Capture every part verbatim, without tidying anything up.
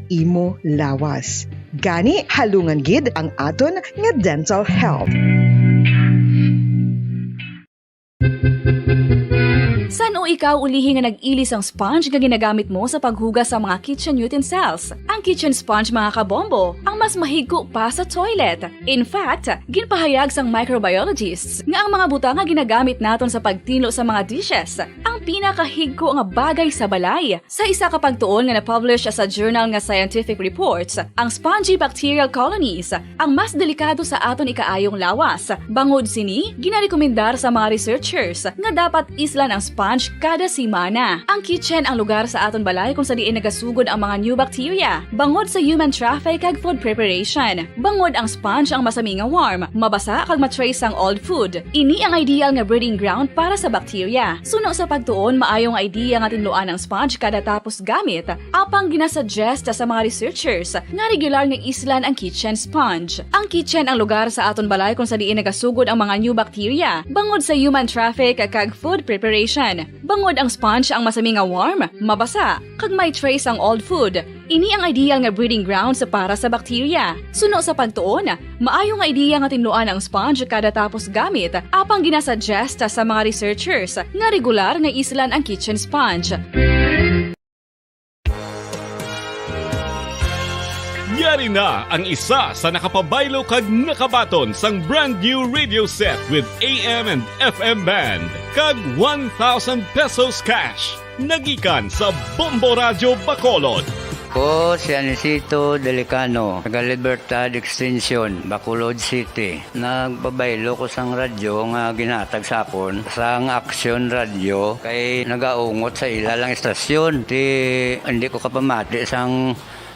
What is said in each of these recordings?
imo lawas. Gani, halungan gid ang aton nga dental health. San-o ikaw ulihi nga nag-ili sang sponge nga ginagamit mo sa paghugas sa mga kitchen utensils? Ang kitchen sponge, mga kabombo, ang mas mahigko pa sa toilet. In fact, ginpahayag sang microbiologists nga ang mga butang nga ginagamit naton sa pagtinlo sa mga dishes ang pinakahigko nga bagay sa balay. Sa isa ka pagtuon nga na-publish sa journal nga Scientific Reports, ang spongy bacterial colonies ang mas delikado sa aton ikaayong lawas. Bangod sini, ginarekomendar sa mga researchers nga dapat islan ang sponge kada semana. Ang kitchen ang lugar sa aton balay kung sa diin nagasugod ang mga new bacteria, bangod sa human traffic kag food preparation. Bangod ang sponge ang masami nga warm, mabasa kag ma-trace ang old food. Ini ang ideal nga breeding ground para sa bacteria. Suno sa pagtuon, maayo nga idea nga tinluan ang sponge kada tapos gamit, apang ginasuggest sa mga researchers nga regular nga islan ang kitchen sponge. Ang kitchen ang lugar sa aton balay kung sa diin nagasugod ang mga new bacteria, bangod sa human traffic kag food preparation. Bangod ang sponge ang masami nga warm, mabasa, kag may trace ang old food, ini ang ideal nga breeding grounds para sa bacteria. Suno sa pagtuon, maayo nga idea nga tinluan ang sponge kada tapos gamit, apang ginasuggest sa mga researchers nga regular nga islan ang kitchen sponge. Yari na ang isa sa nakapabaylo kag nakabaton sang brand new radio set with A M and F M band kag one thousand pesos cash. Nagikan sa Bombo Radyo Bacolod. Ko si Anisito Delicano, taga Libertad Extension, Bacolod City. Nagpabaylo ko sang radyo nga ginhatag sa akon sang Aksyon Radyo kay nagaungot sa ila lang istasyon. Ti hindi ko kapamati sang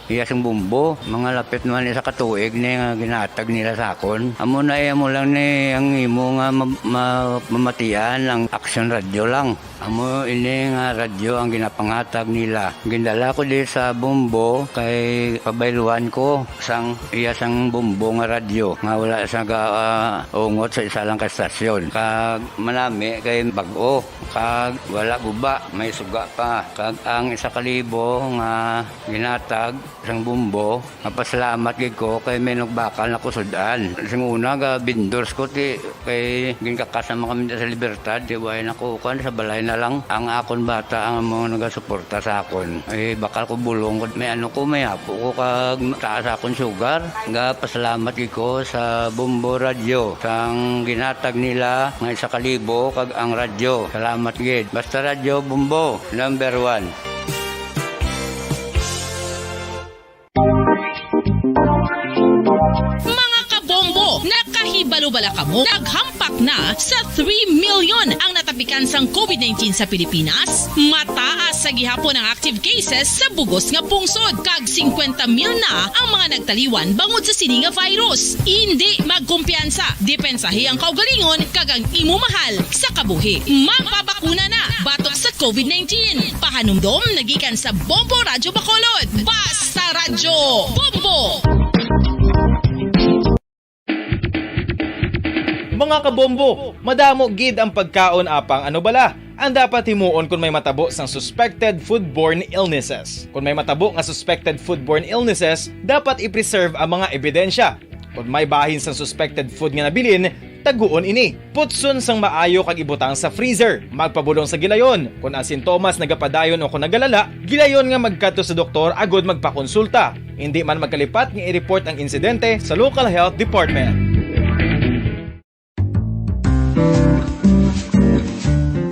iya sing bumbo. Mga lapit naman isa ka tuig ni nga ginhatag nila sa akon. Amo na iya mo lang ni ang imo nga ma- ma- mamatian ang Aksyon Radyo lang. Amo ini nga radyo ang ginapangatag nila. Gindala ko di sa Bombo kay pabayluan ko sang iya sang Bombo nga radyo nga wala sa ga, ah, ungot sa isa lang ka estasyon. Kag manami kay bag-o, kag wala guba, may suga pa. Kag ang isa ka libo nga ginatag sang Bombo, mapasalamat gid ko kay may nagbakal na ko sud-an. Sing una ga vendors ko ti kay ginkakas naman kami sa Libertad, ti way na ko kan sa balay na lang ang akon bata ang mga nagasuporta sa akon. Ay bakal ko bulong ko may ano ko may apo ko kag taas akon sugar. Ga pasalamat gid ko sa Bombo Radyo sang ginatag nila nga isa ka libo kag ang radyo. Salamat gid. Basta Radyo Bombo, number one. Mga kabombo, nakahibalo bala kamo? Naghampak na sa three million ang natapikan sang COVID nineteen sa Pilipinas. Mataas sa gihapon ang active cases sa bugos nga pungsod, kag singkwenta mil na ang mga nagtaliwan bangod sa sini nga virus. Indi magkumpiyansa, depensahi ang kaugalingon kag ang imo mahal sa kabuhi. Magpabakuna na batok sa COVID nineteen. Pahanumdom nagikan sa Bombo Radyo Bacolod. Basta Radyo Bombo! Mga kabombo, madamo gid ang pagkaon apang ano bala ang dapat himuon kon may matabo sang suspected foodborne illnesses. Kon may matabo nga suspected foodborne illnesses, dapat i-preserve ang mga ebidensya. Kon may bahin sang suspected food nga nabilin, taguon ini. Putson sang maayo kag ibutang sa freezer. Magpabulong sa gilayon. Kon ang sintomas nagapadayon o kon nagalala, gilayon nga magkadto sa doktor agud magpakonsulta. Indi man magkalipat nga i-report ang insidente sa local health department.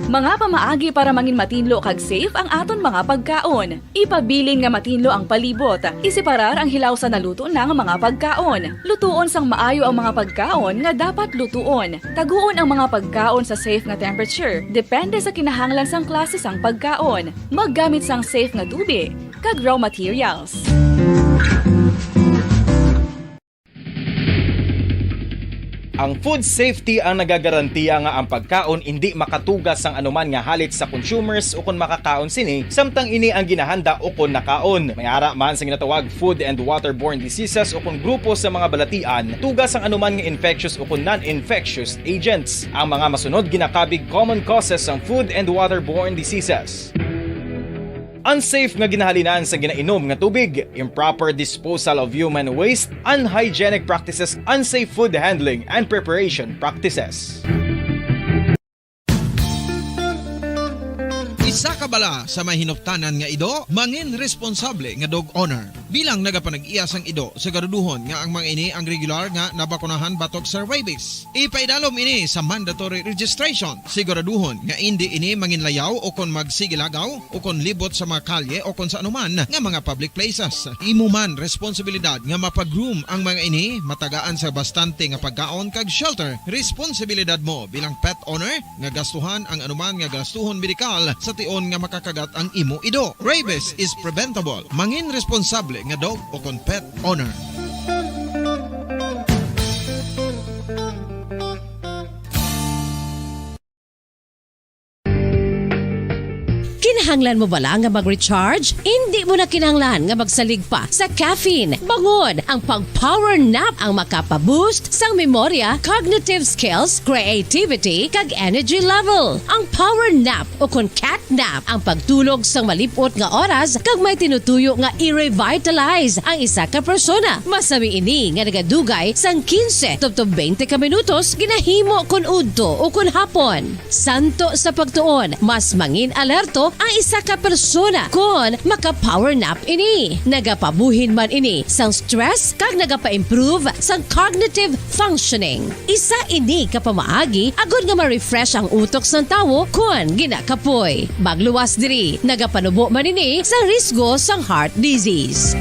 Mga pamaagi para mangin matinlo kag safe ang aton mga pagkaon. Ipabilin nga matinlo ang palibot. Iseparar ang hilaw sa naluto na nga mga pagkaon. Lutuon sang maayo ang mga pagkaon nga dapat lutuon. Taguon ang mga pagkaon sa safe nga temperature, depende sa kinahanglan sang klase sang pagkaon. Maggamit sang safe nga tubig kag raw materials. Ang food safety ang nagagarantiya nga ang pagkaon indi makatugas sang anuman nga halit sa consumers ukon makakaon sini, samtang ini ang ginahanda ukon nakaon. May ara man sa ginatawag food and waterborne diseases ukon grupo sa mga balatian, tugas sang anuman nga infectious ukon non-infectious agents. Ang mga masunod ginakabig common causes sang food and waterborne diseases. unsafe nga ginahalinan sa ginainom nga tubig, improper disposal of human waste, unhygienic practices, unsafe food handling and preparation practices. Isa ka bala sa may hinuptanan nga ido, mangin responsable nga dog owner. Bilang nagapanag-iya sang ido, siguraduhon nga ang mga ini ang regular nga nabakunahan batok sa rabies. Ipaidalom ini sa mandatory registration. Siguraduhon nga indi ini manginlayaw o kon magsigilagaw o kon libot sa mga kalye o kon sa anuman nga mga public places. Imo man responsibilidad nga mapa-groom ang mga ini, matagaan sa bastante nga pagkaon kag shelter. Responsibilidad mo bilang pet owner nga gastuhan ang anuman nga gastuhon medikal sa tion nga makakagat ang imo ido. Rabies is preventable. Mangin responsable nga dog o kon pet owner. Kinahanglan mo bala nga mag-recharge? Indi mo na kinahanglan nga magsalig pa sa caffeine. Bangod, ang pag-power nap ang makapa-boost sang memorya, cognitive skills, creativity, kag energy level. Ang power nap o kon cat nap ang pagtulog sang malip-ot nga oras kag may tinutuyo nga i-revitalize ang isa ka persona. Masami ini nga nagadugay sang quince tubtob twenty ka minutos ginahimo kon udto o kon hapon. Santo sa pagtuon, mas mangin-alerto ang isa ka persona kon maka-power nap ini. Nagapabuhin man ini sang stress kag nagapa-improve sang cognitive functioning. Isa ini ka pamaagi agud nga ma-refresh ang utok sang tawo kon ginakapoy. Magluwas diri, nagapanubo man ini sang risgo sang heart disease.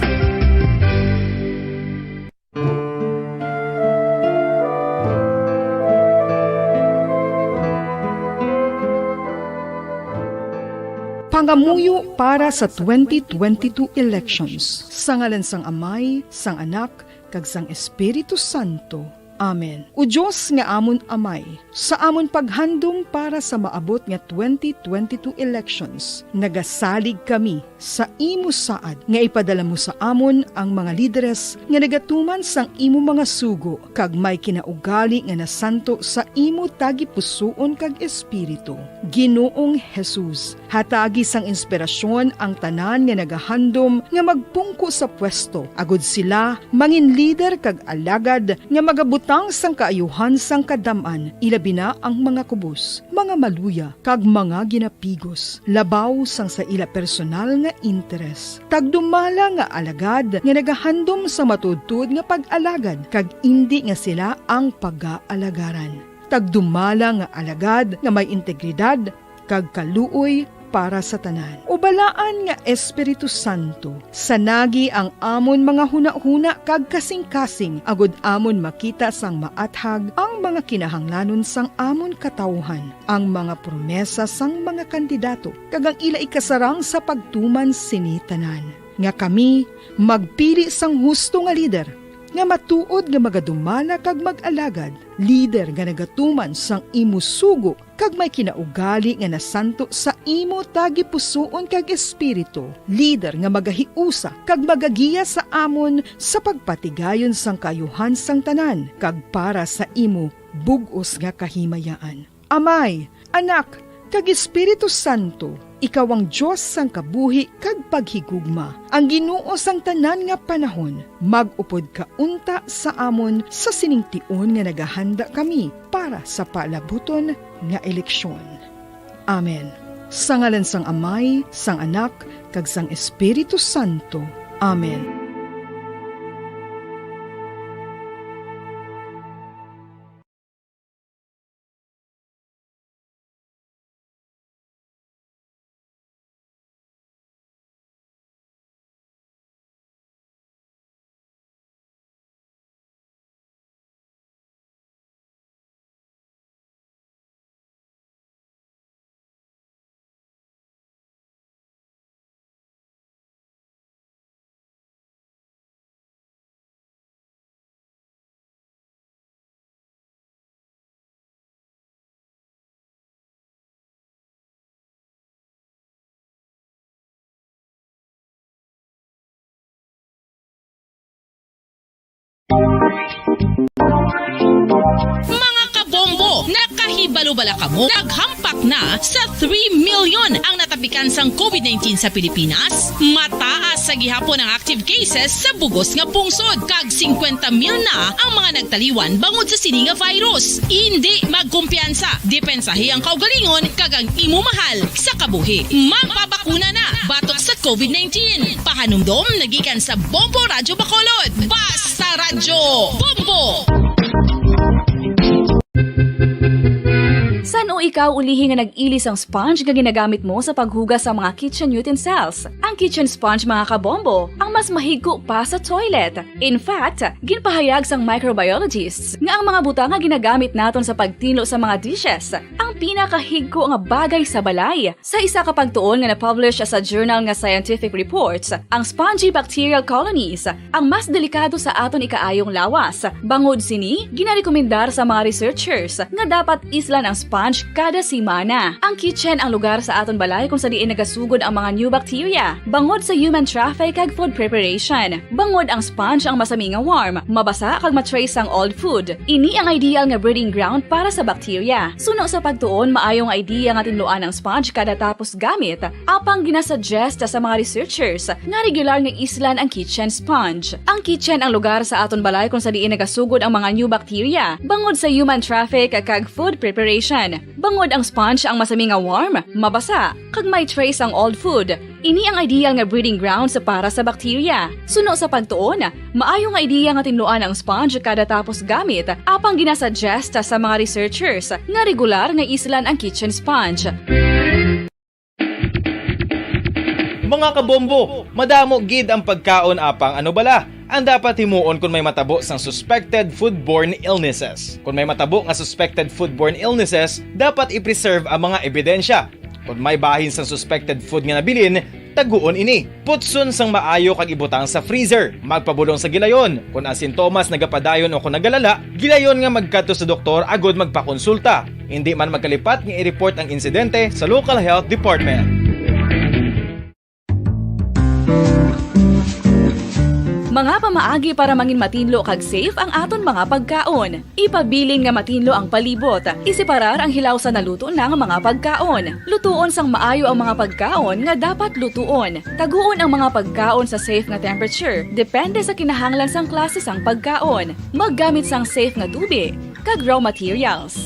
Pangamuyo para sa twenty twenty-two elections. Sa ngalan sang Amay, sang Anak, kag sang Espiritu Santo. Amen. O Dios nga amon Amay, sa amon paghandom para sa maabot nga twenty twenty-two elections, nagasalig kami sa imo saad nga ipadala mo sa amon ang mga lideres nga nagatuman sang imo mga sugo kag may kinaugali nga nasanto sa imo tagipusoon kag espiritu. Ginoong Jesus, hatagi sang inspirasyon ang tanan nga nagahandom nga magpungko sa pwesto, agud sila mangin lider kag alagad nga magabutang sang kaayuhan sang kadam-an, ilabi na ang mga kubos, mga maluya, kag mga ginapigos, labaw sang sa ila personal nga interes. Tagdumala nga alagad nga nagahandom sang matuodtuod nga pag-alagad, kag indi nga sila ang pagaalagaran. Tagdumala nga alagad nga may integridad kag kaluoy para sa tanan. O balaan nga Espiritu Santo, sanagi ang amon mga hunahuna kag kasingkasing, agud amon makita sang maathag ang mga kinahanglanon sang amon katawuhan, ang mga promesa sang mga kandidato, kag ang ila ikasarang sa pagtuman sini tanan, nga kami magpili sang husto nga lider nga matuod nga magadumala kag mag-alagad, lider nga nagatuman sang imo sugo kag may kinaugali nga nasanto sa imo tagipusoon kag espiritu, lider nga magahiusa kag magagiya sa amon sa pagpatigayon sang kaayuhan sang tanan kag para sa imo bug-os nga kahimayaan. Amay, Anak, kag Espiritu Santo, ikaw ang Dios sang kabuhi kag paghigugma, ang Ginoo sang tanan nga panahon. Mag-upod ka unta sa amon sa sining tion nga nagahanda kami para sa palabuton nga eleksyon. Amen. Sa ngalan sang Amay, sang Anak, kag sang Espiritu Santo. Amen. Mga kabombo, nakahi- Balo bala kamo, naghampak na sa three million ang natapikan sang covid nineteen sa Pilipinas? Mataas sa gihapon ang active cases sa bugos nga pungsod, kag singkwenta mil na ang mga nagtaliwan bangod sa sini nga virus. Indi magkumpiyansa, depensahi ang kaugalingon kag ang imo mahal sa kabuhi. Magpabakuna na batok sa covid nineteen. Pahanumdom nagikan sa Bombo Radyo Bacolod. Basta Radyo Bombo! San-o ikaw ulihi nga nag-ili sang sponge nga ginagamit mo sa paghugas sa mga kitchen utensils? Ang kitchen sponge, mga kabombo, ang mas mahigko pa sa toilet. In fact, ginpahayag sang microbiologists nga ang mga butang nga ginagamit naton sa pagtinlo sa mga dishes ang pinakahigko nga bagay sa balay. Sa isa ka pagtuon nga na-publish sa journal nga Scientific Reports, ang spongy bacterial colonies ang mas delikado sa aton ikaayong lawas. Bangod sini, ginarekomendar sa mga researchers nga dapat islan ang sponge kada semana. Ang kitchen ang lugar sa aton balay kung sa diin nagasugod ang mga new bacteria, bangod sa human traffic kag food preparation. Bangod ang sponge ang masami nga warm, mabasa kag ma-trace ang old food. Ini ang ideal nga breeding ground para sa bacteria. Suno sa pagtuon, maayo nga idea nga tinluan ang sponge kada tapos gamit, apang ginasuggest sa mga researchers nga regular nga islan ang kitchen sponge. Ang kitchen ang lugar sa aton balay kung sa diin nagasugod ang mga new bacteria, bangod sa human traffic kag food preparation. Bangod ang sponge ang masami nga warm, mabasa, kag may trace ang old food. Ini ang ideal nga breeding grounds para sa bacteria. Suno sa pagtuon, maayo nga idea nga tinluan ang sponge kada tapos gamit, apang ginasuggest sa mga researchers nga regular nga islan ang kitchen sponge. Mga kabombo, madamo gid ang pagkaon, apang ano bala ang dapat himuon kon may matabo sang suspected foodborne illnesses? Kon may matabo nga suspected foodborne illnesses, dapat i-preserve ang mga ebidensya. Kon may bahin sang suspected food nga nabilin, taguon ini. Putson sang maayo kag ibutang sa freezer. Magpabulong sa gilayon. Kon ang sintomas nagapadayon o kon nagalala, gilayon nga magkadto sa doktor agud magpakonsulta. Indi man magkalipat nga i-report ang insidente sa local health department. Mga pamaagi para mangin matinlo kag safe ang aton mga pagkaon. Ipabilin nga matinlo ang palibot. Iseparar ang hilaw sa naluto na nga mga pagkaon. Lutuon sang maayo ang mga pagkaon nga dapat lutuon. Taguon ang mga pagkaon sa safe nga temperature, depende sa kinahanglan sang klase sang pagkaon. Maggamit sang safe nga tubi kag raw materials.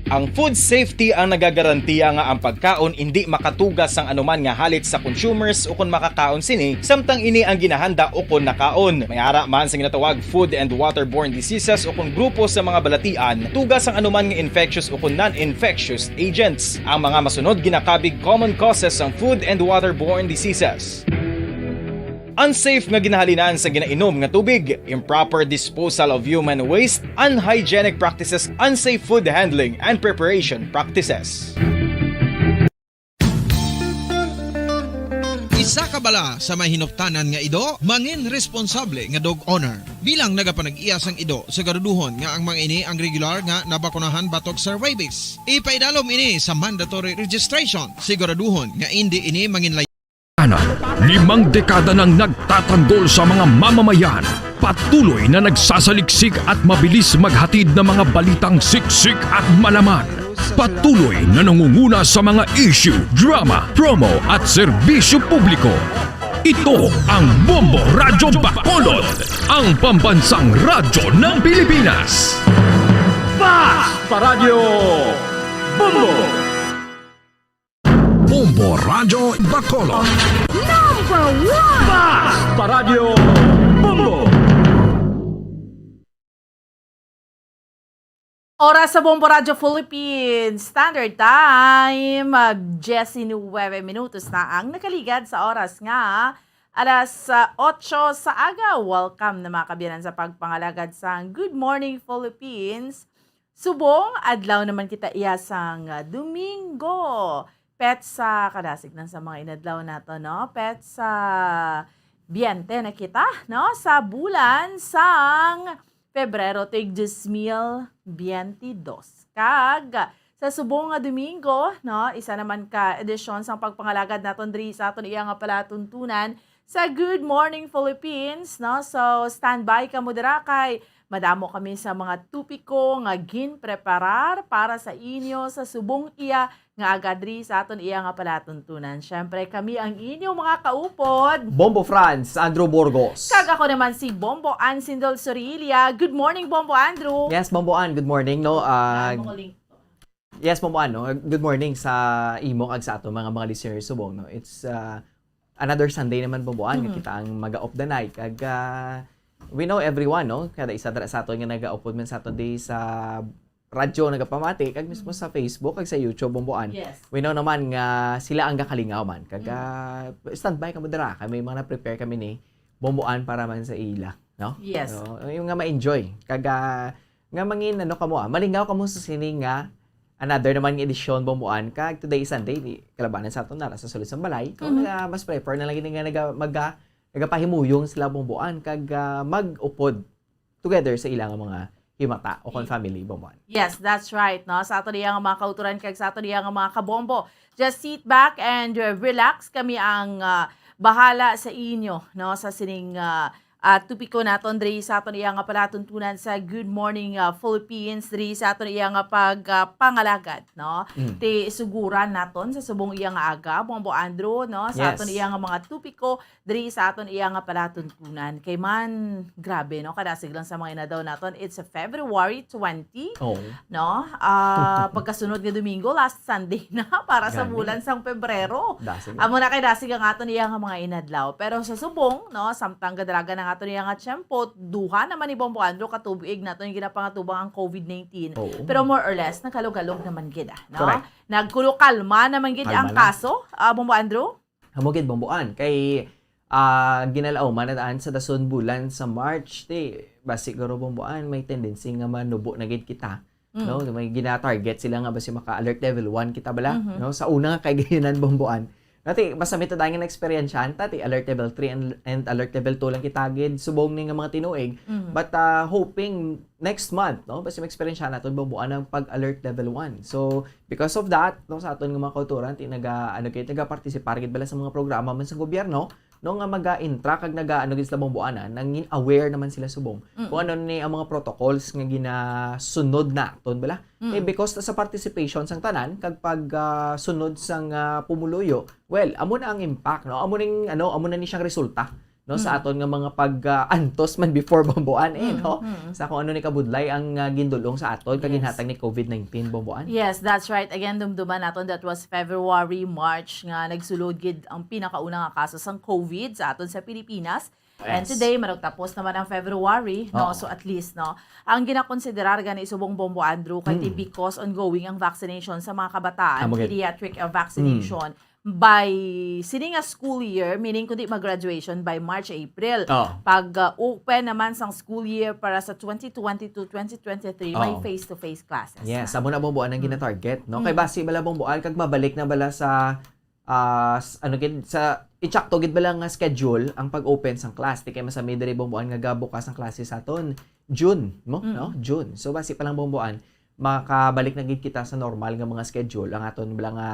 Ang food safety ang nagagarantiya nga ang pagkaon indi makatuga sang anuman nga halit sa consumers ukon makakaon sini, samtang ini ang ginahanda ukon nakaon. May ara man sa ginatawag food and waterborne diseases ukon grupo sa mga balatian, tuga sang anuman nga infectious ukon non-infectious agents. Ang mga masunod ginakabig common causes sang food and waterborne diseases. Unsafe nga ginahalinan sa ginainom nga tubig, improper disposal of human waste, unhygienic practices, unsafe food handling and preparation practices. Isa ka bala sa may hinuptanan nga ido, mangin responsable nga dog owner. Bilang nagapanag-iya sang ido, siguraduhon nga ang mga ini ang regular nga nabakunahan batok sa rabies. Ipaidalom ini sa mandatory registration. Siguraduhon nga indi ini mangin Ana, limang dekada nang nagtatanggol sa mga mamamayan. Patuloy na nagsasaliksik at mabilis maghatid ng mga balitang siksik at malaman. Patuloy na nangunguna sa mga issue, drama, promo at serbisyo publiko. Ito ang Bombo Radyo Bacolod, ang pambansang radyo ng Pilipinas. Basta Radyo Bombo! Bombo Radyo Bacolod. Number one! Basta Radyo Bombo! Oras sa Bombo Radyo Philippines Standard Time, mag diyesinuwebe minutos na ang nakaligad sa oras nga alas, ah, otso sa aga. Welcome na, mga kaabyanan, sa pagpangalagad sang Good Morning Philippines. Subong adlaw naman kita iya sang, ah, Domingo. Petsa, kadasig na sa mga inadlaw nato, no? Petsa, biyente na kita, no? Sa bulan sang Pebrero, tig dos mil biyente dos. Kag sa subong nga Domingo, no, isa naman ka edisyon sang pagpangalagad naton diri sa aton iya nga palatuntunan sa Good Morning Philippines, no? So, standby kamo dira kay madamo kami sa mga topiko nga ginpreparar para sa inyo sa subong iya nga aga diri sa aton iya nga palatuntunan. Siyempre, kami ang inyo mga kaupod. Bombo Franz, Andrew Burgos. Kag ako naman si Bombo Ann Sindol Sorilla. Good morning, Bombo Andrew. Yes, Bombo Ann, good morning, no? Ah, Ano mo link to? Yes, Bombo Ann, no? Good morning sa imo kag sa aton mga, mga listeners subong, no? It's, ah, another Sunday naman, Bombo Ann, nga Mhm. kita ang maga-off the night. Kag, ah, we know everyone, no? Kada isa dira sa aton nga nagaupod man sa aton di sa radyo nagapamati, kag mismo Mhm. sa Facebook, kag sa YouTube, Bombo Ann. Yes. We know naman nga sila ang gakalingaw man. Kag, Mm. ah, standby kamo dira. Kay may mga na-prepare kami ni Bombo Ann para man sa ila, no? Yes. So, yung nga ma-enjoy. Kag, ah, nga mangin, ano kamo, ah, malingaw kamo sa sini nga another naman nga edisyon, Bombo Ann. Kag today is Sunday, di, kalabanan sa aton nara sa sulod sang balay. Kung, Mhm. ah, mas prefer na lang gid nga naga-, maga-, nagapahimuyong sila, Bombo Ann, kag, ah, mag-upod together sa ilang mga himata o kon Yes. family, Bombo Ann. Yes, that's right, no? Sa aton iya nga mga kauturan kag sa aton iya nga mga kabombo, just sit back and, uh, relax. Kami ang, uh, bahala sa inyo, no? Sa sining, uh, uh, topiko naton diri sa aton iya nga palatuntunan sa Good Morning, uh, Philippines, diri sa aton iya nga pag, uh, pangalagad, no? Mm. Ti suguran naton sa subong iya nga aga, Bombo Andrew, no? Sa aton Yes. iya nga mga topiko, diri sa aton iya nga palatuntunan. Kay man, grabe, no? Kadasig lang sa mga inadlaw naton. It's a February twenty, Oo. no? Ah, pagkasunod nga Domingo, last Sunday na para sa Gani. bulan sang Pebrero. Dasig. Amo na kay dasig ang aton iya nga mga inadlaw. Pero sa subong, no, samtang gadalagan ang aton iya nga tiyempo, duha naman ni Bombo Andrew ka tuig naton yung ginapangatubang ang covid nineteen. Oo. Pero more or less, nagkalog-kalog naman gid, ah, no? Correct. Nagkulo kalma naman gid Kalma ang na. kaso, ah, Bombo Andrew? Amo gid, Bombo Ann. Kay, ah, ginalauman na daan sa dason bulan sa March, ti, basi garo, Bombo Ann, may tendency nga manubo na gid kita, Mm. no? May gina-target sila nga basi maka-alert level one kita bala, Mhm. no? Sa una nga kaigayonan, Bombo Ann. Dati, basta may tadaan nga na-eksperyensyahan ta, ti alert level three and, and alert level two lang kita gid subong ni nga mga tinuig. Mhm. But, ah, hoping next month, no? Basi ma-eksperyensyahan naton, Bombo Ann, ang pag-alert level one. So, because of that, no, sa aton nga mga kauturan, ti naga, ano gid, nagapartisipar gid bala sa mga programa man sa gobyerno, no, nga maga-intra kag naga, ano gid sila, Bombo Ann, nangin aware naman sila subong Mm. kung ano ni ang mga protocols nga ginasunod naton bala. Mm. Eh, because sa participation sang tanan, kag pag, ah, sunod sang, ah, pumuluyo, well, amo na ang impact, no? Amo ning, ano, amo na ni siyang resulta, no, sa Mm. aton nga mga pag, ah, antos man before, Bombo Ann, eh, Mm, no? mm. Sa kung ano ni kabudlay ang, ah, gindulong sa aton kag Yes. ginhatag ni covid nineteen, Bombo Ann. Yes, that's right. Again, dumduman naton, that was February, March nga nagsulod gid ang pinakauna nga kaso sang covid sa aton sa Pilipinas. And Yes. today, marag tapos naman ang February, no? Oo. So, at least, no? Ang ginakonsiderar gani subong, Bombo Andrew, kay Mm. because ongoing ang vaccination sa mga kabataan, Amo gid. pediatric, uh, vaccination, Mm. by sini nga school year, meaning kundi mag-graduation by March, April. Oh. Pag, uh, open naman sang school year para sa twenty twenty-two, twenty twenty-three, may Oh. face-to-face classes Yes, na. amo na, Bombo Ann, ang Mm. gina-target, no? Kay Mm. basi bala, Bombo Ann, kag mabalik na bala sa, ah, s-, ano gid, sa insakto gid bala nga schedule ang pag-open sang class. Ti kay masami diri, Bombo Ann, nga gabukas ang klase sa aton June, mo, Mm. no? June. So, basi pa lang, Bombo Ann, makabalik na gid kita sa normal nga mga schedule, ang aton bala nga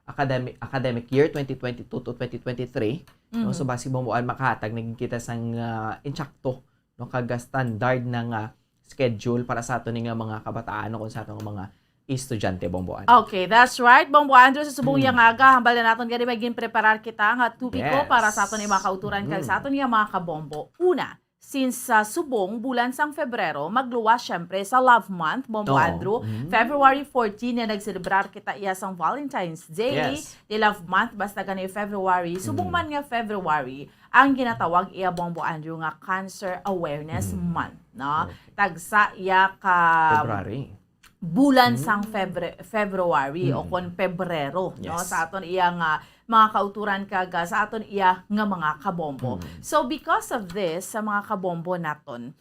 academic, academic year twenty twenty-two to twenty twenty-three, no? Mhm. So, basi, Bombo Ann, makahatag na gid kita sang, ah, insakto, no, kag standard na nga schedule para sa aton nga mga kabataan o kung sa aton nga mga estudyante, Bombo Ann. Okay, that's right, Bombo Andrew. Sa subong Mm. iya nga aga, hambal na naton gani may ginpreparar kita nga topiko Yes. para sa aton nga mga kauturan kag sa Mm. aton nga mga kabombo. Una, since sa subong bulan sang Febrero, magluwas siyempre sa Love Month, Bombo Oo. Andrew. Mm. February fourteen na nagselebrar kita iya sang Valentine's Day. Yes. Di Love Month, basta gani February. Subong Mm. man nga February, ang ginatawag iya, Bombo Andrew, nga Cancer Awareness Mm. Month, no? Okay. Tagsa iya ka February. bulan Mm. sang Febre-, February o Mm. kon Pebrero, no? Yes. Sa aton iya nga mga kauturan kag, ah, sa aton iya nga mga kabombo. Mm. So, because of this, sa mga kabombo naton,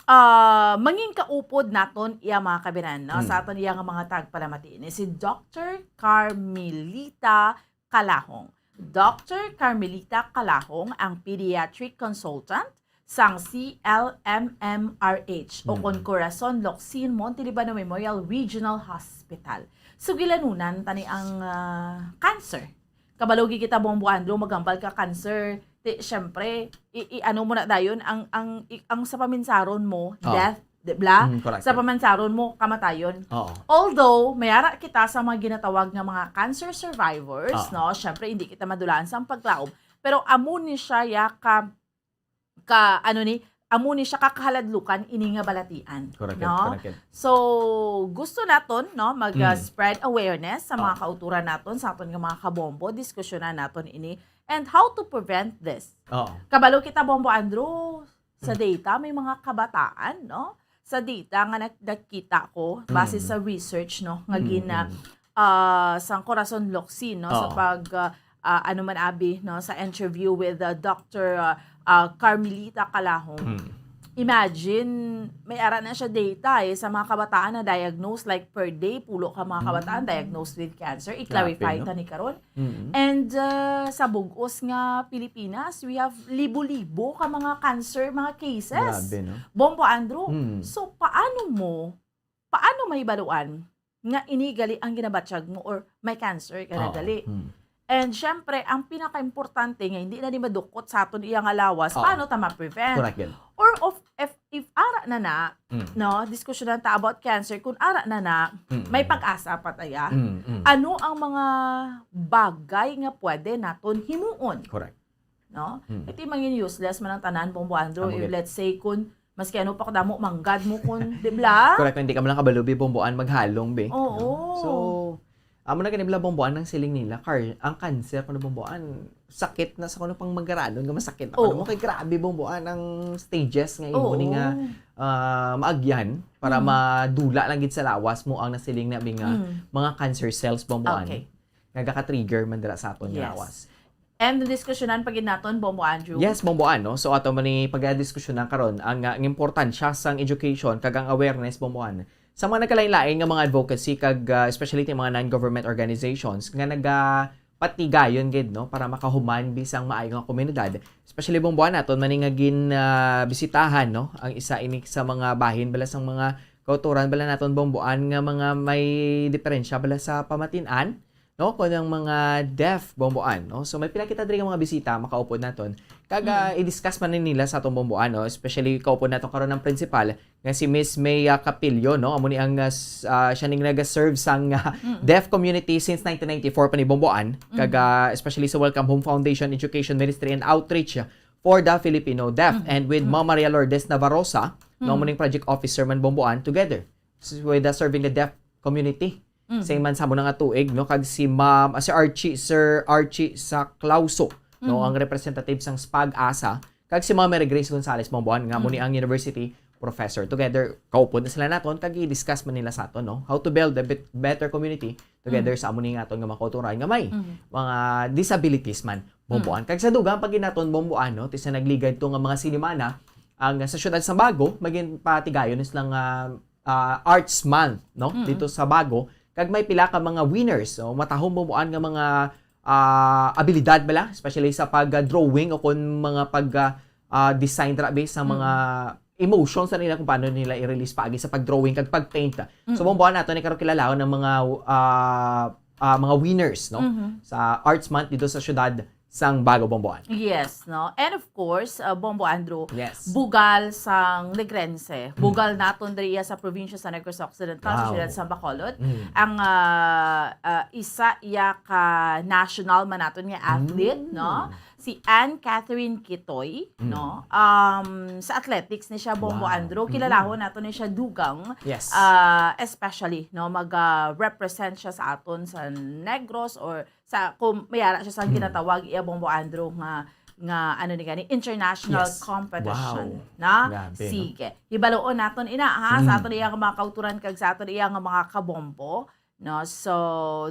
ah, mangin kaupod naton iya mga kabinan, no? Sa Mm. aton iya nga mga tagpalamati. Ni si Doctor Carmelita Calahong. Doctor Carmelita Calahong ang pediatric consultant sang C L M M R H o Mm. kon Corazon Locsin Montelibano Memorial Regional Hospital. Sugilanunan tani ang, ah, cancer. Kabalo gid kita, Bombo Andrew, maghambal ka cancer, Ti, syempre, i, i, ano mo na dayon, ang, ang, i, ang sa paminsaron mo, Oo. death, di ba? Mm, correct, Sa correct. paminsaron mo, kamatayon. Oo. Although, may ara kita sa mga ginatawag nga mga cancer survivors, Oo. no? Syempre, hindi kita madulaan sa paglaom. Pero amo ni siya ya ka, ka, ano ni, amo ni siya kakahaladlukan ini nga balatian, Correct, no? correct. So, gusto naton, no, mag, uh, Mm. spread awareness sa mga Oo. kauturan naton, sa aton nga mga kabombo, diskusyonan naton ini, and how to prevent this. Oo. Kabalo kita, Bombo Andrew, sa Mm. data, may mga kabataan, no? Sa data nga nak-, nakita ko, base Mm. sa research, no, nga Mm, gina-, mm. ah, sang Corazon Locsin, no, sa Oo. pag, ah, ah, ano man, abi, no, sa interview with, ah, Doctor, ah, ah, Carmelita Calahong. Mm. Imagine, may ara na siya data, eh, sa mga kabataan na diagnosed, like, per day, pulo ka mga kabataan Mm. diagnosed with cancer. I-clarify Grabe, no? ta ni karon. Mm. And, ah, sa bug-os nga Pilipinas, we have libo-libo ka mga cancer, mga cases. Grabe, no? Bombo Andrew, Mm. so paano mo, paano mahibaluan nga ini gali ang ginabatyag mo or may cancer ka na Oo. gali? Mm. And syempre, ang pinakaimportante nga hindi na ni madukot sa aton iya nga lawas, Oo. paano ta ma-prevent? Correct, girl. Or of, if, if ara na na, Mm. no, diskusyonan ta about cancer, kung ara na na, Mm, may mm. pag-asa pa ta ya. Mm, mm. Ano ang mga bagay nga pwede naton himuon? Correct. No? Mm. Iti mangin useless man ang tanan, Bombo Andrew, Amo if gid. let's say, kung maski ano pa kadamo, manggad mo kun, di ba? Correct, hindi ka man lang kabalo, bi, Bomboan, maghalong, bi. Oo. No? So, amo na gani bala, Bomboan, ang siling nila, car-, ang cancer, kuno, Bomboan, sakit na sa kuno pang magaranon nga masakit na Oo. kuno mo. Kay grabe, Bomboan, ang stages nga imo Oo. ni nga, ah, maagyan para Mm. madula lang gid sa lawas mo ang nasiling na, bi, nga Mm. mga cancer cells, Bomboan. Okay. Nga gaka-trigger man dira sa aton nga Yes. lawas. And diskusyonan pa gid naton, Bombo Andrew. Yes, Bomboan, no? So, ato man ni pagdiskusyonan karon ang, ah, ang importansya sang education kag ang awareness, Bomboan. Sa mga nagkalain-lain nga mga advocacy kag, ah, especially ti mga non-government organizations nga nagapatigayon gid, no, para makahuman bisang maayo nga komunidad. Especially, Bomboan, aton man ni nga gin, ah, bisitahan, no, ang isa ini sa mga bahin bala sang mga kauturan bala naton, Bomboan, nga mga may diferensya bala sa pamatin-an, no? Kon ang mga deaf, Bomboan, no? So, may pila kita diri nga mga bisita, makaupod naton. Kag, ah, Mm. i-discuss man ni nila sa atong, Bomboan, no? Especially, kaupod naton karon ang principal, nga si Miss May, ah, Capillo, no? Amo ni ang, ah, s-, ah, siya ning nag-serve sang, ah, Mm. deaf community since nineteen ninety-four pa ni, Bomboan. Kag, Mm. ah, especially sa Welcome Home Foundation, Education Ministry, and Outreach for the Filipino Deaf. Mm. And with Mm. Ma'am Maria Lourdes Navarrosa, no? Mm. Amo ning project officer man, Bomboan, together s-, with the serving the deaf community. Mm. Same man sa amo na nga tuig, no, kag si Ma'am, ah, si Archie, Sir Archie Saclauso, no, Mm. ang representative sang SPAG-ASA, kag si Ma'am Mary Grace Gonzalez, Bomboan, nga amo ni Mm. ang university professor. Together, kaupod na sila naton, kag i-discuss man nila sa aton, no, how to build a bit better community together Mm. sa amo ni nga aton nga mga kauturan nga may Mm. mga disabilities man, Bomboan. Mm. Kag sa dugang pa gid naton, Bomboan, no, ti sa nagligad to nga mga sinimana, ang sa siyudad sa Bago, magin patigayon sila nga ah, Arts Month, no? Mm. Dito sa Bago. Kag may pila ka mga winners, so, matahom, Bomboan, nga mga, ah, abilidad bala, especially sa pag-drawing o kon mga pag, ah, ah, design dira, bi, sa mga Mm. emotions na nila kung paano nila i-release paagi sa pag-drawing kag pag-paint. So, Mm. Bomboan, nato ni karon kilalahon ang mga, ah, ah, mga winners, no? Mhm. Sa Arts Month dito sa siyudad sang Bago, Bomboan. Yes, no? And of course, uh, Bombo Andrew, Yes. bugal sang Negrense. Mm. Bugal naton diri iya sa probinsya sa Negros Occidental, sa Wow. siyudad sa Bacolod. Mm. Ang, uh, uh, isa iya ka national man naton nga athlete, Mm. no? Si Anne Catherine Kitoy, Mm. no? Um, sa athletics ni siya, Bombo Wow. Andrew. Mm. Kilalahon nato ni siya dugang, Yes. uh, especially, no? Mag, uh, represent siya sa aton sa Negros or sa, kung may ara siya sa Hmm. ginatawag iya, Bombo Andrew, nga, nga, ano ni gani, international Yes. competition, Wow. na? Grabe, no? Sige. Hibaluon naton ina, ha, sa Hmm. aton iya nga mga kauturan kag sa aton iya nga mga kabombo, no? So,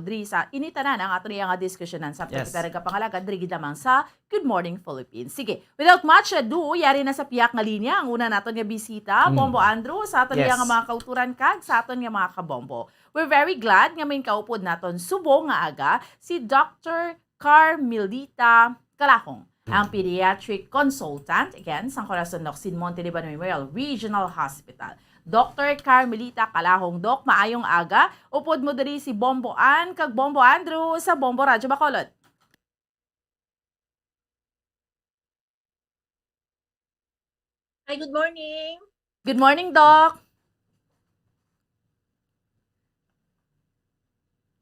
diri sa, ini tanan ang aton iya nga diskusyonan sa Yes. kita nagkapangalagad, diri gid lamang sa Good Morning Philippines. Sige, without much ado, yari na sa piyak nga linya ang una naton nga bisita, Hmm. Bombo Andrew, sa aton iya Yes. nga mga kauturan kag sa aton nga mga kabombo. We're very glad nga may kaupod naton subong nga aga si Doctor Carmelita Calahong, ang Hmm. pediatric consultant, again, sang Corazon Locsin Monte Libano Memorial Regional Hospital. Doctor Carmelita Calahong, Doc, maayong aga. Upod mo diri si Bombo Ann kag Bombo Andrew sa Bombo Radyo Bacolod. Hi, good morning. Good morning, Doc.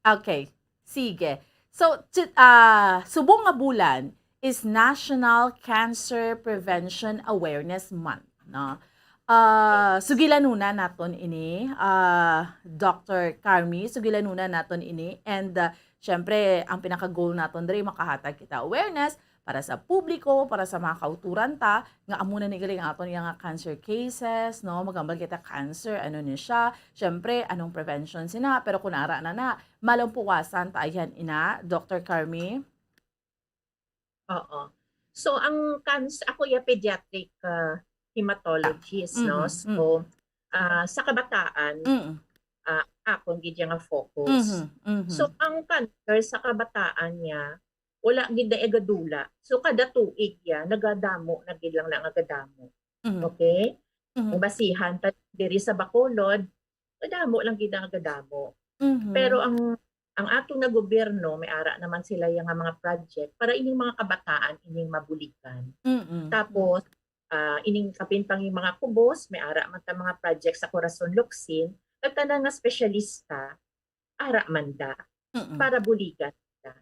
Okay. Sige. So, ti- ah, subong nga bulan is National Cancer Prevention Awareness Month, no? Ah, sugilanuna naton ini, ah, Doctor Carmi, sugilanuna naton ini, and, ah, syempre, ang pinaka-goal naton diri, makahatag kita awareness para sa publiko, para sa mga kauturan ta, nga amo na ni gali ang aton nga cancer cases, no? Maghambal kita cancer, ano ni siya? Syempre, anong prevention sina? Pero kung ara na na, malampuwasan ta ayan ina, Doctor Carmi? Oo. So, ang cancer, ako ya pediatric ah, hematologist, no? Mhm, So, ah, sa kabataan, Mm. ah, akon gid ya nga focus. Mhm, mhm. So, ang cancer sa kabataan niya, wala gid na igadula. So, kada tuig ya, nagadamo na gid lang na nga gadamo. Mhm. Okay? Mhm. Kung basihan ta diri sa Bacolod, kadamo lang gid ang gadamo. Mhm. Pero ang ang ato nga gobyerno, may ara naman sila ya nga mga project para ining mga kabataan ining mabuligan. Mm-mm. Tapos, ah, ining kapin pang yung mga kubos, may ara man ta mga project sa Corazon Locsin, kag tanan nga espesyalista, ara man da Mm-mm. para buligan ta.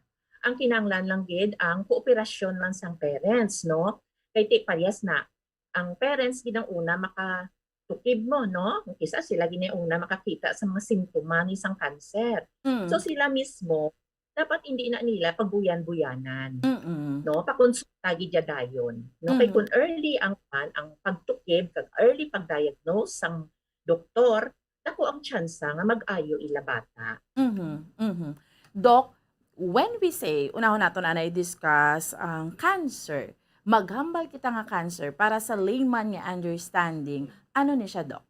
Ang kinahanglan lang gid ang kooperasyon man sang parents, no? Kay ti parehas na, ang parents gid ang una makatukib mo, no? Kisa sila gid ang una makakita sa mga simptomas ni sang cancer. Mm. So sila mismo, dapat hindi na nila pagbuyan-buyanan, Mm-mm. no? Pakonsulta gid ya dayon, no? Kay Mhm. kung early ang kwan, ang pagtukib kag early pag-diagnose sang doktor, dako ang tsansa nga mag-ayo ila bata. Mhm, mhm. Doc, when we say, unahon naton anay discuss ang cancer, maghambal kita nga cancer para sa layman nga understanding, ano ni siya, Doc?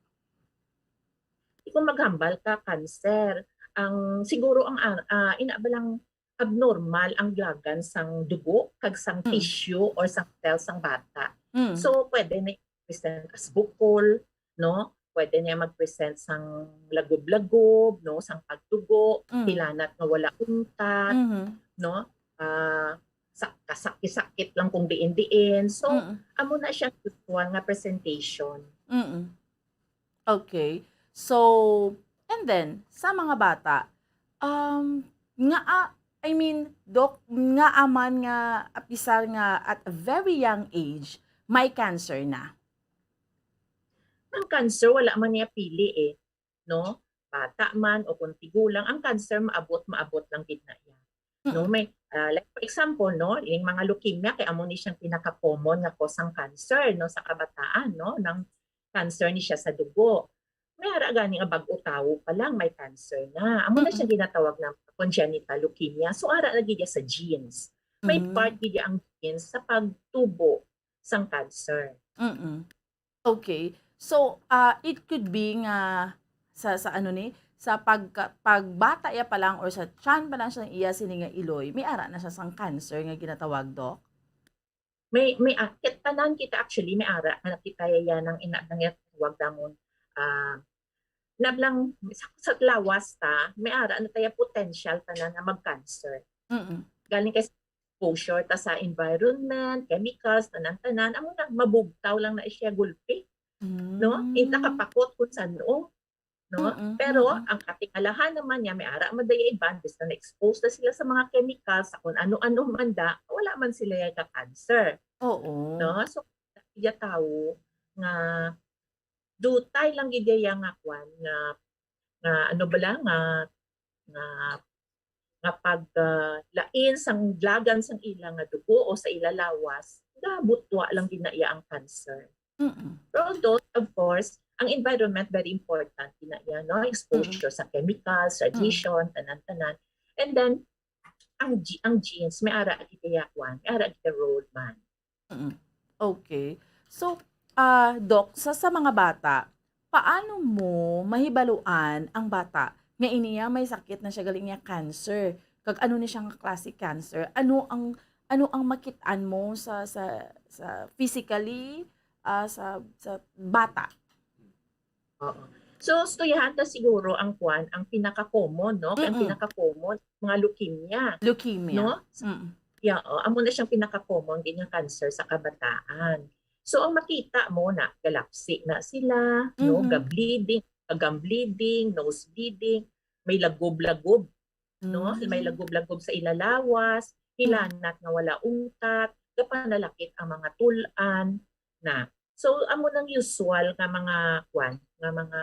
Di ko maghambal ka cancer. Ang siguro ang ah, ah, ina ba lang abnormal ang glagan sang dugo kag sang Mm. tissue or sang cell sang bata. Mm. So pwede na present as bukol, no? Pwede niya mag-present sang lagob-lagob, no? Sang pagdugo, Mm. hilanat nga wala untat, Mhm. no? Ah, sa kasakit-sakit lang kung diin-diin. So, Mm. amo na siya usual nga presentation. Mm. Okay. So, and then, sa mga bata, um, nga, ah, I mean, Doc, nga aman nga, apisar nga at a very young age, may cancer na. Ang cancer, wala man niya pili eh. No? Bata man o kung tigulang, ang cancer maabot, maabot lang gid na iya. No, Mm. may ah, like for example, no, yung mga leukemia kay amo ni siyang pinaka-common nga cause sang cancer, no, sa kabataan, no, nang cancer ni siya sa dugo. May ara gani nga bag-o tawo pa lang may cancer na. Amo na Mm. siyang ginatawag na congenital leukemia. So ara lagi niya sa genes. May Mm. part gid ang genes sa pagtubo sang cancer. Mm. Okay. So, ah, it could be nga sa, sa ano ni, sa pagka-, pagbata iya pa lang or sa tiyan pa lang siya iya sini nga iloy, may ara na siya sang cancer nga ginatawag, Doc? May may ah, kit- tanan kita actually may ara na kita yan ang ina nang ginatawag namon ah nablang sa, sa lawas ta may ara na tayo potential tanan nga mag-cancer. Mm. Galing kay exposure ta sa environment, chemicals, tanan-tanan, amo na mabugtaw lang na siya gulpi, no? It Mm. nakapakot kung sano, no? Mm-mm, Pero mm-mm. Ang katingalahan naman niya, may ara man daya iban, basta na-expose na sila sa mga chemicals, sa kung ano-ano man da, wala man sila yung cancer. Oo. No? So, iya tawo nga dutay lang gid iya nga kwan nga nga ano ba lang nga nga nga pag ah, lain sang glagan sang ila nga dugo o sa ila lawas, gabutwa lang gid na iya ang cancer. Mm-mm. Pero although, of course, ang environment very important gid na iya, no? Exposure sa chemicals, radiation, tanan-tanan. And then, ang ge- ang genes, may ara gid iya kwan, may ara gid role man. Mm. Okay. So, ah, Doc, sa, sa mga bata, paano mo mahibaluan ang bata nga iniya may sakit na siya galing niya cancer? Kag ano ni siya nga klase cancer? Ano ang ano ang makit-an mo sa sa sa physically ah, sa sa bata? Oo. So, stuyahan ta siguro ang kwan, ang pinaka-common, no? Kay ang Mm-mm. pinaka-common, mga leukemia. Leukemia. No? Mm. Yeah, oh, amo na siyang pinaka-common din yung cancer sa kabataan. So, ang makita mo na galapsi na sila, no? Mhm. Ga-bleeding, gum bleeding, nose bleeding, may lagob-lagob, no? May Mm. lagob-lagob sa ila lawas, Mhm. hilanat nga wala untat, gapanalakit ang mga tul-an, na. So, amo nang usual nga mga kwan, nga mga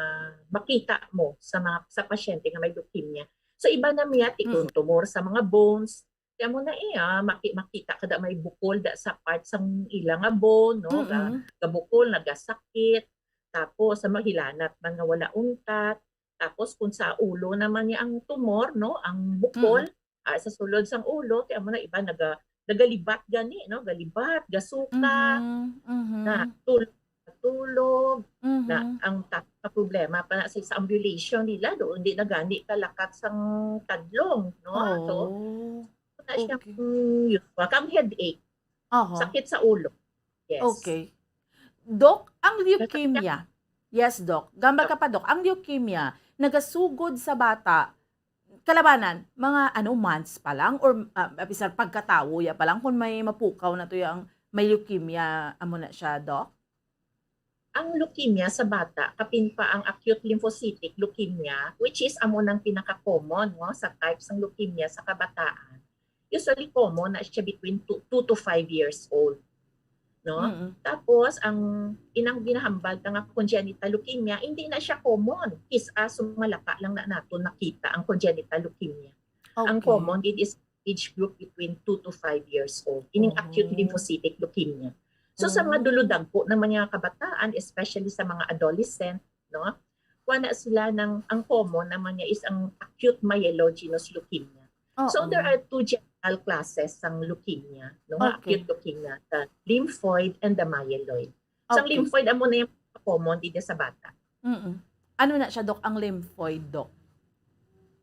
makita mo sa mga, sa pasyente nga may leukemia. So, iba na miya ti Mm. kung tumor sa mga bones, kaya mo na iya, maki-, makita ka da may bukol da sa part sang ila nga bone, no? Ga, Mm. gabukol, nagasakit, tapos sa mahilanat man nga wala untat, tapos kung sa ulo naman niya ang tumor, no? Ang bukol, Mm. ah, sa sulod sang ulo, kaya mo na iba naga, nagalibat gani, no? Galibat, gasuka, Mhm. na Mhm. tul-, tulog, na Mhm. ang ta-, ka problema pa na sa, sa ambulation nila, doon di na gani kalakat sang tadlong, no? So, Oh. na siya, Okay. mm, usual. Kang headache, Aha. sakit sa ulo. Yes. Okay. Doc, ang Nasa leukemia. Yes, Doc. Gamba Doc. ka pa, Doc. Ang leukemia, nagasugod sa bata, kalabanan, mga ano, months pa lang or ah, bisag pagkatawo ya pa lang kung may mapukaw na to yung may leukemia, amo na siya, Doc? Ang leukemia sa bata, kapin pa ang acute lymphocytic leukemia, which is amo nang pinaka-common, no, sa type sang leukemia sa kabataan. Usually common na siya between two, two to five years old, no? Mm. Tapos, ang inang ginahambal ta nga congenital leukemia, hindi na siya common. Kis-a sumalaka lang na naton nakita ang congenital leukemia. Ang Okay. common gid is age group between two to five years old. Ining acute Oh. lymphocytic leukemia. So, sa mga Oh. duludagko na mga kabataan, especially sa mga adolescent, no? Kuha na sila ng, ang common naman niya is ang acute myelogenous leukemia. So, there Oo. are two general classes sang leukemia, no? Nga Okay. acute leukemia, the lymphoid and the myeloid. Sang Okay. lymphoid, amo na yung common dito sa bata. Mm. Ano na siya, Doc, ang lymphoid, Doc?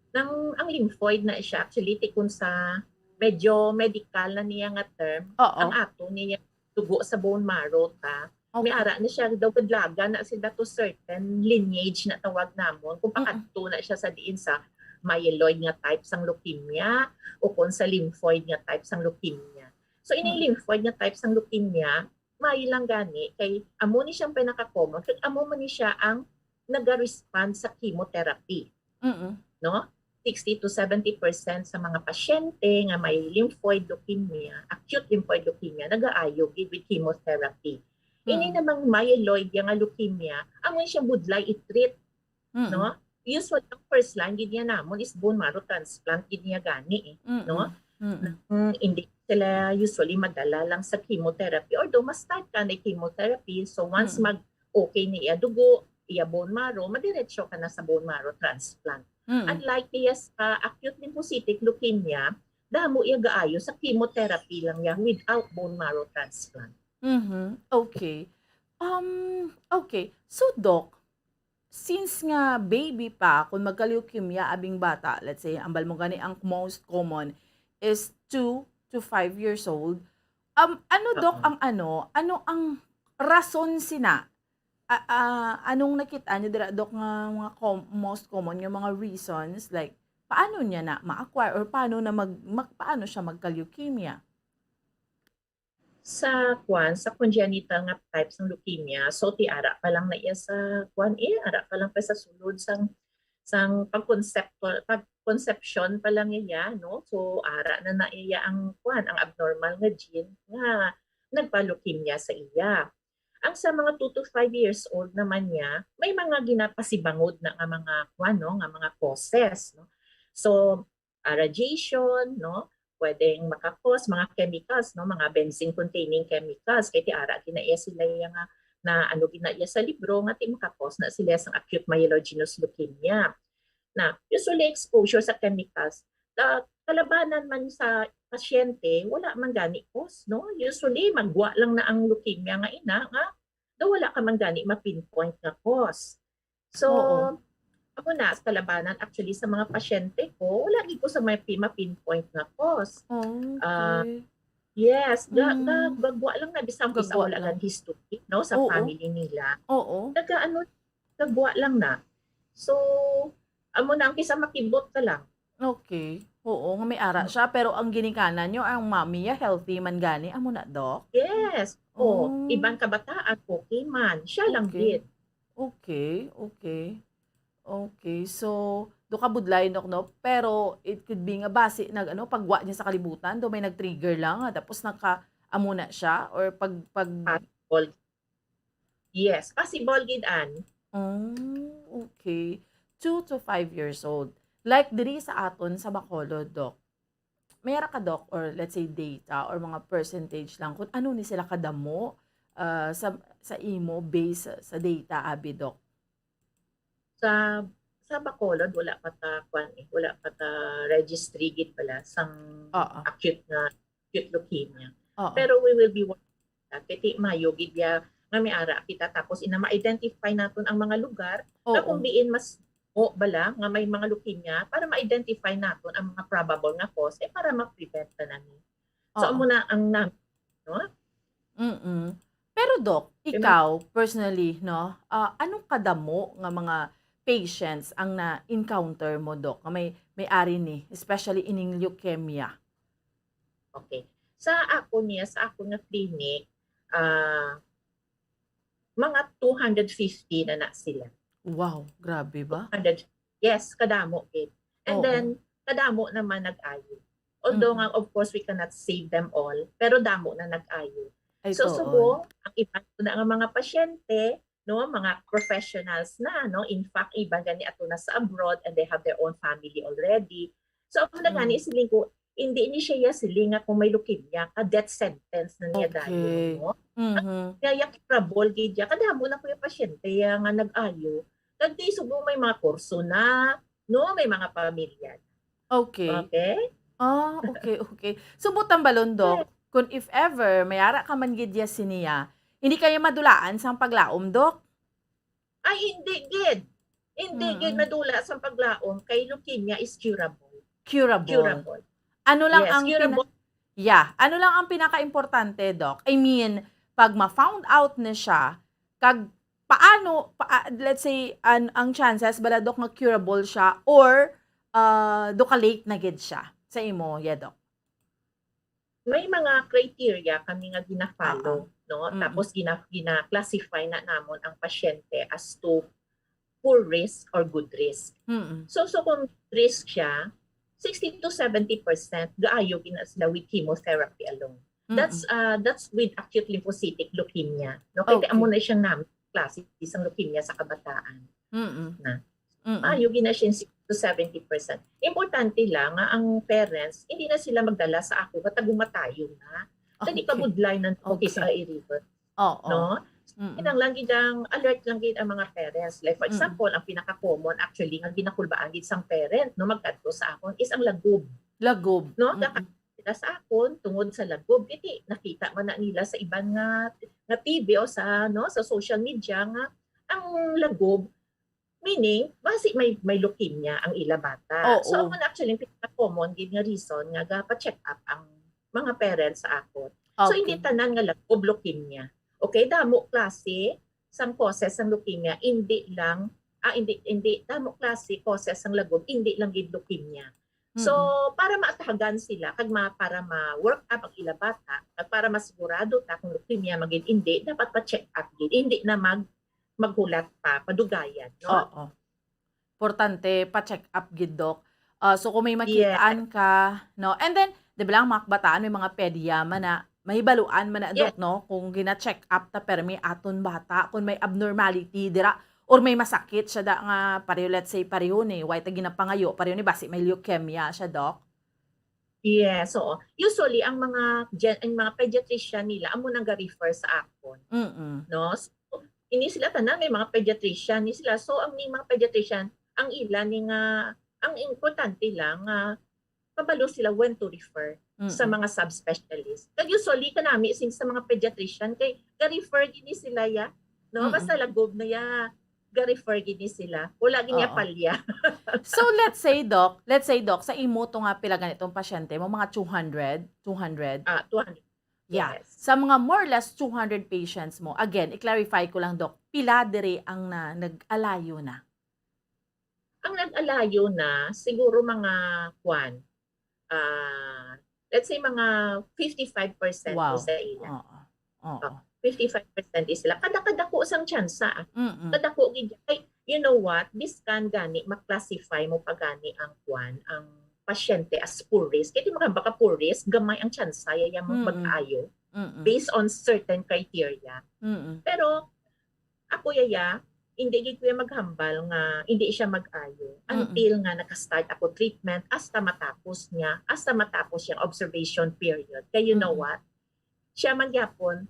Nang, ang lymphoid na siya, actually, ti kung sa medyo medical na niya nga term, ang Oo. ato niya dugo sa bone marrow ta, may Okay. ara na siya daw kadlagan na sila to certain lineage na tawag namon, kung Mm. pakadto na siya sa diin sa myeloid nga type sang leukemia o kung sa lymphoid nga type sang leukemia. So, ining Mm. lymphoid nga type sang leukemia, may lang gani kay amo ni siyang pinaka-common, kay amo man ni siya ang naga-respond sa chemotherapy, Mm. no? Sixty to seventy percent sa mga pasyente nga may lymphoid leukemia, acute lymphoid leukemia, nagaayo gid with chemotherapy. Ini Mm. namang myeloid ya nga leukemia, amo ni siyang budlay i-treat, no? Mm. Usually, ang first line gid niya namon is bone marrow transplant gid niya gani, eh, no? Mm. Mm. Mm, hindi sila usually madala lang sa chemotherapy. Although, ma-start ka na chemotherapy, so once Mm. mag-okay na iya dugo, iya bone marrow, madiretso ka na sa bone marrow transplant. Mm. Unlike niya sa acute lymphocytic leukemia, damo iya gaayo sa chemotherapy lang niya without bone marrow transplant. Mhm. Okay. Um, okay. So, Doc, since nga baby pa, kung magka-leukemia abing bata, let's say, ambal mo gani ang most common is two to five years old, um, ano, Doc, Oo. ang ano, ano ang rason sina? A-, ah, anong nakita niyo dira, Doc, nga mga com-, most common nga mga reasons? Like, paano niya na ma-acquire or paano na mag-, mag-, paano siya magka-leukemia? Sa kwan, sa congenital nga type sang leukemia, so ti ara pa lang na iya sa kwan, eh, ara pa lang pa sa sulod sang, sang pagkonsepto-, pagkonsepsyon pa lang iya, no? So, ara na na iya ang kwan, ang abnormal nga gene nga nagpa-leukemia sa iya. Ang sa mga two to five years old naman niya, may mga ginapasibangod na nga mga kwan, no? Nga mga causes, no? So, ah, radiation, no? Pwedeng maka-cause mga chemicals, no? Mga benzene-containing chemicals. Kay ti ara gina iya sila iya nga na ano gina iya sa libro nga ti maka-cause na sila sang acute myelogenous leukemia. Na, usually exposure sa chemicals, ta-, kalabanan man sa pasyente, wala man gani cause, no? Usually, magwa lang na ang leukemia nga ina, nga daw wala ka man gani ma-pinpoint nga cause. So, Oo. Ako na, sa kalabanan, actually, sa mga pasyente ko, wala gid ko sa may pi-, ma-pinpoint nga cause. Ah, Okay. yes, ga-, ga-, Mm. gagwa lang na, bisan kung sa Gagwa wala lang. lang history, no, sa Oo. family nila. Oo. Nagkaano, gagwa lang na. So, amo na ang kisa makibot ka lang. Okay. Oo, nga may ara Mm. siya, pero ang ginikanan nyo, ang mommy niya, healthy man gani, amo na, Doc? Yes. Oh, Oh, iban kabataan, okay man. Siya lang okay. gid. Okay, okay. Okay, so, do ka budlay, Doc, no? Pero it could be nga basi nag, ano, pagwa niya sa kalibutan, do may nag-trigger lang, ah, tapos naka, amo na siya, or pag, pag, Possible. Yes, possible gid, Ann. Oh, okay. Two to five years old. Like diri sa aton sa Bacolod, Doc. May ara ka, Doc, or let's say data or mga percentage lang kung ano ni sila kadamo, ah, sa, sa imo based sa, sa data, abi, Doc? Sa, sa Bacolod, wala pa ta, kwan eh, wala pa ta registry gid pala sang Oo. acute nga, acute leukemia. Oo. Pero we will be working on that. Kay ti-, mayo gid ya nga may ara kita, tapos ina ma-identify naton ang mga lugar nga kung Oo. diin mas o bala nga may mga leukemia para ma-identify naton ang mga probable nga cause, eh, para ma-prevent na nami. So, amo Oo. na ang nam-, no? Mm. Pero, Doc, Kay may ikaw, personally, no, ah, anong kadamo nga mga patients ang na-encounter mo, Doc, nga may, may ari ni, especially ining leukemia? Okay. Sa ako niya, sa ako nga clinic, ah, mga two hundred fifty na na sila. Wow, grabe ba? Hundred, yes, kadamo gid. And Oo. then, kadamo naman nag-ayo. Although Mm. nga, of course, we cannot save them all, pero damo na nag-ayo. Ay, So, tuod. subong, ang iban ko na nga mga pasyente, no, mga professionals na, no, in fact, iban gani ato na sa abroad and they have their own family already. So, amo na gani, Mm. siling ko, hindi ni siya siling nga kung may leukemia ka, death sentence na niya dayon, Okay. no? Mhm. Kaya curable gid ya. Kadamo na ko yung pasyente ya nga nag-ayo. Kag di subong may mga kurso na, no? May mga pamilya na. Okay. Okay? Ah, okay, okay. So, butang balon, Doc, Yes. kung if ever, may ara ka man gid ya siniya, hindi kayo madulaan sang paglaom, Doc? Ay, hindi gid. Hindi gid Mm. madula sang paglaom kay leukemia is curable. Curable. Curable. Ano lang Yes, ang pina-, curable. yeah, ano lang ang pinaka-importante, Doc? I mean, pag ma-found out na siya, kag paano, pa, ah, let's say, an, ang chances bala, Doc, nga curable siya or, ah, do ka late na gid siya sa imo, yeah, Doc? May mga criteria kami nga gina-follow, Oo. no? Mm. Tapos gina-, gina-classify na namon ang pasyente as to poor risk or good risk. Mm. So, so kung risk siya, sixty to seventy percent gaayo gina sila with chemotherapy alone. That's, Mm. uh, that's with acute lymphocytic leukemia. No? Kaya amo Okay. na siyang nam-, klase sang leukemia sa kabataan. Mm. Na. Mm. Maayo gina siya sixty to seventy percent. Importante lang nga ang parents, hindi na sila magdala sa ako nga tagumatayo na. Kani Okay. kabudlay na ko kis-a Okay. i-refer. Oo. No? Mm. Kinahanglan gid ang alert lang gid ang mga parents. Like, for Mm. example, ang pinaka-common actually nga ginakulbaan gid sang parent, no, magkadto sa akon is ang lagob. Lagob. No? Mm. Gaka-, sila sa akon tungod sa lagob. Kay nakita man na nila sa iban nga, nga T V o sa, no, sa social media nga ang lagob, meaning, basi may, may leukemia ang ila bata. So, Oo. amo na actually ang pinaka-common gid nga reason nga gapa-check up ang mga parents sa akon. So, hindi Okay. tanan nga lagob leukemia. Okay, damo klase sang causes sang leukemia, hindi lang, ah, hindi, hindi, damo klase causes sang lagob, hindi lang gid leukemia. So, Mm. para maatagan sila, kag ma-, para ma-work up ang ila bata, kag para masigurado ta kung leukemia man gid, hindi, dapat pa-check up gid. Hindi na mag-, maghulat pa, padugayan, no? Oo. Importante, pa-check up gid, Doc. Ah, so, kung may Yes. makitaan ka, no? And then, di ba lang, mga kabataan, may mga pedya man na, mahibaluan man na, Doc, Yes. no? Kung gina-check up ta, permi aton bata, kung may abnormality, dira, or may masakit siya da nga, pareho, let's say, pareho ni, why ta ginapangayo, pareho ni, basi may leukemia siya, Doc? Yes, oo. Usually, ang mga gen-, ang mga pediatrician nila, amo nang ga-refer sa akon. Mm. No? So, ini sila tanan, may mga pediatrician ni sila. So, ang ni mga pediatrician, ang ila ni nga, ang importante lang nga kabalo sila when to refer sa Mm. mga subspecialist. Kag usually, kanami, since sa mga pediatrician, kay ga-refer gid ni sila, ya. No? Mm. Basta lagob na, ya, ga-refer gid ni sila. Wala gid niya Oo. palya. So, let's say, Doc, let's say, Doc, sa imo to nga pila ganitong pasyente mo, mga two hundred, two hundred? Ah, two hundred. Yeah. Yes. Sa mga more or less two hundred patients mo, again, i-clarify ko lang, Doc, pila diri ang na-, nag-alayo na? Ang nag-alayo na, siguro mga, kwan, ah, let's say, mga fifty-five percent Wow. sa ila. Oo. Oo. Oh, fifty-five percent is sila. Kada-, kadako sang tsansa, ah. Mm-mm. Kadako gid. Ay, you know what? Biskan gani, ma-classify mo pa gani ang kwan, ang pasyente as poor risk. Kaya di magamba ka poor risk, gamay ang tsansa, yaya mo Mm-mm. mag-ayo Mm-mm. based on certain criteria. Mm-mm. Pero ako, yaya, hindi gid ko ya maghambal nga hindi siya mag-ayo Mm-mm. until nga naka-start ako treatment, hasta matapos niya, hasta matapos yung observation period. Kaya you know Mm-mm. what? Siya man gyapon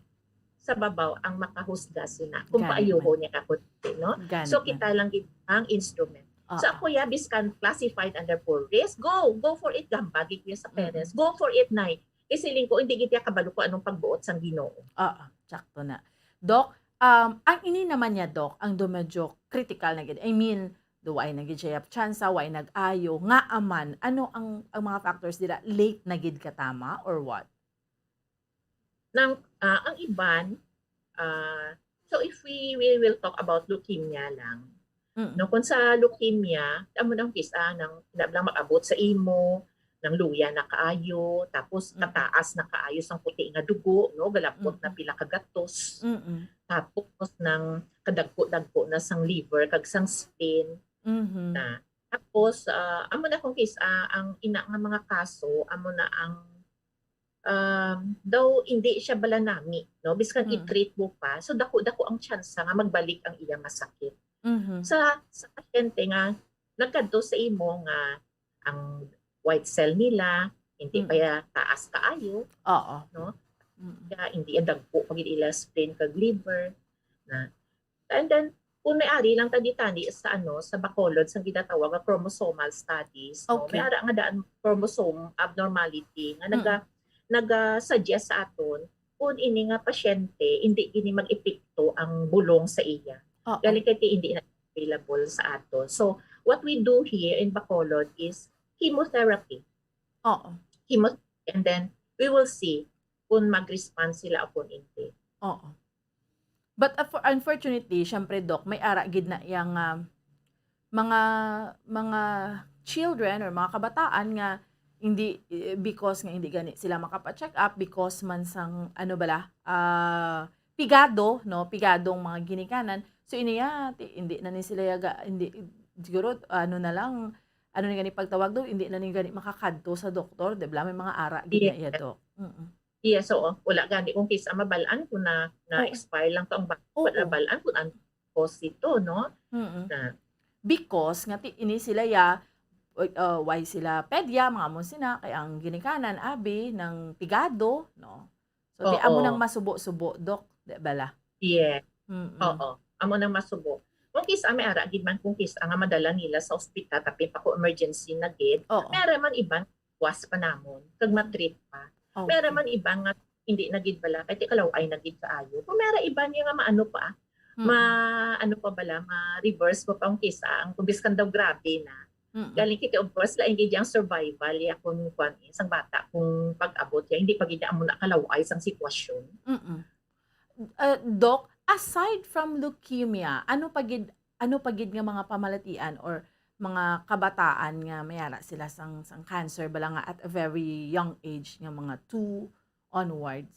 sa babaw ang makahusga sina kung Gani paayuho man. niya ka kundi, no? Gani So man. kita lang gid ang instrument. So Oo. ako, ya, biskan classified under poor risk, go, go for it, gambagi ko ya sa Mm-mm. parents, go for it, nay. Kay siling ko, hindi gid ya kabalo kung anong pagbuot sang Ginoo. Oo, sakto na. Doc, um, ang ini naman niya, Doc, ang do medyo critical na gid. I mean, do way na gid siya tsansa, way nag-ayo, nga aman, ano ang, ang mga factors dira? Late na gid katama or what? Nang, ah, ang iban, ah, so if we, we will talk about leukemia lang, Mm. no, kung sa leukemia, amo nang kis-a nang, na lang mag-abot sa imo, nang luya na kaayo, tapos Mm. kataas na kaayo sang puti nga dugo, no, galapot na Mm-mm. pila ka gatos, Mm-mm. tapos nang kadagko-dagko na sang liver kag sang spleen Mhm. na. Tapos, ah, amo na kung kis-a ang ina nga mga kaso, amo na ang, um, daw hindi siya bala nami, no? Biskan Mm. i-treat mo pa, so dako-dako ang tsansa nga magbalik ang iya nga sakit. Mhm. Sa, sa pasyente nga nagkadto sa imo nga ang white cell nila hindi Mm. pa ya taas kaayo, Oo. no? Mm. Kaya hindi ya dagko pa gid ila spleen kag liver na. And then, kung may ari lang ta di tani sa, ano, sa Bacolod, sa ginatawag nga chromosomal studies, no? Okay. May ara nga daan chromosome abnormality nga Mm. naga-, naga-suggest sa aton kung ini nga pasyente hindi gini mag-epekto ang bulong sa iya. Oo. Gali kay ti hindi na available sa ato. So, what we do here in Bacolod is chemotherapy. Oo. Chemo-, and then we will see kung mag-respond sila o kung hindi. Oo. But unfor-, unfortunately, syempre, Doc, may ara gid na yang, ah, mga, mga children or mga kabataan nga hindi, eh, because nga hindi gani sila makapa-check up because man sang, ano bala, ah, pigado, no? Pigadong mga ginikanan. So, ini ya, ti-, hindi na ni sila yaga, hindi, siguro, ano na lang, ano ni gani pagtawag do, hindi na ni gani makakadto sa doktor, di ba? May mga ara gid na Yeah. iya, Doc. Mm-mm. Yes, oo. Wala gani kung kis-a mabal-an kung na, Oo. na-expire lang to ang ba-, Oo. wala mabal-an kung ano cause ito, no? Mm-mm. Na, Because nga ti-, ini sila ya, uh, why sila pedya, mga amo sina, kay ang ginikanan, abi, nang pigado, no? So, ti amo Oo. nang masubo-subo, Doc, di bala? yeah. Mm-mm. Oo. Amo nang masubo. Kung kis-a may ara gid man, kung kis-a nga madala nila sa ospital, tapi pa ko emergency na gid. Oo. May ara man iban, was pa namon, kag ma-treat pa. Okay. May ara man iban nga hindi na gid bala, kay ti kalaw-ay na gid kaayo. Kung may ara iban nga maano pa, Mm-mm. ma-, ano pa bala, ma-reverse pa pa ang kis-a, ang kung biskan daw grabe na. Mm-mm. Galing kay, of course, lain gid ang survival, ya, kung kwan, eh, sang bata, kung pag-abot ya, hindi pa gid amo na kalaw-ay sang sitwasyon. Mm-mm. Uh, Doc, aside from leukemia, ano pa gid, ano pa gid nga mga pamalatian or mga kabataan nga may ara sila sang, sang cancer bala nga at a very young age nga mga two onwards?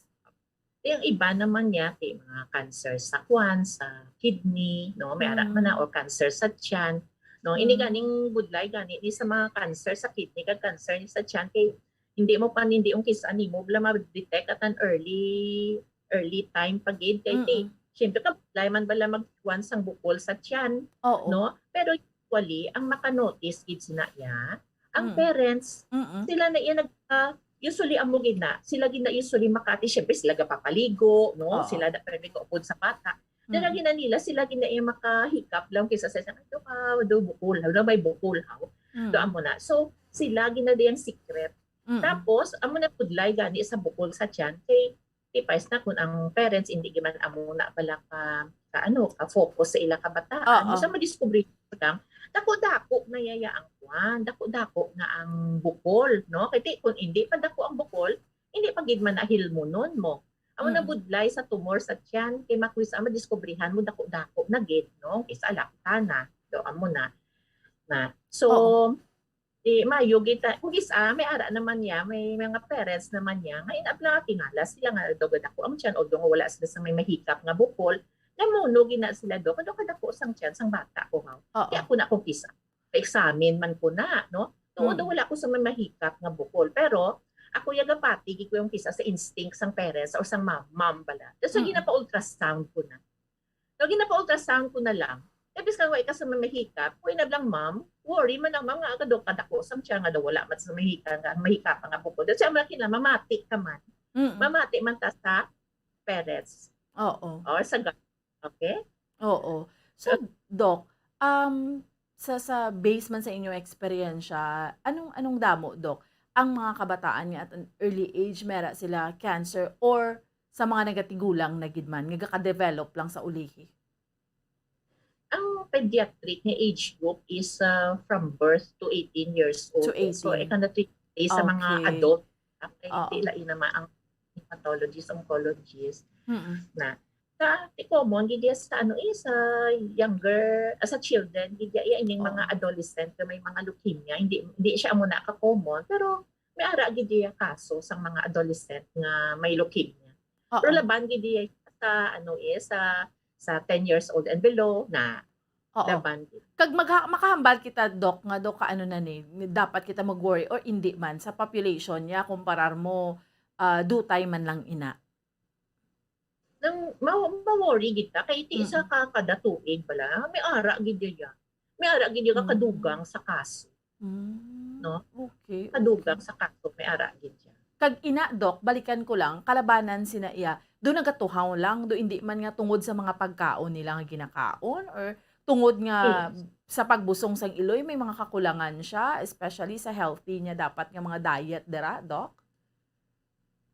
Yung iba naman niya, kay mga cancer sa kwan, sa kidney, no? May ara man na, Mm. or cancer sa tiyan, no? Ini Mm. ganing budlay gani ni sa mga cancer sa kidney kag cancer ni sa tiyan, kay hindi mo pa, hindi yung kis-a nimo bala ma-detect at an early, early time pa gid, kay ti, Mm-mm. syempre, kabudlay man bala magkuan sang bukol sa tiyan, Oo. no? Pero usually, ang maka-notice gid sina iya, ang Mm. parents, Mm-mm. sila na iya nag-, ah, usually, amo gid na, sila gid na usually makati, syempre, sila gapapaligo, no? Oo. Sila na pwede kaupod sa bata. Dala Mm. gid na nila, sila gid na iya makahikap lang kisa sa, "Ay, do ka, do bukol, haw, do may bukol, haw." Do Mm. amo na. So, sila gid na diyang secret. Mm. Tapos, amo na budlay gani sa bukol sa tiyan, kay tipais na kung ang parents hindi gid man amo na bala ka, ka ano, ka-focus sa ila kabataan. Oo. Sa madiskubre lang, dako-dako na yaya ang kwan, dako-dako na ang bukol, no? Kay ti, kung hindi pa dako ang bukol, hindi pa gid man nahilmunon mo. Amo na Mm. budlay sa tumor sa tiyan, kay makwis ang madiskubrihan mo dako-dako na gid, no? Kisa alakta na. So, amo na. Na. So, Oo. Di, maayo gid ta-, kung isa, may ara naman niya, may mga parents naman niya, nga inabla nga tingala sila nga daw gadako ang tiyan, although nga wala sila sa may mahikap nga bukol, namuno gina sila daw, kadaw kadako sang tiyan sang bata ko, ha. Oo. Kaya ako na kung kisa, pa-examine man ko na, no? Tuod Mm. wala ko sa may mahikap nga bukol, pero ako yagapati gid ko yung kisa sa instinct sang parents or sang mom, mom bala. So, Mm. ginapa-ultrasound ko na. So, ginapa-ultrasound ko na lang. Eh, biskan wa ika sa may mahikap, kung inablang mom, worry man ang mom nga kadok kadako sang tiyan nga daw wala man sa mahika-, nga mahikap nga bukol. That's why, ang kinahanglan, mamati ka man. Mm. Mamati man ta sa parents Oo. or sa ga-, okay? Oo. So, Doc, um, sa, sa base man sa inyong eksperyensya, anong, anong damo, Doc, ang mga kabataan nga at an early age, may ara sila cancer or sa mga nagatigulang na gid man, nga gaka-develop lang sa ulihi? Ang pediatric nga age group is, ah, from birth to eighteen years old. To So, eighteen. I cannot really say sa mga Okay. adult. Ang Oo. Ila ina ma-, ang hepatologist, oncologist Mm. na. Sa, ti common gid iya sa, ano, eh, sa younger, ah, sa children, gid iya, iya ining mga Oh. adolescent nga may mga leukemia. Hindi, hindi siya amo na ka-common, pero may ara gid iya kaso sa mga adolescent nga may leukemia. Pero Oo. laban gid iya sa, ano, eh, sa, sa ten years old and below na Oo. laban gid. Kag magha-, makahambal kita, Doc, nga, Doc, ka ano na ni, dapat kita mag-worry or indi man sa population niya, kumparar mo, ah, dutay man lang ina. Nang ma-, ma-worry gid ta, kay ti isa Mm. ka kada tuig bala, may ara gid iya. May ara gid iya Mm. kadugang sa kaso. Mm. No? Okay, Kadugang okay. sa kaso, may ara gid iya. Kag ina, Doc, balikan ko lang, kalabanan sina iya, do nagatuhaw lang, do hindi man nga tungod sa mga pagkaon nila nga ginakaon, or tungod nga Yes. sa pagbusong sang iloy, may mga kakulangan siya, especially sa healthy niya dapat nga mga diet dira, Doc?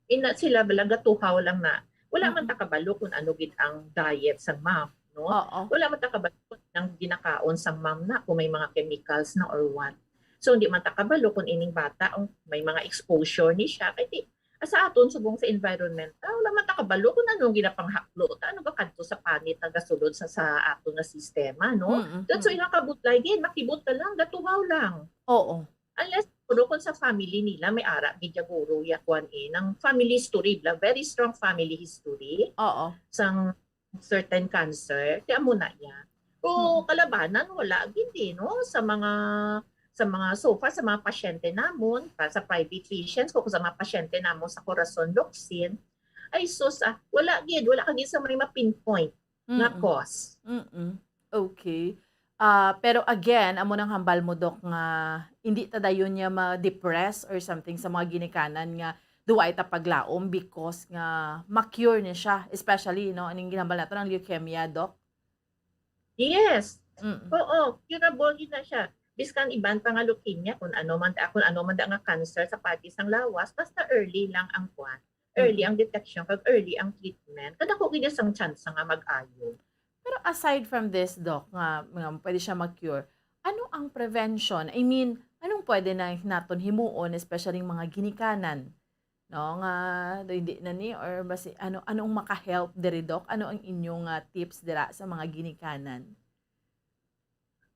Ina sila bala gatuhaw lang na. Wala man Mm. ta kabalo kung ano gid ang diet sa mom, no? Oo. Wala man ta kabalo kung ang ginakaon sa mom na, kung may mga chemicals na or what. So, hindi man ta kabalo kung ining bata, ang may mga exposure ni siya. Kay ti, sa aton, subong sa environment, ah, wala man ta kabalo kung anong ginapanghaklo ta, ano ba kadto sa panit nga gasulod sa, sa aton nga sistema, no? Mm, That's why mm. nakabudlay din, makibot ka lang, gatuhaw lang. Oo. Unless, siguro, kung sa family nila, may ara gid ya guro ya kwan eh, ng family history, bla, very strong family history Oo. sang certain cancer, ti amo na ya. Kung Mm. kalabanan, wala gid eh, no? Sa mga, sa mga, so far, sa mga pasyente namon, pa, sa private patients, kung sa mga pasyente namon sa Corazon Locsin, ay sus, ah, wala gid, wala ka gid sa may ma-pinpoint nga Mm-mm. cause. Mm-mm. Okay. Ah, pero again, amo nang hambal mo, Doc, nga hindi ta dayon niya ma-depress or something sa mga ginikanan nga duwa ta paglaom because nga ma-cure niya siya, especially, no, aning ginhambal nato ng leukemia, Doc? Yes. Mm. Oo, curable gid na siya. Biskan iban pa nga leukemia, kung ano man, kung ano man da nga cancer sa parti sang lawas, basta early lang ang kwan. Early Mm. ang detection, kag early ang treatment, kadako gid sang tsansa nga mag-ayo. Pero aside from this, Doc, nga, nga pwede siya mag-cure, ano ang prevention? I mean, anong pwede na naton himuon, especially yung mga ginikanan? No, nga do hindi na ni, or basi, ano, anong maka-help diri, Doc? Ano ang inyong, ah, tips dira sa mga ginikanan?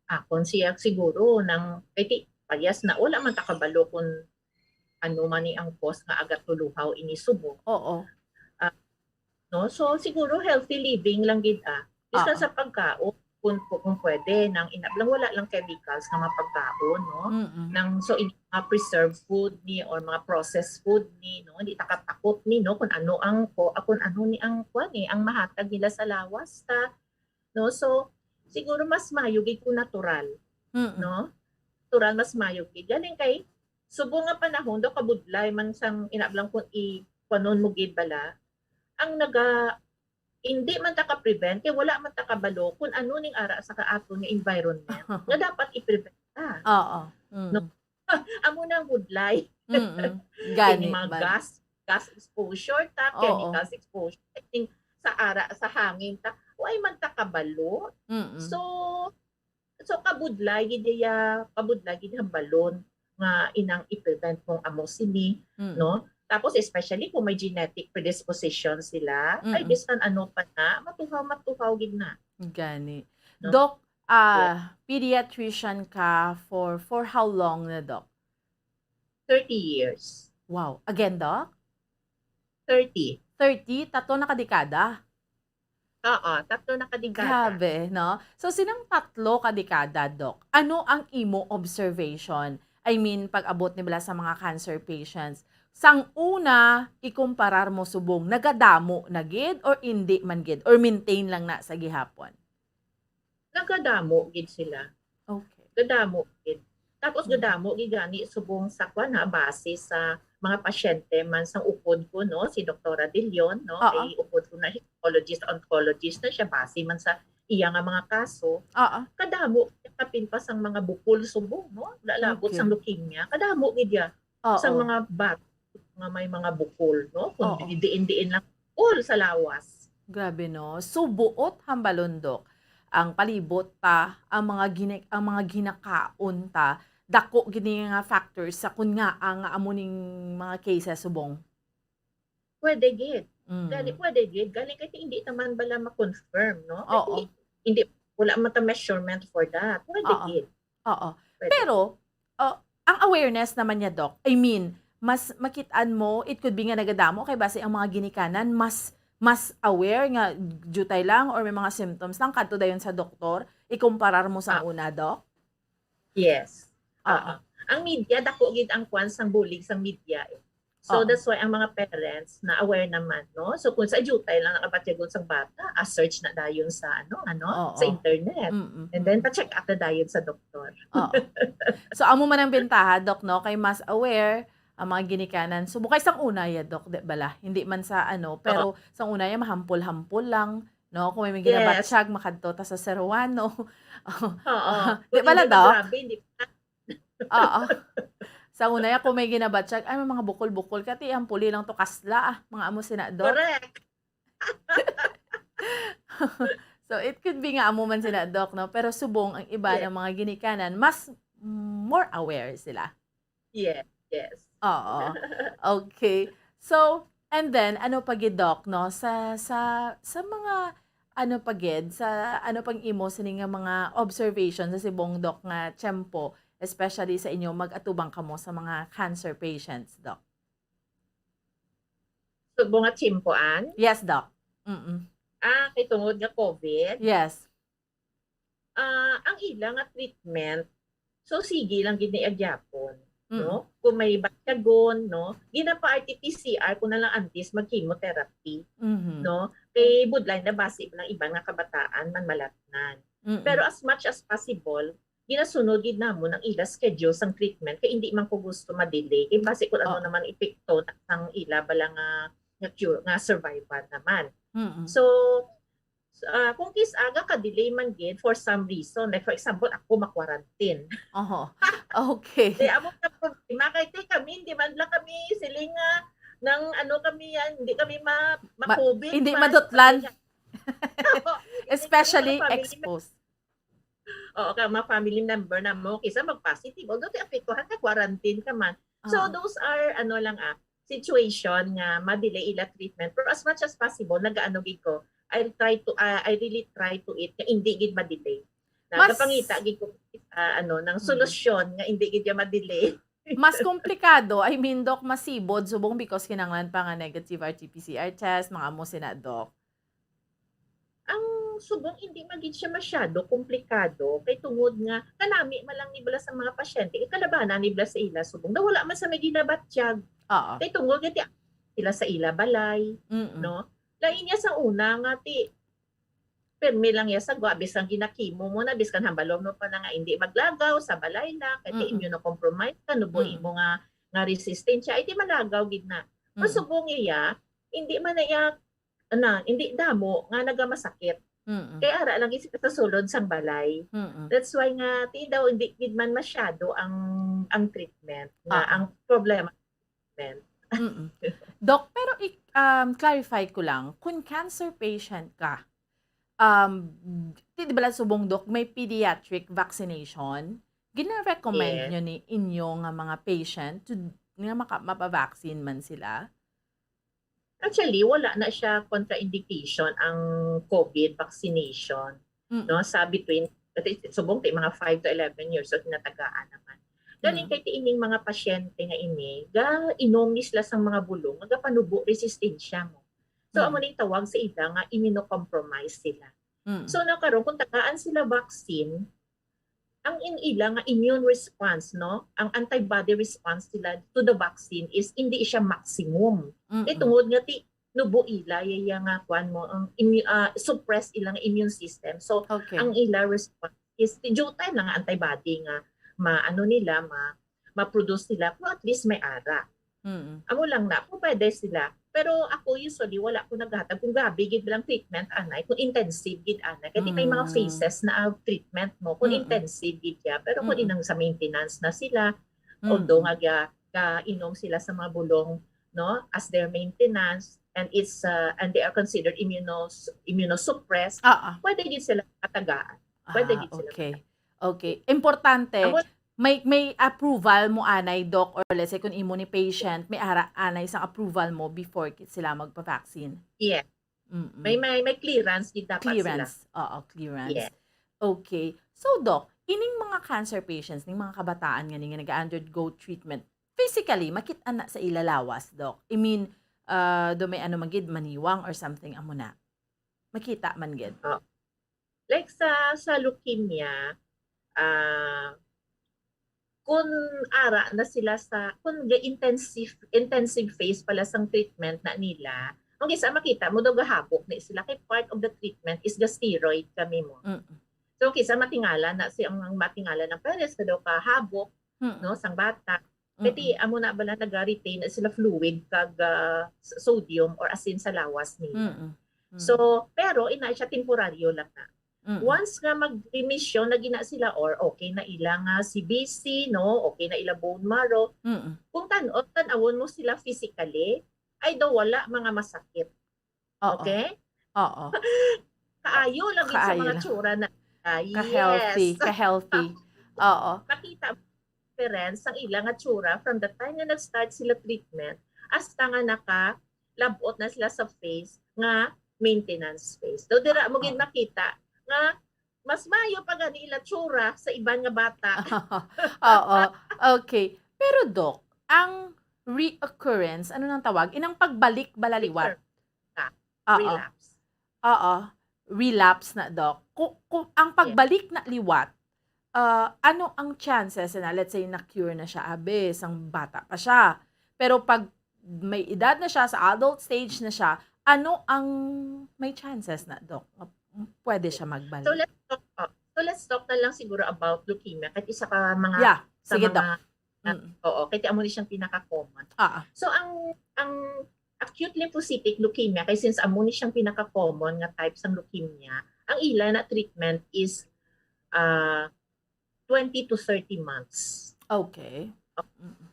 Akon siya siguro nang, kay ti, parehas na, wala man ta kabalo kung ano man ni ang cause nga agatuluhaw ini subong. Oo. Ah, no? So, siguro healthy living lang gid, ah. Biskan Oo. sa pagkaon, kung, kung pwede, nang inablang wala lang chemicals nga mapagkaon, no? Mm-mm. Nang, so, in, mga preserved food ni or mga processed food ni, no? Hindi ta katakot ni, no? Kung ano ang, ko, ah, kung ano ni ang, kwan, eh, ang mahatag nila sa lawas ta, no? So, siguro mas mayo gid kung natural, Mm-mm. no? Natural, mas mayo gid. Galing kay, subong nga panahon daw, kabudlay man sang inablang kung i-, kuanon mo gid bala, ang naga-, hindi man ta ka-prevent, kay wala man ta kabalo kung ano ning ara sa ka-, aton nga environment nga dapat i-prevent ta. Oo. Mm. No? Amo na ang budlay. Mm-mm. Gani Kini mga man. gas, gas exposure ta, Oo. chemicals exposure, I think, sa ara, sa hangin ta, way man ta kabalo. Mm-mm. So, so kabudlay gid iya, kabudlay gid hambalon nga inang i-prevent kung amo sini, Mm. no? Tapos especially kung may genetic predisposition sila, ay Mm-mm. bisan ano pa na, matuhaw, matuhaw gid na. Gani. No? Doc, Ah, pediatrician ka for, for how long na, Doc? Thirty years. Wow. Again, Doc? Thirty. Thirty? Tatlo na ka dekada? Oo, tatlo na ka dekada. Grabe, no? So, sining tatlo ka dekada, Doc, ano ang imo observation? I mean, pag-abot ni bala sa mga cancer patients. Sang una, ikumparar mo subong, nagadamo na gid or indi man gid? Or maintain lang na sa gihapon? Nagadamo gid sila. Okay. Gadamo gid. Tapos Mm. gadamo gid gani subong sa kwan ha, base sa mga pasyente man sang upod ko, no, si Doktora De Leon, no, Oo. kay upod ko na histologist, oncologist na siya, base man sa iya nga mga kaso. Oo. Kadamo kapin pa sang mga bukol subong, no, lalabot Okay. sang leukemia. Kadamo gid ya sang Oo. mga bat nga may mga bukol, no, kung Oo. diin-diin lang bukol sa lawas. Grabe, no? So, buot hambalon, Doc, ang palibot ta, ang mga gini-, ang mga ginakaon ta, dako gid ni nga factors sa kun nga ang amo ning mga cases subong. Pwede gid. Gani, Mm. pwede gid. Gani, kay hindi naman bala ma-confirm, no? Kay Oo. hindi, hindi, wala man ta measurement for that. Pwede Oo. gid. Oo. Pwede. Pero, uh, ang awareness naman niya, Doc, I mean, mas makitaan mo, it could be nga nagadamo, kay basi ang mga ginikanan, mas, mas aware nga jutay lang or may mga symptoms lang, kadto dayon sa doktor, ikumparar mo sa Ah. una, Doc? Yes. Oo. Oo. Ang media, dako gid ang kwan sang bulig sang media eh. So, Oo. That's why ang mga parents na aware naman, no? So, kung sa jutay lang nakabatyagon sang bata, ah, search na dayon sa, ano, ano, sa Oo. internet. Mm-mm. And then, pa-check up na dayon sa doktor. Oo. So, amo man ang bentaha, Doc, no? Kay mas aware ang mga ginikanan. So, bukay sang una ya, Doc, di bala? Hindi man sa ano, Oo. Pero sang una ya, mahampol-hampol lang, no? Kung may, may Yes. ginabatyag, makadto ta sa Ceruano. Oo. Di Kung bala, hindi Doc? magrabe, hindi pa. Oo. Sa una ya, kung may ginabatyag, "Ay, may mga bukol-bukol ka, ti, hampuli lang to kasla, ah." Mga amo sina, Doc. Correct. So, it could be nga amo man sina, Doc, no? Pero subong ang iba Yes. ng mga ginikanan, mas more aware sila. Yes, yes. Oo. Okay. So, and then, ano pa gid, Doc, no? Sa, sa, sa mga, ano pa gid, sa ano pang imo sini nga mga observation sa subong, Doc, nga tiyempo, especially sa inyo, mag-atubang kamo sa mga cancer patients, Doc? Subong nga tiyempo, Ann? Yes, Doc. Mm-mm. Ah, kay tungod nga COVID? Yes. Ah, ang ila nga treatment, so sige lang gid ni agyapon, Mm. no? Kung may batyagon, no? Ginapa-R T P C R ko na lang antes mag-chemotherapy, Mhm. no? Kay budlay na basi lang iban nga kabataan man malatnan. Mm-mm. Pero as much as possible, ginasunod gid namon ang ila schedule sang treatment kay hindi man ko gusto ma-delay. Kay basi kung ano Oo. naman epekto na sang ila bala nga, nga cure, nga survival naman. Mm-mm. So, ah, kung kis-a gaka-delay man gid for some reason, like for example, ako ma-quarantine. Oho. Okay. Kay amo na problema kay, kay kami, hindi man lang kami siling nga nang ano kami yan, hindi kami ma, Ma-, ma-COVID hindi man. madutlan. Kami nga, Oo, hindi Especially kami mga family exposed. Oo, ka mga family member na mo, kisa mag-positive. Although, ti apektuhan ka, quarantine ka man. So, Ah. Those are, ano lang, ah, situation nga ma-delay ila treatment. Pero as much as possible, nagaano gid ko, I try to, ah, I really try to it nga hindi gid ma-delay. Mas Nagapangita gid ko, ah, ano, ng Mm. solusyon nga hindi gid ya ma-delay. Mas komplikado, I mean, Doc, masibod, subong because kinahanglan pa nga negative R T P C R test, mga amo sina, Doc. Ang subong, hindi man gid siya masyado komplikado, kay tungod nga kanami man lang ni bala sa mga pasyente, kay kalabanan ni bala sa ila subong, daw wala man sa may ginabatyag. Oo. Kay tungod nga ti-, sila sa ila balay, Mm-mm. no? Lain niya sa una nga ti, pirmi lang ya sa gwa, bisan ginakimo mo na, biskan hambalon mo pa na nga hindi maglagaw, sa balay lang, kay ti Mm-mm. immunocompromised ka, no, bo Mm. imo nga, nga resistensya, ay ti malagaw gid na. Mm-mm. Masubong iya, hindi man na iya, ana, hindi damo nga nagamasakit. Mm-mm. Kay ara lang gid sila sa sulod sang balay. Mm-mm. That's why nga, ti daw, hindi gid man masyado ang, ang treatment, nga Oo. ang problema treatment. Mm-mm. Doc, pero i-, um, clarify ko lang, kung cancer patient ka, um, di, di ba lang subong, Doc, may pediatric vaccination? Gina-recommend Yes. nyo ni inyo nga mga patient to, nga maka-, mapa-vaccine man sila? Actually, wala na siya contraindication ang COVID vaccination, Mm. no, sa between At it-, subong ti mga five to eleven years old, natagaan naman. Galing Mm. kay ti ining mga pasyente nga ini, ga-inom ni sila sang mga bulong, nga gapanubo resistensya mo. So, Mm. amo ni tawag sa ila nga immunocompromised sila. Mm. So, na karon, kung tagaan sila vaccine, ang in ila nga immune response, no? Ang antibody response nila to the vaccine is hindi siya maximum. Mm-mm. Kay tungod nga ti nubo ila, iya nga, kuwan mo, ang immu-, ah, suppress ila nga immune system. So, Okay. ang ila response is ti due time na nga antibody nga ma-, ano nila, ma-, ma-produce nila, pero at least may ara. Mm. Amo lang na, kung pwede sila. Pero ako, usually, wala ko naghatag kung grabe gid lang treatment, anay, kung intensive gid, anay. Kay di may mga Mm. phases na ang treatment mo, kung Mm-mm. intensive gid ya. Pero kung Mm-mm. inang sa maintenance na sila, although Mm-mm. nga ga-, ga-inom sila sa mga bulong, no, as their maintenance, and it's, uh, and they are considered immunos-, immunosuppressed, Ah, ah. pwede gid sila matagaan. Pwede Ah, gid sila okay. matagaan. Okay. Importante, Amo, may, may approval mo anay, Doc, or let's say, kung imo ni patient, may ara anay sang approval mo before ki-, sila magpa-vaccine. Yes. Mm-mm. May, may, may clearance gid dapat sila. Clearance. Oo, clearance. Yes. Okay. So, Doc, ining mga cancer patients, ning mga kabataan nga ni nga nag-undergo treatment, physically, makit-an na sa ila lawas, Doc? I mean, uh, do may ano man gid, maniwang or something, amo na? Makita man gid? Oh. Like sa, sa leukemia, ah, kung ara na sila sa, kung ga-intensive, intensive phase pala sang treatment na nila, ang kisa makita mo daw gahabok ni sila kay part of the treatment is ga-steroid kami mo. Mm. So, kisa matingala na si, ang, ang matingala ng parents na daw kahabok, Mm. no, sang bata. Kay ti, Mm. amo na bala naga-retain na sila fluid kag, ah, s-, sodium or asin sa lawas nila. Mm. Mm. So, pero ina siya temporaryo lang na. Mm. Once nga mag-remission na gina sila or okay na ila nga C B C, no? Okay na ila bone marrow. Mm. Kung tan-, o, tan-awon mo sila physically, ay daw wala mga masakit. Oo. Okay? Oo. Kaayo lang gid sa Kaayo mga lang. tsura na, ah, Ka-healthy, yes. ka-healthy. Oo. Makita mo difference ang ila nga tsura from the time nga nag-start sila treatment hasta nga naka-labot na sila sa phase nga maintenance phase. So, dira mo gid Oo. makita nga mas maayo pa gani ila tsura sa iban nga bata. Oo. Okay. Pero, Doc, ang reoccurrence, ano nang tawag? Inang pagbalik bala liwat? Recur-, ah, Oo. relapse. Oo. Relapse na, Doc. Ku-, ku-, ang Yes. pagbalik na liwat, ah, ano ang chances na, let's say, na-cure na siya, abi, sang bata pa siya. Pero pag may edad na siya, sa adult stage na siya, ano ang may chances na, Doc, nga pwede siya magbalik? So, let's talk, oh, so, let's talk na lang siguro about leukemia, kahit isa ka mga, Yeah. sa Sige, Doc. mga, Mm. oo, kahit amo ni siyang pinaka-common. Ah, ah. So, ang, ang acute lymphocytic leukemia, kay since amo ni siyang pinaka-common nga type sang leukemia, ang ila na treatment is, ah, twenty to thirty months. Okay. Mm.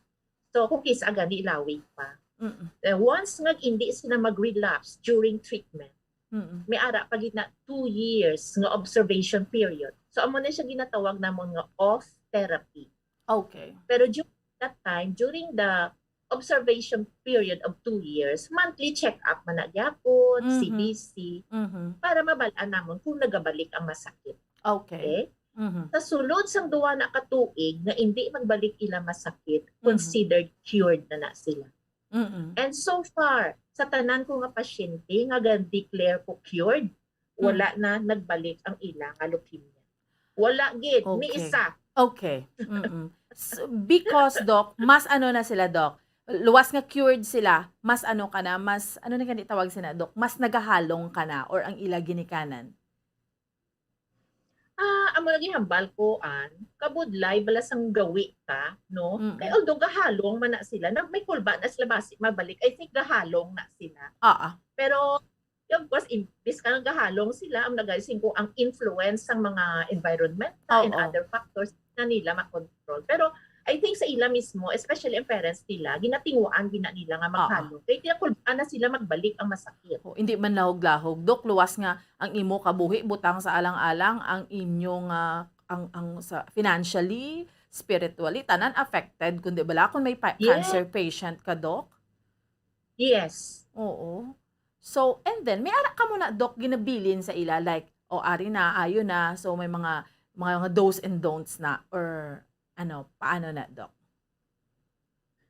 So, kung kisa gani, lawig pa. Mm. Eh, once nga hindi sila mag-relapse during treatment, Mm. may ara pa gid na two years nga observation period. So, amo na siya ginatawag namon nga off therapy. Okay. Pero during that time, during the observation period of two years, monthly check-up man na gyapon, Mhm. C B C, Mhm. para mabal-an namon kung nagabalik ang masakit. Okay. Okay? Mhm. Sa sulod sang duwa na ka tuig nga hindi magbalik ila masakit, Mhm. considered cured na na sila. Mm-mm. And so far, sa tanan ko nga pasyente nga ga-declare ko cured, Mm. wala na nagbalik ang ila nga leukemia. Wala gid, ni Okay. isa. Okay. Mm-mm. So, because, Doc, mas ano na sila, Doc? Luwas nga cured sila, mas ano ka na, mas, ano na gani tawag sina, Doc? Mas nagahalong ka na or ang ila ginikanan? Ah, amo lagi hambal ko, an, kabudlay bala sang gawi ta, no? Mm. Kay although gahalong man na sila, na may kulba na sila basi mabalik. I think gahalong na sila. Ah, ah. Pero, of course, imbis ka nga gahalong sila, ang nagaising ko ang influence sang mga environment and Oo. other factors na nila makontrol. Pero, I think sa ila mismo, especially ang parents nila, ginatinguan gina nila nga Oo. maghalong. Kay kaya kulba na sila magbalik ang masakit. O, hindi man lahog-lahog, Dok, luwas nga ang imo kabuhi butang sa alang-alang, ang inyong, ah, ang, ang sa financially, spiritually, tanan affected, kundi bala kung may pa-, Yes. cancer patient ka, Dok? Yes. Oo. So, and then, may ara ka mo na, Dok, ginabilin sa ila, like, "O, ari na, ayo na." So, may mga mga, mga do's and don'ts na, or ano, paano na, Doc?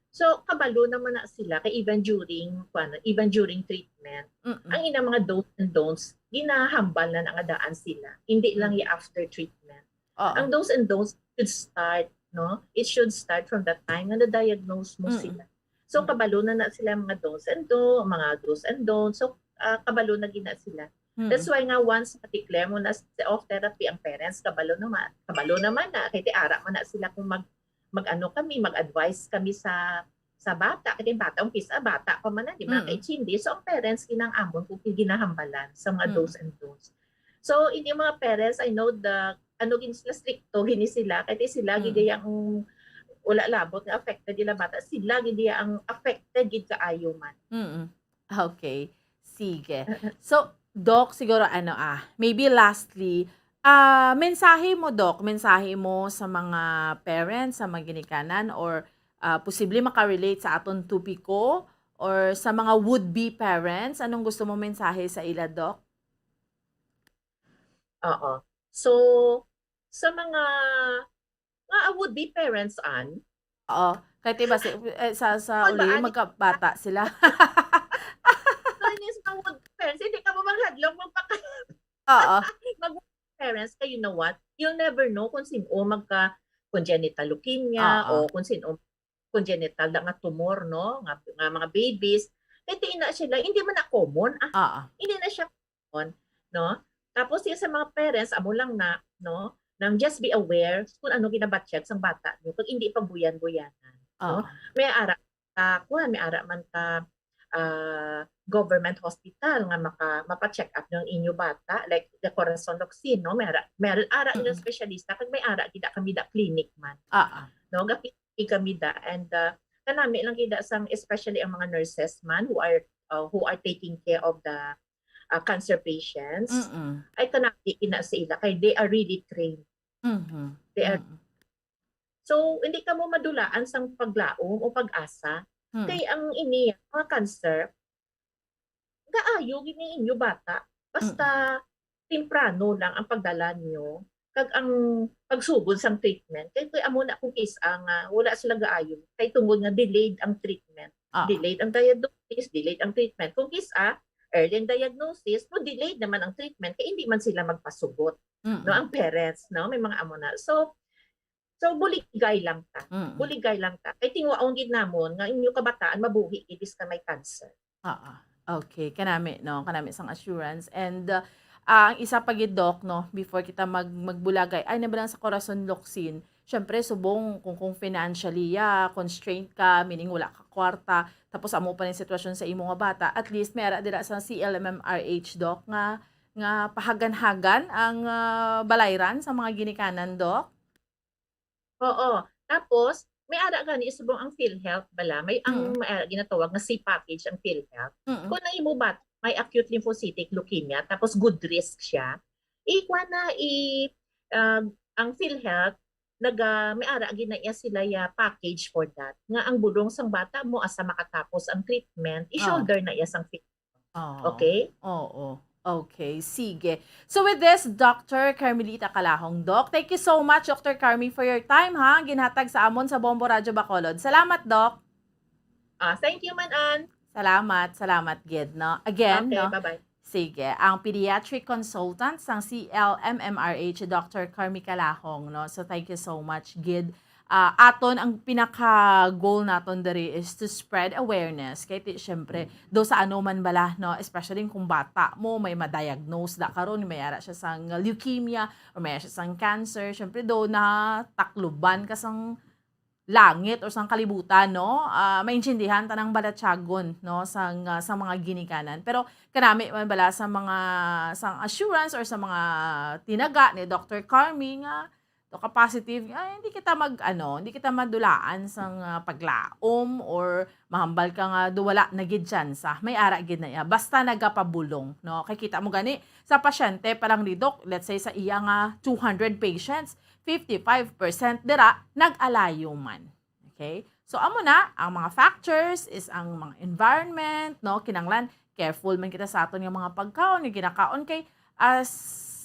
So, kabalo naman na sila kay even during, kuwan, even during treatment, Mm-mm. ang ilang mga do's and don'ts, ginahambal na nangadaan sila. Hindi lang Mm. yung after treatment. Oo. Ang do's and don'ts should start, no? It should start from the time nga na-diagnose mo Mm-mm. sila. So, Mm. kabalo na na sila mga do's and do, mga do's and don'ts. So, ah, kabalo na gina sila. Mm-mm. That's why nga once ma-declare mo na sa off therapy ang parents, kabalo naman, kabalo naman na. Kay ti ara man na sila kung mag, mag-ano kami, mag-advise kami sa sa bata. Kay ti bata, umpisa, bata pa man na, di ba? Mm. Kay hindi. So, ang parents ginang-amon kung ginahambalan sa mga Mm. do's and don'ts. So, hindi mga parents, I know the, ano gin sila, stricto gini sila. Kay ti sila, Mm. gid ang wala labot nga affected nila bata. Sila, gid ang affected gid kaayo man. Mm. Okay. Sige. So, Doc, siguro ano, ah, maybe lastly, ah, mensahe mo, Doc, mensahe mo sa mga parents, sa mga ginikanan, or, ah, posible makarelate sa aton topiko, or sa mga would-be parents, anong gusto mo mensahe sa ila, Doc? Oo. So, sa mga, nga would-be parents, Ann, Oo. Kay ti basi, eh, sa, sa Wala, uli, ani- magkabata sila. So, inis mga would-be parents, hindi ka mo maghadlok magpaka-, Oo. mag-, parents, kay you know what? You'll never know kung sino magka congenital leukemia Oo. o kung sino congenital na nga tumor, no? Nga, nga mga babies. Kay ti ina sila, hindi man na common, ah. Oo. Hindi na siya common, no? Tapos, yung sa mga parents, amo lang na, no? Nang just be aware kung ano ginabatyag sang bata nyo, kag hindi pagbuyan-buyanan, no? Oo. May ara ta, kuwan, may ara man ta, ah, government hospital nga maka-, mapa-check up ng inyo bata, like the Corazon Locsin, no? May ara, may ara inyo Mm-mm. espesyalista, kag may ara gid kami da clinic man, Oo. no? Gapi kami da, and, ah, kanami lang gid sang, especially ang mga nurses man who are, ah, who are taking care of the, ah, cancer patients. Mm-mm. Ay, kanami ina sa ila, kay they are really trained. Mhm. They are Mm. So, hindi ka mo madulaan sang paglaom o pag-asa. Mm. Kay ang ini, mga cancer, gaayo gid ni inyo bata. Basta Mm. temprano lang ang pagdala nyo, kag ang pagsugod sang treatment. Kay, kay amo na kung kis-a nga wala sila gaayo. Kay tungod nga delayed ang treatment. Oo. Delayed ang diagnosis, delayed ang treatment. Kung kis-a, early ang diagnosis, mo delayed naman ang treatment, kay hindi man sila magpasugot. No, Mm-mm. ang parents, no, may mga amo na. So, so buligay lang ta. Mm-mm. Buligay lang ta. Kay tinguhaon gid namon nga inyo kabataan mabuhi gid bisan may cancer. Oo. Okay, kanami, no? Kanami sang assurance. And, uh, ah, ang isa pa gid, Doc, no, before kita mag-, magbulagay, ay, na ba lang sa Corazon Locsin, syempre, subong kung, kung financially, ah, constrained ka, meaning wala ka kwarta, tapos amo pa ning sitwasyon sa imo nga bata, at least may ara dira sa C L M M R H, Doc, nga, nga pahaganhagan ang, ah, balayran sa mga ginikanan, Doc? Oo. Tapos, may ara gani subong ang PhilHealth bala. May, ang Mm. may ara ginatawag nga C package ang PhilHealth. Mm. Kung ang imo bata may acute lymphocytic leukemia, tapos good risk siya, ikuha na, i-, ah, ang PhilHealth, naga-, may ara gid na iya sila ya package for that. Nga ang bulong sang bata mo asa makatapos ang treatment, Oh. i-shoulder na iya sang PhilHealth. Oh. Okay? Oo. Okay, sige. So with this, Doctor Carmelita Calahong, Doc, thank you so much, Doctor Carmi, for your time, ha, ginhatag sa amon sa Bombo Radyo Bacolod. Salamat, Doc. Ah, thank you man, Ann. Salamat, salamat gid, no? Again, Okay, no? bye-bye. Sige, ang pediatric consultant sang C L M M R H, Doctor Carmi Calahong, no? So thank you so much gid. Ah, aton ang pinaka goal naton diri is to spread awareness. Kay ti, syempre, do sa ano man bala, no? Especially kung bata mo, may ma-diagnose da karon, may ara siya sang leukemia or may ara siya sang cancer. Syempre, do natakluban ka sang langit or sang kalibutan, no? Ah, maintindihan ta nang balatyagon, no, sang, ah, sang mga ginikanan. Pero kanami man bala sa mga, sang assurance or sa mga tinaga ni Doctor Carmi nga, to ka positive, ay, hindi kita mag, ano, hindi kita madulaan sang, ah, paglaom or mahambal ka nga do wala na gid tsansa. May ara gid na iya. Basta nagapabulong, no? Kay kita mo gani, sa pasyente pa lang dito, let's say sa iya nga two hundred patients, fifty-five percent dira nag-alayo man. Okay? So, amo na, ang mga factors is ang mga environment, no? Kinanglan, careful man kita sa aton nga mga pagkaon, nga ginakaon kay as,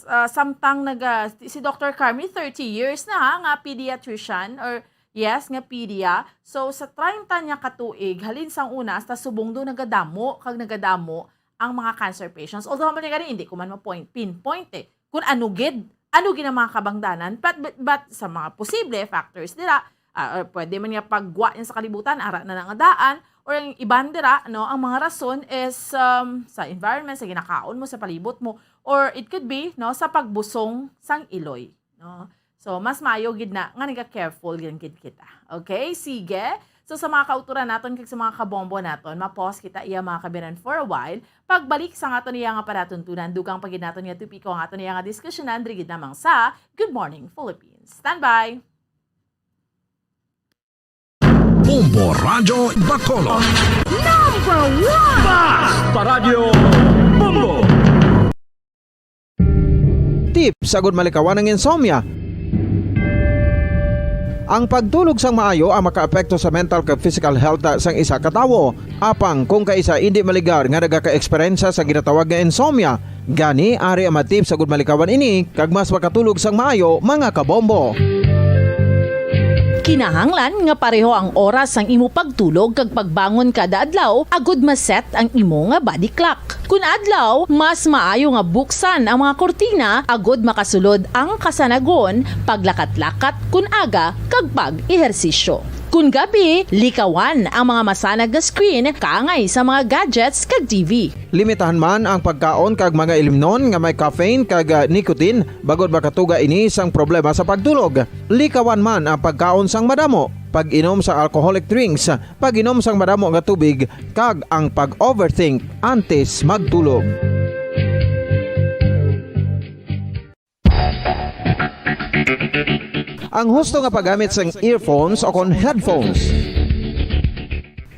ah, samtang naga-, si Doktor Carmi, thirty years na, ha, nga pediatrician, or, yes, nga pedia. So, sa treinta niya ka tuig, halin sang una hasta subong do, nagadamo kag nagadamo ang mga cancer patients. Although, amo ni gani, hindi ko man ma-point, pinpoint, eh, kung ano gid, ano gid ang mga kabangdanan, but, but, but sa mga posible factors dira, ah, or pwede man nga paggwa niya sa kalibutan, ara na lang ang daan, or ang iban dira, no, ang mga rason is, um, sa environment, sa ginakaon mo, sa palibot mo, or it could be, no, sa pagbusong sang iloy, no? So, mas maayo gid na nga naga-careful gid kita. Okay? Sige. So, sa mga kauturan naton kag sa mga kabombo naton, ma-pause kita iya, mga kabiran, for a while. Pagbalik sa aton iya nga palatuntunan, dugang pa gid naton nga topiko ang aton iya nga diskusyonan, diri gid lamang sa Good Morning Philippines. Standby! Bombo Radyo Bacolod. Number one! Bas! Paradyo Bombo! Tips agud malikawan ang insomnia. Ang pagtulog sang maayo ang makaapekto sa mental kag physical health sang isa ka tawo. Apang kung kaisa indi maligar nga nagaka-eksperyensya sa ginatawag nga insomnia, gani ari ang mga tips agud malikawan ini kag mas makatulog sang maayo, mga kabombo. Kinahanglan nga pareho ang oras sang imo pagtulog kag pagbangon kada adlaw agud ma-set ang imo nga body clock. Kun adlaw, mas maayo nga buksan ang mga kurtina agud makasulod ang kasanagon, paglakat-lakat kun aga, kag pag-ehersisyo. Kun gabi, likawan ang mga masanag nga screen kaangay sa mga gadgets kag T V. Limitahan man ang pagkaon kag mga ilimnon nga may caffeine kag, ah, nicotine, bangod makatuga ini sang problema sa pagtulog. Likawan man ang pagkaon sang madamo, pag-inom sa alcoholic drinks, pag-inom sang madamo nga tubig, kag ang pag-overthink antes magtulog. Ang husto nga paggamit sang earphones o kon headphones.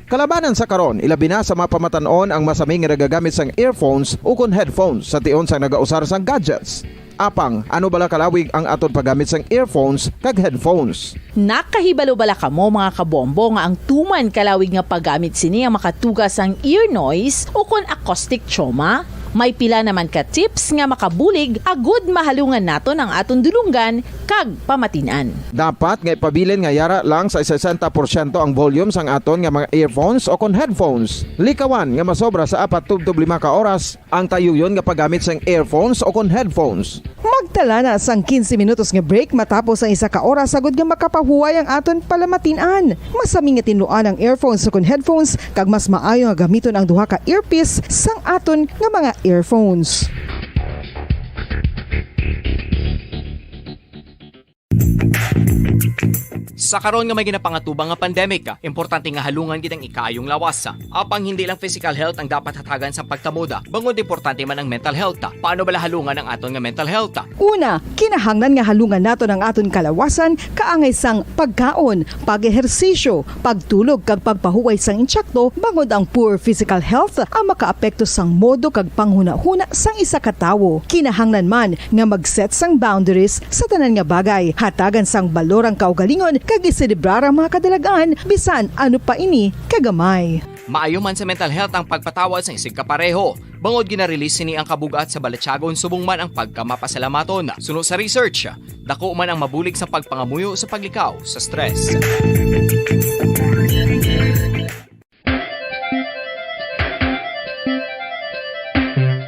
Kalabanan sa karon, ilabi na sa mga pamatan-on ang masami nga nagagamit sang earphones o kon headphones sa tion sang nagausar sang gadgets. Apang, ano bala kalawig ang aton paggamit sang earphones kag headphones? Nakahibalo bala kamo, mga kabombo, nga ang tuman kalawig nga paggamit sini ang makatuga sang ear noise o kon acoustic trauma? May pila naman ka tips nga makabulig agud mahalungan naton ang aton dulonggan kag pamatin-an. Dapat nga ipabilin nga yara lang sa sesenta porsyento ang volume sang aton nga mga earphones o kon headphones. Likawan nga masobra sa apat tubtob lima ka oras ang tayuyon nga paggamit sang earphones o kon headphones. Magtala na sang quince minutos nga break matapos ang isa ka oras, agud nga makapahuway ang aton palamatin-an. Masami nga tinluan ang earphones o kon headphones, kag mas maayo nga gamiton ang duha ka earpiece sang aton nga mga earphones. Sa karon nga may ginapangatubang nga pandemic, importante nga halungan gid ang ikaayong lawas. Apang hindi lang physical health ang dapat hatagan sa pagtamod, bangod importante man ang mental health. Paano bala halungan ang aton nga mental health? Una, kinahanglan nga halungan naton ang aton kalawasan kaangay sang pagkaon, pag-ehersisyo, pagtulog kag pagpahuway sang insakto, bangod ang poor physical health ang makaapekto sang modo kag panghunahuna sang isa ka tawo. Kinahanglan man nga mag-set sang boundaries sa tanan nga bagay, hatagan sang balor ang kaugalingon kag iselebrar ang mga kadalagan, bisan ano pa ini kagamay. Maayo man sa mental health ang pagpatawad sang isigkapareho, bangod gina-release sini ang kabug-at sa balatyagon subong man ang pagkamapasalamaton. Suno sa research, dako man ang mabulig sa pagpangamuyo sa paglikaw sa stress.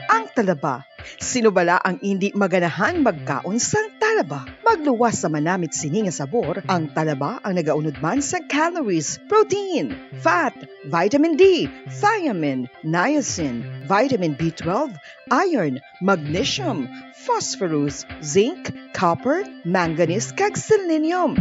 Ang talaba. Sino bala ang indi maganahan magkaon sang talaba? Magluwas sa manamit sini nga sabor, ang talaba ang nagaunod man sa calories, protein, fat, vitamin D, thiamine, niacin, vitamin B twelve, iron, magnesium, phosphorus, zinc, copper, manganese, kag selenium.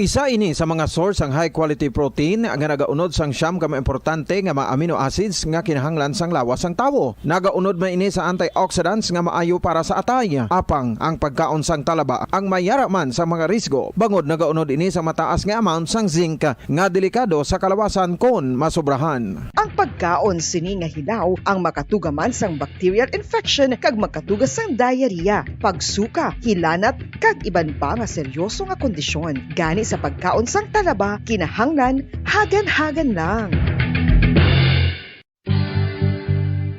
Isa ini sa mga source sang high quality protein nga nagaunod sang siyam ka mga importante nga mga amino acids nga kinahanglan sang lawas sang tawo. Nagaunod man ini sa antioxidants nga maayo para sa atay. Apang ang pagkaon sang talaba ang may yara man sa mga risgo, bangod nagaunod ini sa mataas nga amount sang zinc nga delikado sa kalawasan kon masobrahan. Ang pagkaon sini nga hilaw ang makatuga man sang bacterial infection kag magkatuga sang diarrhea, pagsuka, hilanat, kag iban pa nga seryoso nga kondisyon. Gani sa pagkaon sang talaba, kinahanglan hagan-hagan lang.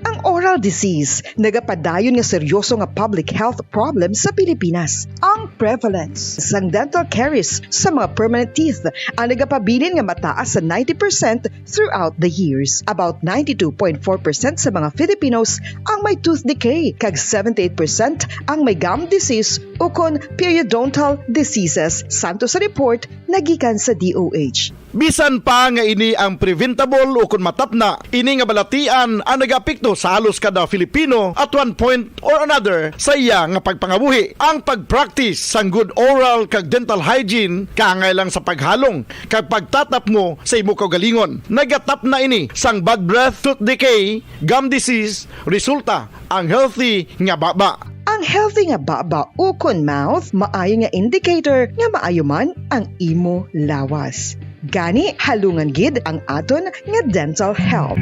Ang Oral disease, nagapadayon nga seryoso nga public health problem sa Pilipinas. Ang prevalence sang dental caries sa mga permanent teeth ang nagapabilin nga mataas sa ninety percent throughout the years. About ninety-two point four percent sa mga Filipinos ang may tooth decay, kag seventy-eight percent ang may gum disease ukon periodontal diseases, santo sa report nga gikan sa D O H. Bisan pa nga ini ang preventable ukon matapna, ini nga balatian ang nagaapekto sa halos kada Filipino at one point or another sa iya nga pagpangabuhi. Ang pag-practice sang good oral kag dental hygiene kaangay lang sa paghalong kag pagtatapmo sa imo kaugalingon. Nagatapna ini sang bad breath, tooth decay, gum disease, resulta ang healthy nga baba. Ang healthy nga baba ukon mouth maayo nga indicator nga maayo man ang imo lawas. Gani, halungan gid ang aton nga dental health.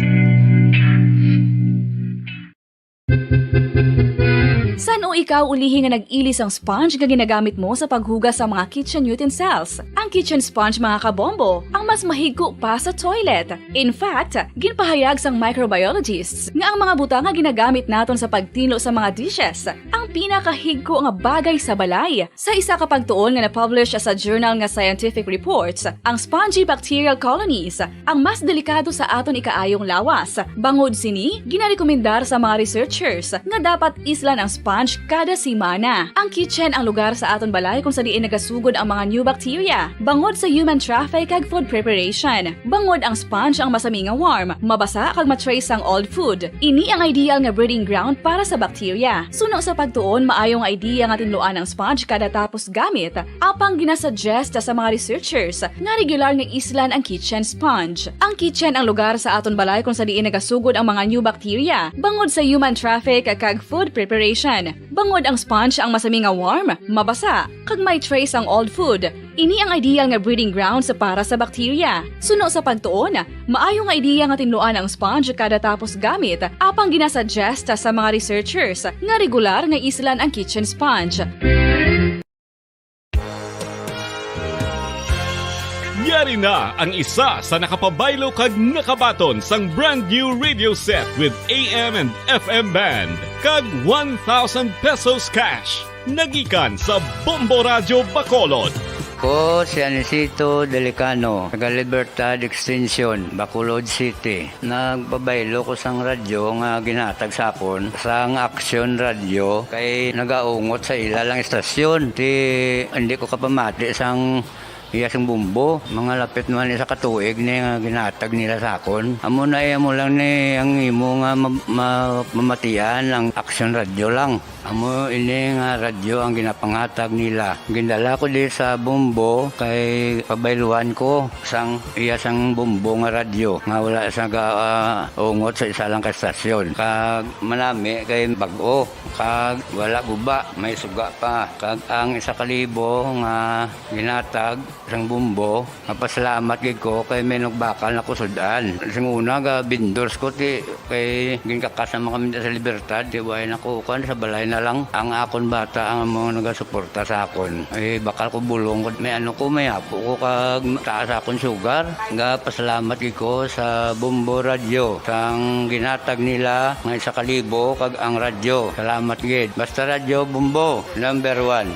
San-o ikaw ulihi nga nag-ili sang sponge nga ginagamit mo sa paghugas sa mga kitchen utensils? Ang kitchen sponge, mga kabombo, ang mas mahigko pa sa toilet. In fact, ginpahayag sang microbiologists nga ang mga butang nga ginagamit naton sa pagtinlo sa mga dishes ang pinakahigko nga bagay sa balay. Sa isa ka pagtuon nga na-publish sa journal nga Scientific Reports, ang spongy bacterial colonies ang mas delikado sa aton ikaayong lawas. Bangod sini, ginarekomendar sa mga researchers nga dapat islan ang sponge kada semana. Ang kitchen ang lugar sa aton balay kung sa diin nagasugod ang mga new bacteria, bangod sa human traffic kag food preparation. Bangod ang sponge ang masami nga warm, mabasa kag ma-trace ang old food. Ini ang ideal nga breeding ground para sa bacteria. Suno sa pagtuon, maayo nga idea nga tinluan ang sponge kada tapos gamit. Apang ginasuggest sa mga researchers nga regular nga islan ang kitchen sponge. Ang kitchen ang lugar sa aton balay kung sa diin nagasugod ang mga new bacteria, bangod sa human traffic kag food preparation. Bangod ang sponge ang masami nga warm, mabasa, kag may trace ang old food, ini ang ideal nga breeding grounds para sa bacteria. Suno sa pagtuon, maayo nga idea nga tinluan ang sponge kada tapos gamit, apang ginasuggest sa mga researchers nga regular nga islan ang kitchen sponge. Yari na ang isa sa nakapabaylo kag nakabaton sang brand new radio set with A M and F M band kag one thousand pesos cash. Nagikan sa Bombo Radyo Bacolod. Ko si Anisito Delicano, taga Libertad Extension, Bacolod City. Nagpabaylo ko sang radyo nga ginhatag sa akon sang Action Radio kay nagaungot sa ila lang istasyon. Ti, hindi ko kapamati sang iya sing bombo. Mga lapit naman isa ka tuig ni nga ginhatag nila sa akon. Amo na iya mo lang ni ang imo nga ma-, ma-, mamatian ang Action Radio lang. Amo ini nga radyo ang ginapangatag nila. Gindala ko di sa Bombo kay pabayluan ko sang iya sang Bombo nga radyo nga wala sa ga-, ah, ungot sa isa lang ka estasyon. Kag manami kay bag-o, kag wala guba, may suga pa. Kag ang isa ka libo nga ginatag sang Bombo, mapasalamat gid ko kay may nagbakal na ko sud-an. Sing una, ga vendors ko ti kay ginkakas naman kami sa Libertad, ti way na ko kuan, sa balay na lang. Ang akon bata ang amo nagasuporta sa akon. Eh, bakal ko bulong ko, may ano ko, may apo ko kag taas akon sugar. Ga pasalamat gid ko sa Bombo Radyo sang ginatag nila nga isa ka libo kag ang radyo. Salamat gid. Basta Radyo Bombo, number one.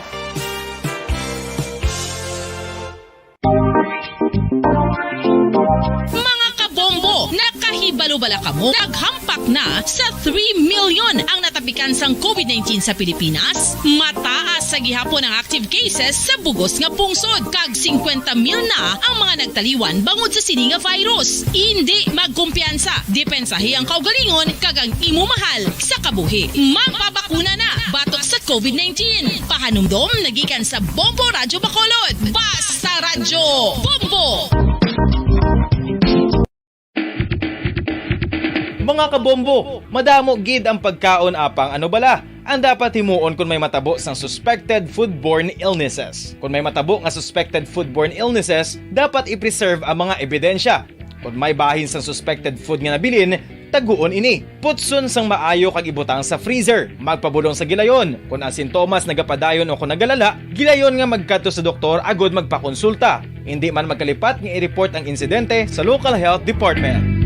Mga kabombo, nakahibalo bala kamo? Naghampak na sa three million ang natapikan sang COVID nineteen sa Pilipinas. Mataas sa gihapon ang active cases sa bugos nga pungsod, kag singkwenta mil na ang mga nagtaliwan bangod sa sini nga virus. Indi magkumpiyansa, depensahi ang kaugalingon kag ang imo mahal sa kabuhi. Magpabakuna na batok sa COVID nineteen. Pahanumdom nagikan sa Bombo Radyo Bacolod. Basta Radyo Bombo! Mga kabombo, madamo gid ang pagkaon, apang ano bala ang dapat himuon kon may matabo sang suspected foodborne illnesses? Kon may matabo nga suspected foodborne illnesses, dapat i-preserve ang mga ebidensya. Kon may bahin sang suspected food nga nabilin, taguon ini. Putson sang maayo kag ibutang sa freezer. Magpabulong sa gilayon. Kon ang sintomas nagapadayon o kon nagalala, gilayon nga magkadto sa doktor agud magpakonsulta. Indi man magkalipat nga i-report ang insidente sa local health department.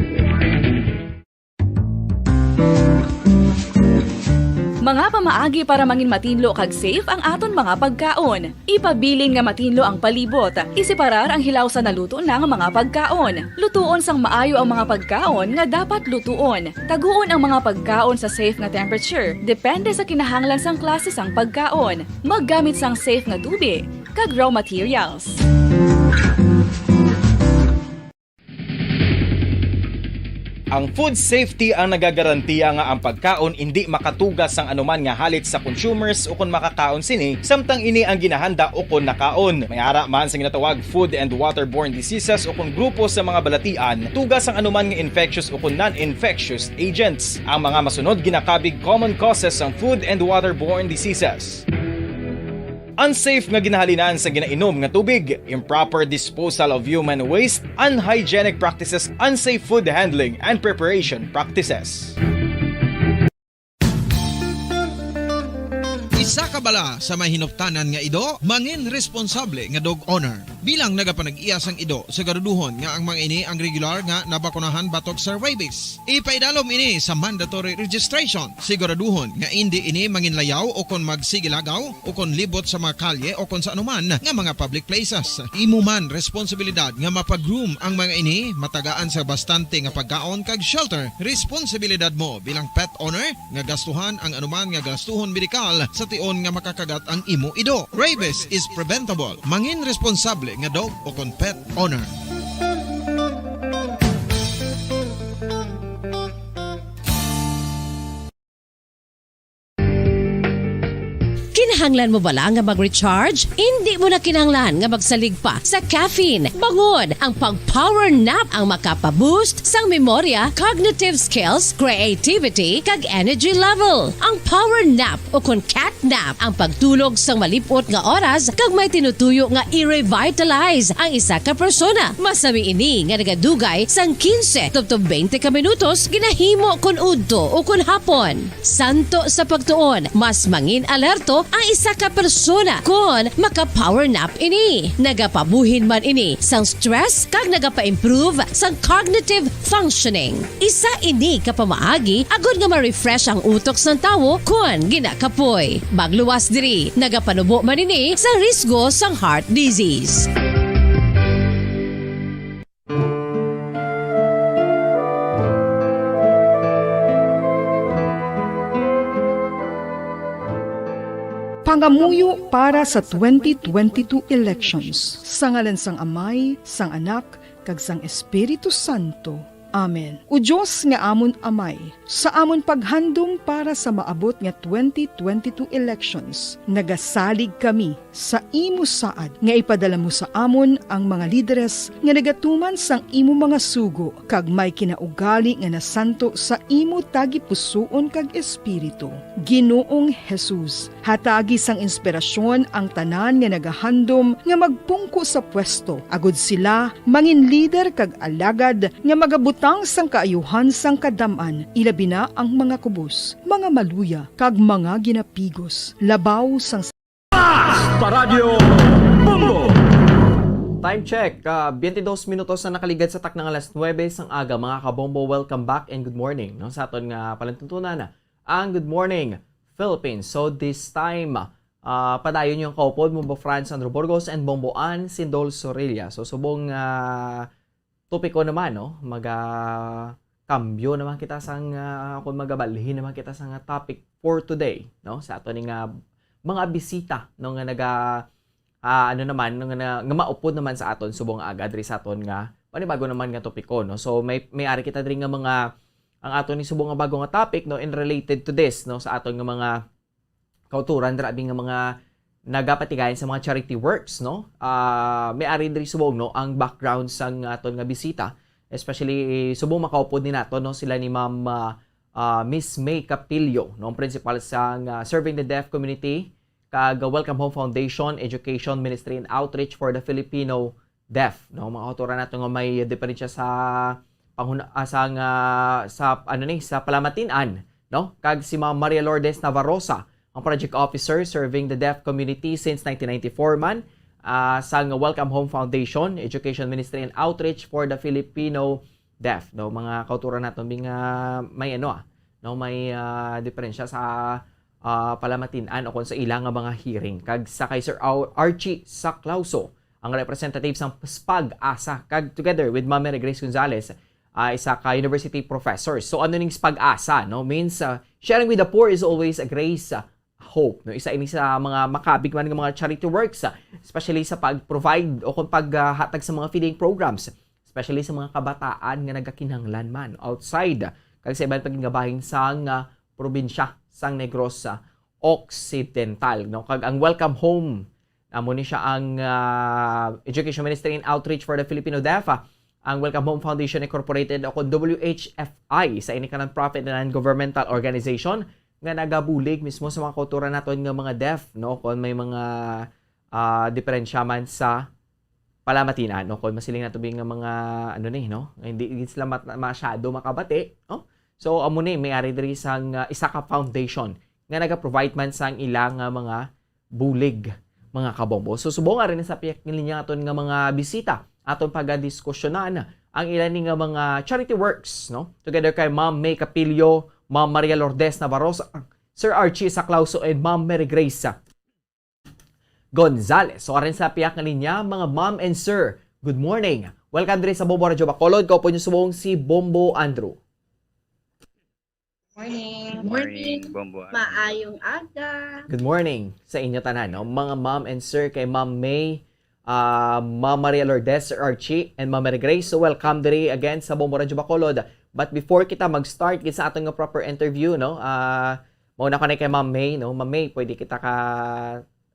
Mga pamaagi para mangin matinlo kag safe ang aton mga pagkaon. Ipabilin nga matinlo ang palibot. Iseparar ang hilaw sa naluto na nga mga pagkaon. Lutuon sang maayo ang mga pagkaon nga dapat lutuon. Taguon ang mga pagkaon sa safe nga temperature, depende sa kinahanglan sang klase sang pagkaon. Maggamit sang safe nga tubig kag raw materials. Ang food safety ang nagagarantiya nga ang pagkaon indi makatuga sang anuman nga halit sa consumers ukon makakaon sini, samtang ini ang ginahanda ukon nakaon. May ara man sa ginatawag food and waterborne diseases ukon grupo sa mga balatian, tuga sang anuman nga infectious ukon non-infectious agents. Ang mga masunod ginakabig common causes sang food and waterborne diseases. Unsafe nga ginahalinan sa ginainom nga tubig, improper disposal of human waste, unhygienic practices, unsafe food handling and preparation practices. Isa ka bala sa may hinuptanan nga ido, mangin responsable nga dog owner. Bilang nagapanag-iya sang ido, siguraduhon nga ang mga ini ang regular nga nabakunahan batok sa rabies. Ipaidalom ini sa mandatory registration. Siguraduhon nga indi ini manginlayaw o kon magsigilagaw o kon libot sa mga kalye o kon sa anuman nga mga public places. Imo man responsibilidad nga mapa-groom ang mga ini, matagaan sa bastante nga pagkaon kag shelter. Responsibilidad mo bilang pet owner nga gastuhan ang anuman nga gastuhon medikal sa tion nga makakagat ang imo ido. Rabies is preventable. Mangin responsable nga dog o kon pet owner. Kinahanglan mo bala nga mag-recharge? Indi mo na kinahanglan nga magsalig pa sa caffeine. Bangod, ang pag-power nap ang makapa-boost sang memorya, cognitive skills, creativity, kag energy level. Ang power nap o kon cat nap ang pagtulog sang malip-ot nga oras kag may tinutuyo nga i-revitalize ang isa ka persona. Masami ini nga nagadugay sang quince tubtob twenty ka minutos ginahimo kon udto o kon hapon. Santo sa pagtuon, mas mangin-alerto ang isa ka persona kon maka-power nap ini. Nagapabuhin man ini sang stress kag nagapa-improve sang cognitive functioning. Isa ini ka pamaagi agod nga ma-refresh ang utok sang tawo kon ginakapoy. Magluwas diri, nagapanubo man ini sa risgo sang heart disease. Pangamuyo para sa twenty twenty-two elections. Sa ngalan sang Amay, sang Anak, kag sang Espiritu Santo. Amen. O Dios nga amon Amay, sa amon paghandom para sa maabot nga twenty twenty-two elections, nagasalig kami sa imo saad nga ipadala mo sa amon ang mga lideres nga nagatuman sang imo mga sugo kag may kinaugali nga nasanto sa imo tagipusoon kag espiritu. Ginoong Jesus, hatagi sang inspirasyon ang tanan nga nagahandom nga magpungko sa pwesto, agod sila mangin lider kag alagad nga magabutang sang kaayuhan sang kadam-an, ilabi na ang mga kubos, mga maluya, kag mga ginapigos, labaw sang Paradyo Bombo! Time check, ah, twenty-dos minutos na nakaligad sa taknang alas nuebe sang aga. Mga kabombo, welcome back and good morning, no, sa aton nga palantuntunan, ang Good Morning Philippines. So this time, ah, padayon yung kaupod, Bombo Franz Andrew Burgos and Bombo Ann Sindol Sorilla. So subong, ah, topiko naman, no, maga kambyo naman kita sang, ah, kung magabalhin naman kita sang, ah, topic for today, no, sa ato ni nga mga bisita, no, nga naga, ah, ano naman, no, nga, na, nga maupod naman sa aton subong aga diri sa aton nga panibago naman nga topiko, no. So may may ari kita diri nga mga, ang aton ni subong nga bago nga topic, no, in related to this, no, sa aton nga mga kauturan dira abi nga mga nagapatigayon sa mga charity works, no? Ah, may ari diri subong, no, ang background sang aton nga bisita, especially subong makaupod ni nato, no, sila ni Ma'am, ah, ah, Miss May Capillo, no, ang principal sang, ah, Serving the Deaf Community kag Welcome Home Foundation, Education, Ministry and Outreach for the Filipino Deaf, no? Mga kauturan nato nga may diferensya sa panghuna-, ah, sa nga, sa, ano ni, sa palamatinan, no? Kag si Ma'am Maria Lourdes Navarrosa, ang project officer serving the deaf community since nineteen ninety-four man, ah, sang Welcome Home Foundation, Education Ministry and Outreach for the Filipino Deaf, no? Mga kauturan naton bing, ah, may ano, ah, no, may, ah, diferensya sa ah, palamatian o kon sa ila nga mga hearing. Kag sa kay Sir Au-, Archie Saclauso, ang representative sang PAGASA, kag together with Ma'am Mary Grace Gonzalez, ah, isa ka university professor. So, ano ning PAGASA, no? Means, ah, sharing with the poor is always a grace, ah, hope, no? Isa ini sa mga makabig man nga mga charity works, ah, especially sa pag-provide o kung paghatag sa mga feeding programs, especially sa mga kabataan nga nagakinahanglan man outside, kag sa iban pa gid nga bahin sang, ah, probinsya sang Negros, ah, Occidental, no? Kag ang Welcome Home, amo ni siya ang, ah, Education Ministry and Outreach for the Filipino Deaf, ah, ang Welcome Home Foundation Incorporated o kon W H F I, sa ini ka non-profit and non-governmental organization nga nagabulig mismo sa mga kautoran naton nga mga deaf, no? Kon may mga, ah, diferensya man sa palamatian, no? Kon masiling nato bi nga mga, ano ni, no? Nga hindi gid sila mat-, masyado makabati, no? So, amo ni, may ari diri sang, ah, isa ka foundation nga naga-provide man sang ila nga mga bulig, mga kabombo. So, subong ari na sa pihak nga linya aton nga mga bisita, aton pagadiskusyonan ang ila ni nga mga charity works, no? Together kay Ma'am May Capillo, Ma'am Maria Lourdes Navarro, Sir Archie Saclauso, and Ma'am Mary Grace Gonzalez. So, arin sa pihak nga linya, mga ma'am and sir, good morning. Welcome diri sa Bombo Radyo Bacolod. Kaupo niyo subong si Bombo Andrew. Morning. Morning, Bombo. Maayong aga. Good morning sa inyo tanan, no? Mga ma'am and sir, kay Ma'am May, ah, Ma'am Maria Lourdes, Sir Archie, and Ma'am Mary Grace. So, welcome diri again sa Bombo Radyo Bacolod. But before kita mag-start gid sa aton nga proper interview, no? Ah, mauna ko na kay Ma'am May, no? Ma'am May, pwede kita ka,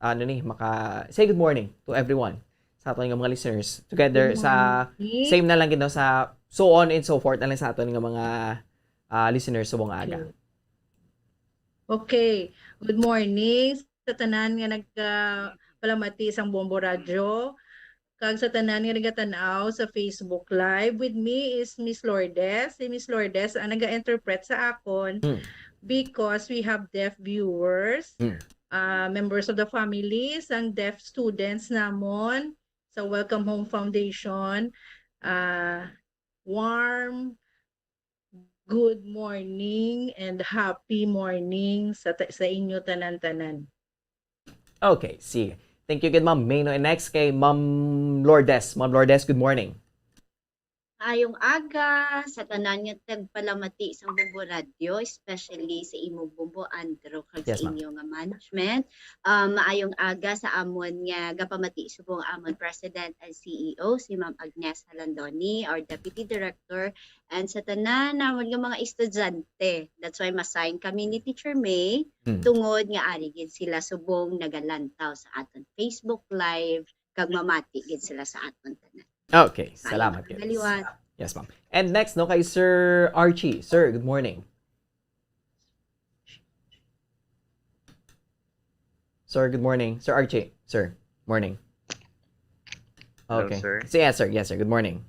ano ni, maka say good morning to everyone sa aton nga mga listeners. Together Good sa morning. Same na lang gid, no, sa so on and so forth na lang sa aton nga mga, ah, listeners subong aga. Okay. Good morning sa tanan nga nagpalamati sang Bombo Radyo. Kag sa tanan nga nagatan-aw sa Facebook Live, with me is Miss Lourdes. Si Miss Lourdes ang naga-interpret sa akon Hmm. because we have deaf viewers, Hmm. ah, members of the families, ang deaf students namon sa Welcome Home Foundation. Ah, warm good morning and happy morning sa ta- sa inyo tanan-tanan. Okay, sige. Thank you gid, Ma'am May, no? And next kay Ma'am Lourdes. Ma'am Lourdes, good morning. Maayong aga sa tanan nga tagpalamati sang Bombo Radyo, especially sa imo, Bombo Andrew, kag Yes, sa ma'am. inyo nga management. Ah, maayong aga sa amon nga gapamati subong amon President and C E O, si Ma'am Agnes Halandoni, our Deputy Director, and sa tanan namon nga mga estudyante. That's why ma-sign kami ni Teacher May Hmm. tungod nga ari gid sila subong nagalantaw sa aton Facebook Live kag mamati gid sila sa aton tanan. Okay, salamat gid. Maliwat. Yes, ma'am. And next, no, kay Sir Archie. Sir, good morning. Sir, good morning. Sir Archie, sir, morning. Hello, Okay. sir. So, yes, sir. Yes, sir. Good morning.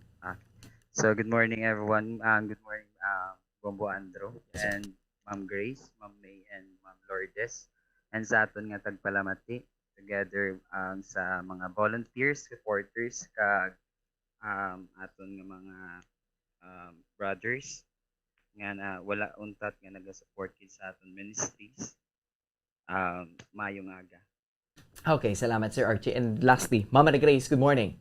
So, good morning, everyone. Um, good morning, uh, Bombo Andrew Yes, sir. and Ma'am Grace, Ma'am May, and Ma'am Lourdes, and sa aton nga tagpalamati, together, um, sa mga volunteers, supporters, kag, um, aton nga mga, um, brothers nga na wala untat nga naga-support gid sa aton ministries. Um, maayong aga. Okay, salamat, Sir Archie. And lastly, Mama de Grace, good morning.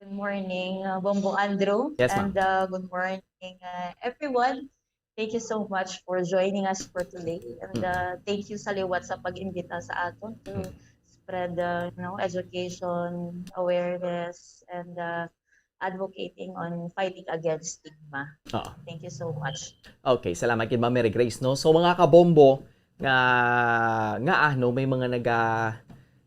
Good morning, uh, Bombo Andrew. Yes, ma'am. And uh, good morning, uh, everyone. Thank you so much for joining us for today. And Mm. uh, thank you sa liwat sa pag-imbita sa aton to Mm. spread, uh, you know, education, awareness, and uh, advocating on fighting against stigma. Oo. Thank you so much. Okay, salamat kay Ma'am Mary Grace, no. So, mga kabombo nga, nga, ah, no, may mga naga,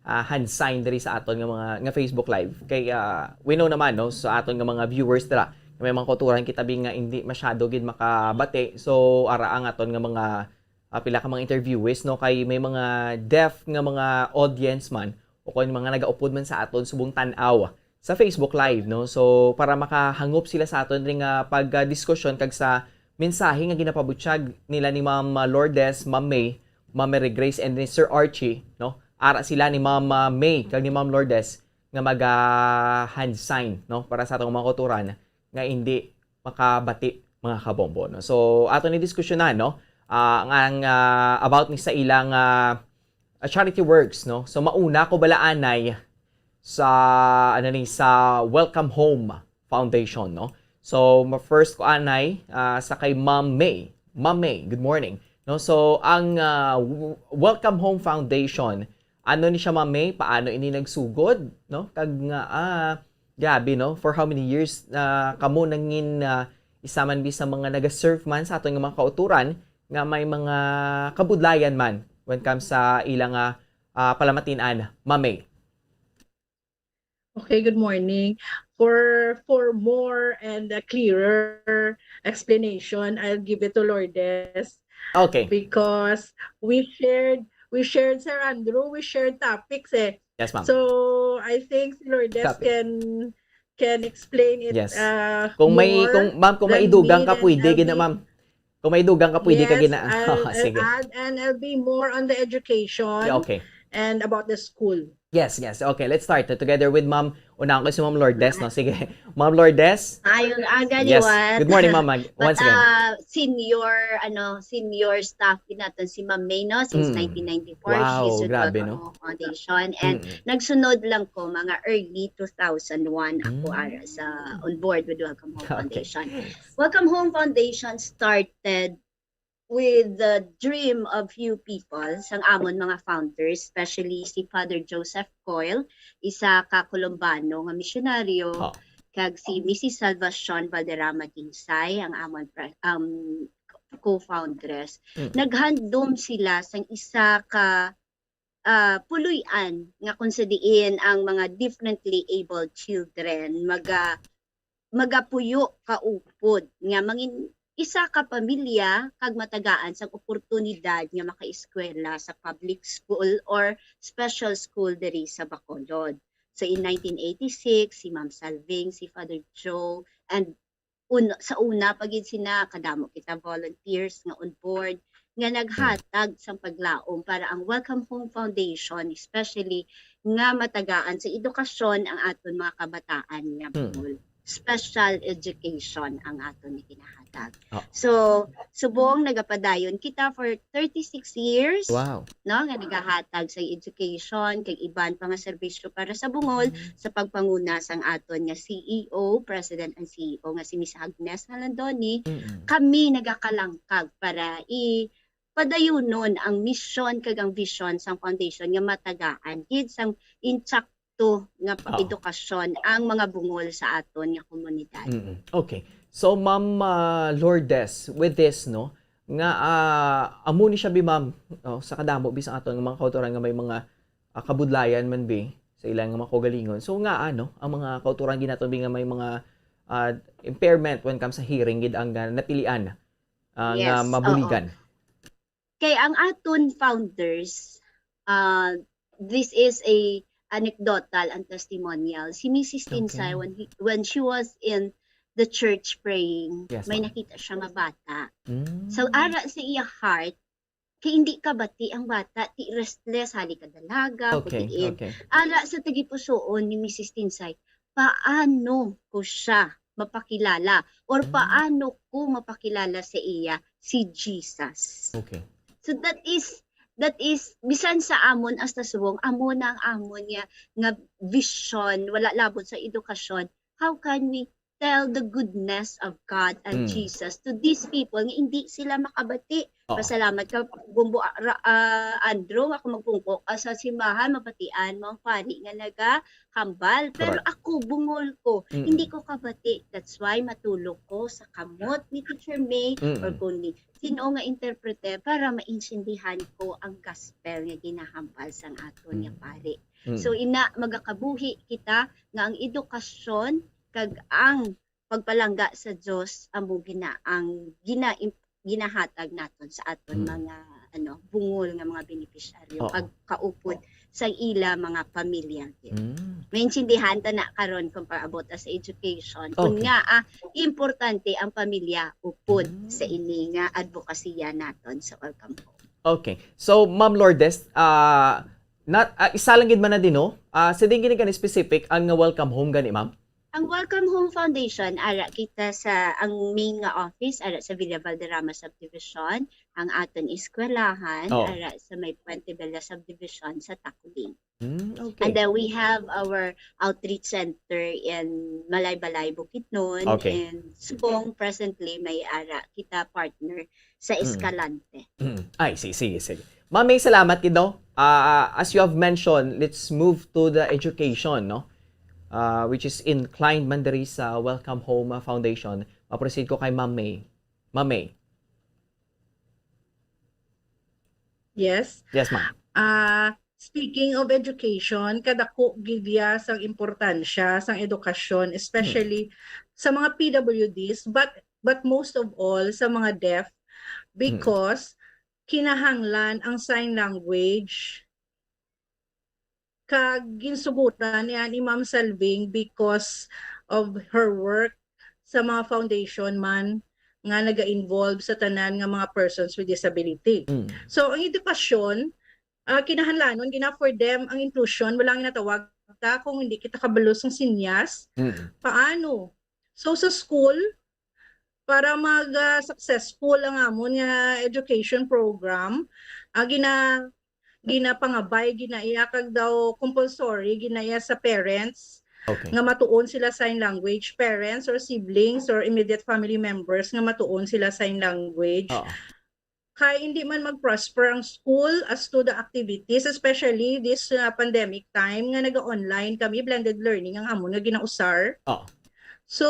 ah, hand sign diri sa aton nga mga, nga Facebook Live. Kay, ah, we know naman, no, sa aton nga mga viewers dira, may mga kautoran kita bi nga hindi masyado gid makabati. So, ara ang aton nga mga, ah, pila ka mga interviewees, no, kay may mga deaf nga mga audience man o kung mga nagaupod man sa aton subong tan-aw sa Facebook Live, no? So, para makahangop sila sa aton ring, ah, pagdiskusyon kag sa mensahe nga ginapabutyag nila ni Ma'am, ah, Lourdes, Ma'am May, Ma'am Mary Grace, and ni Sir Archie, no? Ara sila ni Ma'am, ah, May kag ni Ma'am Lourdes nga mag, ah, hand sign, no? Para sa atong mga kautoran nga hindi makabati, mga kabombo, no? So, ato ni diskusyonan, no? ah, ang, ang, ah, about ni sa ilang, ah, ah, charity works, no? So, mauna ko bala anay sa, ano ni, sa Welcome Home Foundation, no? So, ma-, first ko anay, ah, sa kay Ma'am May. Ma'am May, good morning. No, so ang, ah, w-, Welcome Home Foundation, ano ni siya, Ma'am May? Paano ini nagsugod, no? Kag nga, ah, grabe, no? For how many years, ah, kamo nangin, ah, isa man bi sa mga nagaserve man sa aton nga mga kauturan nga may mga kabudlayan man when comes sa ilang, ah, ah, palamatin-an, Ma'am May? Okay, good morning. For for more and a clearer explanation, I'll give it to Lourdes Okay. because we shared we shared, Sir Andrew, we shared topics eh. Yes, ma'am. So I think si Lourdes Copy. can can explain it Yes. uh, Kung may, more kung, ma'am, kung may than idugang me ka, and pwede gina, L B. Ma'am. Kung may idugang ka, pwede ka Yes, gina. I'll, I'll Sige. add and I'll be more on the education Yeah, okay. and about the school. Yes, yes. Okay, let's start together with Ma'am. Una ko si Ma'am Lourdes, no? Sige. Ma'am Lourdes. Ayong aga, Yes. liwat. Good morning, Ma'am. Mag- But Once again. uh, senior ano senior staff din natin si Ma'am May, no, since Mm. nineteen ninety-four. Wow, She's with grabe, Welcome no? Home Foundation, and Mm. nagsunod lang ko mga early two thousand one ako Mm. ara sa on board with Welcome Home Okay. Foundation. Welcome Home Foundation started with the dream of few people, sang amon mga founders, especially si Father Joseph Coyle, isa ka Colombano nga misyonaryo, Oh. kag si Missus Salvacion Valderrama Tingsay, ang amon pre- um, co-foundress. Mm. Naghandom sila sang isa ka ah, puloy-an nga kung sa diin ang mga differently abled children maga magapuyo kaupod nga mangin isa ka pamilya kag matagaan sang oportunidad nga makaeskwela sa public school or special school diri sa Bacolod. So in nineteen eighty-six, si Ma'am Salving, si Father Joe, and un, sa una pa gid sina kadamo kita volunteers nga on board nga naghatag sang paglaom para ang Welcome Home Foundation, especially nga matagaan sa edukasyon ang aton mga kabataan nga Hmm. Bohol. Special education ang aton nga ginahatag. Ah. So, subong nagapadayon kita for thirty-six years, Wow. no, nga nagahatag sa education kag iban pa nga serbisyo para sa Bohol Mm. sa pagpanguna sang aton nga C E O, President and C E O nga si Miss Agnes Halandoni. Mm-mm. Kami nagakalangkag para i padayunon ang misyon kag ang vision sang foundation nga matagaan gid sang intsakto nga Oo. edukasyon ang mga Bohol sa aton nga komunidad. Mm-mm. Okay. So, Ma'am, ah, Lourdes, with this, no, nga, ah, amo ni siya bi, Ma'am, no, sa kadamo bi sa aton nga mga kautoran nga may mga, ah, kabudlayan man bi sa ilang nga mga kaugalingon. So, nga, ano, ang mga kautoran gid nato bi nga may mga, ah, impairment when comes sa hearing gid ang, ah, napilian, ah, nga Yes, mabuligan. Kay ang aton founders, ah, this is a anecdotal and testimonial. Si Missus Tingsay, Okay. when he, when she was in the church praying, Yes, may ma'am. nakita siya nga bata. Mm. So, ara sa iya heart, kay hindi kabati ang bata, ti restless, hali ka dalaga, Okay, kutiin. okay. Ara sa tagipusoon ni Missus Tingsay, paano ko siya mapakilala? Or Mm. paano ko mapakilala sa iya si Jesus? Okay. So that is, that is, bisan sa amon hasta subong, amo na ang amon nga, nga vision, wala labot sa edukasyon. How can we tell the goodness of God and Mm. Jesus to these people nga hindi sila makabati? Oo. Pasalamat ka, Bumbo, ah, ra-, ah, Andrew, ako magpungko ka sa simbahan, mabatian mo ang pari nga nagahambal. Pero Correct. Ako, bungol ko, Mm-mm. hindi ko kabati. That's why matulog ko sa kamot ni Teacher May or Mm-mm. kung ni sino nga interpreter para maintindihan ko ang gospel nga ginahambal sang aton nga Mm. pari. Mm. So ina, magakabuhi kita nga ang edukasyon kag ang pagpalangga sa Dios amo gina ang gina ginahatag naton sa aton Mm. mga ano, bungol nga mga benepisyaryo Oo. pagkaupod sa ila mga pamilya gid. Mm. Maintindihan ta na karon kung paabot sa education. Kung Okay. nga, ah, importante ang pamilya upod Mm. sa ini nga advokasya naton sa Welcome Home. Okay. So, Ma'am Lourdes, ah, not, ah, isa lang gid man na din, no? Ah, sa din gini gani specific ang nga Welcome Home gani, ma'am? Ang Welcome Home Foundation, ara kita sa, ang main nga office, ara sa Villa Valderrama Subdivision, ang aton eskwelahan, Oh. ara sa may Puente Villa Subdivision sa Tacloban. Hmm, And okay. then we have our outreach center in Malaybalay, Bukidnon, Okay. and subong presently may ara kita partner sa Mm. Escalante. Mm. Ay, sige, sige, sige. Ma'am May, salamat gid, no? Ah, as you have mentioned, let's move to the education, no? Ah, which is inclined man diri sa Welcome Home, ah, Foundation. Ma-proceed ko kay Ma'am May. Ma'am May. Yes. Yes, ma'am. Ah, speaking of education, kadako gid ya sang importansya sang edukasyon, especially sa mga P W Ds, but but most of all sa mga deaf, because kinahanglan ang sign language. Kag ginsuguran niya ni Ma'am Salving because of her work sa mga foundation man nga naga-involve sa tanan nga mga persons with disability. Mm. So, ang edukasyon, ah, kinahanglanon gina for them ang inclusion, wala nga natawag ta kung hindi kita kabalo sang sinyas. Mm. Paano? So, sa school, para mag, ah, successful ang amon nga education program, ah, gina-, ginapangabay, ginaiya kag daw compulsory, ginaiya sa parents Okay. nga matuon sila sign language, parents or siblings or immediate family members nga matuon sila sign language. Oo. Kay hindi man mag-prosper ang school as to the activities, especially this, uh, pandemic time nga naga-online kami, blended learning ang amon nga ginausar. Oo. So,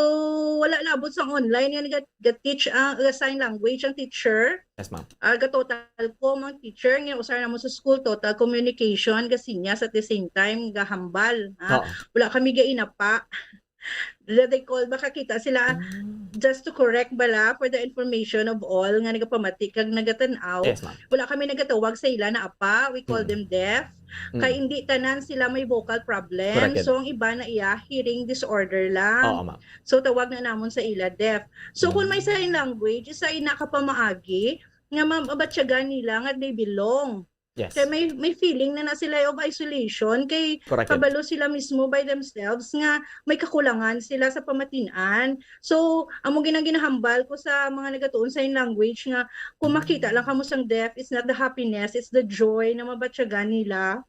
wala labot sang online nga naga-, ga-teach ang, uh, sign language ang teacher. Yes, ma'am. Ah, ga-total com ang teacher nga usar namo sa school, total communication, gasinyas at the same time gahambal, ha? Oo. Wala kami gainapa. They call, makakita sila, Mm. just to correct bala, for the information of all nga nagapamati kag nagatan-aw, Yes, ma'am. wala kami nagatawag sa ila na apa, we call Mm. them deaf. Mm. Kay hindi tanan sila may vocal problem. Correct. So, ang iba na iya, hearing disorder lang. Oo, ma'am. So, tawag na namon sa ila deaf. So, kung may Mm. sign language, isa ina ka pamaagi nga mabatyagan nila nga they belong. Yes. Kay may, may feeling na na sila of isolation, kay Correct. kabalo sila mismo by themselves nga may kakulangan sila sa pamatin-an. So, amo gina-, ginahambal ko sa mga nagatuon sign language nga kung makita lang kamo sang deaf, it's not the happiness, it's the joy na mabatyagan nila.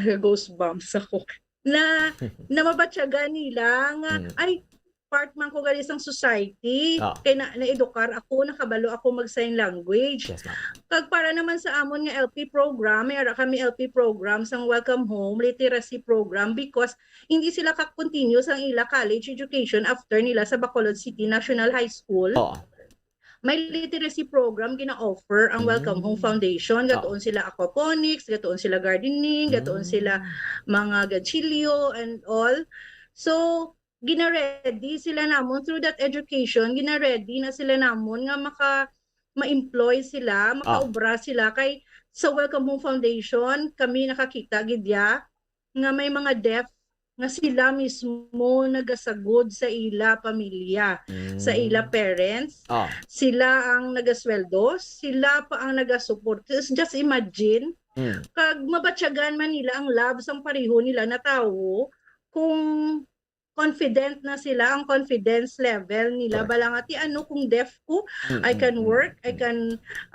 Goosebumps ako. Na, na mabatyagan nila nga, Mm. ay, part man ko gali sang society, Ah. kay na, naedukar ako, nakabalo ako mag sign language. Yes, ma'am. Kag para naman sa amon nga L P program, may ara kami L P program sang Welcome Home, literacy program, because hindi sila ka-continue sang ila college education after nila sa Bacolod City National High School. Oo. May literacy program gina-offer ang Welcome Home Mm. Foundation. Oo. Gatuon sila aquaponics, gatuon sila gardening, gatuon sila Mm. mga ganchillo and all. So, gina-ready sila namon through that education, gina-ready na sila namon nga maka, ma-employ sila, Ah. makaobra sila. Kay sa Welcome Home Foundation, kami nakakita gid ya nga may mga deaf nga sila mismo nagasagod sa ila pamilya, sa ila Mm. parents. Ah. Sila ang nagasweldo, sila pa ang nagasupport. Just, just imagine, Mm. kag mabatyagan man nila ang love sang pareho nila na tawo kung confident na sila, ang confidence level nila. Correct. Bala nga, ti ano kung deaf ko, I Mm, can mm, work, I mm. can,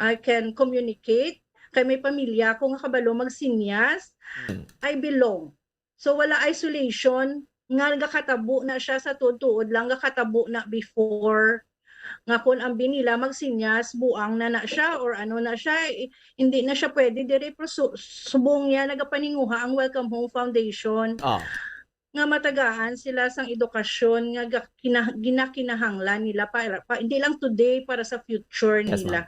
I can communicate. Kay may pamilya ko nga kabalo magsinyas, Mm. I belong. So, wala isolation nga gakatabo na siya sa tuod-tuod lang, gakatabo na before. Nga kung ambi nila magsinyas, buang na na siya or ano na siya, i-, hindi na siya pwede diri, pero su-, subong niya nagapaninguha ang Welcome Home Foundation Ah. nga matagaan sila sang edukasyon nga ga-, kina-, ginakinahanglan nila para, pa, hindi lang today, para sa future Yes, nila.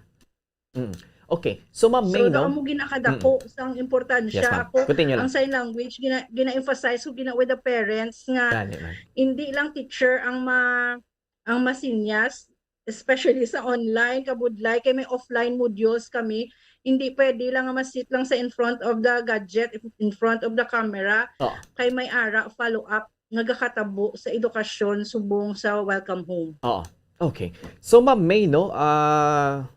ma'am. Mm. Okay. So, Ma'am May, So, daw no? amo ginakadako Mm. sang importansya. Yes, ma'am. Ako, Continue lang. Ang sign language, gina-, gina-emphasize ko gina with the parents nga Gani, ma'am. Hindi lang teacher ang ma-, ang masinyas, especially sa online, kabudlay, kay may offline modules kami. Hindi pwede lang nga ma-sit lang sa in front of the gadget, in front of the camera. Oo. Kay may ara follow-up nga gakatabo sa edukasyon subong sa Welcome Home. Oo. Okay. So, Ma'am May, no, ah,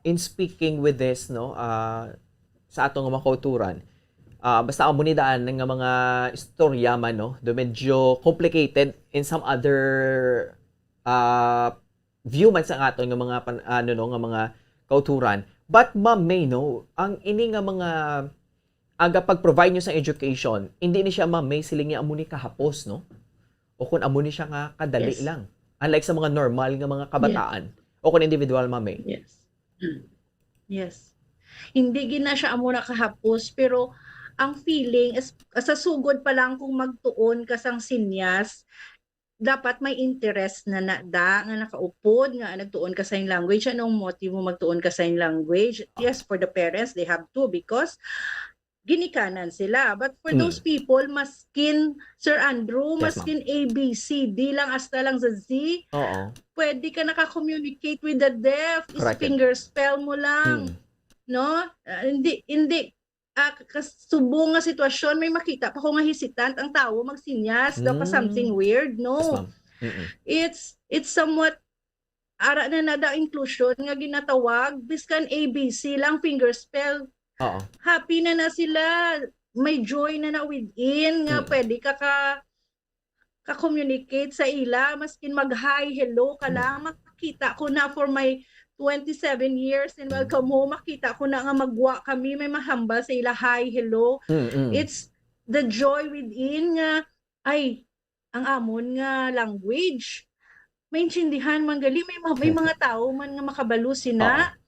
in speaking with this, no, ah, sa atong mga kauturan, Ah, basta amo ni daan nga mga istorya man, no? Do medyo complicated in some other, ah, view man sa aton nga mga pan-, ano, no, nga mga kauturan. But, Ma'am May, no, ang ini nga mga aga pag-provide nyo sa education, hindi ni siya, Ma'am May, siling niya amo ni kahapos, no? O kung amo ni siya nga kadali Yes. lang. Unlike sa mga normal nga mga Yes. kabataan o kung individual, Ma'am May. Yes. Yes. Hindi gid na siya amo na kahapos, pero ang feeling is, sa sugod pa lang kung magtuon ka sang sinyas, dapat may interest na na da nga nakaupod nga nagtuon ka sign language. Anong motive mo magtuon ka sign language? Ah. Yes, for the parents, they have to because ginikanan sila. But for Mm. those people, maskin, Sir Andrew, Yes, ma'am. maskin A B C D lang, hasta lang sa Z, Oo. pwede ka naka-communicate with the deaf. Is Correct. finger spell mo lang. Mm. No? Ah, hindi, hindi, ah, kas-, subong nga sitwasyon, may makita pa ko nga hesitant ang tawo magsinyas daw ka something Mm. weird. Yes, No. ma'am. Mm-mm. It's, it's somewhat, ara na na da inclusion nga ginatawag, biskan A B C lang, finger spell. Oo. Happy na na sila, may joy na na within, nga Mm. pwede ka ka, ka-communicate sa ila, maskin mag-hi, hello ka Mm. lang, makita ko na for my twenty-seven years in Mm. Welcome Home, makita ko na nga magwa kami, may mahambal sa ila, hi, hello. Mm, mm. It's the joy within nga, ay, ang amon nga language, maintindihan man gali, may ma-, may mga tao man nga makabalo sina. Oo.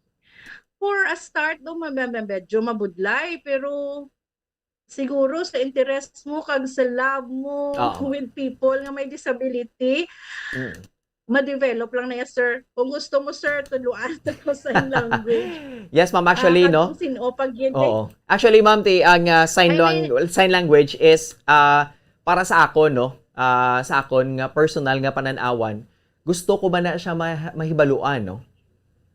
For a start, do, ma-, ma-, ma-, medyo mabudlay, pero siguro sa interest mo kag sa love mo Oo. with people nga may disability, Mm. ma-develop lang na yan, sir. Kung gusto mo, sir, tuluan sa ko sign language. Yes, ma'am. Actually, Ah, no? kung sino pag yun, eh. Oo. Actually, ma'am, ti, ang, ah, sign Ay, lang-, may sign language is, ah, para sa akon, no? Ah, sa akon nga personal nga panan-awan, gusto ko ba na siya ma-, mahibaluan, no?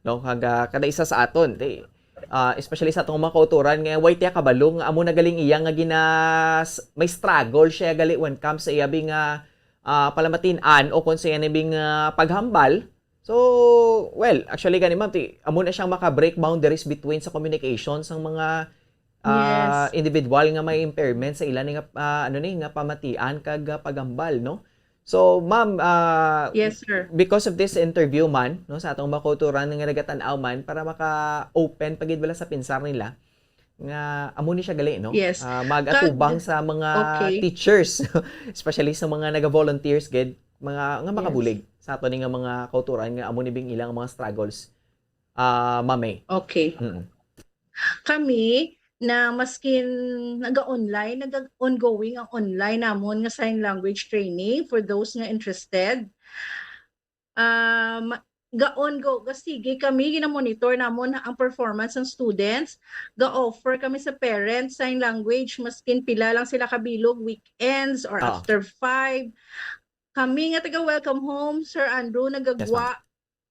No? Kag, ah, kada isa sa aton, ti, ah, especially sa atong mga kauturan, nga way tiya kabalo nga amo na galing iya nga ginas-, may struggle siya gali when comes sa iya bi nga, ah, palamatin-an o kung sa iya ni bi nga paghambal. So, well, actually gani, ma'am, ti, amo na siyang maka-break boundaries between sa communication sang mga, ah, Yes. individual nga may impairment sa ila ni nga, ah, ano ni, nga pamatian kag, ah, paghambal, no? So, ma'am, ah, Yes, sir. because of this interview man, no, sa atong mga kauturan nga nagatan-aw man, para maka-open pa gid bala sa pinsar nila, nga amo ni siya gali, no? Yes. Ah, mag-atubang Kag-, sa mga okay. teachers, especially sa mga naga-volunteers gid, mga, nga Yes. makabulig sa ato ni nga mga kauturan nga amo ni bing ilang mga struggles, ah, Ma'am May. Okay. Mm. Kami na maskin naga-online, naga-ongoing ang online namon nga sign language training for those nga interested. Um, ga-on go, ga-, sige kami, gina-monitor namon ang performance ng students. Ga-offer kami sa parents sign language, maskin pila lang sila kabilog, weekends or Ah. after five. Kami nga taga Welcome Home, Sir Andrew, Yes, nagagwa, ma'am.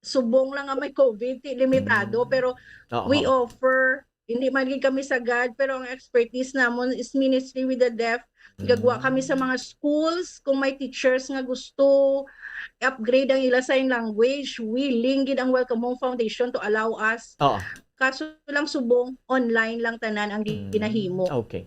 subong lang nga may COVID, ti limitado, Mm. pero Oo. we offer, hindi man gid kami sagad, pero ang expertise namon is ministry with the deaf. Gagwa kami sa Mm. mga schools, kung may teachers nga gusto i-upgrade ang ila sign language, willing gid ang Welcome Home Foundation to allow us. Oo. Kaso lang subong, online lang tanan ang Mm. ginahimo. Okay.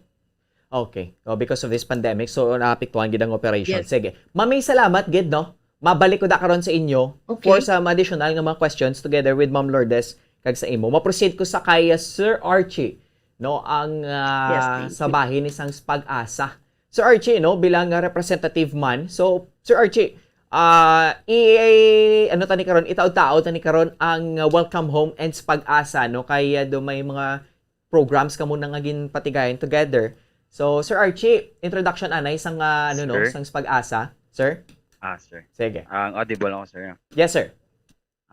Okay. Oh, because of this pandemic, so naapektuhan gid ang operation. Yes. Sige. Ma'am May, salamat gid, no? Mabalik ko da karon sa inyo Okay. for some additional nga mga questions together with Ma'am Lourdes kag sa imo. Ma-proceed ko sa kay, uh, Sir Archie, no, ang, uh, Yes, thank you. sa bahin ni sang Spag-asa. Sir Archie, no, bilang, uh, representative man. So, Sir Archie, uh, i-, i-, ano ta ni karon, itaod-taod ta ni karon ang, uh, Welcome Home and Spag-asa, no, kay, uh, do may mga programs kamo na nga ginpatigayon together. So, Sir Archie, introduction anay sang, ah, ano, no, Sir? sang Spag-asa, sir? Ah, sir. Sige. Ang audible ako, sir, no? Yes, sir.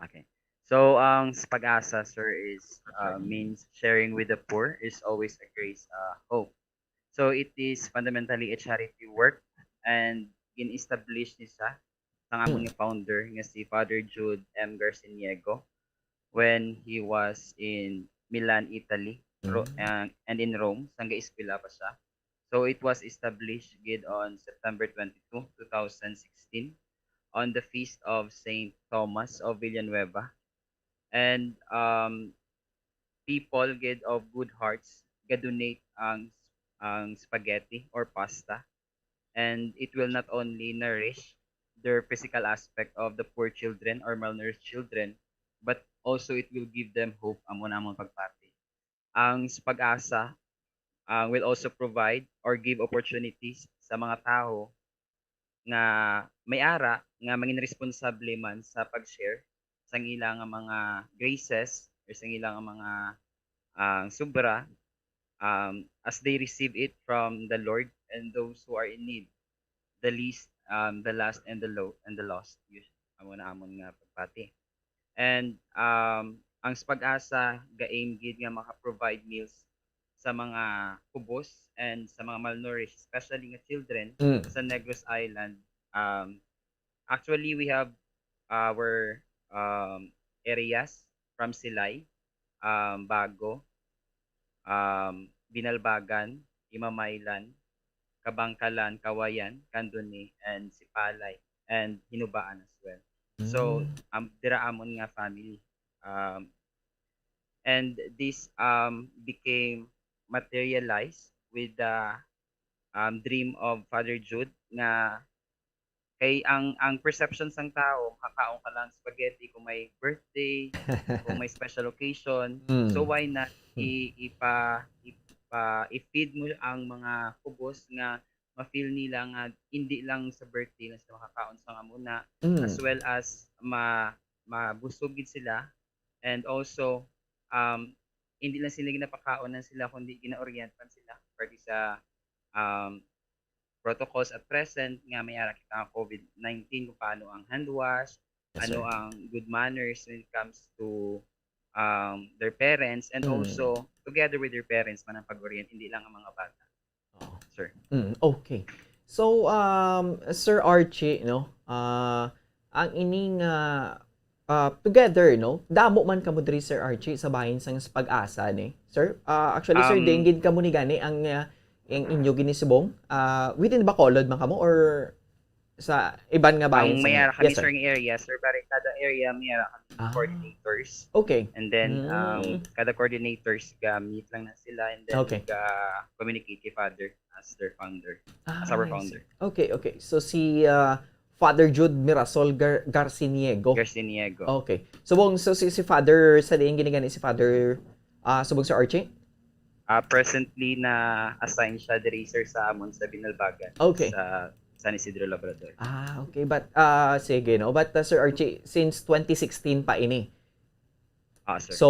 Okay. So, ang Spag-asa, sir, is, uh, means sharing with the poor is always a grace, uh, hope. So, it is fundamentally a charity work and in-establish ni siya sang amon Mm. nga founder nga si Father Jude M Garciniego when he was in Milan, Italy, Ro-, Mm. uh, and in Rome, sang gaeskwela pa siya. So, it was established gid on September twenty-two, two thousand sixteen, on the feast of Saint Thomas of Villanueva. And, um, people gid of good hearts ga-donate ang ang spaghetti or pasta. And it will not only nourish their physical aspect of the poor children or malnourished children, but also it will give them hope, amo na among pagpati. Ang sa pag-asa, ah, will also provide or give opportunities sa mga tawo nga may ara nga mangin responsable man sa pag-share sang ila nga mga graces or sang ila nga mga, ah, sobra, um, as they receive it from the Lord and those who are in need, the least, um, the last and the low and the lost. Yun, amo na amon nga pagpati. And, um, ang sa pag-asa ga-aim gid nga maka-provide meals sa mga kubos and sa mga malnourished, especially nga children Mm. sa Negros Island. Um, actually, we have our, um, areas from Silay, um, Bago, um, Binalbagan, Imamaylan, Kabangkalan, Kawayan, Candoni, and Sipalay, and Hinubaan as well. So, Mm. um, dira amon nga family. Um, and this, um, became materialized with the, um, dream of Father Jude nga kay ang, ang perception sang tao, kakaon ka lang spaghetti kung may birthday, kung may special occasion. Mm. So, why not i-, ipa-, ipa-, i-feed mo ang mga kubos nga ma-feel nila nga hindi lang sa birthday lang sila makakaon sa nga muna, Mm. as well as ma-, mabusog gid sila, and also, um, hindi lang sila ginapakaon lang sila, kundi gina-orient man sila pwede sa, um, protocols at present nga may ara kita nga covid nineteen, kung paano ang hand wash, Yes, ano sir. ang good manners when it comes to, um, their parents, and Mm. also together with their parents man ang pag-orient, hindi lang ang mga bata. Oo. Sir. Mm, okay. So, um, Sir Archie, no, ah, ang ining, ah, ah, together, no, damo man kamo diri, Sir Archie, sa bahin sang sa pag-asa ni, sir? Ah, actually, sir, Um, diin gid kamo ni gani ang, ah, ang inyo ginisubong? Ah, within Bacolod man kamo or sa iban nga bahin Ang sa may ara kami, yes, sir, sir. Nga area, sir, bali kada area may ara kami Ah. Coordinators. Okay. And then, um, Mm. kada coordinators ga-meet lang na sila and then Okay. ga-communicate kay Father as their founder, as our Ah, I see. Founder. Okay, okay. So, si, ah, Father Jude Mirasol Gar-, Garciniego. Garciniego. Okay. So, Bong, so si, si Father, sa diin gid ni gani si Father, ah, subong, Sir Archie? Ah, presently na-assign siya diri, sir, sa amon sa Binalbagan, Okay. sa San Isidro Labrador. Ah, okay. But, ah, sige, no? But, ah, Sir Archie, since twenty sixteen pa ini. Ah, sir. So,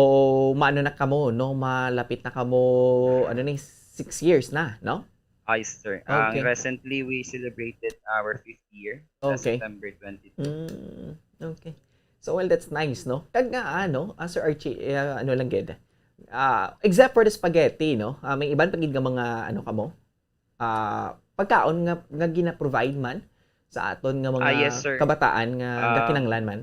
maano na kamo, no? Malapit na kamo, ano ni, six years na, no? Ah, yes, sir. Ang Okay. recently, we celebrated our fifth year sa Okay. September twenty-two. Mm, okay. So, well, that's nice, no? Kag nga, ano, ah, Sir Archie, eh, ano lang gid, ah, except for the spaghetti, no? Ah, may iban pa gid nga mga, ano, kamo? Ah, pagkaon nga, nga gina-provide man sa aton nga Ah, mga yes, sir. kabataan nga Ah, gakinanglan man?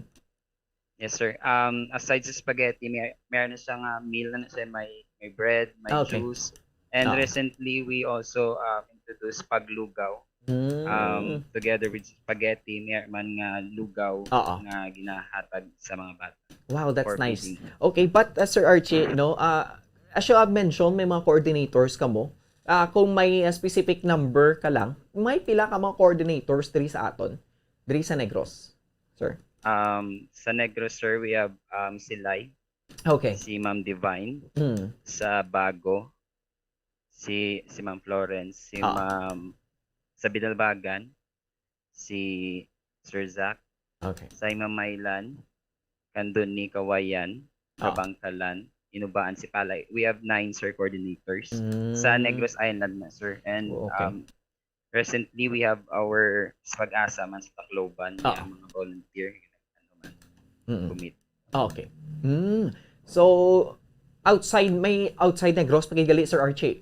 Yes, sir. Um, aside sa spaghetti, may, meron na siya nga meal na siya, may, may bread, may Ah, okay. juice. And Ah. recently, we also, um, introduced paglugaw. Mm. Um, together with spaghetti, may man nga lugaw Oo. nga ginahatag sa mga bata Wow, that's for nice. feeding. Okay, but, uh, Sir Archie, no, uh, as you have mentioned, may mga coordinators kamo. Ah, kung may, uh, specific number ka lang, may pila ka mga coordinators diri sa aton, diri sa Negros, sir? Um, sa Negros, sir, we have, um, si Lai, Okay. si Ma'am Divine, Mm. sa Bago, si, si Ma'am Florence, si Ah. Ma'am, sa Binalbagan, si Sir Zack, Okay. sa Imamaylan, Candoni, Kawayan, Ah. Kabangkalan, Hinubaan, Sipalay. We have nine, sir, coordinators sa Mm. Negros Island na, sir. And, Oh, okay. um, recently, we have our Pag-asa man sa Tacloban, may Ah. mga volunteer, ano man, Mm. commit. Ah, okay. Mm. So, outside, may outside Negros pa gid gali, Sir Archie?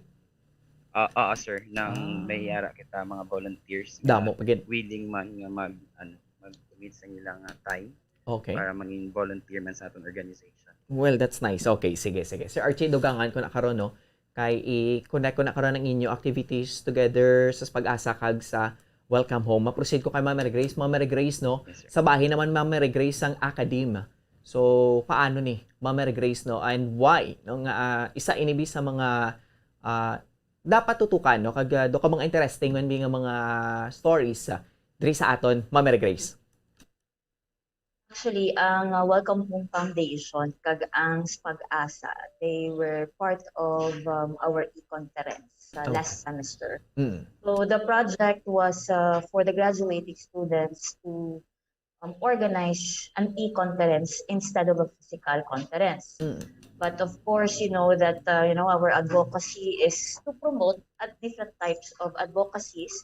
Ah, ah, sir. Nang Ah. may ara kita mga volunteers nga Damo pa gid. willing man nga mag, ano, mag-commit sa ilang, ah, time Okay. para maging volunteer man sa aton organization. Well, that's nice. Okay, sige, sige. Sir Archie, dugangan ko na karon, no? Kay i-connect ko na karon ang inyo activities together sa Pag-asa kag sa Welcome Home. Ma-proceed ko kay Ma'am Mary Grace. Ma'am Mary Grace, no? Yes, sir. Sa bahin naman, Ma'am Mary Grace, ang academe. So, paano ni, Ma'am Mary Grace, no? And why, no? Nga, ah, isa ini bi sa mga, ah, dapat tutukan, no? Kag, ah, do ka mga interesting man nga mga stories, ah, diri sa aton, Ma'am Mary Grace. Actually, ang, uh, Welcome Home Foundation kag ang Spag-asa, they were part of, um, our e-conference sa Okay. last semester. Mm. So the project was, uh, for the graduating students to, um, organize an e-conference instead of a physical conference. Mm. But of course, you know that, uh, you know, our advocacy is to promote at different types of advocacies.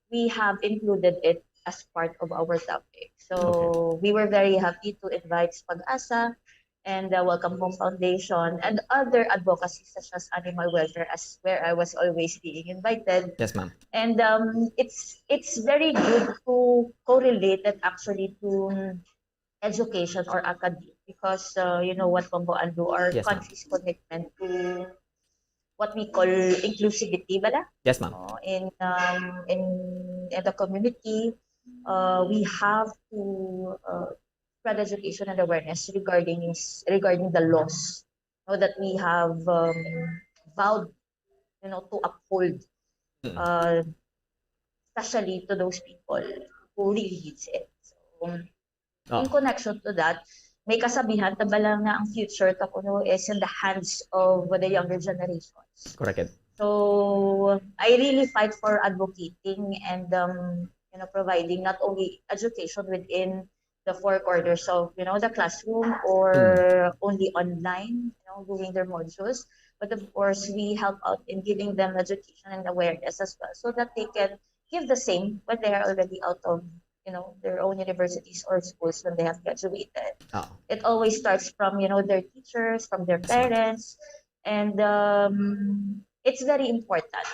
We have included it as part of our topic. So we were very happy to invite Spag-asa and the Welcome Home Foundation and other advocacies such as animal welfare, as where I was always being invited. Yes, ma'am. And, um, it's it's very good to correlate it actually to, um, education or academia because, uh, you know what, Bambo Aldo, our Yes, ma'am. country's commitment to what we call inclusivity, bala? Yes, ma'am. Oh, in, um, in, in the community, uh, we have to, uh, spread education and awareness regarding s-, regarding the laws, no, that we have, um, vowed, you know, to uphold, Mm. uh, especially to those people who really needs it. So, Oh, in connection to that, may kasabihan ta bala nga ang future ta kuno is in the hands of the younger generations. Correct. So I really fight for advocating and, um, you know, providing not only education within the four corners of, you know, the classroom or Mm. only online, you know, doing their modules. But of course, we help out in giving them education and awareness as well so that they can give the same when they are already out of, you know, their own universities or schools when they have graduated. Oh. It always starts from, you know, their teachers, from their Yes, ma'am. parents, and, um, it's very important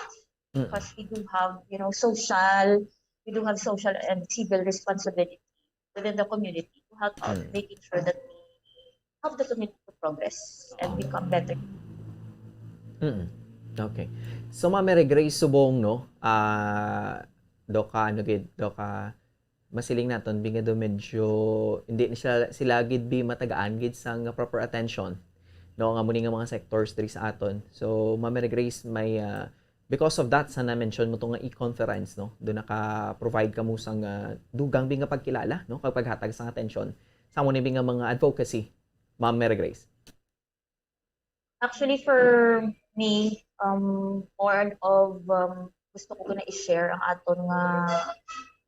Mm. because we do have, you know, social, we do have social and civil responsibility within the community to help out, Mm. making sure that we help the community to progress and become better. Mm. Okay. So, Ma'am Mary Grace, subong, no? Ah, do ka, ano gid, do ka, masiling naton, bi nga do medyo, hindi na sila, sila gid bi matagaan gid sang proper attention, no? Nga muni nga mga sectors diri sa aton. So, Ma'am Mary Grace, may, ah, because of that, sa na-mention mo to nga e-conference, no? Do naka-provide kamo sang, ah, dugang bi nga pagkilala, no? Kag paghatag sang attention sa amo ni bi nga mga advocacy, Ma'am Mary Grace. Actually, for me, um, more of, um, gusto ko na i-share ang aton nga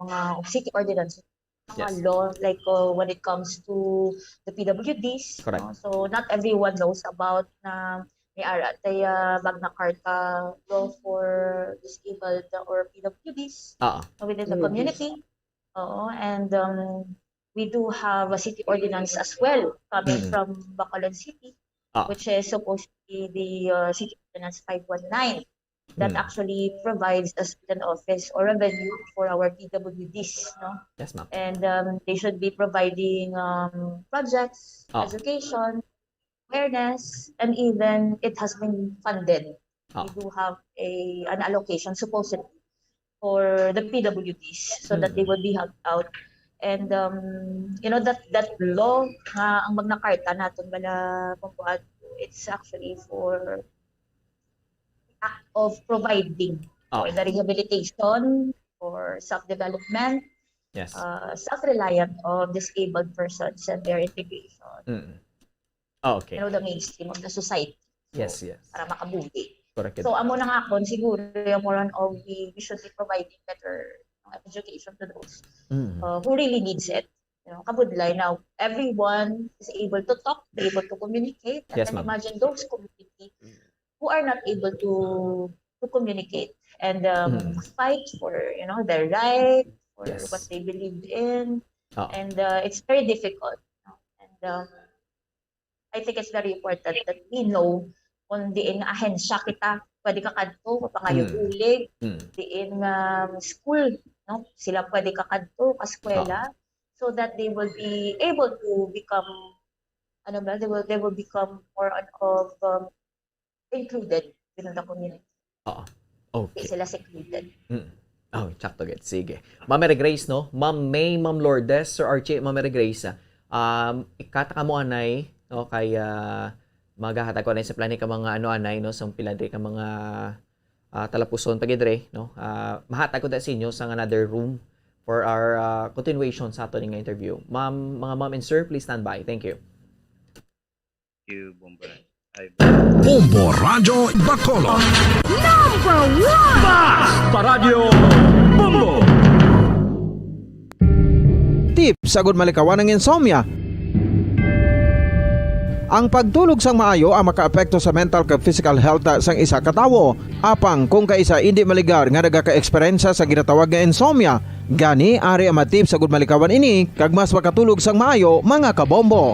mga city ordinance, mga Yes. law, like, uh, when it comes to the P W Ds, Correct. no? So, not everyone knows about na may ara tay, uh, Magna Carta law for disabled or P W Ds Ah, within the Mm. community. Oo, and, um, we do have a city ordinance as well coming Mm. from Bacolod City, Ah. which is supposed to be the, uh, City Ordinance five one nine that Mm. actually provides us with an office or a venue for our P W Ds, no? Yes, ma'am. And, um, they should be providing, um, projects, Ah. education, awareness, and even it has been funded. Ah. We do have a, an allocation supposedly for the P W Ds so that they Mm. will be helped out. And, um, you know, that, that law nga ang Magna Carta naton bala, kung kuwan, it's actually for act of providing Ah. for the rehabilitation, for self-development, Yes. uh, self-reliant of disabled persons and their integration, Mm. Ah, okay. you know, the mainstream of the society. So, Yes, yes. Para makabuhi. Correct. So, amo na nga akon, siguro yung more on of we, we should be providing better, you know, education to those Mm. uh, who really needs it. You know, kabudlay now, everyone is able to talk, able to communicate. And Yes, then ma'am. Imagine those community who are not able to to communicate and, um, Mm. fight for, you know, their right, for Yes. what they believe in. Ah. And, uh, it's very difficult. And, um, I think it's very important that we know kung diin nga ahensya kita, pwede ka kadto, pangayo Mm. bulig, Mm. diin nga school, no? Sila pwede ka kadto, ka eskwela, so that they will be able to become, ano ba, they will, they will become more on of, um, included within the community. Oo. Hindi Okay. sila secluded. Mm. Oh, tsakto gid. Sige. Ma'am Mary Grace, no? Ma'am May, Ma'am Lourdes, Sir Archie, Ma'am Mary Grace, ah, um, ikata ka mo anay, no? Kay, ah, maghahatag ko anay sa plani ka mga ano anay, no? Sa pila diri ka mga, ah, talapuson pa gid, Re, no? Ah, mahatag ko ta sa inyo sang another room for our, ah, continuation sa ato nga interview. Ma'am, mga ma'am and sir, please stand by. Thank you. Thank you, Bombo. Ay, Bombo Radyo Bacolod. Number one! Basta Radyo Bombo! Tips agud malikawan ang insomnia. Ang pagtulog sang maayo ang makaapekto sa mental kag physical health sang isa ka tawo. Apang kung kaisa indi maligar nga nagaka-eksperyensya sa ginatawag nga insomnia, gani ari ang mga tips agud malikawan ini kag mas makatulog sang maayo, mga kabombo.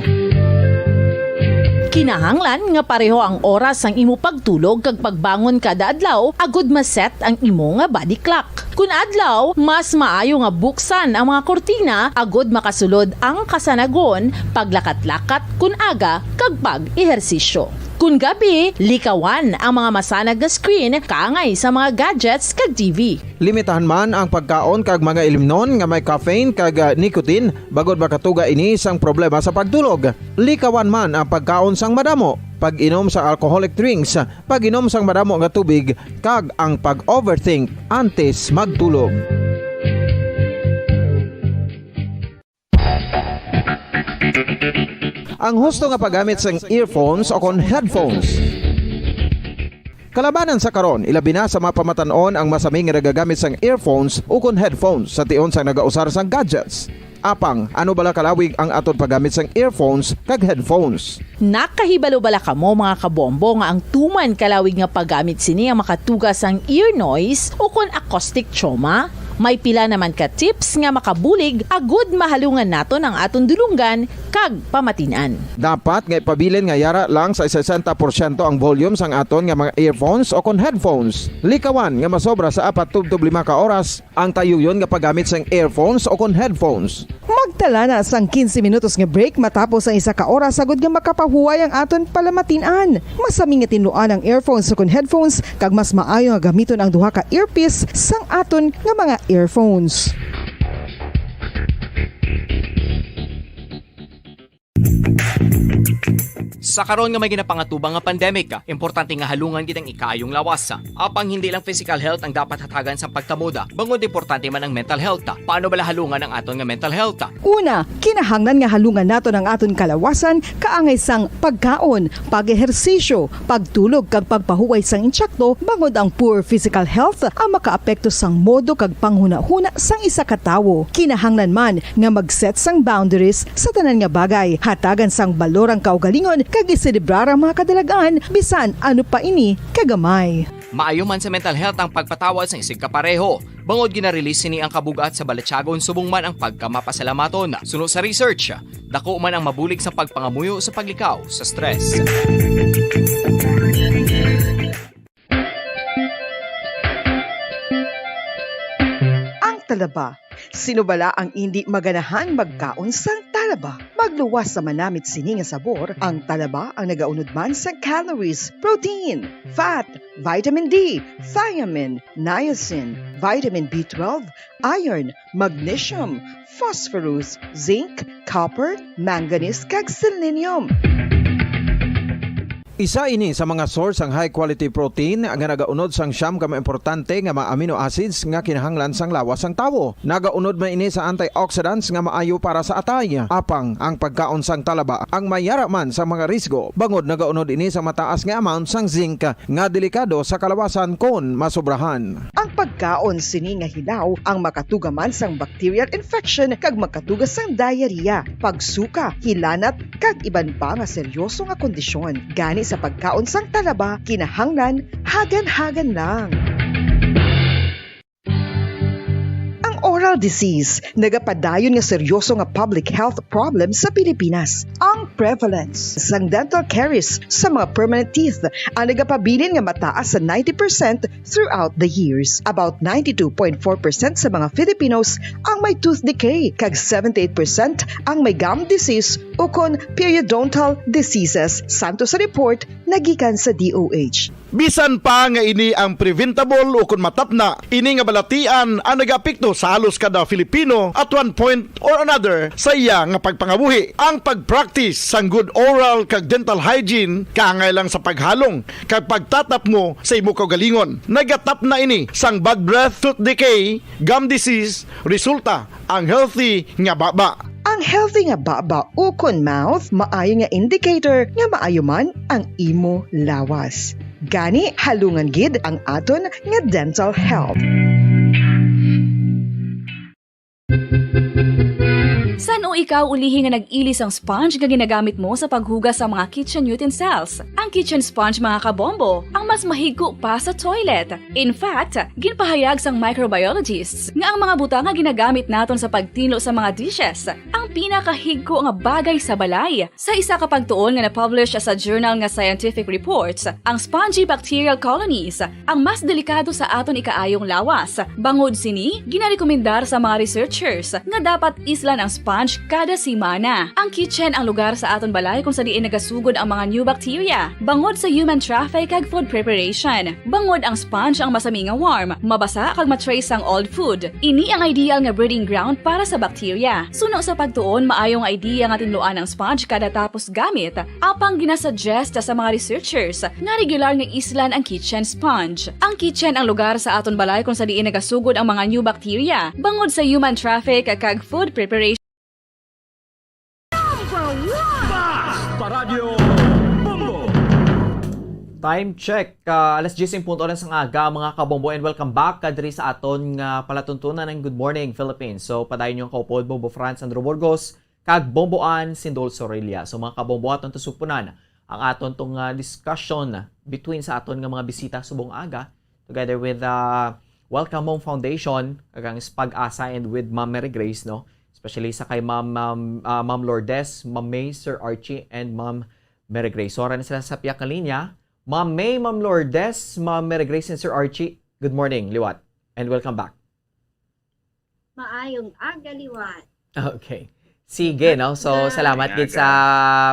Kinahanglan nga pareho ang oras sang imo pagtulog kag pagbangon kada adlaw agud ma-set ang imo nga body clock. Kun adlaw, mas maayo nga buksan ang mga kurtina agud makasulod ang kasanagon, paglakat-lakat kun aga, kag pag-ehersisyo. Kun gabi, likawan ang mga masanag nga screen kaangay sa mga gadgets kag T V. Limitahan man ang pagkaon kag mga ilimnon nga may caffeine kag, ah, nicotine, bangod makatuga ini sang problema sa pagtulog. Likawan man ang pagkaon sang madamo, pag-inom sa alcoholic drinks, pag-inom sang madamo nga tubig, kag ang pag-overthink antes magtulog. Ang husto nga paggamit sang earphones o kon headphones. Kalabanan sa karon, ilabi na sa mga pamatan-on ang masami nga nagagamit sang earphones o kon headphones sa tion sang nagausar sang gadgets. Apang, ano bala kalawig ang aton paggamit sang earphones kag headphones? Nakahibalo bala kamo, mga kabombo, nga ang tuman kalawig nga paggamit sini ang makatuga sang ear noise o kon acoustic trauma? May pila naman ka tips nga makabulig agud mahalungan naton ang aton dulonggan kag pamatin-an. Dapat nga ipabilin nga yara lang sa sesenta porsyento ang volume sang aton nga mga earphones o kon headphones. Likawan nga masobra sa apat tubtob lima ka oras ang tayuyon nga paggamit sang earphones o kon headphones. Magtala na sang quince minutos nga break matapos ang isa ka oras agud nga makapahuway ang aton palamatin-an. Masami nga tinluan ang earphones o kon headphones, kag mas maayo nga gamiton ang duha ka earpiece sang aton nga mga earphones. Sa karon nga may ginapangatubang nga pandemic, importante nga halungan gid ang ikaayong lawas. Apang hindi lang physical health ang dapat hatagan sang pagtamod, bangod importante man ang mental health. Paano bala halungan ang aton nga mental health? Una, kinahanglan nga halungan naton ang aton kalawasan kaangay sang pagkaon, pag-ehersisyo, pagtulog kag pagpahuway sang insakto, bangod ang poor physical health ang makaapekto sang modo kag panghunahuna sang isa ka tawo. Kinahanglan man nga mag-set sang boundaries sa tanan nga bagay, hatagan sang balor ang kaugalingon kag iselebrar ang mga kadalag-an bisan ano pa ini kagamay. Maayo man sa mental health ang pagpatawad sang isigkapareho, bangod gina-release sini ang kabug-at sa balatyagon subong man ang pagkamapasalamaton. Suno sa research, dako man ang mabulig sa pagpangamuyo sa paglikaw sa stress. Ang talaba. Sino bala ang indi maganahan magkaon sang talaba? Magluwas sa manamit sini nga sabor, ang talaba ang nagaunod man sang calories, protein, fat, vitamin D, thiamine, niacin, vitamin B twelve, iron, magnesium, phosphorus, zinc, copper, manganese, kag selenium. Isa ini sa mga source sang high quality protein nga nagaunod sang siyam ka mga importante nga mga amino acids nga kinahanglan sang lawas sang tawo. Nagaunod man ini sa antioxidants nga maayo para sa atay. Apang ang pagkaon sang talaba ang may yara man sa mga risgo, bangod nagaunod ini sa mataas nga amount sang zinc nga delikado sa kalawasan kon masobrahan. Ang pagkaon sini nga hilaw ang makatuga man sang bacterial infection kag makatuga sang diarrhea, pagsuka, hilanat, kag iban pa nga seryoso nga kondisyon. Gani sa pagkaon sang talaba, kinahanglan hagan-hagan lang. Ang oral disease nagapadayon nga seryoso nga public health problem sa Pilipinas. Ang prevalence sang dental caries sa mga permanent teeth ang nagapabilin nga mataas sa ninety percent throughout the years. About ninety-two point four percent sa mga Filipinos ang may tooth decay, kag seventy-eight percent ang may gum disease ukon periodontal diseases, santo sa report nga gikan sa D O H. Bisan pa nga ini ang preventable o kon matapna, ini nga balatian ang nagaapekto sa halos kada Filipino at one point or another sa iya nga pagpangabuhi. Ang pag-practice sang good oral kag dental hygiene kaangay lang sa paghalong kag pagtatapngo sa imo kaugalingon. Nagatapna ini sang bad breath, tooth decay, gum disease, resulta ang healthy nga baba. Ang healthy nga baba ukon mouth maayo nga indicator nga maayo man ang imo lawas. Gani, halungan gid ang aton nga dental health. San-o ikaw ulihi nga nag-ili sang sponge nga ginagamit mo sa paghugas sa mga kitchen utensils? Ang kitchen sponge, mga kabombo, ang mas mahigko pa sa toilet. In fact, ginpahayag sang microbiologists nga ang mga butang nga ginagamit naton sa pagtinlo sa mga dishes ang pinakahigko nga bagay sa balay. Sa isa ka pagtuon nga na-publish sa journal nga Scientific Reports, ang spongy bacterial colonies ang mas delikado sa aton ikaayong lawas. Bangod sini, ginarekomendar sa mga researchers nga dapat islan ang sponge kada semana. Ang kitchen ang lugar sa aton balay kung sa diin nagasugod ang mga new bacteria bangod sa human traffic kag food preparation. Bangod ang sponge ang masami nga warm, mabasa kag ma-trace sang old food. Ini ang ideal nga breeding ground para sa bacteria. Suno sa pagtuon, maayo nga idea nga tinluan ang sponge kada tapos gamit. Apang ginasuggest sa mga researchers nga regular nga islan ang kitchen sponge. Ang kitchen ang lugar sa aton balay kung sa diin nagasugod ang mga new bacteria bangod sa human traffic kag food preparation. Basta Radyo Bombo! Time check, ah, alas diyes en punto oras sang aga, mga kabombo, and welcome back kadiri sa aton nga palatuntunan ng Good Morning Philippines. So, padayon niyo ang kaupod, Bombo Franz Andrew Burgos, kag Bombo Ann Sindol Sorilla. So, mga kabombo, aton to supunan ang aton tong, ah, discussion between sa aton nga mga bisita subong aga, together with, ah, Welcome Home Foundation, kag ang Pag-asa, and with Ma'am Mary Grace, no? Especially sa kay Ma'am, Ma'am, ah, Ma'am Lourdes, Ma'am May, Sir Archie, and Ma'am Mary Grace. So, ara na sila sa piyak nga linya. Ma'am May, Ma'am Lourdes, Ma'am Mary Grace, and Sir Archie, good morning, liwat. And welcome back. Maayong aga, liwat. Okay. Sige, no? So, salamat gid sa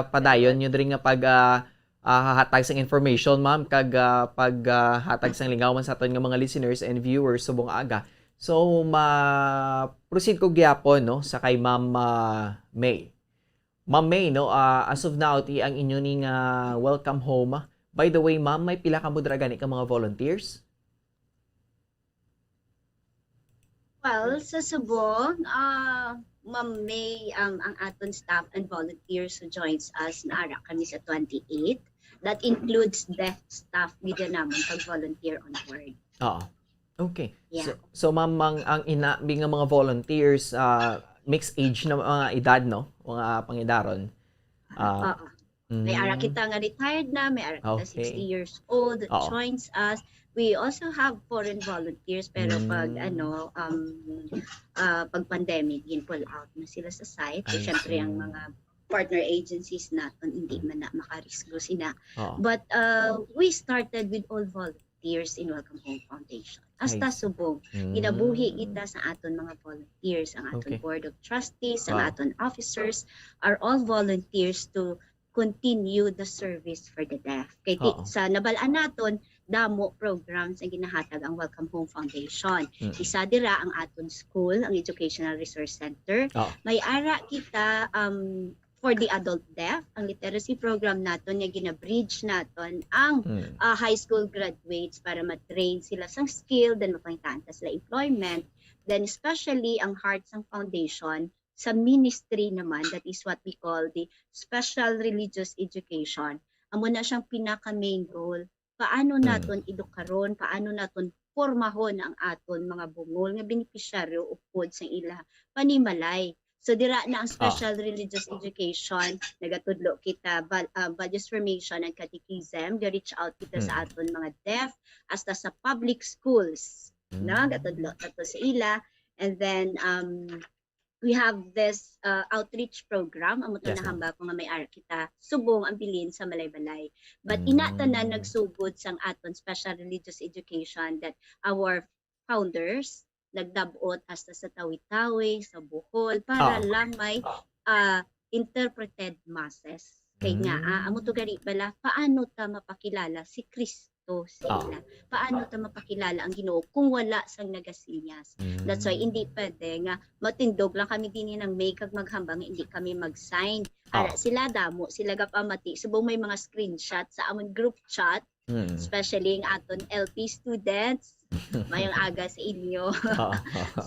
padayon nyo diri nga pag, ah, ah, hahatag sang information, ma'am, kag, ah, pag, ah, hatag sang lingawan sa aton nga mga listeners and viewers subong aga. So, ma-proceed ko gyapon, no, sa kay Ma'am, ah, May. Ma'am May, no, ah, as of now, ti ang inyo ni nga welcome home. By the way, ma'am, may pila kamo dira gani ka mga volunteers? Well, sa subong, ah, Ma'am May, um, ang aton staff and volunteers who joins us, naara kami sa twenty-eight. That includes deaf staff, gid namon pag volunteer on board. Oo. Okay. Yeah. So, so ma'am, ang, ang inabi nga mga volunteers, ah, mixed age na mga edad, no? Mga pangidaron. Ah, Oo. May ara kita nga retired na, may ara kita Okay. sixty years old that Oo. joins us. We also have foreign volunteers, pero pag Mm. ano, um, ah, pag pandemic, gin-pull out na sila sa site. So, I syempre, ang see. mga partner agencies naton, hindi Mm. man na makarisgo sina. Oo. But, uh, we started with all volunteers in Welcome Home Foundation. Hasta I see. subong, ginabuhi Mm. kita sa aton mga volunteers, ang aton Okay. board of trustees, ang Wow. aton officers are all volunteers to continue the service for the deaf. Kay ti-, Oo. sa nabal-an naton, damo programs ang ginahatag ang Welcome Home Foundation. Mm. Isa dira ang aton school, ang Educational Resource Center. Oo. May ara kita, um, for the adult deaf, ang literacy program naton nga gina-bridge naton ang, Mm. ah, high school graduates para ma-train sila sang skill, then mapangitaan ta sila employment. Then especially ang heart sang foundation sa ministry naman, that is what we call the special religious education. Amo na siyang pinaka main goal. Paano Mm. naton edukaron, paano naton pormahon ang aton mga bungol nga benepisyaryo upod sa ila panimalay. So dira na ang Ah. special religious education, nagatudlo kita, val-, ah, values formation and catechism, ga-reach out kita sa Mm. aton mga deaf, hasta sa public schools, no? Mm. Gatudlo ta to sa ila. And then, um, we have this, uh, outreach program, amo to Yes, ma'am. nahambal ko nga may ara kita, subong ang bilin sa balay-balay. But ina tanan Mm. nagsugod sang aton special religious education that our founders nagdab-ot hasta sa Tawi-Tawi, sa Bohol, para Ah. lang may, ah, interpreted masses. Kay nga, ah, amo to Mm. gani bala, paano ta mapakilala si Kristo? to sa ila. Paano ta mapakilala ang Ginoo kung wala sang nagasinyas? That's why hindi pwede nga matindog lang kami din ng may kag maghambang, hindi kami mag-sign. Ara sila damo, sila gapamati. Subong may mga screenshot sa amon group chat, especially ang aton L P students. Mayong aga sa inyo.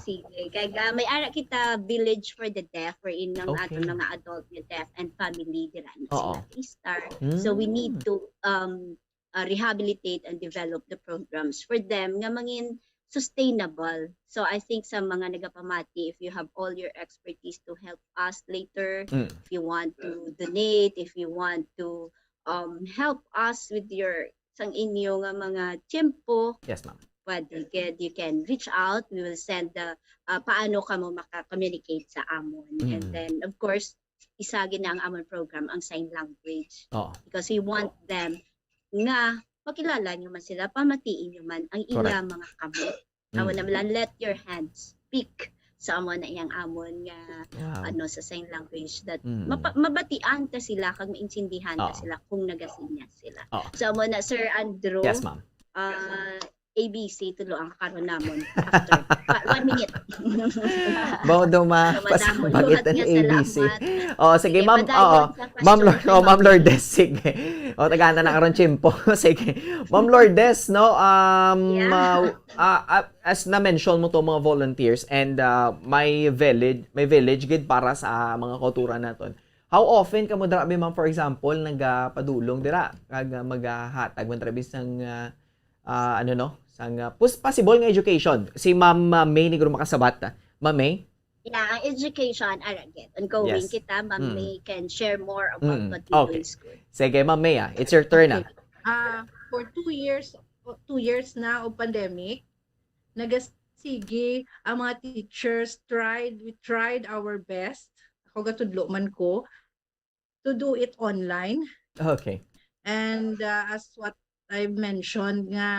Sige. Kaya may ara kita Village for the Deaf, wherein ang aton mga adult nga deaf and family dira na sila Star. So we need to um uh, rehabilitate and develop the programs for them nga mangin sustainable. So I think sa mga nagapamati, if you have all your expertise to help us later, if you want to donate, if you want to um help us with your sang inyo nga mga tiyempo, Yes, ma'am. pwede gid, you can reach out. We will send the uh, paano ka mo maka-communicate sa amon. And Mm. then, of course, isa gid na ang amon program, ang sign language. Oo. Because we want them nga makilala nyo man sila, pamatiin nyo man ang ila Correct. Mga kamot. Amo na Mm. lang, let your hands speak. So, amo na iyang amon nga Wow. ano sa sign language that Mm. mapa- mabatian ta sila kag maintindihan ta Oo. Sila kung nagasinyas sila. Oo. So, amo na, Sir Andrew. Yes, ma'am. Ah, A B C, tulo ang karon namon. After. Pa- one minute. Mao daw ma So, madamo, pasang bagit luhat ang nga A B C. salamat. Oh, sige, Sige, ma'am. padayon Oo. sa Ma'am question Lor- ni oh, Ma'am Ma'am. Lourdes, sige. Oh, tagana na karon tiyempo. Sige. Ma'am Lourdes, no, um, Yeah. uh, uh, uh, as na-mention mo to, mga volunteers and uh, may village, may village gid para sa mga kauturan naton. How often kamo dira, ma'am, for example, nagapadulong dira kag uh, maghatag man dira sang uh, uh, ano, no, sang uh, pus- possible nga education? Si Ma'am uh, May Negro makasabat. Ah. Ma'am May? Yeah, ang education, ara gid. Ongoing Yes. Kita, Ma'am Mm. May can share more about Mm. what we do Okay. In school. Sige, Ma'am May, ah. It's your turn, ah. Okay. Ah, for two years, two years na of pandemic, nagasige ang mga teachers tried, we tried our best. Ako gatudlo man ko to do it online. Okay. And uh, as what I mentioned nga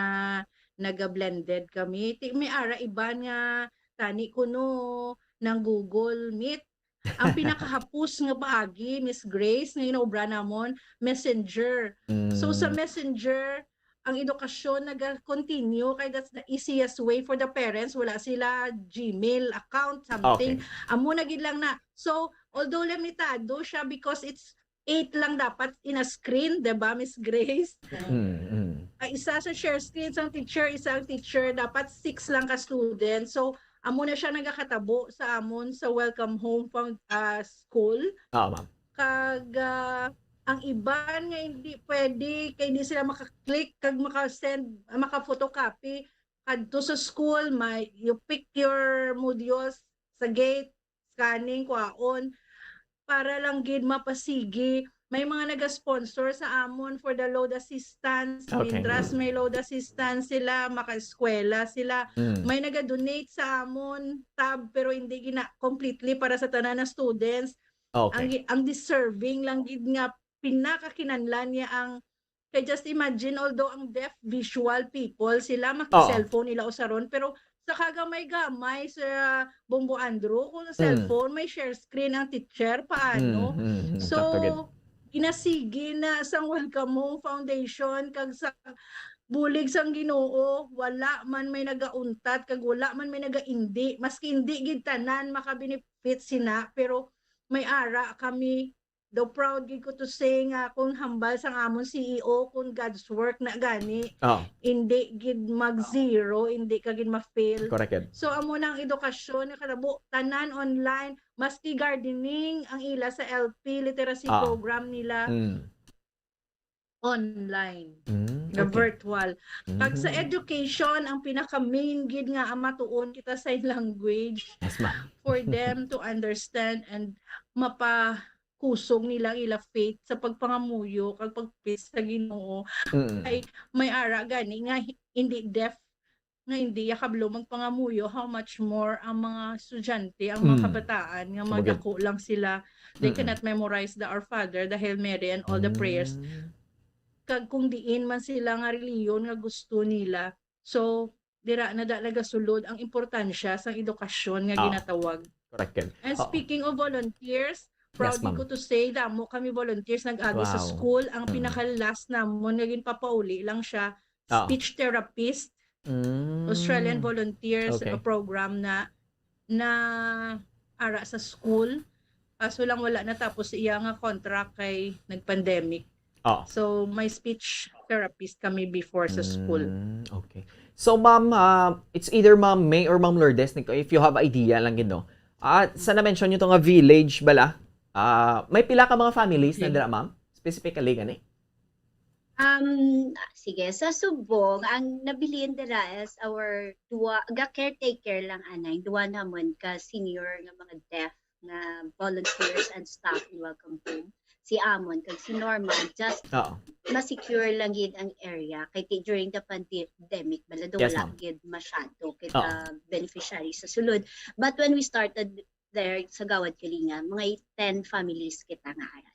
naga-blended kami. Ti may ara iban nga tani kuno nang Google Meet. Ang pinakahapos nga paagi, Miss Grace, nga ginaobra namon, Messenger. So sa Mm. Messenger, ang edukasyon naga-continue kay that's the easiest way for the parents. Wala sila Gmail account, something. Okay. Amo na gid lang na. So, although limitado siya because it's eight lang dapat in a screen, di ba, Miss Grace? Mm, mm. Ay, isa sa share screen, isang teacher, isang teacher, dapat six lang ka student. So, amo na siya nagakatabo sa amon sa Welcome Home Found, ah, School. Oo, ma'am. Kag ah, ang iban nga hindi pwede, kay hindi sila maka-click kag maka-send, maka-photocopy kadto sa school, may, you pick your modules sa gate, scanning, kwaon, para lang gid mapasigi. May mga naga-sponsor sa amon for the load assistance. Okay. Mintras may load assistance sila, maka-eskwela sila. Mm. May naga-donate sa amon tab, pero hindi gina completely para sa tanan na students. Ang Okay. gi- ang deserving lang gid nga pinakakinahanglan niya ang kay just imagine, although ang deaf visual people sila, Oo. maki-cellphone ila usaron, pero sa kagamay-gamay, Sir Bombo Andrew, kung Mm. cellphone may share screen ang teacher, paano? Mm, mm, mm. So, Sakto gid. ginasigi na sang Welcome Home Foundation kag sa bulig sang Ginoo, wala man may nagauntat kag wala man may nagaindi, maski hindi gid tanan makabenefit sina, pero may ara kami. Though proud gid ko to say nga kung hambal sang amon C E O, kung God's work na gani, Oh, hindi gid mag-zero, hindi ka gid ma-fail. Correct gid. So, amo na ang edukasyon nga katabo, tanan online, maski gardening ang ila sa L P literacy Ah. program nila Mm. online, Mm, nga okay. virtual. Pag sa Mm. education, ang pinaka-main gid nga ang matuon kita sa language Yes, ma'am. for them to understand and mapakusog nila ang ila faith sa pagpangamuyo kag pagpis sa Ginoo. Mm. Ay, may ara gani nga hi- hindi deaf, nga hindi ya kabalo magpangamuyo, how much more ang mga estudyante, ang mga Mm. kabataan nga Sabagay. madako lang sila, they Mm-mm. cannot memorize the Our Father, the Hail Mary, and all the prayers. Mm. Kag kung diin man sila nga reliyon nga gusto nila. So, dira na da nagasulod ang importansya sang edukasyon nga Ah. ginatawag. Correct gid. And Oo. Speaking of volunteers, Yes, proud gid ma'am. ko to say, damo kami volunteers nag-agi sa Wow. school. Ang Mm. pinaka-last namon nga ginpapauli lang siya Oo. speech therapist, Mm. Australian volunteers Okay. a program na na ara sa school. Kaso lang wala natapos iya nga contract kay nag-pandemic. Oo. So, may speech therapist kami before sa school. Mm, okay. So, ma'am, ah, it's either Ma'am May or Ma'am Lourdes. If you have idea lang gid, no? Ah, sa na-mention nyo to nga village bala, ah, may pila ka mga families na Okay. dira, ma'am? Specifically gani? Um, sige, sa Subong, ang nabilin dira is our duwa, ga caretaker lang anay, duwa namon ka senior nga mga deaf nga volunteers and staff in Welcome Home. Si Amon kag si Norma, just Oo. ma-secure lang gid ang area kay ti-, during the pandemic bala do Yes, wala ma'am. gid masyado Oo. kita beneficiary sa sulod. But when we started there sa Gawad Kalinga, mga ten families kita nga ara.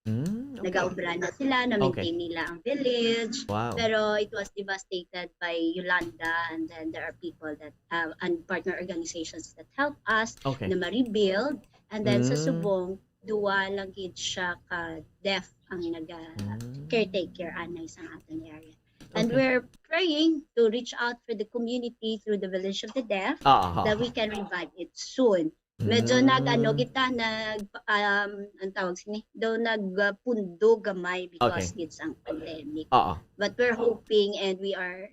Mm, okay. Nagaobra na sila, na-maintain nila ang village. Wow. Pero it was devastated by Yolanda, and then there are people that, uh, and partner organizations that help us Okay. na ma-rebuild. And then sa Mm. Subong, duwa lang gid siya ka deaf ang naga Mm. caretaker anay sa aton area. And Okay. we're praying to reach out for the community through the Village of the Deaf Ah, ah, that ah. we can revive it soon. Medyo nag-ano Mm. kita, nag, um, ang tawag sini, daw nagpundo gamay because Okay. it's ang pandemic. Oo. But we're hoping and we are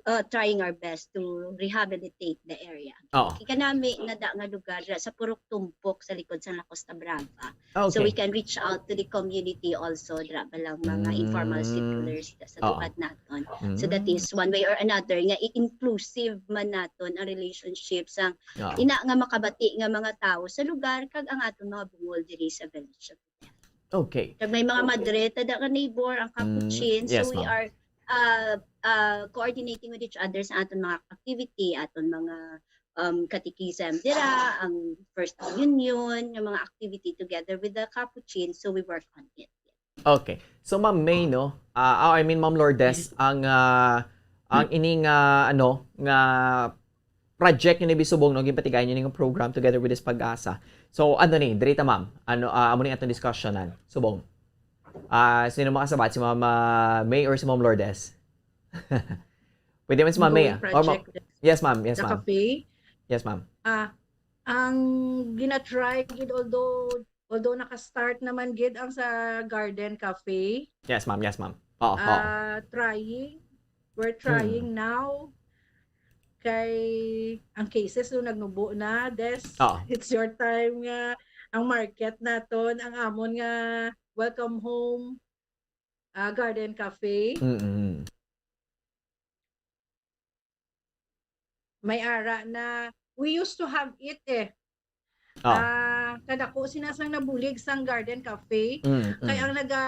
uh, trying our best to rehabilitate the area. Oo. Kay kanami na da nga lugar dira sa Purok Tumpok sa likod sa La Costa Brava. So we Okay. can reach out to the community also, dira ba lang mga informal Mm. settlers sa Oo. lugar naton. So that Mm. is one way or another nga i-inclusive man naton ang relationship sa Oo. ina nga makabati nga mga tawo sa lugar kag ang aton mga bungol diri sa village. Okay. Kag may mga madre, tada ka neighbor, ang Mm, Capuchin. So yes, we ma'am. are uh, uh, coordinating with each other sa aton mga activity, aton mga um, catechism dira, ang First Communion, yung mga activity together with the Capuchin. So we work on it. Okay. So, Ma'am May, no? Ah, oh, I mean, Ma'am Lourdes, ang, ah, ang ining, ah, ano, nga project nga ni Bisubong, no, ginpatigayon nyo ning program together with this Pag-asa. So, ano ni, diri ta, ma'am? Ano, ah, amo ni atong discussionan? Subong. Ah, sino makasabat? Si Ma'am, ah, May or si Ma'am Lourdes? Pwede man si Ma'am May, ah. Ongoing Or ma- project Yes, ma'am. Yes, sa ma'am. cafe. Yes, ma'am. Ah, ang ginatry gid, although although naka-start naman gid ang sa Garden Cafe, Yes, ma'am. Yes, ma'am. Oo, oo. ah, trying. We're trying Mm. now. Kay ang cases do nagnubo na, Des. Oo. It's your time nga ang market naton, ang amon nga welcome home, ah, Garden Cafe. Mm-mm. May ara na, we used to have it eh. Oh. Ah, kadako sina sang nabulig sang Garden Cafe. Mm, Kay mm, ang naga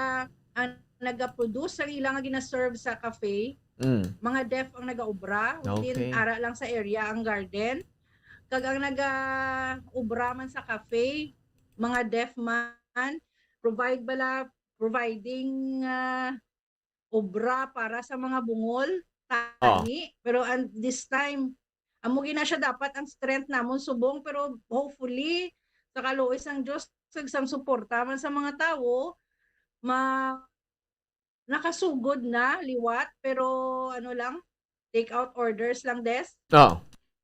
ang naga-produce sang ila nga gina-serve sa cafe, mm. mga deaf ang nagaobra. Within Okay. ara lang sa area ang garden. Kag ang naga-obra man sa cafe, mga deaf man, provide bala, providing ah, obra para sa mga bungol, Oh. tani. Pero and this time, amo gina siya dapat ang strength namon subong, pero hopefully sa kaluoy sang Dios kag sang suporta man sa mga tawo, ma nakasugod na liwat, pero ano lang, take out orders lang, Des. Oh.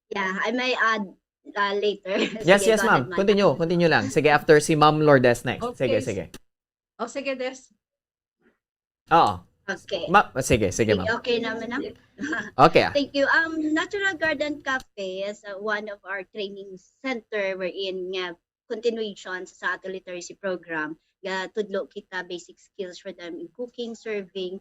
Yeah, I may add uh, later. Yes, Sige, yes, go ma'am. ahead, ma'am. Continue, continue lang. Sige, after si Ma'am Lourdes next. Sige, Okay. sige. O sige, Des. Oo. Okay. Ma sige, sige, Sige, ma'am. okay naman na. Okay, ah. Thank you. Um, Natural Garden Cafe is uh, one of our training center wherein nga continuation sa ato literacy program. Ga tudlo kita basic skills for them in cooking, serving.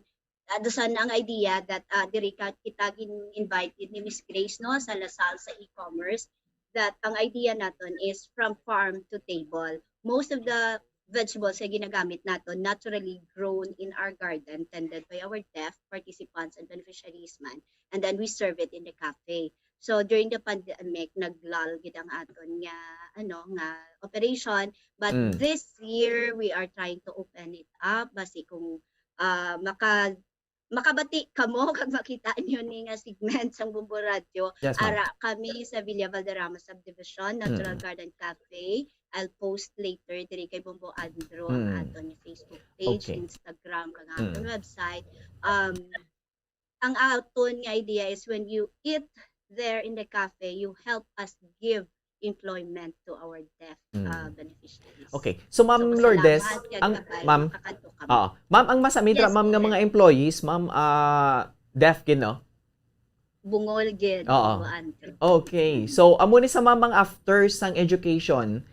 Ado san ang idea that uh, diri ka kita gin-invite ni Miss Grace, no, sa La Salsa e-commerce, that ang idea naton is from farm to table. Most of the vegetables nga ginagamit naton naturally grown in our garden, tended by our deaf participants and beneficiaries man. And then we serve it in the cafe. So during the pandemic, naglull gid ang aton nga ano nga operation, but Mm. this year we are trying to open it up basi kung ah, maka makabati kamo kag makita niyo ni nga segment sang Bombo Radyo. Yes, ma'am. Ara kami sa Villa Valderrama Subdivision, Natural Mm. Garden Cafe. I'll post later diri kay Bombo Andrew ang Mm. aton nga Facebook page, Okay. Instagram, kag ang aton Mm. website. Um, ang aton nga idea is when you eat there in the cafe, you help us give employment to our deaf uh, Mm. beneficiaries. Okay. So, Ma'am So, Lourdes, salamat kag ang, kabay, ma'am, makakadto kami. Oo. Ma'am, ang masamitra, Yes, ma'am, nga sir. mga employees, ma'am, ah, deaf gid, no? Bungol gid. Oo. Kuan, sir. Okay. So, amo ni sa, ma'am, ang after sang education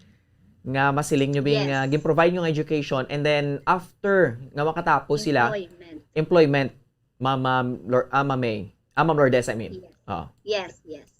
nga masiling nyo bing Yes. ah, gin-provide nyo nga education, and then after nga makatapos sila, Employment. employment, ma'am, ma'am, Lor- ah, ma'am May. Ah, ma'am Lourdes, I mean. Yes. Oh. Yes, yes.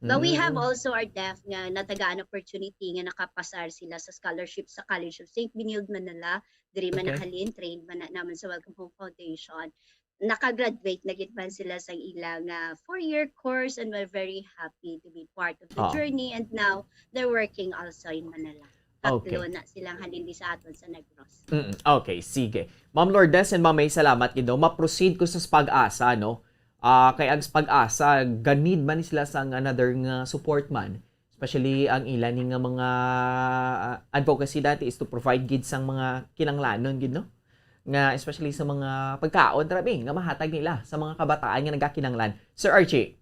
But we have Mm. also our deaf nga natagaan opportunity nga nakapasar sila sa scholarship sa College of Saint Benilde Manila. Diri man Okay. Nahalin, trained man na naman sa Welcome Home Foundation. Nakagraduate na gid man sila sa ila nga four-year course, and we're very happy to be part of the Oh. journey, and now they're working also in Manila. Tatlo Okay. na silang halin di sa aton sa Negros. Mm, okay, sige. Ma'am Lourdes and Ma'am May, salamat gid, no? Ma-proceed ko sa pag-asa, no? Ah, kay ang pag-asa, ganid man sila sang another nga support man. Especially ang ila ni nga mga ah, advocacy dati is to provide gid sang mga kinanglanon gid, no? Nga especially sa mga pagkaon, trabi, nga mahatag nila sa mga kabataan nga nagakinanglan. Sir Archie.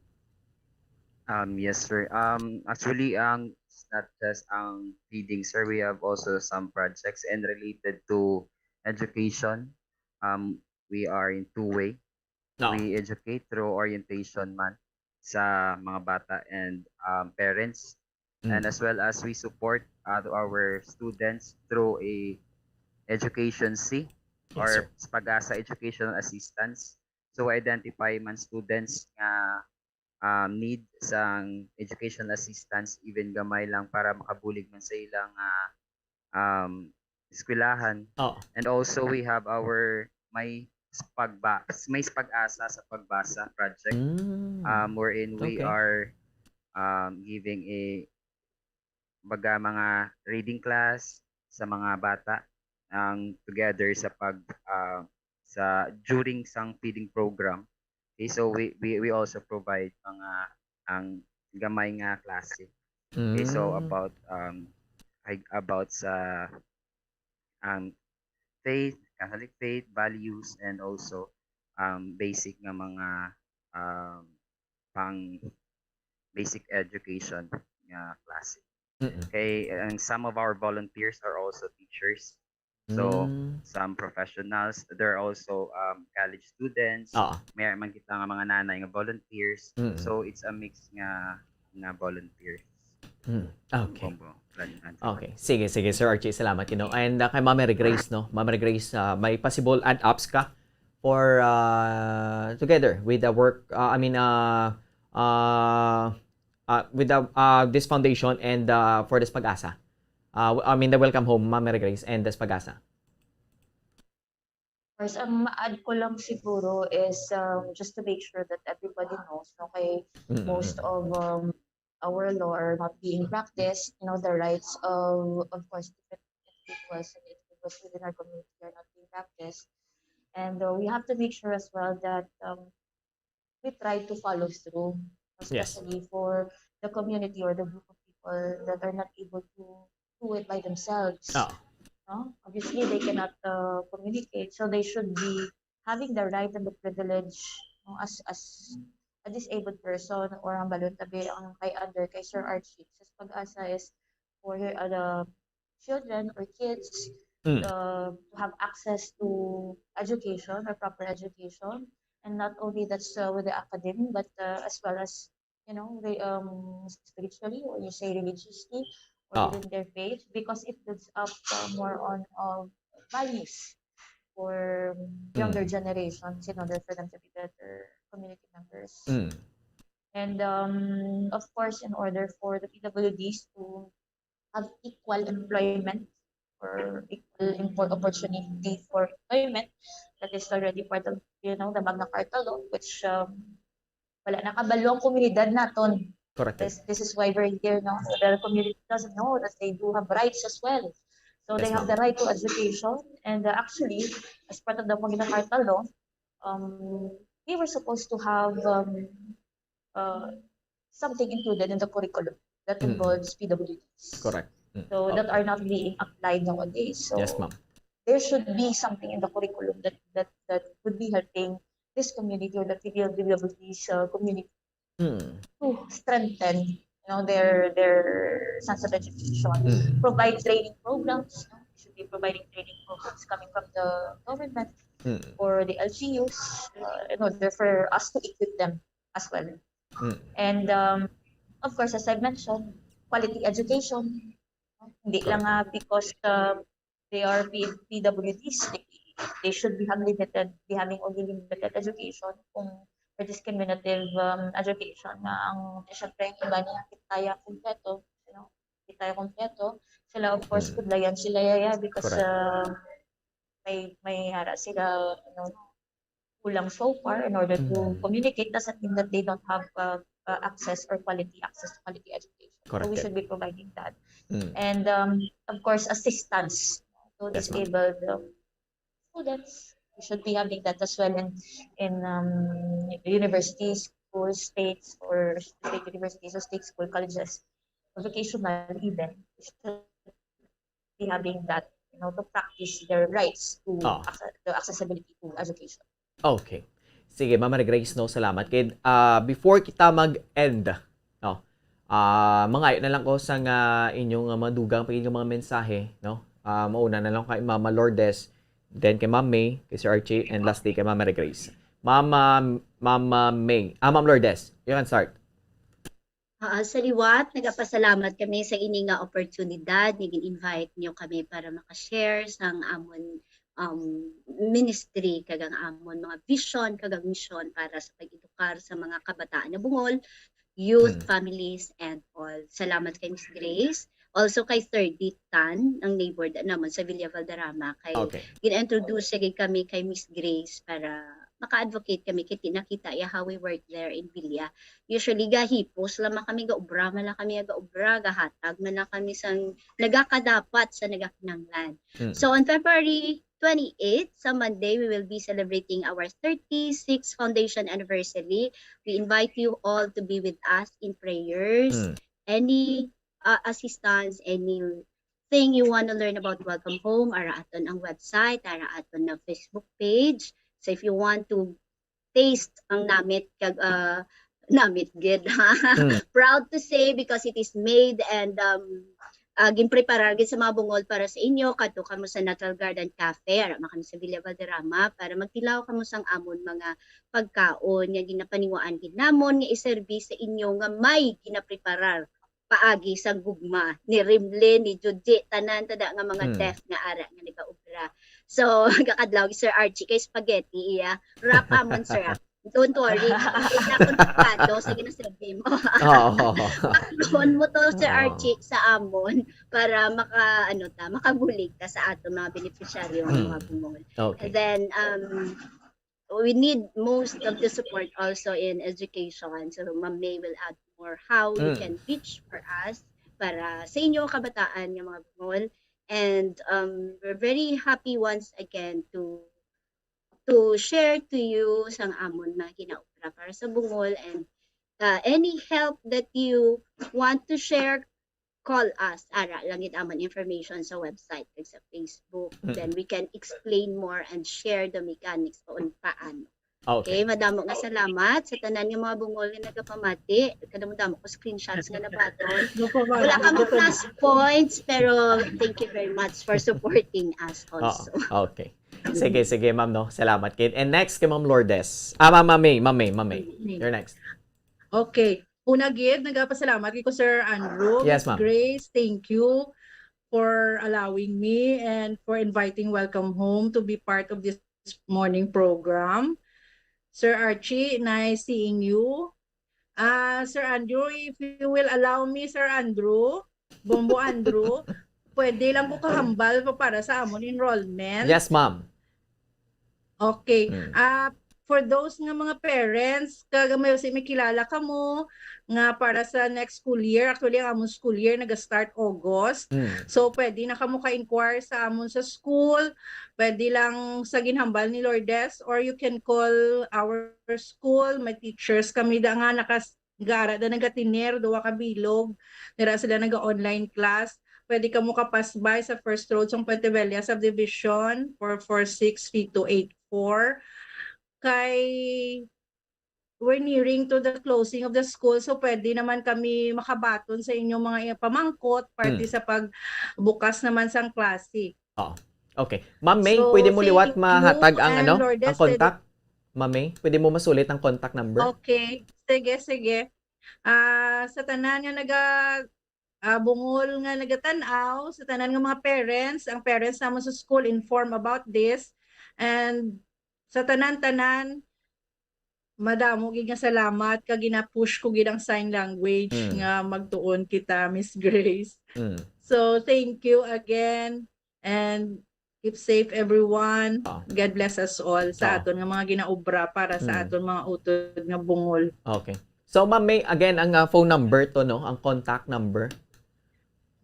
Um, yes, sir. Um, actually, ang it's not just ang feeding, sir. We have also some projects and related to education. Um, we are in two way. No. We educate through orientation month sa mga bata and um, parents. Mm. And as well as we support uh, our students through a education C Yes, or sir. sa pag-asa educational assistance. So identify man students nga um, need sang educational assistance, even gamay lang, para makabulig man sa ilang ah, um, eskwelahan. Oh. And also we have our may pagba may pag-asa sa pagbasa project Mm. um, wherein we Okay. are um, giving a baga mga reading class sa mga bata ang together sa pag ah, sa during sang feeding program. Okay, so we we we also provide mga ang gamay nga klase. Okay, so Mm. about um I- about sa um faith, Catholic faith, values, and also um basic nga mga um pang basic education nga klase. Mm-mm. Okay, and some of our volunteers are also teachers. So, Mm. some professionals, there are also um, college students. Oo. May man kita nga mga nanay nga volunteers. Mm. So, it's a mix nga nga volunteers. Mm. Okay. Combo. Plan-an. Okay. Sige, sige, Sir Archie. Salamat, you know. And uh, kay Ma'am Mary Grace, no? Ma'am Mary Grace, uh, may possible add-ups ka for uh, together with the work, uh, I mean, uh, uh, uh, with the, uh, this foundation and uh, for this pag-asa? Uh, I mean, the Welcome Home, Ma'am Mary Grace, and this pag-asa. First, ang ma-add ko lang siguro is um, just to make sure that everybody knows, no? Kay Mm-mm. most of um, our law are not being practiced. You know, the rights of, of course, different individuals and individuals within our community are not being practiced. And uh, we have to make sure as well that um, we try to follow through, Yes. especially for the community or the group of people that are not able to do it by themselves. Oh. No? Obviously, they cannot uh, communicate, so they should be having the right and the privilege, no, as as a disabled person or ang balon tabi ang kay under kay Sir Archie. Sa pag-asa is for your uh, children or kids Mm. uh, to have access to education or proper education. And not only that's uh, with the academy, but uh, as well as, you know, re- um, spiritually, or you say religiously, or Ah. even their faith, because it builds up uh, more on uh, values for younger Mm. generations in order for them to be better community members. Mm. And um, of course, in order for the P W Ds to have equal employment or equal impo- opportunity for employment, that is already part of, you know, the Magna Carta law, which um, wala nakabalo ang komunidad naton. Correct. This, this is why we're here, no? So the community doesn't know that they do have rights as well. So Yes, they have ma'am. the right to education, and uh, actually, as part of the Magna Carta law, um, we were supposed to have um, uh, something included in the curriculum that Mm-mm. involves P W Ds. Correct. Mm. So that Okay. are not being applied nowadays. So Yes, ma'am. there should be something in the curriculum that that that would be helping this community or the P W Ds uh, community Mm. to strengthen, you know, their their sense of education, Mm. provide training programs. You know, we should be providing training programs coming from the government Mm. or the L G Us uh, in order for us to equip them as well. Mm. And um, of course, as I mentioned, quality education. Hindi lang nga because uh, they are P- PWDs, they, they should be having limited, be having only limited education kung for discriminative um, education na ang syempre ang iba niya kitaya kompleto, you know, kitaya kompleto. Sila of course Mm. kudlayan sila yaya because Correct. uh, may may hara sila ano, kulang so far in order to Mm. communicate doesn't mean that they don't have uh, uh, access or quality access to quality education. So we Correct. should be providing that. Mm. And um, of course, assistance to Yes, ma'am. disabled um, students. We should be having that as well in in um, universities, schools, states, or state universities or state school colleges, vocational even. We should be having that, you know, to practice their rights to Ah. acce- the accessibility to education. Okay. Sige, Mama Grace, no, salamat. Kay, ah, before kita mag-end, no, ah, mangayo na lang ko sa nga inyong ah, madugang pa nga mga mensahe, no? Ah, mauna na lang kay Mama Lourdes, then kay Ma'am May, kay Sir Archie, and lastly kay Mama Grace. Mama, Mama May, ah, Ma'am Lourdes, you can start. Ah, sa liwat, nagapasalamat kami sa ini nga oportunidad nga gin-invite niyo kami para maka-share sang amon um, ministry kag ang amon mga vision kag ang mission para sa pag-edukar sa mga kabataan nga Bungol, youth, Mm. families, and all. Salamat kay Miss Grace. Also kay Sir Ditan, ang neighbor da naman sa Villa Valderrama, kay Okay. gin-introduce siya gid kami kay Miss Grace para maka-advocate kami kay ti-, nakita iya how we work there in Villa. Usually gahipos lang man kami, gaobra man lang kami, gaobra, gahatag man lang kami sang nagakadapat sa nagakinahanglan. Mm. So on February twenty-eighth, sa Monday, we will be celebrating our thirty-sixth foundation anniversary. We invite you all to be with us in prayers. Mm. Any uh, assistance, anything you want to learn about Welcome Home, ara aton ang website, ara aton na Facebook page. So if you want to taste ang namit kag uh, namit gid, ha? Mm. Proud to say because it is made and um, uh, ginpreparar gid sa mga Bungol para sa inyo, kadto kamo sa Natural Garden Cafe, ara man kamo sa Villa Valderrama para magtilaw kamo sang amon mga pagkaon nga ginapaniwaan gid namon nga iserbi sa inyo nga may ginapreparar paagi sa gugma ni Rimlin, ni Judy, tanan tada nga mga Hmm. chef nga ara nga nagaobra. So, gakadlaw si Sir Archie kay spaghetti iya. Wrap amon, sir, ah. Don't worry, kapit na akong delikado sa ginasabi mo. Oo. Pakluhon mo to, Sir Oo. Archie, sa amon para maka, ano ta, makabulig ta sa ato mga beneficiaryo nga Mm. mga Bungol. Okay. And then, um, we need most of the support also in education. So, Ma'am May will add more how you Mm. can reach for us para sa inyo kabataan nga mga Bungol. And um, we're very happy once again to to share to you sang amon mga ginaobra para sa Bungol and uh, any help that you want to share, call us. Ara lang gid amon information sa website kag sa Facebook. Mm. Then we can explain more and share the mechanics kung paano. Okay. Okay, madamo nga salamat sa tanan nga mga Bungol nga nagapamati. Kadamo-damo ko screenshots nga nabaton. Wala ka mo plus points, pero thank you very much for supporting us Oo. also. Okay. Sige, sige, ma'am, no? Salamat, Kate. And next kay Ma'am Lourdes. Ah, Ma'am May, Ma'am May, Ma'am May. You're next. Okay. Una gid, nagapasalamat ko, Sir Andrew. Yes, Miss ma'am. Grace, thank you for allowing me and for inviting Welcome Home to be part of this morning program. Sir Archie, nice seeing you. Ah, Sir Andrew, if you will allow me, Sir Andrew, Bombo Andrew, pwede lang ko kahambal pa para sa amon enrollment. Yes, ma'am. Okay. Mm. Ah, for those nga mga parents, kag may, may kilala kamo nga para sa next school year, actually, ang among school year naga-start August. Mm. So, pwede na kamo ka-inquire sa amon sa school. Pwede lang sa ginhambal ni Lourdes, or you can call our school. May teachers kami da nga nakas gara da nagatiner, duwa ka bilog. Dira sila naga-online class. Pwede kamo ka-pass by sa First Road sa Puente Vella Subdivision, four four six three two eight four. kay we're nearing to the closing of the school, so pwede naman kami makabaton sa inyong mga pamangkot, parte Mm. sa pagbukas naman sang klase. Okay. Ma'am May, So, pwede mo liwat thank mahatag you, ang and ano, Lourdes, ang pwede contact? Ma'am May, pwede mo masulit ang contact number? Okay. Sige, sige. Ah, sa tanan nga naga ah, bungol nga nagatan-aw, sa tanan nga mga parents, ang parents namon sa school inform about this, and sa tanan-tanan, madamo gid nga salamat kag gina-push ko gid ang sign language Mm. nga magtuon kita, Miss Grace. Mm. So, thank you again, and keep safe, everyone. Ah. God bless us all sa Oo. aton nga mga ginaobra para sa Mm. aton mga utod nga bungol. Okay. So, Ma'am May, again, ang ah, phone number to, no? Ang contact number.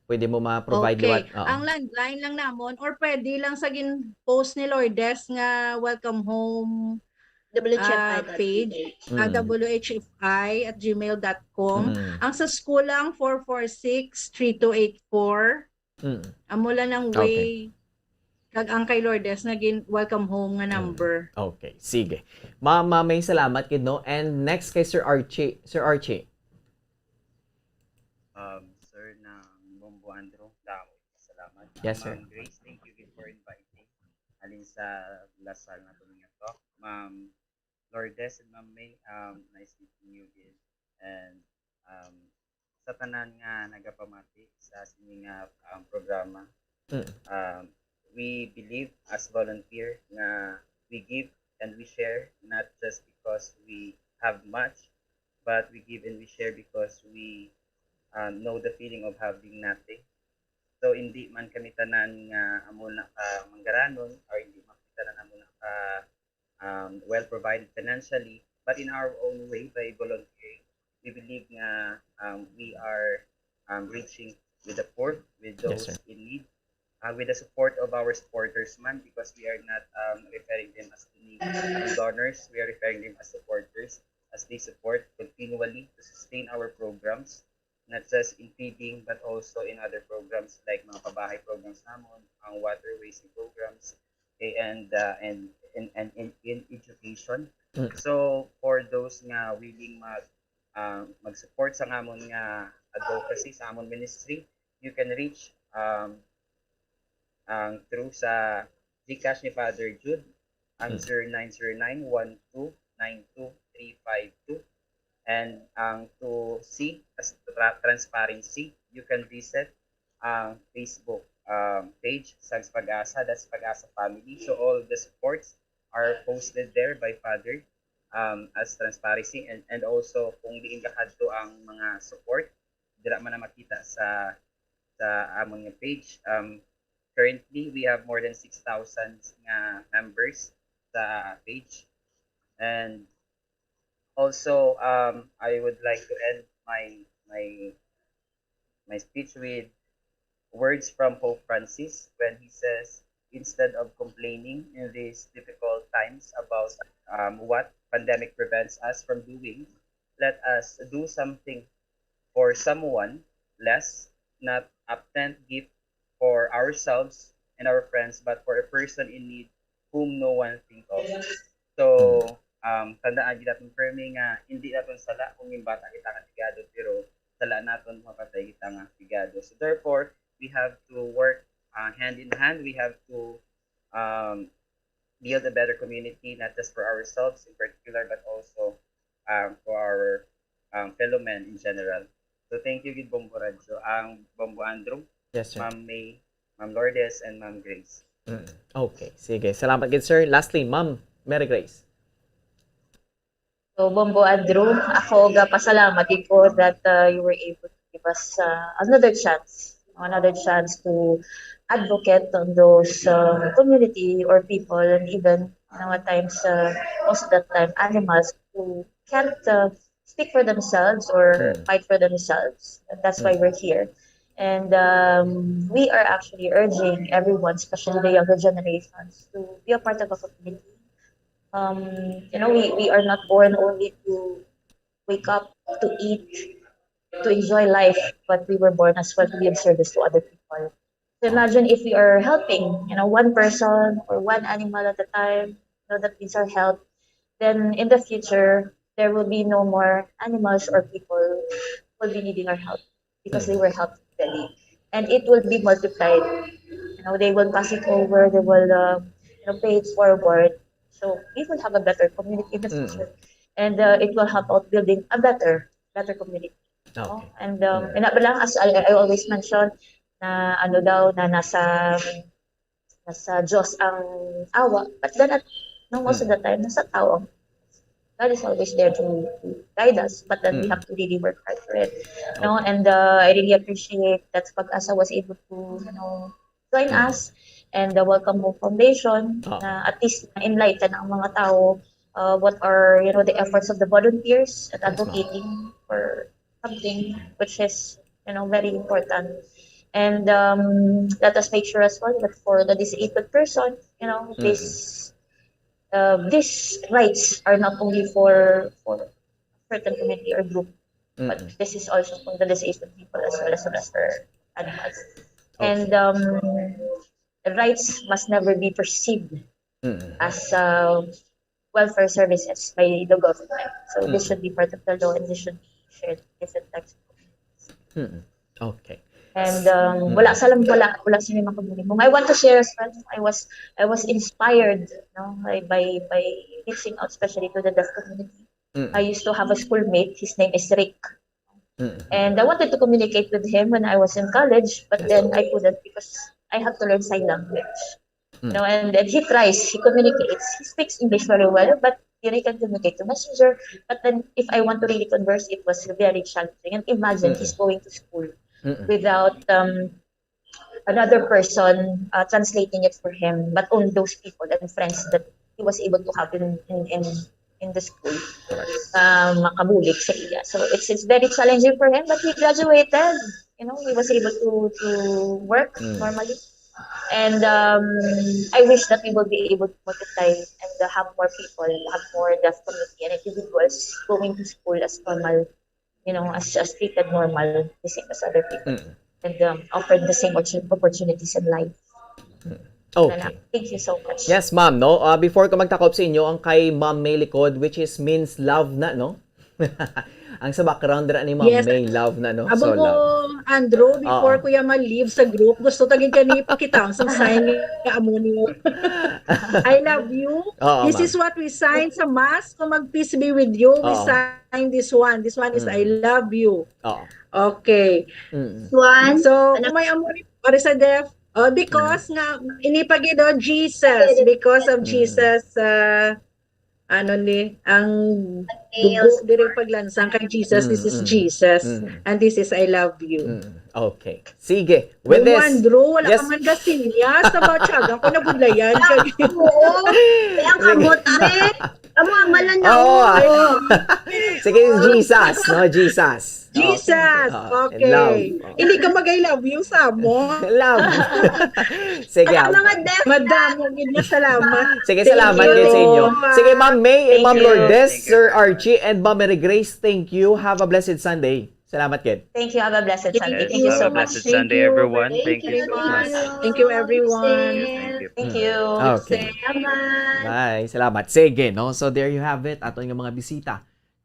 Pwede mo ma-provide Okay. liwat. Oo. Ang landline lang namon, or pwede lang sa gin-post ni Lourdes nga welcome home W H F I ah, dot page, P H. ah, Mm. W H F I at gmail dot com. Mm. Ang sa school lang, four four six, three two eight four. Mm. Amo lang ang Okay. way. Kag ang kay Lourdes nga gin welcome home nga Mm. number. Okay, sige. Ma'am, Ma'am May, salamat gid, no? And next kay Sir Archie. Sir Archie. Um, sir, ng Bombo Andrew, damo salamat. Yes, sir. Ma'am Grace, thank you again for inviting. Halin sa Lasal nga tuminga to. Ma'am Lourdes and Ma'am May, um, nice meeting you again. And um, sa tanan nga nagapamati sa sini nga um, programa, Mm. um, we believe as volunteer nga we give and we share not just because we have much, but we give and we share because we um, know the feeling of having nothing. So hindi man kami tanan nga amo na ka manggaranon or hindi man kami tanan amo na ka um, well provided financially, but in our own way by volunteering, we believe nga um, we are um, reaching with the poor, with Yes, those sir. in need, uh, with the support of our supporters man, because we are not um, referring them as any um, donors, we are referring them as supporters as they support continually to sustain our programs, not just in feeding but also in other programs like mga pabahay programs namon, ang water raising programs, eh, and uh, and and and in, in education. Mm. So for those nga willing mag uh, mag-support sa amon nga advocacy sa amon ministry, you can reach um ang through sa GCash ni Father Jude, ang Mm. zero nine zero nine one two nine two three five two, and ang to see as tra- transparency, you can visit ang Facebook um, page Sang's Pag-asa, that's Pag-asa Family. So all the supports are posted there by Father um, as transparency, and and also kung diin gakadto ang mga support, dira man na makita sa sa amon nga page. Um, currently, we have more than six thousand nga members sa page. And also, um, I would like to end my my my speech with words from Pope Francis when he says, "Instead of complaining in these difficult times about um, what pandemic prevents us from doing, let us do something for someone less, not a tent gift for ourselves and our friends, but for a person in need whom no one think of." So, um, tandaan gid naton permi nga hindi naton sala kung gimbata kita nga pigado, pero sala naton mapatay kita nga pigado. So therefore, we have to work uh, hand in hand. We have to um, build a better community, not just for ourselves in particular, but also um, for our um, fellow men in general. So thank you gid, Bombo Radyo, ang Bombo Andrew, Yes, sir. Ma'am May, Ma'am Lourdes, and Ma'am Grace. Mm. Okay, sige. Salamat gid, sir. Lastly, Ma'am Mary Grace. So, Bombo Andrew, ako gapasalamat gid ko that uh, you were able to give us uh, another chance, another chance to advocate on those uh, community or people, and even, you know, at times, uh, most of the time, animals who can't uh, speak for themselves or Mm. fight for themselves. And that's why Mm. we're here. And um, we are actually urging everyone, especially the younger generations, to be a part of a community. Um, you know, we, we are not born only to wake up, to eat, to enjoy life, but we were born as well to be of service to other people. So imagine if we are helping, you know, one person or one animal at a time, you know, that needs our help. then in the future, there will be no more animals or people who will be needing our help because they were helped already. And it will be multiplied. You know, they will pass it over, they will uh, you know, pay it forward. So we will have a better community in the Mm. future. And uh, it will help out building a better, better community. Okay. No? And um, Mm. ina ba lang, as I, I always mention, na ano daw, na nasa nasa Diyos ang awa. But then, at, no, most of the time, nasa tao ang God is always there to, to guide us, but then we Mm. have to really work hard for it. No? Okay. And uh, I really appreciate that Pag-asa was able to, you know, join Mm. us and the Welcome Home Foundation Ah. na at least na-enlighten ang mga tao uh, what are, you know, the efforts of the volunteers at Yes, ma'am. advocating for something which is, you know, very important. And um, let us make sure as well that for the disabled person, you know, Mm. this uh, these rights are not only for for certain community or group, but Mm-mm. this is also for the disabled people as well as, well as for animals. And Okay. um, rights must never be perceived Mm-mm. as uh, welfare services by the government. So this Mm. should be part of the law and this should be shared with different types of communities. Mm-mm. Okay. And um, Mm. wala sa lang wala wala sa mga community. I want to share as well. I was I was inspired, no, by by by reaching out, especially to the deaf community. Mm. I used to have a schoolmate. His name is Rick. Mm. And I wanted to communicate with him when I was in college, but Yes, then okay. I couldn't because I have to learn sign language. Mm. You know, and, and he tries, he communicates, he speaks English very well, but you know, he can communicate to messenger. But then if I want to really converse, it was very challenging. And imagine Mm. he's going to school Mm-mm. without um, another person uh, translating it for him, but only those people and friends that he was able to have in in in, in the school. Correct. Uh, makabulig sa iya. So it's it's very challenging for him, but he graduated. You know, he was able to to work Mm. normally. And um, I wish that we will be able to multiply and uh, have more people, have more deaf community and individuals going to school as normal, you know, as, as treated normal, the same as other people. Mm. And um, offered the same opportu- opportunities in life. Mm. Okay. Thank you so much. Yes, ma'am, no? Ah, before ko magtakop sa inyo, ang kay Ma'am May Likod, which is means love na, no? Ang sa background ra ni Ma'am Yes. May, love na, no? Abo So, mo, love. Andrew, before Oo. Kuya ma-leave sa group, gusto ta gid kani ipakita sa sign nga amo ni I love you. Oo, This ma'am. is what we sign sa mass. Kung mag-peace be with you, we Oo. sign this one. This one is I Mm. love you. Oo. Okay. Mm. One. So, Ano? kung may amo ni para sa deaf, oh, because Mm. nga, ini pa gid, oh, Jesus, Yes. because of Mm. Jesus, uh, ano ni, ang Nails. dugo diri paglansang kay Jesus, this is Mm, mm, Jesus, mm. and this is I love you. Mm, okay. Sige. With With this, one, Drew, wala yes. ka man gasinyas sa batyagan ko, nabudlayan ka. Oo. Kaya ang kamot, eh. Amo, amalan na Oo, ako. ah. Sige, Jesus, no? Jesus. Jesus. Ah, and Okay. love. Oh. Hindi ka mag-I love you sa mo. Love. Sige, Ang ah. mga deaf Madamo gid nga salamat. Sige, Thank salamat you. gid sa inyo. Sige, Ma'am May, Thank Ma'am you. Lourdes, Thank you. Sir Archie, and Ma'am Mary Grace, thank you. Have a blessed Sunday. Salamat gid. Thank you. Have a blessed Thank Sunday. you. Thank you Have so a much. blessed Thank Sunday, you. everyone. Thank Thank you you very so much. much. Thank you, everyone. Thank you. Thank you. Mm. Okay. Salamat. Bye. Salamat. Sige, no? So, there you have it. Ato nga mga bisita,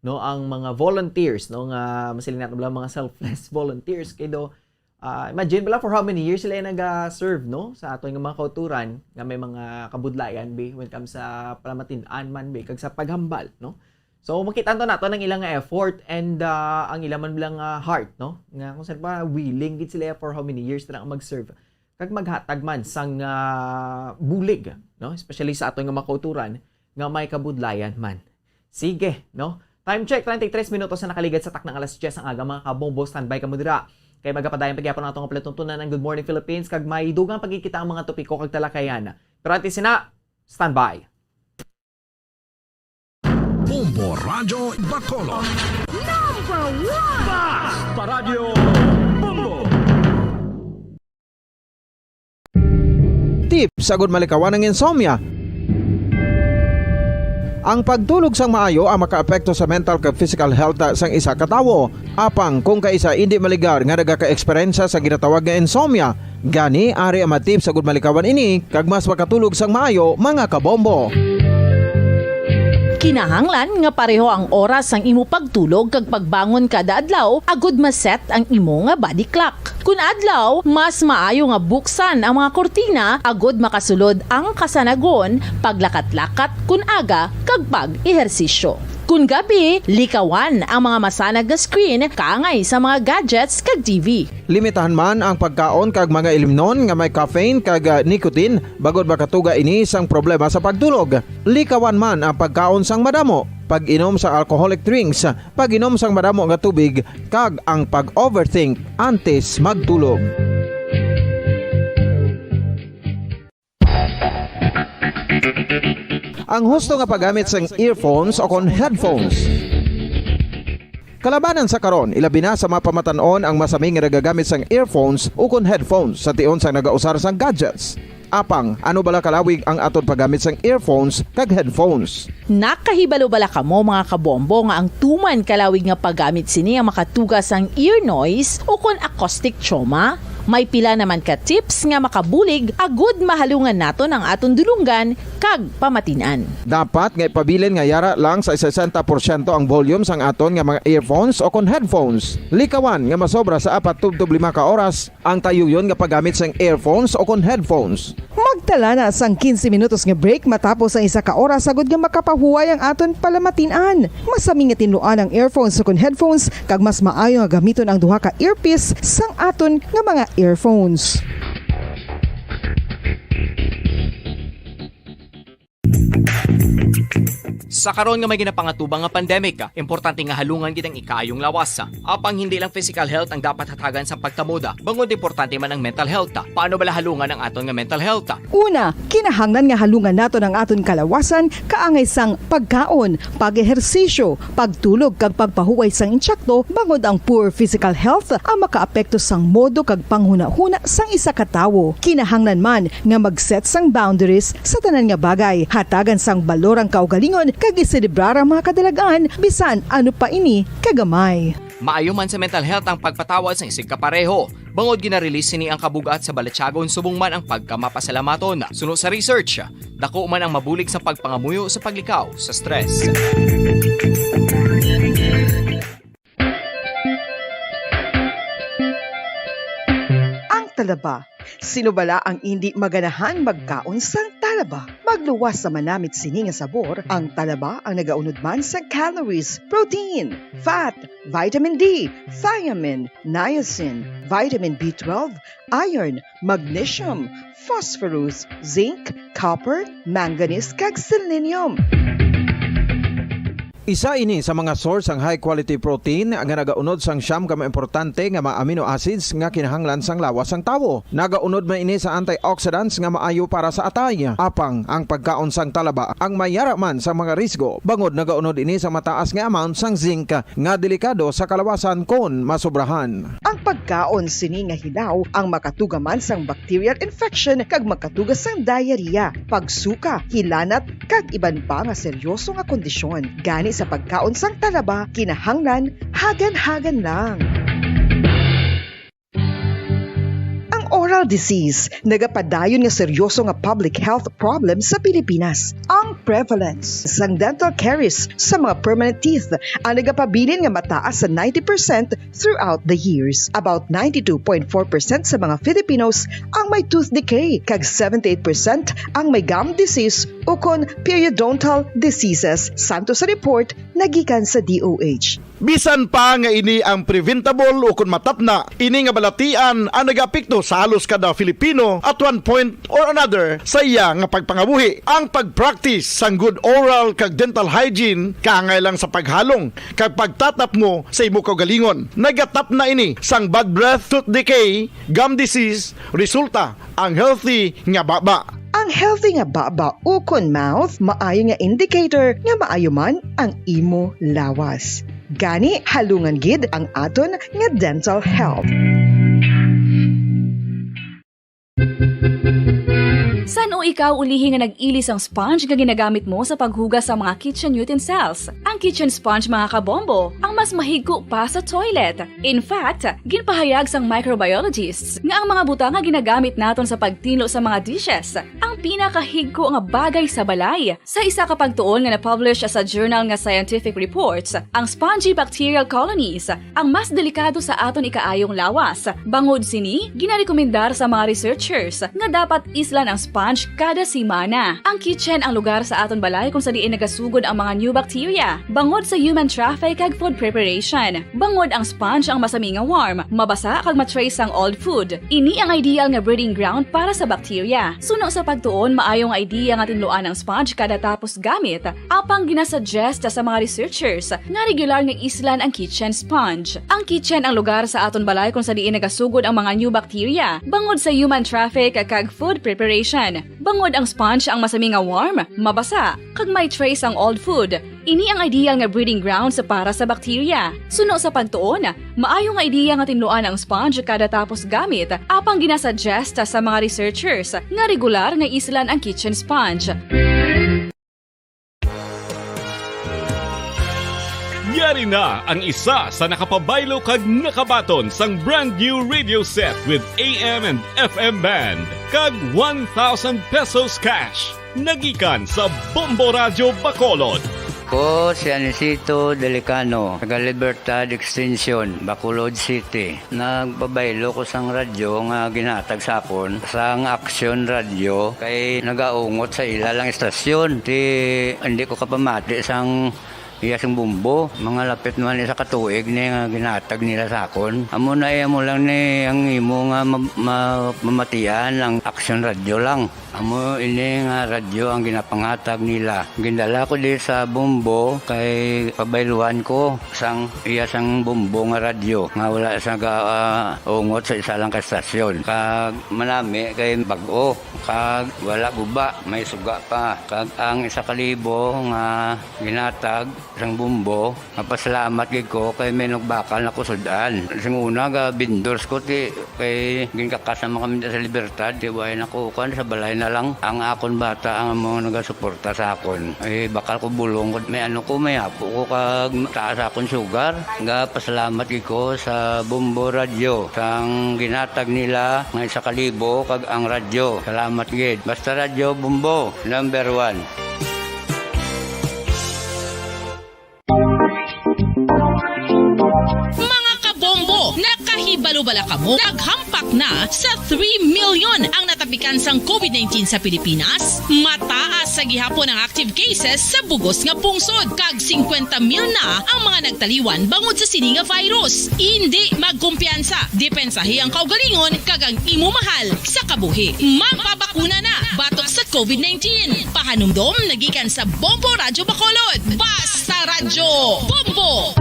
no? Ang mga volunteers, no? Nga masiling natin lang mga selfless volunteers. Kay do, ah, imagine pala for how many years sila naga-serve, no? Sa ato nga mga kauturan nga may mga kabudlayan, be, when it comes sa palamatin-an man, be, kag sa paghambal, no? So, makita to nato ang ilang nga effort and, ah, ang ilang man lang, ah, heart, no? Nga kung saan pa, willing gid sila for how many years na mag-serve. Kag maghatag man sang, ah, bulig, no? Especially sa ato nga mga kauturan nga may kabudlayan man. Sige, no? Time check, treinta y tres minutos na nakaligad sa taknang alas diyes ang aga, mga kabombo, standby kamo dira. Kay magapadayon pa gyapon ang atong palatuntunan ang Good Morning Philippines, kag may dugang pagkikita ang mga topiko kag talakayan. Pero antes sina, standby. Bombo Radyo Bacolod. Number one! Basta Radyo Bombo! Tips agud malikawan ang insomnia. Ang pagtulog sang maayo ang makaapekto sa mental kag physical health sang isa ka tawo. Apang kung kaisa indi maligar nga nagaka-eksperyensya sa ginatawag nga insomnia, gani ari ang mga tips agud malikawan ini kag mas makatulog sang maayo, mga kabombo. Kinahanglan nga pareho ang oras sang imo pagtulog kag pagbangon kada adlaw agud ma-set ang imo nga body clock. Kun adlaw, mas maayo nga buksan ang mga kurtina agud makasulod ang kasanagon, paglakat-lakat kun aga, kag pag-ehersisyo. Kun gabi, likawan ang mga masanag nga screen kaangay sa mga gadgets kag T V. Limitahan man ang pagkaon kag mga ilimnon nga may caffeine kag, ah, nicotine, bangod makatuga ini sang problema sa pagtulog. Likawan man ang pagkaon sang madamo, pag-inom sang alcoholic drinks, pag-inom sang madamo nga tubig, kag ang pag-overthink antes magtulog. Ang husto nga paggamit sang earphones o kon headphones. Kalabanan sa karon, ilabi na sa mapamatan-on ang masami nga nagagamit sang earphones ukon headphones sa tion sang nagausar sang gadgets. Apang, ano bala kalawig ang aton paggamit sang earphones kag headphones? Nakahibalo bala kamo, mga kabombo, nga ang tuman kalawig nga paggamit sini ang makatuga sang ear noise ukon acoustic trauma? May pila naman ka tips nga makabulig agud mahalungan naton ang aton dulonggan kag pamatin-an. Dapat nga ipabilin nga yara lang sa sesenta porsyento ang volume sang aton nga mga earphones o kon headphones. Likawan nga masobra sa apat tubtob lima ka oras ang tayuyon nga paggamit sang earphones o kon headphones. Magtala na sang quince minutos nga break matapos ang isa ka oras, agud nga makapahuway ang aton palamatin-an. Masami nga tinluan ang earphones o kon headphones, kag mas maayo nga gamiton ang duha ka earpiece sang aton nga mga earphones. Sa karon nga may ginapangatubang nga pandemic, importante nga halungan gid ang ikaayong lawas. Apang hindi lang physical health ang dapat hatagan sa pagtamod, bangod importante man ang mental health. Paano bala halungan ang aton nga mental health? Una, kinahanglan nga halungan naton ang aton kalawasan kaangay sang pagkaon, pag-ehersisyo, pagtulog kag pagpahuway sang insakto, bangod ang poor physical health ang makaapekto sang modo kag panghunahuna sang isa ka tawo. Kinahanglan man nga mag-set sang boundaries sa tanan nga bagay, hatagan sang balor ang kaugalingon kag iselebrar ang mga kadalagan, bisan ano pa ini kagamay. Maayo man sa mental health ang pagpatawad sang isigkapareho, bangod gina-release sini ang kabug-at sa balatyagon subong man ang pagkamapasalamaton. Suno sa research, dako man ang mabulig sa pagpangamuyo sa paglikaw sa stress. Ang talaba. Sino bala ang indi maganahan magkaon sang talaba? Magluwas sa manamit sini nga sabor, ang talaba ang nagaunod man sa calories, protein, fat, vitamin D, thiamine, niacin, vitamin B twelve, iron, magnesium, phosphorus, zinc, copper, manganese, kag selenium. Isa ini sa mga source sang high quality protein nga nagaunod sang siyam ka mga importante nga mga amino acids nga kinahanglan sang lawas sang tawo. Nagaunod man ini sa antioxidants nga maayo para sa atay. Apang ang pagkaon sang talaba ang may yara man sa mga risgo, bangod nagaunod ini sa mataas nga amount sang zinc nga delikado sa kalawasan kon masobrahan. Ang pagkaon sini nga hilaw ang makatuga man sang bacterial infection kag makatuga sang diarrhea, pagsuka, hilanat, kag iban pa nga seryoso nga kondisyon. Gani sa pagkaon sang talaba, kinahanglan hagan-hagan lang. Ang oral disease nagapadayon nga seryoso nga public health problem sa Pilipinas. Ang prevalence sang dental caries sa mga permanent teeth ang nagapabilin nga mataas sa ninety percent throughout the years. About ninety-two point four percent sa mga Filipinos ang may tooth decay, kag seventy-eight percent ang may gum disease ukon periodontal diseases, santo sa report nga gikan sa D O H. Bisan pa nga ini ang preventable ukon matapna, ini nga balatian ang nagaapekto sa halos kada Filipino at one point or another sa iya nga pagpangabuhi. Ang pag-practice sang good oral kag dental hygiene kaangay lang sa paghalong kag pagtatapmo sa imo kaugalingon. Nagatapna ini sang bad breath, tooth decay, gum disease, resulta ang healthy nga baba. Ang healthy nga baba ukon mouth maayo nga indicator nga maayo man ang imo lawas. Gani, halungan gid ang aton nga dental health. Sa Ano ikaw ulihi nga nag-ili sang sponge nga ginagamit mo sa paghugas sa mga kitchen utensils? Ang kitchen sponge, mga kabombo, ang mas mahigko pa sa toilet. In fact, ginpahayag sang microbiologists nga ang mga butang nga ginagamit naton sa pagtinlo sa mga dishes ang pinakahigko nga bagay sa balay. Sa isa ka pagtuon nga na-publish sa journal nga Scientific Reports, ang spongy bacterial colonies ang mas delikado sa aton ikaayong lawas. Bangod sini, ginarekomendar sa mga researchers nga dapat islan ang sponge kada semana. Ang kitchen ang lugar sa aton balay kung sa diin nagasugod ang mga new bacteria, bangod sa human traffic kag food preparation. Bangod ang sponge ang masami nga warm, mabasa kag ma-trace ang old food. Ini ang ideal nga breeding ground para sa bacteria. Suno sa pagtuon, maayo nga idea nga tinluan ang sponge kada tapos gamit, apang ginasuggest sa mga researchers nga regular nga islan ang kitchen sponge. Ang kitchen ang lugar sa aton balay kung sa diin nagasugod ang mga new bacteria, bangod sa human traffic kag food preparation. Bangod ang sponge ang masami nga warm, mabasa, kag may trace ang old food. Ini ang ideal nga breeding grounds para sa bacteria. Suno sa pagtuon, maayo nga ideya nga tinluan ang sponge kada tapos gamit, apang ginasuggest sa mga researchers nga regular nga islan ang kitchen sponge. Yari na ang isa sa nakapabaylo kag nakabaton sang brand new radio set with A M and F M band kag one thousand pesos cash. Nagikan sa Bombo Radyo Bacolod. Ko si Anisito Delicano, taga Libertad Extension, Bacolod City. Nagpabaylo ko sang radyo nga ginatag sa akon sang Action Radio kay nagaungot sa ila lang istasyon. Ti hindi ko kapamati sang iya sing bumbo. Mga lapit naman isa ka tuig ni nga ginatag nila sa akon. Amo na iya mo lang ni ang imo nga ma- ma- mamatian ang Action Radio lang. Amo ini nga radyo ang ginapangatag nila. Gindala ko di sa Bombo kay pabayluan ko sang iya sang Bombo nga radyo nga wala sa gaungot sa isa lang ka estasyon. Kag manami kay bag-o kag wala guba, may suga pa. Kag ang isa ka libo nga ginatag sang Bombo, mapasalamat gid ko kay may nagbakal na ko sud-an. Sing una ga vendors ko ti kay ginkakas naman kami sa Libertad, ti way na ko kan sa balay na lang ang akon bata ang amo nagasuporta sa akon. Ay bakal ko bulong ko may ano ko may apo ko kag taas akon sugar. Ga pasalamat gid ko sa Bombo Radyo sang ginatag nila nga isa ka libo kag ang radyo. Salamat gid. Basta Radyo Bombo, number one. Mga kabombo, nakahibalo bala kamo? Naghampak na sa three million ang natapikan sang COVID nineteen sa Pilipinas. Mataas sa gihapon ang active cases sa bugos nga pungsod, kag singkwenta mil na ang mga nagtaliwan bangod sa sini nga virus. Indi magkumpiyansa, depensahi ang kaugalingon kag ang imo mahal sa kabuhi. Magpabakuna na batok sa COVID nineteen. Pahanumdom nagikan sa Bombo Radyo Bacolod. Basta Radyo Bombo!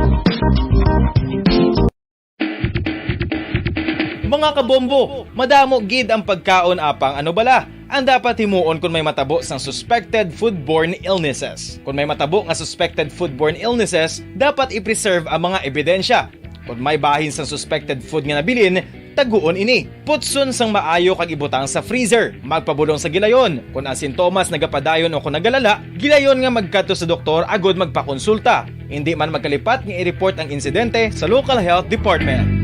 Mga kabombo, madamo gid ang pagkaon apang ano bala ang dapat himuon kon may matabo sang suspected foodborne illnesses. Kon may matabo nga suspected foodborne illnesses, dapat i-preserve ang mga ebidensya. Kon may bahin sang suspected food nga nabilin, taguon ini. Putson sang maayo kag ibutang sa freezer. Magpabulong sa gilayon. Kon ang sintomas nagapadayon o kon nagalala, gilayon nga magkadto sa doktor agud magpakonsulta. Indi man magkalipat nga i-report ang insidente sa local health department.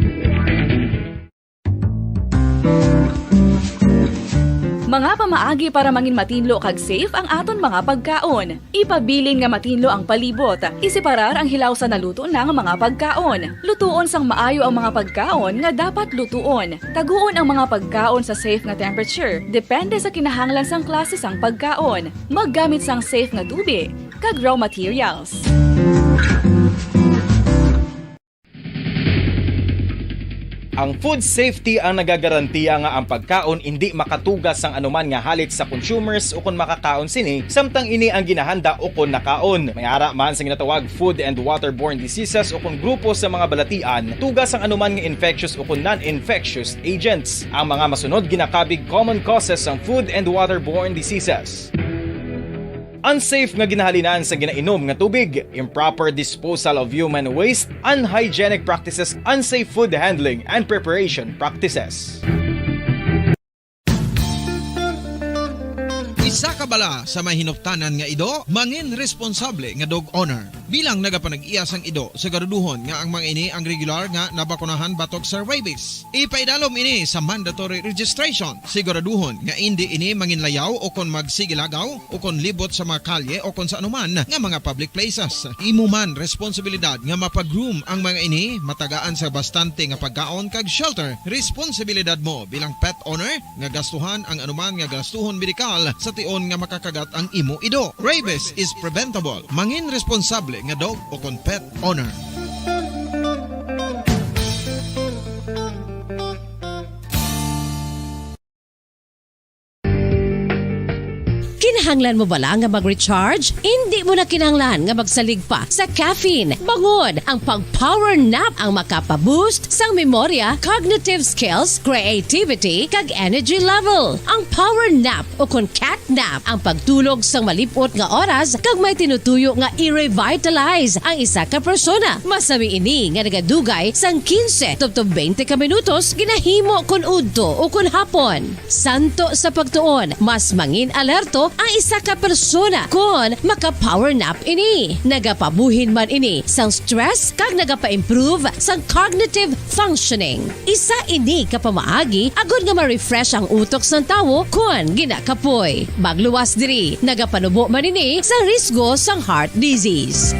Mga pamaagi para mangin matinlo kag safe ang aton mga pagkaon. Ipabilin nga matinlo ang palibot. Iseparar ang hilaw sa naluto na nga mga pagkaon. Lutuon sang maayo ang mga pagkaon nga dapat lutuon. Taguon ang mga pagkaon sa safe nga temperature, depende sa kinahanglan sang klase sang pagkaon. Maggamit sang safe nga tubig kag raw materials. Ang food safety ang nagagarantiya nga ang pagkaon indi makatugas sang anuman nga halit sa consumers ukon makakaon sini, samtang ini ang ginahanda ukon nakaon. May ara man sa ginatawag food and waterborne diseases ukon grupo sa mga balatian, tugas sang anuman nga infectious ukon non-infectious agents. Ang mga masunod ginakabig common causes sang food and waterborne diseases. Unsafe nga ginahalinan sa ginainom nga tubig, improper disposal of human waste, unhygienic practices, unsafe food handling and preparation practices. Sa kabala sa may hinuptanan nga ido, mangin responsable nga dog owner. Bilang nagapanag-iya sang ido, siguraduhon nga ang mga ini ang regular nga nabakunahan batok sa rabies. Ipaidalom ini sa mandatory registration. Siguraduhon nga indi ini manginlayaw o kon magsigilagaw o kon libot sa mga kalye o kon sa anuman nga mga public places. Imo man responsibilidad nga mapag-groom ang mga ini, matagaan sa bastante nga pagkaon kag shelter. Responsibilidad mo bilang pet owner nga gastuhan ang anuman nga gastuhon medikal sa tion nga makakagat ang imo ido. Rabies is preventable. Mangin responsable nga dog o kon pet owner. Kinahanglan mo bala nga mag-recharge? Indi mo na kinahanglan nga magsalig pa sa caffeine. Bangod ang pag-power nap ang makapa-boost sang memorya, cognitive skills, creativity, kag energy level. Ang power nap o kon cat nap ang pagtulog sang malip-ot nga oras kag may tinutuyo nga i-revitalize ang isa ka persona. Masami ini nga nagadugay sang quince tubtob twenty ka minutos ginahimo kon udto o kon hapon. Santo sa pagtuon, mas mangin-alerto ang isa ka persona kon maka-power nap ini. Nagapabuhin man ini sang stress kag nagapa-improve sang cognitive functioning. Isa ini ka pamaagi agod nga ma-refresh ang utok sang tawo kon ginakapoy. Magluwas diri, nagapanubo man ini sa risgo sang heart disease.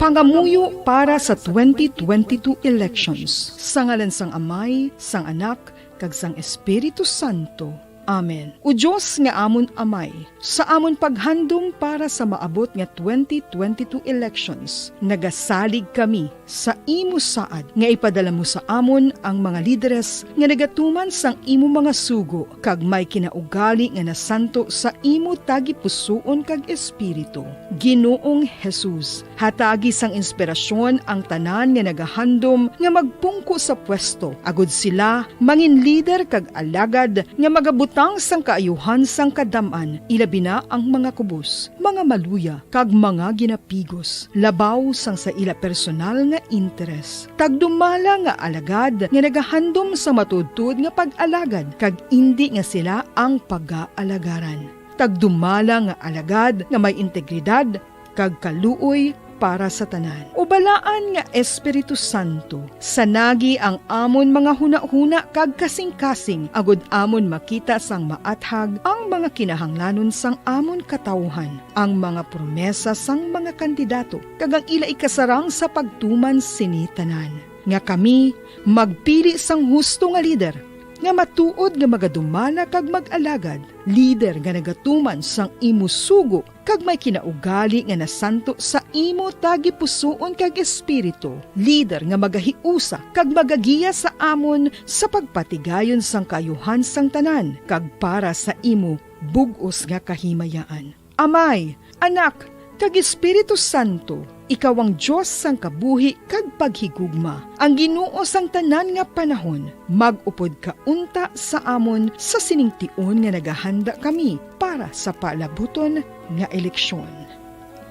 Pangamuyo para sa twenty twenty-two elections. Sa ngalan sang Amay, sang Anak, kag sang Espiritu Santo. Amen. O Dios nga amon Amay, sa amon paghandom para sa maabot nga twenty twenty-two elections, nagasalig kami sa imo saad nga ipadala mo sa amon ang mga lideres nga nagatuman sang imo mga sugo kag may kinaugali nga nasanto sa imo tagipusoon kag espiritu. Ginoong Jesus, hatagi sang inspirasyon ang tanan nga nagahandom nga magpungko sa pwesto, agod sila mangin lider kag alagad nga magabutang sang kaayuhan sang kadam-an, ilabi na ang mga kubos, mga maluya, kag mga ginapigos, labaw sang sa ila personal nga interes. Tagdumala nga alagad nga nagahandom sa matuodtuod nga pag-alagad, kag indi nga sila ang pagaalagaran. Tagdumala nga alagad nga may integridad kag kaluoy para sa tanan. O Balaan nga Espiritu Santo, sanagi ang amon mga hunahuna kag kasingkasing, agud amon makita sang maathag ang mga kinahanglanon sang amon katawuhan, ang mga promesa sang mga kandidato, kag ang ila ikasarang sa pagtuman sini tanan, nga kami magpili sang husto nga lider, nga matuod nga magadumala kag mag-alagad, lider nga nagatuman sang imo sugo kag may kinaugali nga nasanto sa imo tagipusoon kag espiritu, lider nga magahiusa kag magagiya sa amon sa pagpatigayon sang kaayuhan sang tanan kag para sa imo bug-os nga kahimayaan. Amay, Anak, kag Espiritu Santo, ikaw ang Dios sang kabuhi kag paghigugma, ang Ginoo sang tanan nga panahon. Mag-upod ka unta sa amon sa sining tion nga nagahanda kami para sa palabuton nga eleksyon.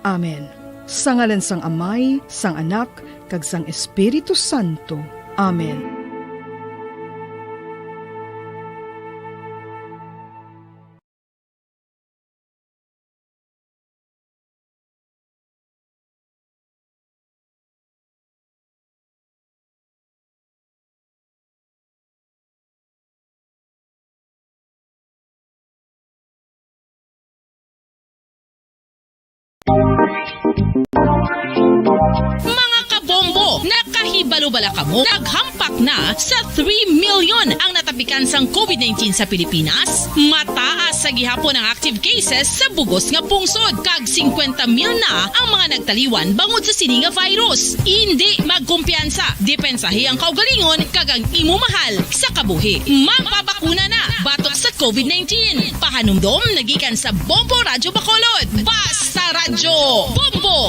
Amen. Sa ngalan sang Amay, sang Anak, kag sang Espiritu Santo. Amen. Mga kabombo, nakahibalo bala kamo? Naghampak na sa three million ang natapikan sang covid nineteen sa Pilipinas. Mataas sa gihapon ang active cases sa bugos nga pungsod, kag singkwenta mil na ang mga nagtaliwan bangod sa sini nga virus. Indi magkumpiyansa, depensahi ang kaugalingon kag ang imo mahal sa kabuhi. Magpabakuna na batok sa covid nineteen. Pahanumdom nagikan sa Bombo Radyo Bacolod. Basta Radyo Bombo!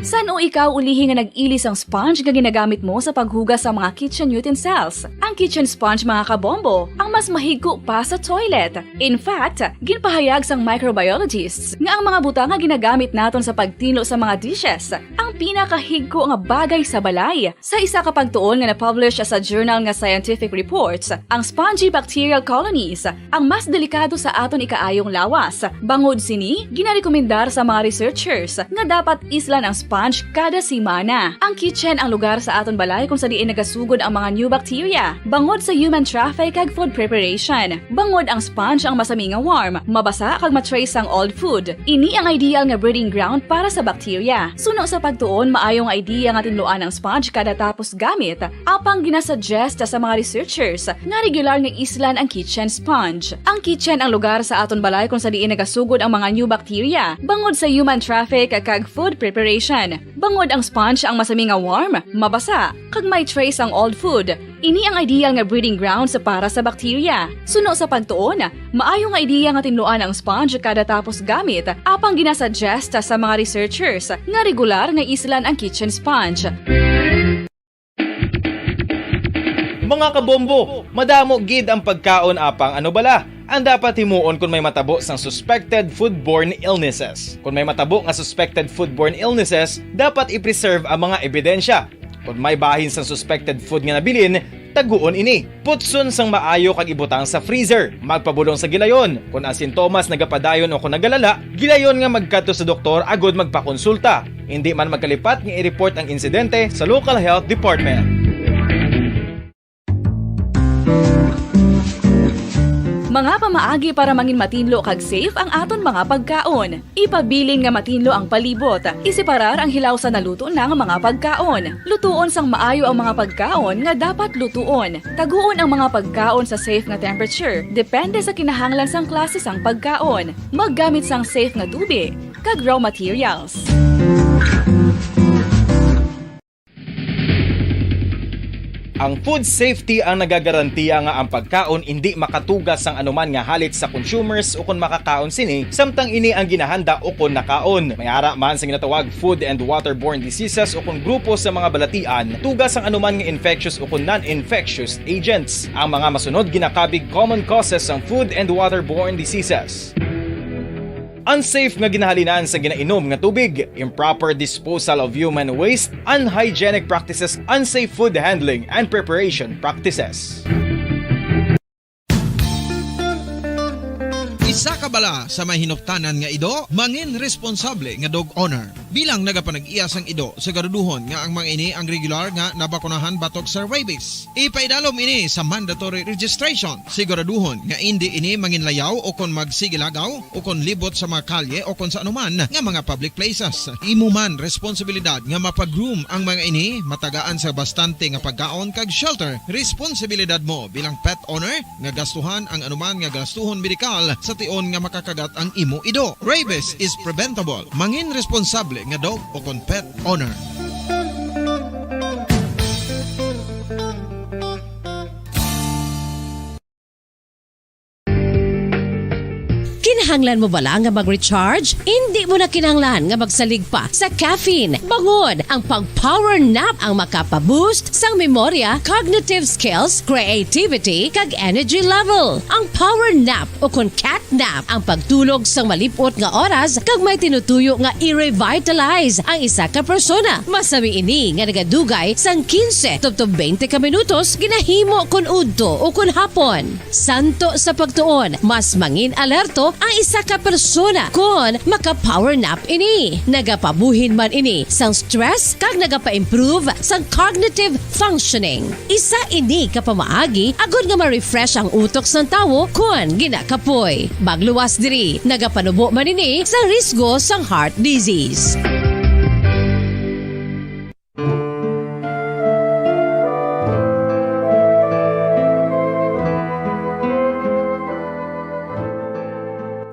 Sa Ano ikaw ulihi nga nag-ili sang sponge nga ginagamit mo sa paghugas sa mga kitchen utensils? Ang kitchen sponge, mga kabombo, ang mas mahigko pa sa toilet. In fact, ginpahayag sang microbiologists nga ang mga butang nga ginagamit naton sa pagtinlo sa mga dishes ang pinakahigko nga bagay sa balay. Sa isa ka pagtuon nga na-publish sa journal nga Scientific Reports, ang spongy bacterial colonies ang mas delikado sa aton ikaayong lawas. Bangod sini, ginarekomendar sa mga researchers nga dapat islan ang sponge kada semana. Ang kitchen ang lugar sa aton balay kung sa diin nagasugod ang mga new bacteria, bangod sa human traffic kag food preparation. Bangod ang sponge ang masami nga warm, mabasa kag ma-trace ang old food. Ini ang ideal nga breeding ground para sa bacteria. Suno sa pagtuon, maayo nga idea nga tinluan ang sponge kada tapos gamit, apang ginasuggest sa mga researchers nga regular nga islan ang kitchen sponge. Ang kitchen ang lugar sa aton balay kung sa diin nagasugod ang mga new bacteria, bangod sa human traffic kag food preparation. Bangod ang sponge ang masami nga warm, mabasa, kag may trace ang old food. Ini ang ideal nga breeding grounds para sa bacteria. Suno sa pagtuon, maayo nga idea nga tinluan ang sponge kada tapos gamit, apang ginasuggest sa mga researchers nga regular nga islan ang kitchen sponge. Mga kabombo, madamo gid ang pagkaon, apang ano bala ang dapat himuon kon may matabo sang suspected foodborne illnesses? Kon may matabo nga suspected foodborne illnesses, dapat i-preserve ang mga ebidensya. Kon may bahin sang suspected food nga nabilin, taguon ini. Putson sang maayo kag ibutang sa freezer. Magpabulong sa gilayon. Kon ang sintomas nagapadayon o kon nagalala, gilayon nga magkadto sa doktor agod magpakonsulta. Indi man magkalipat nga i-report ang insidente sa local health department. Mga pamaagi para mangin matinlo kag safe ang aton mga pagkaon. Ipabilin nga matinlo ang palibot. Iseparar ang hilaw sa naluto na nga mga pagkaon. Lutuon sang maayo ang mga pagkaon nga dapat lutuon. Taguon ang mga pagkaon sa safe nga temperature, depende sa kinahanglan sang klase sang pagkaon. Maggamit sang safe nga tubi kag raw materials. Ang food safety ang nagagarantiya nga ang pagkaon indi makatuga sang anuman nga halit sa consumers ukon makakaon sini, samtang ini ang ginahanda ukon nakaon. May ara man sa ginatawag food and waterborne diseases ukon grupo sa mga balatian, tuga sang anuman nga infectious ukon non-infectious agents. Ang mga masunod ginakabig common causes sang food and waterborne diseases. Unsafe nga ginahalinan sa ginainom nga tubig, improper disposal of human waste, unhygienic practices, unsafe food handling and preparation practices. Isa ka bala sa may hinuptanan nga ido, mangin responsable nga dog owner. Bilang nagapanag-iya sang ido, siguraduhon nga ang mga ini ang regular nga nabakunahan batok sa rabies. Ipaidalom ini sa mandatory registration. Siguraduhon nga indi ini manginlayaw o kon magsigilagaw o kon libot sa mga kalye o kon sa anuman nga mga public places. Imo man responsibilidad nga mapa-groom ang mga ini, matagaan sa bastante nga pagkaon kag shelter. Responsibilidad mo bilang pet owner nga gastuhan ang anuman nga gastuhon medikal sa tion nga makakagat ang imo ido. Rabies is preventable. Mangin responsable nga dog o kon pet owner. Kinahanglan mo bala nga mag-recharge? Indi mo na kinahanglan nga magsalig pa sa caffeine. Bangod ang pag-power nap ang makapa-boost sang memorya, cognitive skills, creativity, kag energy level. Ang power nap o kon cat nap ang pagtulog sang malip-ot nga oras kag may tinutuyo nga i-revitalize ang isa ka persona. Masami ini nga nagadugay sang quince tubtob twenty ka minutos ginahimo kon udto o kon hapon. Santo sa pagtuon, mas mangin-alerto ang isa ka persona kon maka-power nap ini. Nagapabuhin man ini sang stress kag nagapa-improve sang cognitive functioning. Isa ini ka pamaagi agod nga ma-refresh ang utok sang tawo kon ginakapoy. Magluwas diri, nagapanubo man ini sang risgo sang heart disease.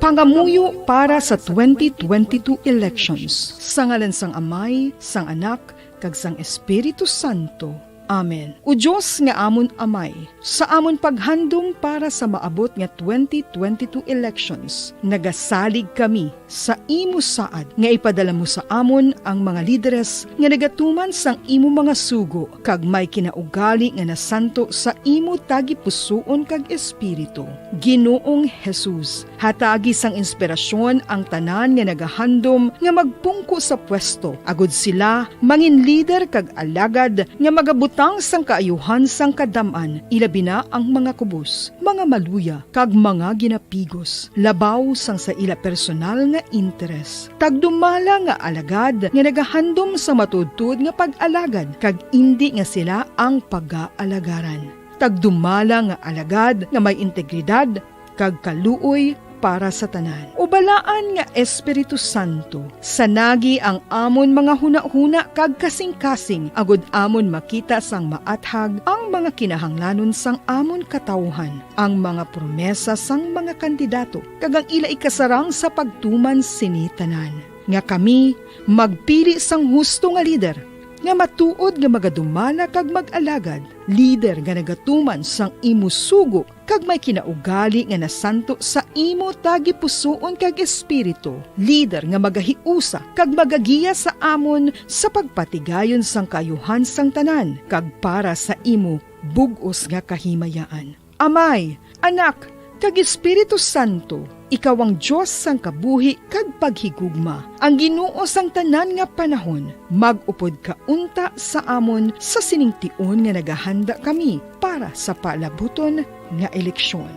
Pangamuyo para sa twenty twenty-two elections. Sa ngalan sang Amay, sang Anak, kag sang Espiritu Santo. Amen. O Dios nga amon Amay, sa amon paghandom para sa maabot nga twenty twenty-two elections, nagasalig kami sa imo saad nga ipadala mo sa amon ang mga lideres nga nagatuman sang imo mga sugo kag may kinaugali nga nasanto sa imo tagipusoon kag espiritu. Ginoong Jesus, hatagi sang inspirasyon ang tanan nga nagahandom nga magpungko sa pwesto, agud sila mangin lider kag alagad nga magabutang sang kaayuhan sang kadam-an, ilabi na ang mga kubos, mga maluya, kag mga ginapigos, labaw sang sa ila personal nga interes. Tagdumala nga alagad nga nagahandom sa matuodtuod nga pag-alagad, kag indi nga sila ang pagaalagaran. Tagdumala nga alagad nga may integridad kag kaluoy para sa tanan. O Balaan nga Espiritu Santo, sanagi ang amon mga hunahuna kag kasingkasing, agud amon makita sang maathag ang mga kinahanglanon sang amon katawuhan, ang mga promesa sang mga kandidato, kag ang ila ikasarang sa pagtuman sini tanan, nga kami magpili sang husto nga lider, nga matuod nga magadumala kag mag-alagad, lider nga nagatuman sang imo sugo kag may kinaugali nga nasanto sa imo tagipusoon kag espiritu, lider nga magahiusa kag magagiya sa amon sa pagpatigayon sang kaayuhan sang tanan kag para sa imo bug-os nga kahimayaan. Amay, Anak, kag Espiritu Santo, ikaw ang Dios sang kabuhi kag paghigugma, ang Ginoo sang tanan nga panahon. Mag-upod ka unta sa amon sa sining tion nga nagahanda kami para sa palabuton nga eleksyon.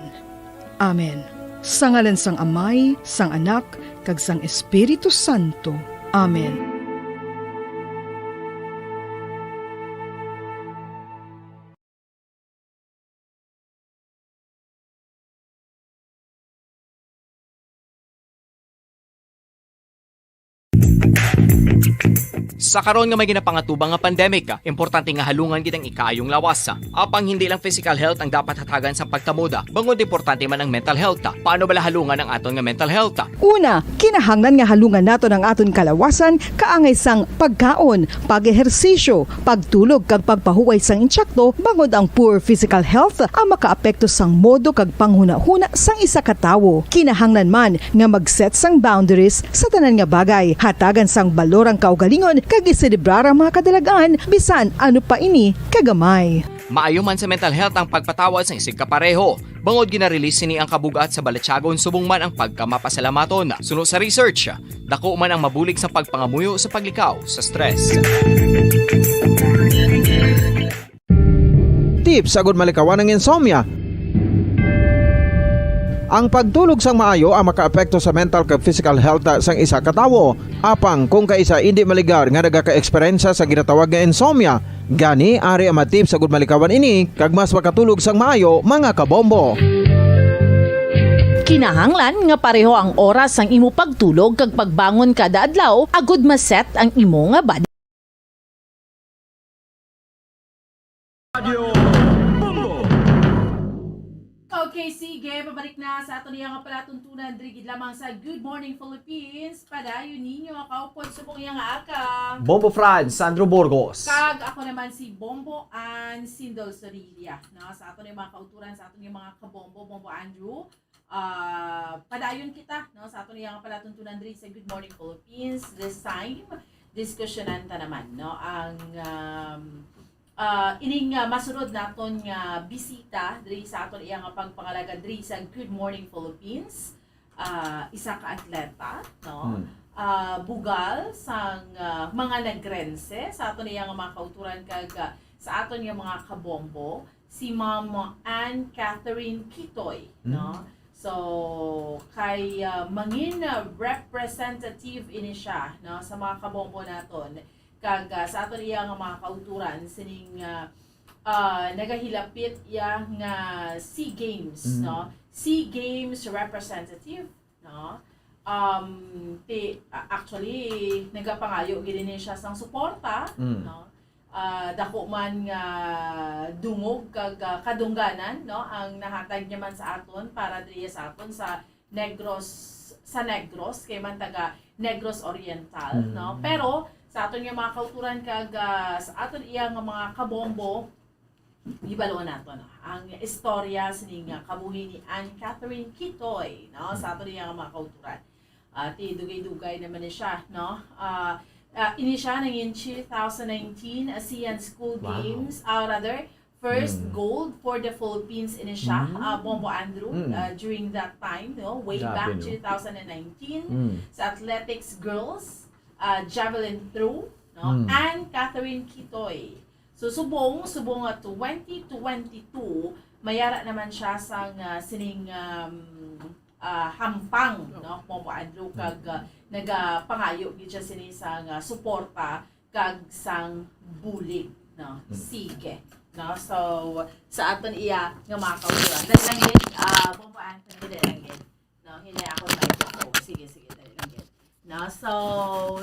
Amen. Sa ngalan sang Amay, sang Anak, kag sang Espiritu Santo. Amen. Sa karon nga may ginapangatubang nga pandemic, importante nga halungan gid ang ikaayong lawas. Apang hindi lang physical health ang dapat hatagan sa pagkamuda, bangod importante man ang mental health. Paano bala halungan ang aton nga mental health? Una, kinahanglan nga halungan naton ang aton kalawasan kaangay sang pagkaon, pag-ehersisyo, pagtulog kag pagpahuway sang insakto, bangod ang poor physical health ang makaapekto sang modo kag panghunahuna sang isa ka tawo. Kinahanglan man nga mag-set sang boundaries sa tanan nga bagay, hatagan sang balor ang kaugalingon kag iselebrar ang mga kadalag-an bisan ano pa ini kagamay. Maayo man sa mental health ang pagpatawad sang isigkapareho, bangod gina-release sini ang kabug-at sa balatyagon subong man ang pagkamapasalamaton. Suno sa research, dako man ang mabulig sa pagpangamuyo sa paglikaw sa stress. Tips agud malikawan ang insomnia. Ang pagtulog sang maayo ang makaapekto sa mental kag physical health sang isa ka tawo. Apang kung kaisa indi maligar nga nagaka-eksperyensya sa ginatawag nga insomnia, gani ari ang mga tips agud malikawan ini kag mas makatulog sang maayo, mga kabombo. Kinahanglan nga pareho ang oras sang imo pagtulog kag pagbangon kada adlaw agud ma-set ang imo nga body. Radyo Bombo. Okay, sige, pabalik na sa aton iya nga palatuntunan diri gid lamang sa Good Morning Philippines. Padayon ninyo, kaupod subong iya nga aka. Bombo Franz, Sandro Burgos. Kag ako naman si Bombo Ann Sindol Sorilla, no? Sa aton iya mga kauturan, sa aton iya mga kabombo, Bombo Andrew. Ah, padayon kita, no, sa aton iya nga palatuntunan diri sa Good Morning Philippines. This time, diskusyonan ta naman, no, ang, um, ah, ining, ah, masunod naton nga bisita diri sa aton iya nga pagpangalagad diri sa Good Morning Philippines. Ah, isa ka atleta, no? Hmm. Ah, bugal sang, ah, mga Negrense sa aton iya nga mga kauturan kag, ah, sa aton nga mga kabombo, si Ma'am Anne Catherine Kitoy, Hmm. no? So, kay, ah, mangin, ah, representative ini siya, no, sa mga kabombo naton. Kag, ah, sa aton iya nga mga kauturan, sining, ah, ah, nagahilapit iya nga SEA Games, Hmm. no? SEA Games representative, no? Um, ti-, a-, actually, nagapangayo gid ini siya sang suporta, Hmm. no? Ah, dako man nga dungog kag, ah, kadungganan, no, ang nahatag niya man sa aton para diri sa aton sa Negros, sa Negros, kay man taga Negros Oriental, Mm. no? Pero Sa aton nga mga kauturan kag, ah, sa aton iya nga mga kabombo, hibaluan nato, no, ang istorya sining, ah, kabuhi ni Anne Catherine Kitoy, no, sa aton iya nga mga kauturan. Ah, ti dugay-dugay naman ni siya, no? Ah, ah, ini siya nangin two thousand nineteen ASEAN School Wow. Games, ah, rather, first Mm. gold for the Philippines ini siya, Mm. ah, Bombo Andrew, Mm. ah, during that time, no? Way Grabe, back no? two thousand nineteen Mm. sa athletics girls, ah, javelin throw, no? Mm. Anne Catherine Kitoy. So, subong, subong nga twenty twenty-two, mayara naman siya sang, ah, sining, um, ah, hampang, no? Bombo Andrew, kag, ah, nagapangayo gid siya sini sang, ah, suporta kag sang bulig, no? Mm. Sige. No? So, sa aton iya nga mga kauturan. Dali lang gid, ah, Bombo Anthony, dali lang gid. No, hinay ako microphone. Sige, sige, dali lang gid. No, so,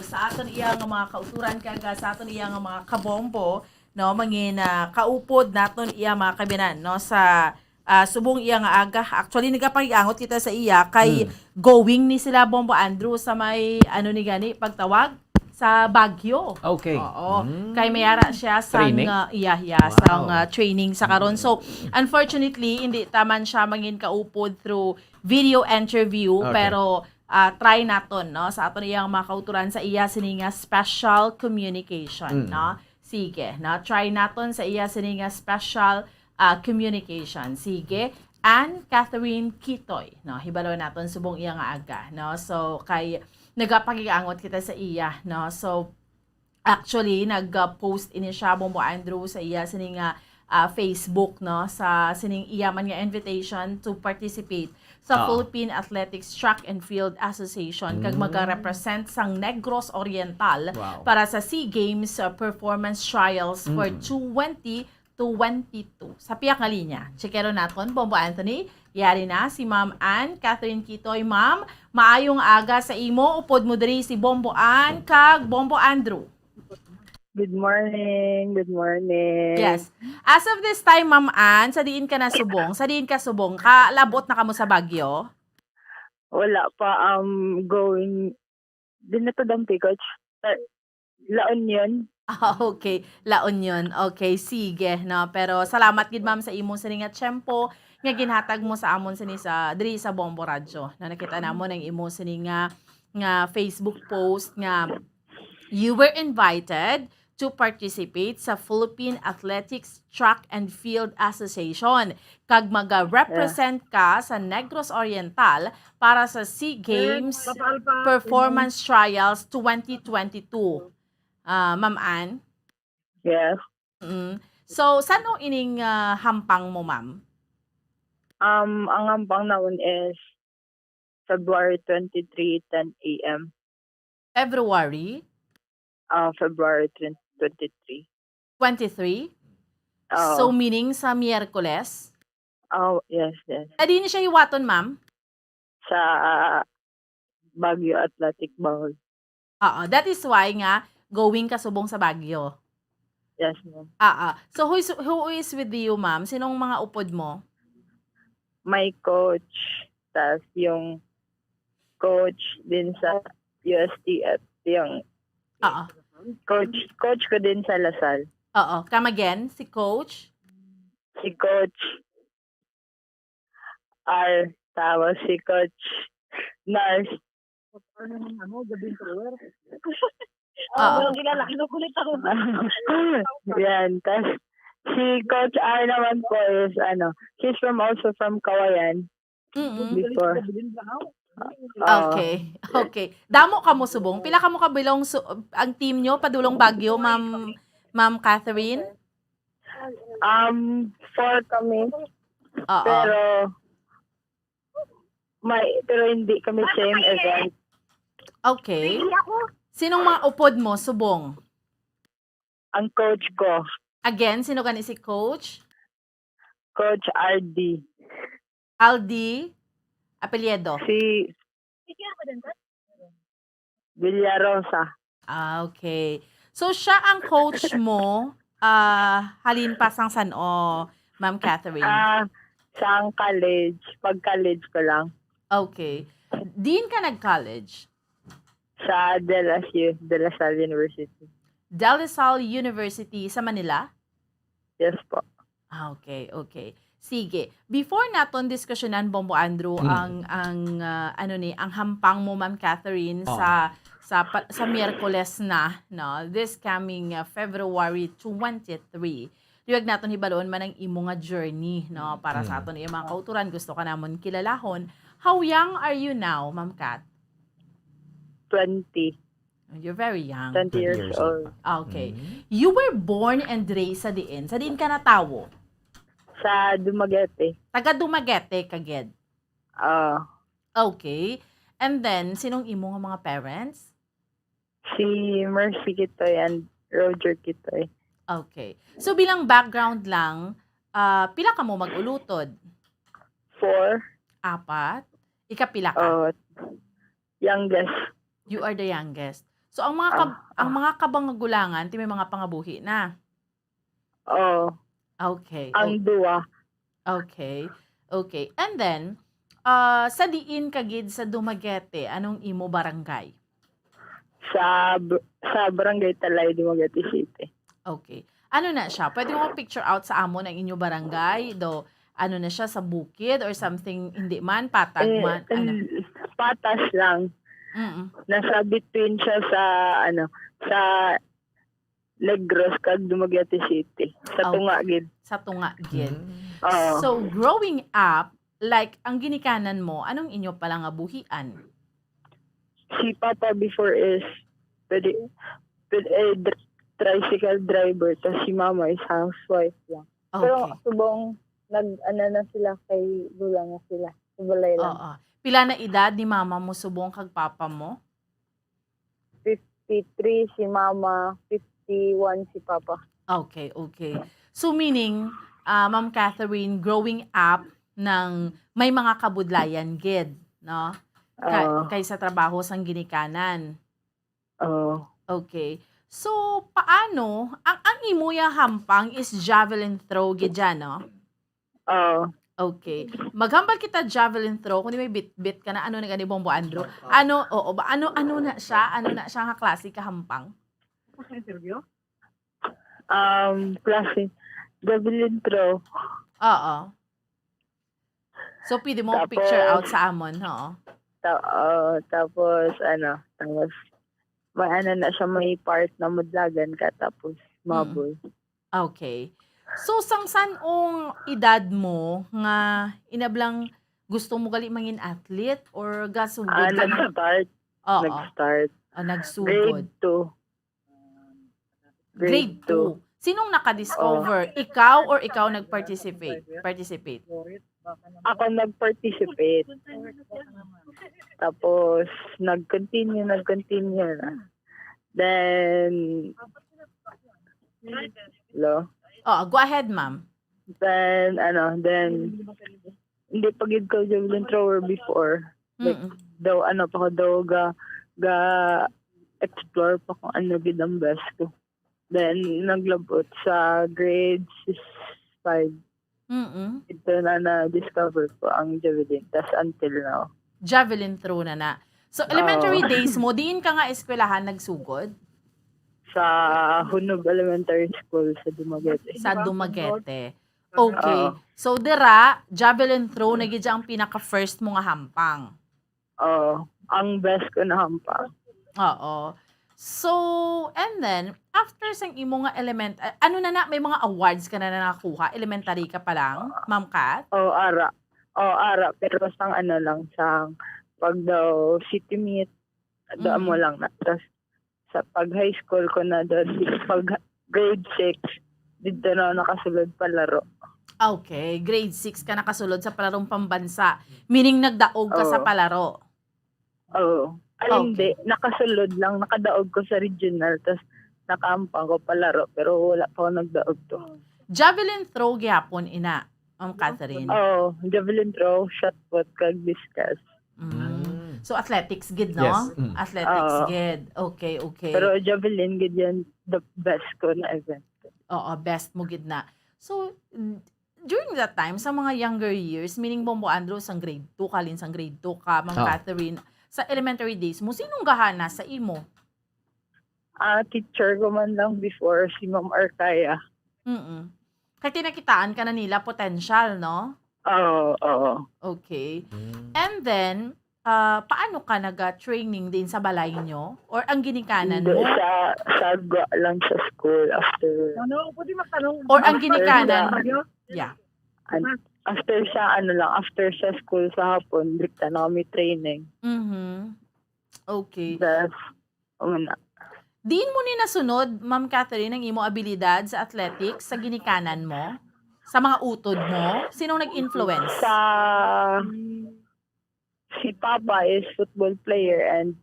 sa aton iya nga mga kauturan kag, ah, sa aton iya nga mga kabombo, no, mangin, ah, kaupod naton iya mga kabinan, no, sa, ah, subong iya nga aga. Actually, nagapag-angot kita sa iya kay Mm. going ni sila Bombo Andrew sa may, ano ni gani, pagtawag sa Baguio. Okay. Oo. Mm. Kay mayara siya sang, Training? ah, iya, iya, Wow. sang, ah, training sa karon. So, unfortunately, hindi ta man siya mangin kaupod through video interview, Okay. pero, ah, try naton, no, sa aton iyang mga kauturan sa iya sini nga special communication, Mm. no? Sige, no? Try naton sa iya sini nga special, ah, communication. Sige. Anne Catherine Kitoy, no? Hibalo naton subong iya nga aga, no? So, kay nagapag-angot kita sa iya, no? So, actually, nag-post ini siya, Bombo Andrew, sa iya sini nga, ah, Facebook, no? Sa sining iya man nga invitation to participate sa Oo. Philippine Athletics Track and Field Association, kag Mm. maga-represent sang Negros Oriental Wow. para sa SEA Games, uh, Performance Trials for Mm. twenty twenty-two. Sa piyak nga linya, checkeron naton, Bombo Anthony, yari na si Ma'am Anne Catherine Kitoy. Ma'am, maayong aga sa imo. Upod mo diri si Bombo Ann kag Bombo Andrew. Good morning. Good morning. Yes. As of this time, Ma'am Ann, sa diin ka na subong? Sa diin ka subong? Kalabot na kamo sa Baguio? Wala pa, um, going, din na to, Dante, Coach. Uh, La Union. Ah, okay. La Union. Okay, sige, no? Pero salamat gid, ma'am, sa imo sini nga tiyempo nga ginhatag mo sa amon sini sa, diri sa Bombo Radyo. Na nakita namon ang imo sini nga, nga Facebook post nga you were invited to participate sa Philippine Athletics Track and Field Association, kag maga-represent ka sa Negros Oriental para sa SEA Games Performance Trials twenty twenty-two. Ah, Ma'am Ann? Yes. Mm. So, sano ining, ah, hampang mo, ma'am? Um, ang hampang naon is February twenty-three, ten a m. February? Ah, February twenty twenty-three. Twenty-three? Oo. So, meaning sa Miyerkules? Oh, yes, yes. Sa diin siya hiwaton, ma'am? Sa Baguio Athletic Bowl. Oo, that is why nga going ka subong sa Baguio. Yes, ma'am. Ah, ah. So, who is, who is with you, ma'am? Sinong mga upod mo? My coach, tas yung coach din sa U S T F, yung Oo. coach, coach ko din sa La Salle. Oo. Come again, si coach? Si coach R, tapos si coach Nars. Ano yung ano, gabing thrower? Oo. Kilala, kinukulit ako. Yan, tas si Coach R naman po is, ano, he's from, also from Cauayan Mm-mm. before. Oo. Okay. Okay. Damo kamo subong. Pila kamo kabilong su-, ang team nyo padulong Baguio, Ma'am, Ma'am Catherine? Um, four kami. Oo. Pero may, pero hindi kami same event. Okay. Sinong mga upod mo subong? Ang coach ko. Again, sino gani si coach? Coach R D. Aldi, apelyido? Si Villarosa. Ah, okay. So, siya ang coach mo, ah, halin pa sang san-o, Ma'am Catherine? Ah, sang college. Pag college ko lang. Okay. Diin ka nag-college? Sa De La, De La Salle University. De La Salle University sa Manila? Yes po. Ah, okay, okay. Sige. Before naton diskusyonan, Bombo Andrew, Mm. ang ang ah, ano ni, ang hampang mo, Ma'am Catherine, Oh. sa sa pa- sa Miyerkules na, no? This coming uh, February twenty-three. Luyag naton hibaluon man ang imo nga journey, no? Para sa Mm. aton iyang mga kauturan, gusto ka namon kilalahon. How young are you now, Ma'am Cat? Twenty. You're very young. Twenty Twenty years years old. old. Ah, okay. Mm. You were born and raised sa diin? Sa diin ka natawo? Sa Dumaguete. Taga Dumaguete ka gid. Ah, Okay. And then, sinong imo nga mga parents? Si Mercy Kitoy and Roger Kitoy. Okay. So, bilang background lang, ah, pila ka mo mag-ulutod? Four. Apat? Ikapila ka? Uh, youngest. You are the youngest. So, ang mga kab- Ah, ang mga kabangagulangan, ti may mga pangabuhi na. Oh, Okay. ang duwa. Okay. Okay. And then, ah, sa diin ka gid sa Dumaguete, anong imo barangay? Sa, b- sa barangay Talay, Dumaguete City. Okay. Ano na siya? Pwede mo picture out sa amon ang inyo barangay? Do, ano na siya, sa bukid or something? Hindi man, patag Eh, man? Ano? eh, patas lang. Mm-mm. Nasa between siya sa, ano, sa Negros kag Dumaguete City. Sa Okay. tunga gid. Sa tunga gid. Mm. Oo. So, growing up, like, ang ginikanan mo, anong inyo pala nga buhian? Si Papa before is pwede, pwede eh, dr- tricycle driver, tapos si Mama is housewife lang. Pero Okay. Subong, nag, ano na sila, kay Lola na sila. Sa balay lang. Oo. Pila na edad ni mama mo subong kag papa mo? Fifty-three si Mama, fifty-one si Papa. Okay, okay. So meaning, ah, Ma'am Catherine, growing up nang may mga kabudlayan gid, no? Ka- Oo. Kaysa trabaho sang ginikanan. Oo. Okay. So, paano, ang, ang imo ya hampang is javelin throw gid dyan, no? Oo. Okay. Maghambal kita javelin throw, kung di may bit-bit ka na, ano na gani, Bombo Andrew? Ano, oo ba? Ano, ano na siya? Ano na siya nga klase ka hampang? Um, klase, javelin throw. Oo. So, pwede mo Tapos- picture out sa amon, oo. Ta- oo, tapos, ano, tapos, may ano na siya, may part na mudlagan ka, tapos, mabol. Okay. So, sang san-ong edad mo nga inablang gusto mo gali mangin athlete or gasugod Ah, ka na? nag-start. Oo. Nag-start. Ah, nagsugod. Grade two. Grade two. Sinong nakadiscover? Ikaw or ikaw nag-participate? Participate. Ako nag-participate. Tapos, nag-continue, nag-continue na. Then, hello? Oh, go ahead, ma'am. Then, ano, then, hindi pa gid ko javelin thrower before. Like, Mm-mm. daw, ano pa ko, daw ga, ga explore pa kung ano gid ang best ko. Then, naglabot sa grade five. Mm-mm. Ito na na-discover ko ang javelin. Tas until now. Javelin throw na na. So, elementary Oo. days mo, diin ka nga eskwelahan nagsugod? Sa Hunog Elementary School sa Dumaguete. Sa Dumaguete. Okay. Oo. So, dira, javelin throw na gid ang pinaka-first mo nga hampang. Oo. Ang best ko na hampang. Oo. So, and then, after sang imo nga element, a- ano na na, may mga awards ka na na nakuha? Elementary ka pa lang, Ma'am Kat? O, ara. O, ara. Pero sang ano lang, sang pag daw city meet, do Mm. mo lang na. Tas sa pag high school ko na doon, pag grade six, dito na ako nakasulod palaro. Okay, grade six ka nakasulod sa palarong pambansa. Meaning, nagdaog ka sa Oo. palaro. Oo. Ay, Okay. hindi. Nakasulod lang. Nakadaog ko sa regional. Tapos, nakahampang ko palaro. Pero wala pa ako nagdaog to. Javelin throw gyapon, ina, Ma'am Catherine. Oo. Javelin throw, shot put, kag discus. Mm. Mm. So, athletics gid, no? Yes. Mm. Athletics Oo. gid. Okay, okay. Pero javelin gid yan, the best ko na event. Oo, best mo gid na. So, during that time, sa mga younger years, meaning Bombo Andrew, sang grade two ka, Lin, sang grade two ka, Ma'am Ah. Catherine, sa elementary days mo, sinong gahana sa imo? Ah, teacher ko man lang before, si Ma'am Arcaya. Mm. Kay tinakitaan ka na nila potential, no? Oo, oo. Okay. Mm. And then, ah, paano ka naga-training din sa balay nyo? Or ang ginikanan Hindi, mo? sa, sa gwa lang sa school after. Ano? Pwede magtanong. Or ang After ginikanan? sa Yeah. An-, after sa, ano lang, after sa school sa hapon, balik na kami training. Mhm. Okay. Tapos, una. Diin mo ni nasunod, Ma'am Catherine, ang imo abilidad sa athletics, sa ginikanan mo? Sa mga utod mo? Sinong nag-influence? Sa, si Papa is football player and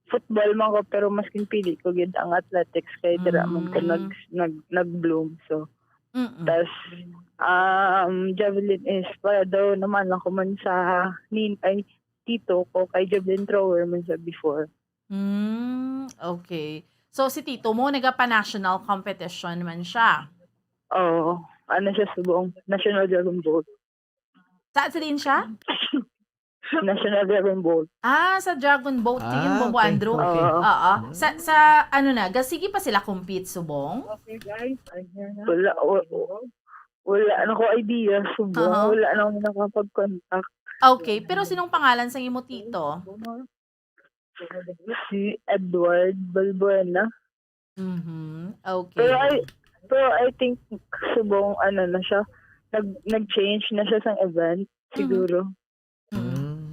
football man ko, pero mas ginpili ko gid ang athletics kay dira man ko Mm. nag-, nag-, nag-bloom. So, Mm-mm. tas, um, javelin is para daw naman ako man sa nin-, ay, tito ko kay javelin thrower man siya before. Mm, okay. So, si tito mo, nagapa-national competition man siya? Oo. Ano siya, subong National Dragon Boat. Saan sa diin siya? National Dragon Boat. Ah, sa Dragon Boat, Ah, yun, Bombo okay, Andrew. okay. Oo. Oo. Mm. Sa, sa, ano na, ga-, sige pa sila compete, subong? Okay, guys, I'm here na. Wala, wa-, wa-, wala na ko idea, subong. Aha. Wala na ako nakapag-contact. Okay, pero sinong pangalan sa imo tito? Si Edward Balbuena. Mhm. Okay. Pero I, pero I think subong ano na siya, nag-, nag-change na siya sang event, Mhm. siguro. Mm. Mm.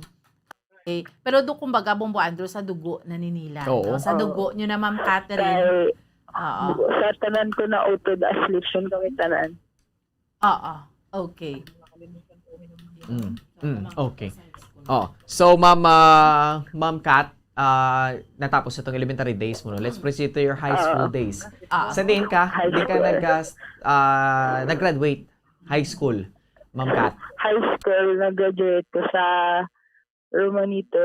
Okay. Pero do, kumbaga, Bombo Andrew, sa dugo na ni nila, Oo. no? Sa Oo. dugo nyo na, Ma'am Catherine. Kay, Oo. sa tanan ko na utod, as lesion kami tanan. Oo. Okay. Mm. Mm. Okay. Oh, so, Ma'am, ah, Ma'am Kat, ah, natapos na tong elementary days mo, no? Let's proceed to your high school Oo. days. Ah. Sa diin ka? High Diin ka school. nag, ah, s-, ah, nag-graduate high school, Ma'am Kat? High school, nag-graduate ko sa Romanito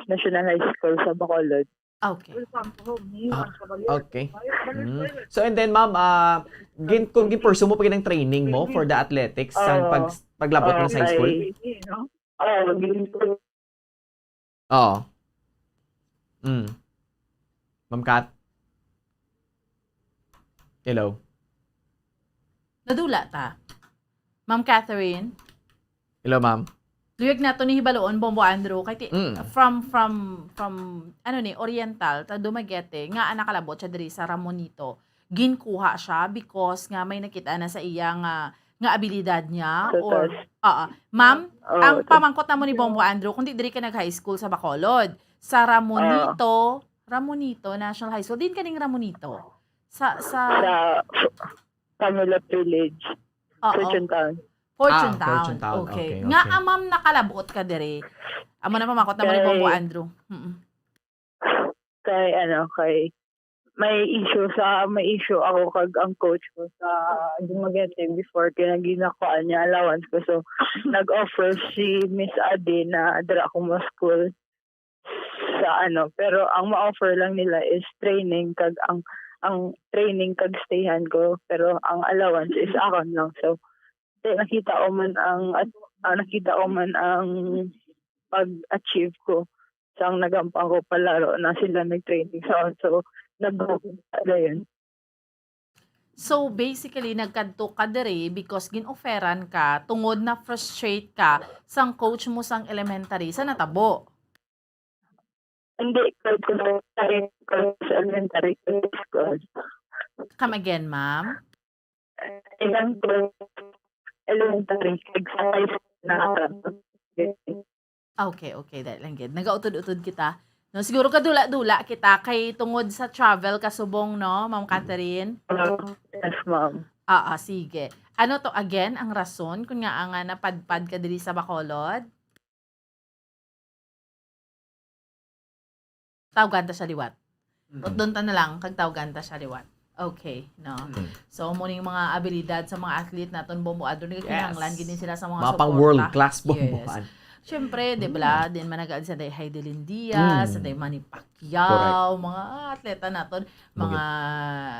National High School sa Bacolod. Okay. Welcome to home. Ah, okay. Mm. So, and then, ma'am, ah, gin-, kung gin-pursue mo pa gid ang training mo for the athletics, sang Oo. pag-, paglabot mo sa high school? Okay. Oo, gin-, Oo. Mm. Ma'am Kat? Hello? Nadula ta. Ma'am Catherine? Hello, ma'am. Luyag nato ni hibaluon, Bombo Andrew, kay ti-, Mm. from, from, from, ano ni, Oriental, ta Dumaguete, nga nakalabot siya diri sa Ramonito. Ginkuha siya because nga may nakita na sa iya nga, nga abilidad niya Sa or, taas. oo. Ma'am, Oo, ang ta- pamangkot namo ni Bombo Andrew, kung di diri ka nag-high school sa Bacolod, sa Ramonito, Oo. Ramonito National High School. Diin ka ning Ramonito? Sa, sa Sa Camilo Village. Oo. Fortune Town. Fortune Ah, Town. Fortune Town. Okay. Okay, Nga, okay. ah, ma'am, nakalabot ka diri. Amo na pamangkot namo ni Bombo Kay Andrew. Mm-mm. Kay, ano, kay may issue sa, may issue ako kag ang coach ko sa Dumaguete before, kay naginakuan niya allowance ko. So, nag-offer si Miss Ade na dira ako mo-school sa ano, pero ang ma-offer lang nila is training kag ang, ang training kag stayhan ko, pero ang allowance is akon lang. So, di, nakita ko man ang, at, ah, nakita ko man ang pag-achieve ko sang nagampang ko palaro na sila nag-training sa akin. So, nag-, dayon. So, basically, nagkadto ka diri because gin-offeran ka tungod na-frustrate ka sang coach mo sang elementary sa natabo. Hindi, coach ko na sa elementary school. Come again, ma'am? Ilang ko elementary, kag sa high school na. Okay, okay, dali lang gid. Nagautod-utod kita. No, siguro kadula-dula kita kay tungod sa travel kasubong, no, Ma'am Catherine? Yes, ma'am. Ah, ah, sige. Ano to again ang rason kung nga nga napadpad ka diri sa Bacolod? Tawgan ta siya liwat. Mm. Utdon ta na lang kag tawgan ta siya liwat. Okay, no? Mm. So, mo ning mga abilidad sa mga athlete naton, Bombo Andrew, nagkinahanglan Yes. gid ni sila sa mga Mga pang suporta. World class, Bombo Yes. Andrew. Siyempre, di ba, din man nag-aad sa day Hidilyn Diaz, sa day Manny Pacquiao, mga atleta naton, mga,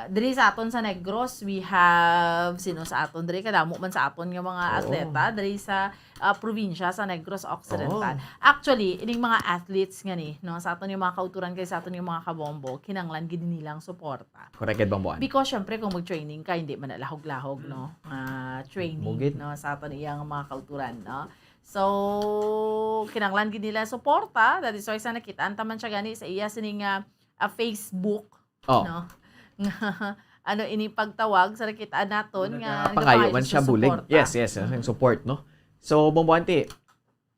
diri sa aton sa Negros, we have, sino sa aton, diri kadamo man sa aton nga mga atleta, diri sa ah, probinsya sa Negros Occidental. Actually, ining mga athletes nga ni, no, sa aton yung mga kauturan kay sa aton yung mga kabombo, kinanglan gid nilang suporta. Correct, Bomboan. Because, syempre, kung mag-training ka, hindi man na lahog-lahog, no, nga training, no, sa aton iyang mga kauturan, no. So, kinanglan gid nila suporta. That is why sa nakita, antaman siya gani sa iya sining, ah, ah, Facebook, Oh. no? Nga, ano ini pagtawag sa nakita naton nga nagapangayo man siya sa bulig. Suporta. Yes, yes, yes, ang support, no? So, Bombo Anti,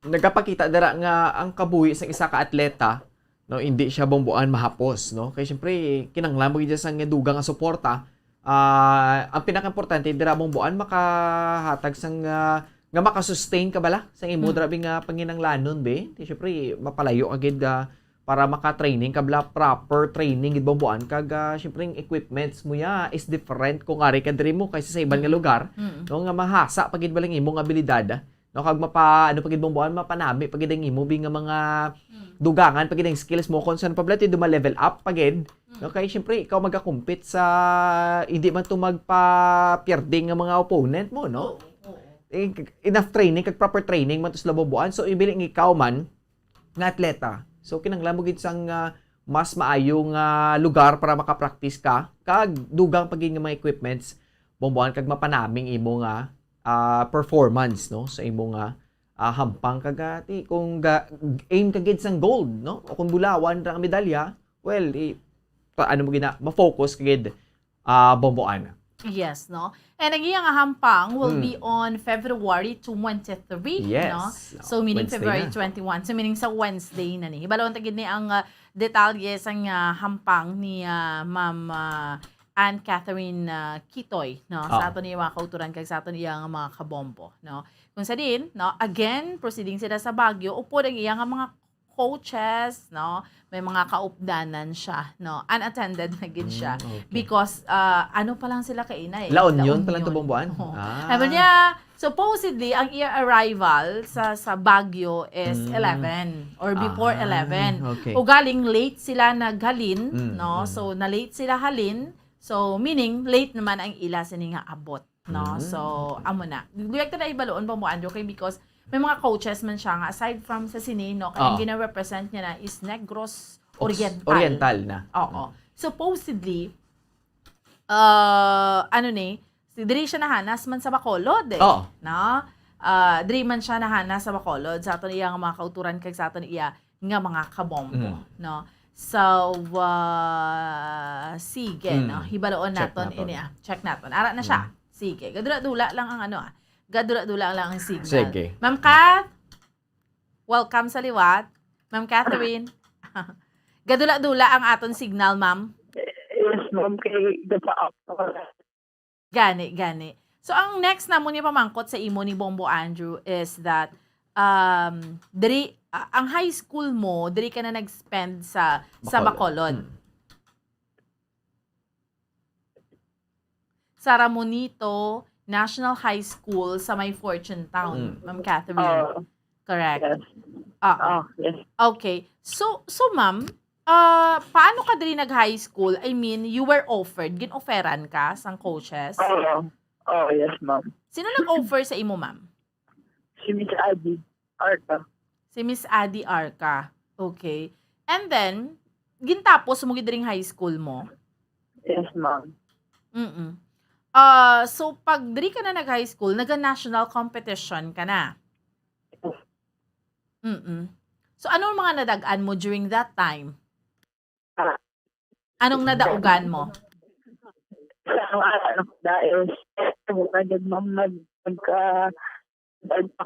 nagapakita dira nga ang kabuhi sa isa ka atleta, no, hindi siya, Bomboan, mahapos, no? Kay siyempre, kinanglan mo gid sang dugang nga suporta. Ah, ang pinakaimportante dira, Bomboan, makahatag sang, ah, nga makasustain ka bala sa imo, hmm, drabi nga panginanglanon, be. Di, syempre, mapalayo ka gid, ah, para maka-training ka bala, proper training gid, Bomboan, kag, ah, syempre, ang equipments mo ya is different kung ari ka diri mo kaysa sa iban nga lugar, mm, no, nga mahasa pa gid bala ang imong abilidad, ah, no, kag mapa-, ano pa gid, Bomboan, mapanami pa gid ang imo bi nga mga, mm, dugangan pa gid ang skills mo kung saan pa bala ti duma-level up pa gid, mm, no, kay syempre ikaw magakompete sa hindi man to magpapierde nga mga opponent mo, no? Oo, oo. Eh, enough training kag proper training man to sila, Bomboan. So, imbili nga ikaw man, nga atleta. So, kinahanglan mo gid sang, ah, mas maayo nga lugar para makapractice ka, kag dugang pa gid nga mga equipments, Bomboan, kag mapanami ang imo nga, ah, performance, no, sa imo nga, ah, hampang. Kag, ah, ti, kung ga-, aim ka gid sang gold, no, o kung bulawan ra ang medalya, well, i-, pa-, ano mo gina-, ma-focus ka gid, ah, Bomboan. Yes, no? And ang iyang hampang will, mm, be on February twenty-three, yes, no? So, meaning Wednesday February na. Twenty-one. So, meaning sa Wednesday na ni. Hibalon ta gid ni ang, ah, detalye sang, ah, hampang ni, ah, Ma'am, ah, Anne Catherine, ah, Kitoy, no? Sa, oh, aton iyang mga kauturan kag sa aton iyang mga kabombo, no? Kung sa din, no? Again, proceeding sila sa Baguio, upod ang iyang mga coaches, no? May mga kaupdanan siya, no? Unattended na gid siya. Mm, okay. Because, ah, ano pa lang sila kaina, eh? La Union pa lang to, Bomboan? Oo. Ah. Sabi niya, supposedly, ang iya arrival sa, sa Baguio is, mm, eleven or before, ah, eleven. Okay. Ugaling late sila naghalin, mm, no? Mm. So, na-late sila halin. So, meaning, late naman ang ila sini nga abot. No? Mm. So, amo na. Guyag ta na hibaluon, Bombo Andrew, kay because may mga coaches man siya nga, aside from sa sini, no, kay ang, oh, gina-represent niya na is Negros Ox-, Oriental. Oriental na. Oo. Mm. Supposedly, uh, ano ni, si, diri siya nahanas man sa Bacolod, eh. Oo. No? Uh, diri man siya nahanas sa Bacolod, sa aton iya nga mga kauturan kag sa aton iya nga mga kabombo, mm, no? So, uh, sige, mm, no? Hibaluon naton ini, ah. Check naton. Ara na siya. Mm. Sige, gadula-dula lang ang ano, ah. Gadula-dula lang ang signal. Sige. Ma'am Kath, welcome sa liwat. Ma'am Catherine, gadula-dula ang aton signal, ma'am. Yes, ma'am, kay gapa-, gani, gani. So, ang next namon nga pamangkot sa imo ni Bombo Andrew is that, um, diri, a-, ang high school mo, diri ka na nag-spend sa, sa Bacolod. Bacolod. Mm. Sa Ramonito National High School sa may Fortune Town, mm, Ma'am Catherine. Oo. Correct? Yes. Oo. Oh, yes. Okay. So, so, ma'am, ah, paano ka diri nag-high school? I mean, you were offered, gin-offeran ka sang coaches? Oo. Oh, yes, ma'am. Sino nag-offer sa imo, ma'am? Si Miss Abby. Arca. Si Miss Adi Arca. Okay. And then, gintapos mo gid diri ang high school mo? Yes, ma'am. Mm-mm. Ah, so, pag diri ka na nag-high school, naga-national competition ka na? Yes. Mm-mm. So, ano ang mga nadag-an mo during that time? Ah. Anong nadaugan mo? Sa, ano, dahil, ma'am, nag-, nagka-, nagka-,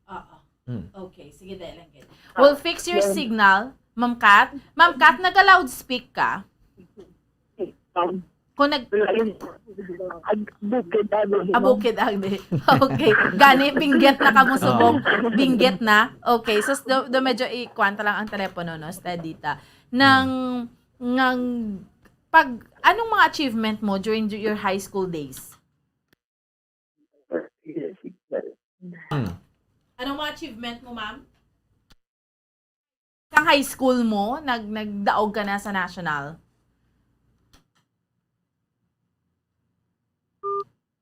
Oo. Hmm. Okay, sige, dahil lang gid. We'll fix your signal, Ma'am Kat. Ma'am Kat, naga-loudspeak ka? Ma'am, Kung nag- Wala yun. Ag-, bukid, ano, Ah, ma'am. Bukid, agdi. Okay. Gani, binggit na kamo subong. Oo. Binggit na. Okay. So, do, do medyo i-, kuwan ta lang ang telepono, no? Steady ta. Nang, Hmm. ngang, pag, anong mga achievement mo during your high school days? Hmm. Anong mga achievement mo, ma'am? Sa high school mo, nag-, nagdaog ka na sa national?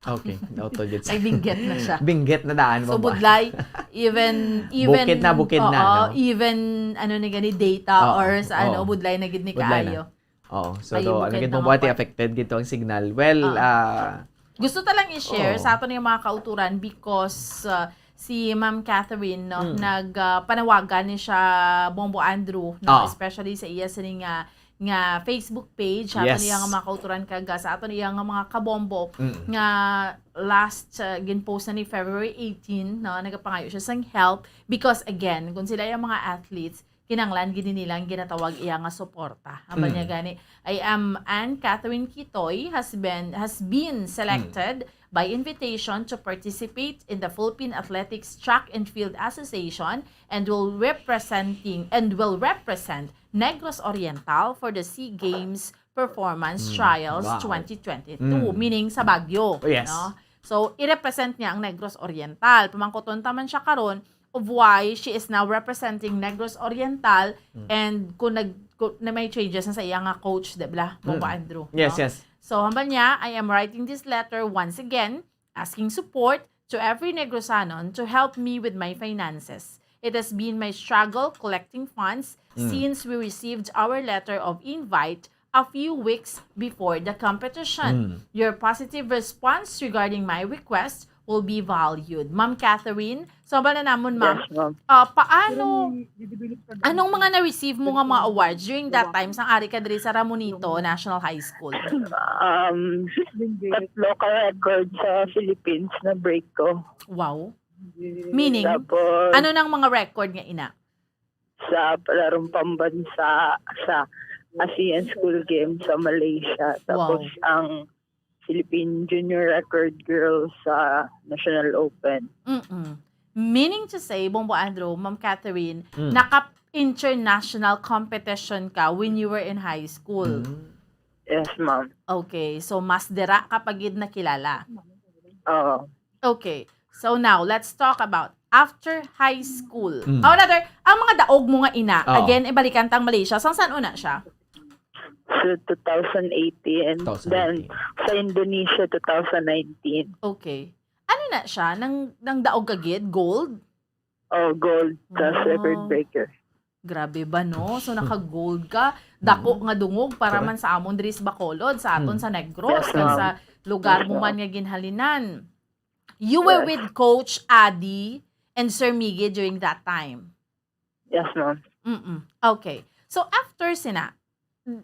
Okay, auto gets. Ay, binggit na siya. Binggit na daan So, mo ba? Budlay, even, even, Bukid na, bukid na, oo, no? Even, ano ni gani, data Oo, or sa, ano, oo. Budlay na gid ni Budlay na. kaayo. Oo. So, Ay, to, ano bukid gid na mo nga ba, part. Affected gid to ang signal? Well, Oo. ah, Gusto ta lang i-share Oo. sa aton nga mga kauturan because, ah, si Ma'am Catherine, no, Mm. nag, ah, panawagan ni siya, Bombo Andrew, no, Ah. especially sa iya sini nga, nga Facebook page, sa aton Yes. nga mga kauturan kag, ah, sa aton nga mga kabombo Mm. nga last, ah, ginpost na ni February eighteen, no, nagapangayo siya sang help because again, kung sila yung mga athletes, kinahanglan gid nila ang ginatawag iya nga suporta. Ang Mm. niya gani, "I am Anne Catherine Kitoy, has been, has been Mm. selected by invitation to participate in the Philippine Athletics Track and Field Association and will representing, and will represent Negros Oriental for the SEA Games Performance Mm. Trials Wow. twenty twenty-two," Mm. meaning sa Baguio, Oh, yes. no? So, i-represent niya ang Negros Oriental. Pamangkuton ta man siya karon of why she is now representing Negros Oriental Mm. and kung nag-, kung na may changes na sa iya nga coach, di ba? Bombo Mm. Andrew, Yes, no? yes. So, hambal niya, "I am writing this letter once again, asking support to every Negrosanon to help me with my finances. It has been my struggle collecting funds Mm. since we received our letter of invite a few weeks before the competition. Mm. Your positive response regarding my request will be valued." Ma'am Catherine, so ba na namon, ma'am? Yes, ma'am. Ah, paano, Pero may didibilog pa anong mga na-receive mo nga mga awards during that time sang ari ka diri sa Ramonito National High School? Um, tatlo ka record sa Philippines na break ko. Wow. Meaning, Tapos, ano nang mga record nga ina? Sa palarong pambansa sa ASEAN School Games sa Malaysia. Tapos, Wow. ang Philippine Junior Record Girl sa National Open. Mm-mm. Meaning to say, Bombo Andrew, Ma'am Catherine, Mm. naka-international competition ka when you were in high school. Mm. Yes, ma'am. Okay, so mas dira ka pa gid nakilala. Oo. Okay. So now, let's talk about after high school. Mm. Or rather, ang mga daog mo nga ina, Oo. again, ibalikan tang Malaysia. Sang san-o na siya? So, two thousand eighteen. Two thousand eighteen. Then, sa Indonesia, two thousand nineteen. Okay. Ano na siya? Nang, nang daog ka gid? Gold? Oh, gold. Sa Wow. record breaker. Grabe ba, no? So, naka-gold ka. Dako Mm. nga dungog para Correct. man sa amon diri sa Bacolod, sa aton Mm. sa Negros, Yes, kag ma'am. sa lugar Yes, mo ma'am. man nga ginhalinan. You were Yes. with Coach Adi and Sir Miggy during that time? Yes, ma'am. Mm-mm. Okay. So, after sina,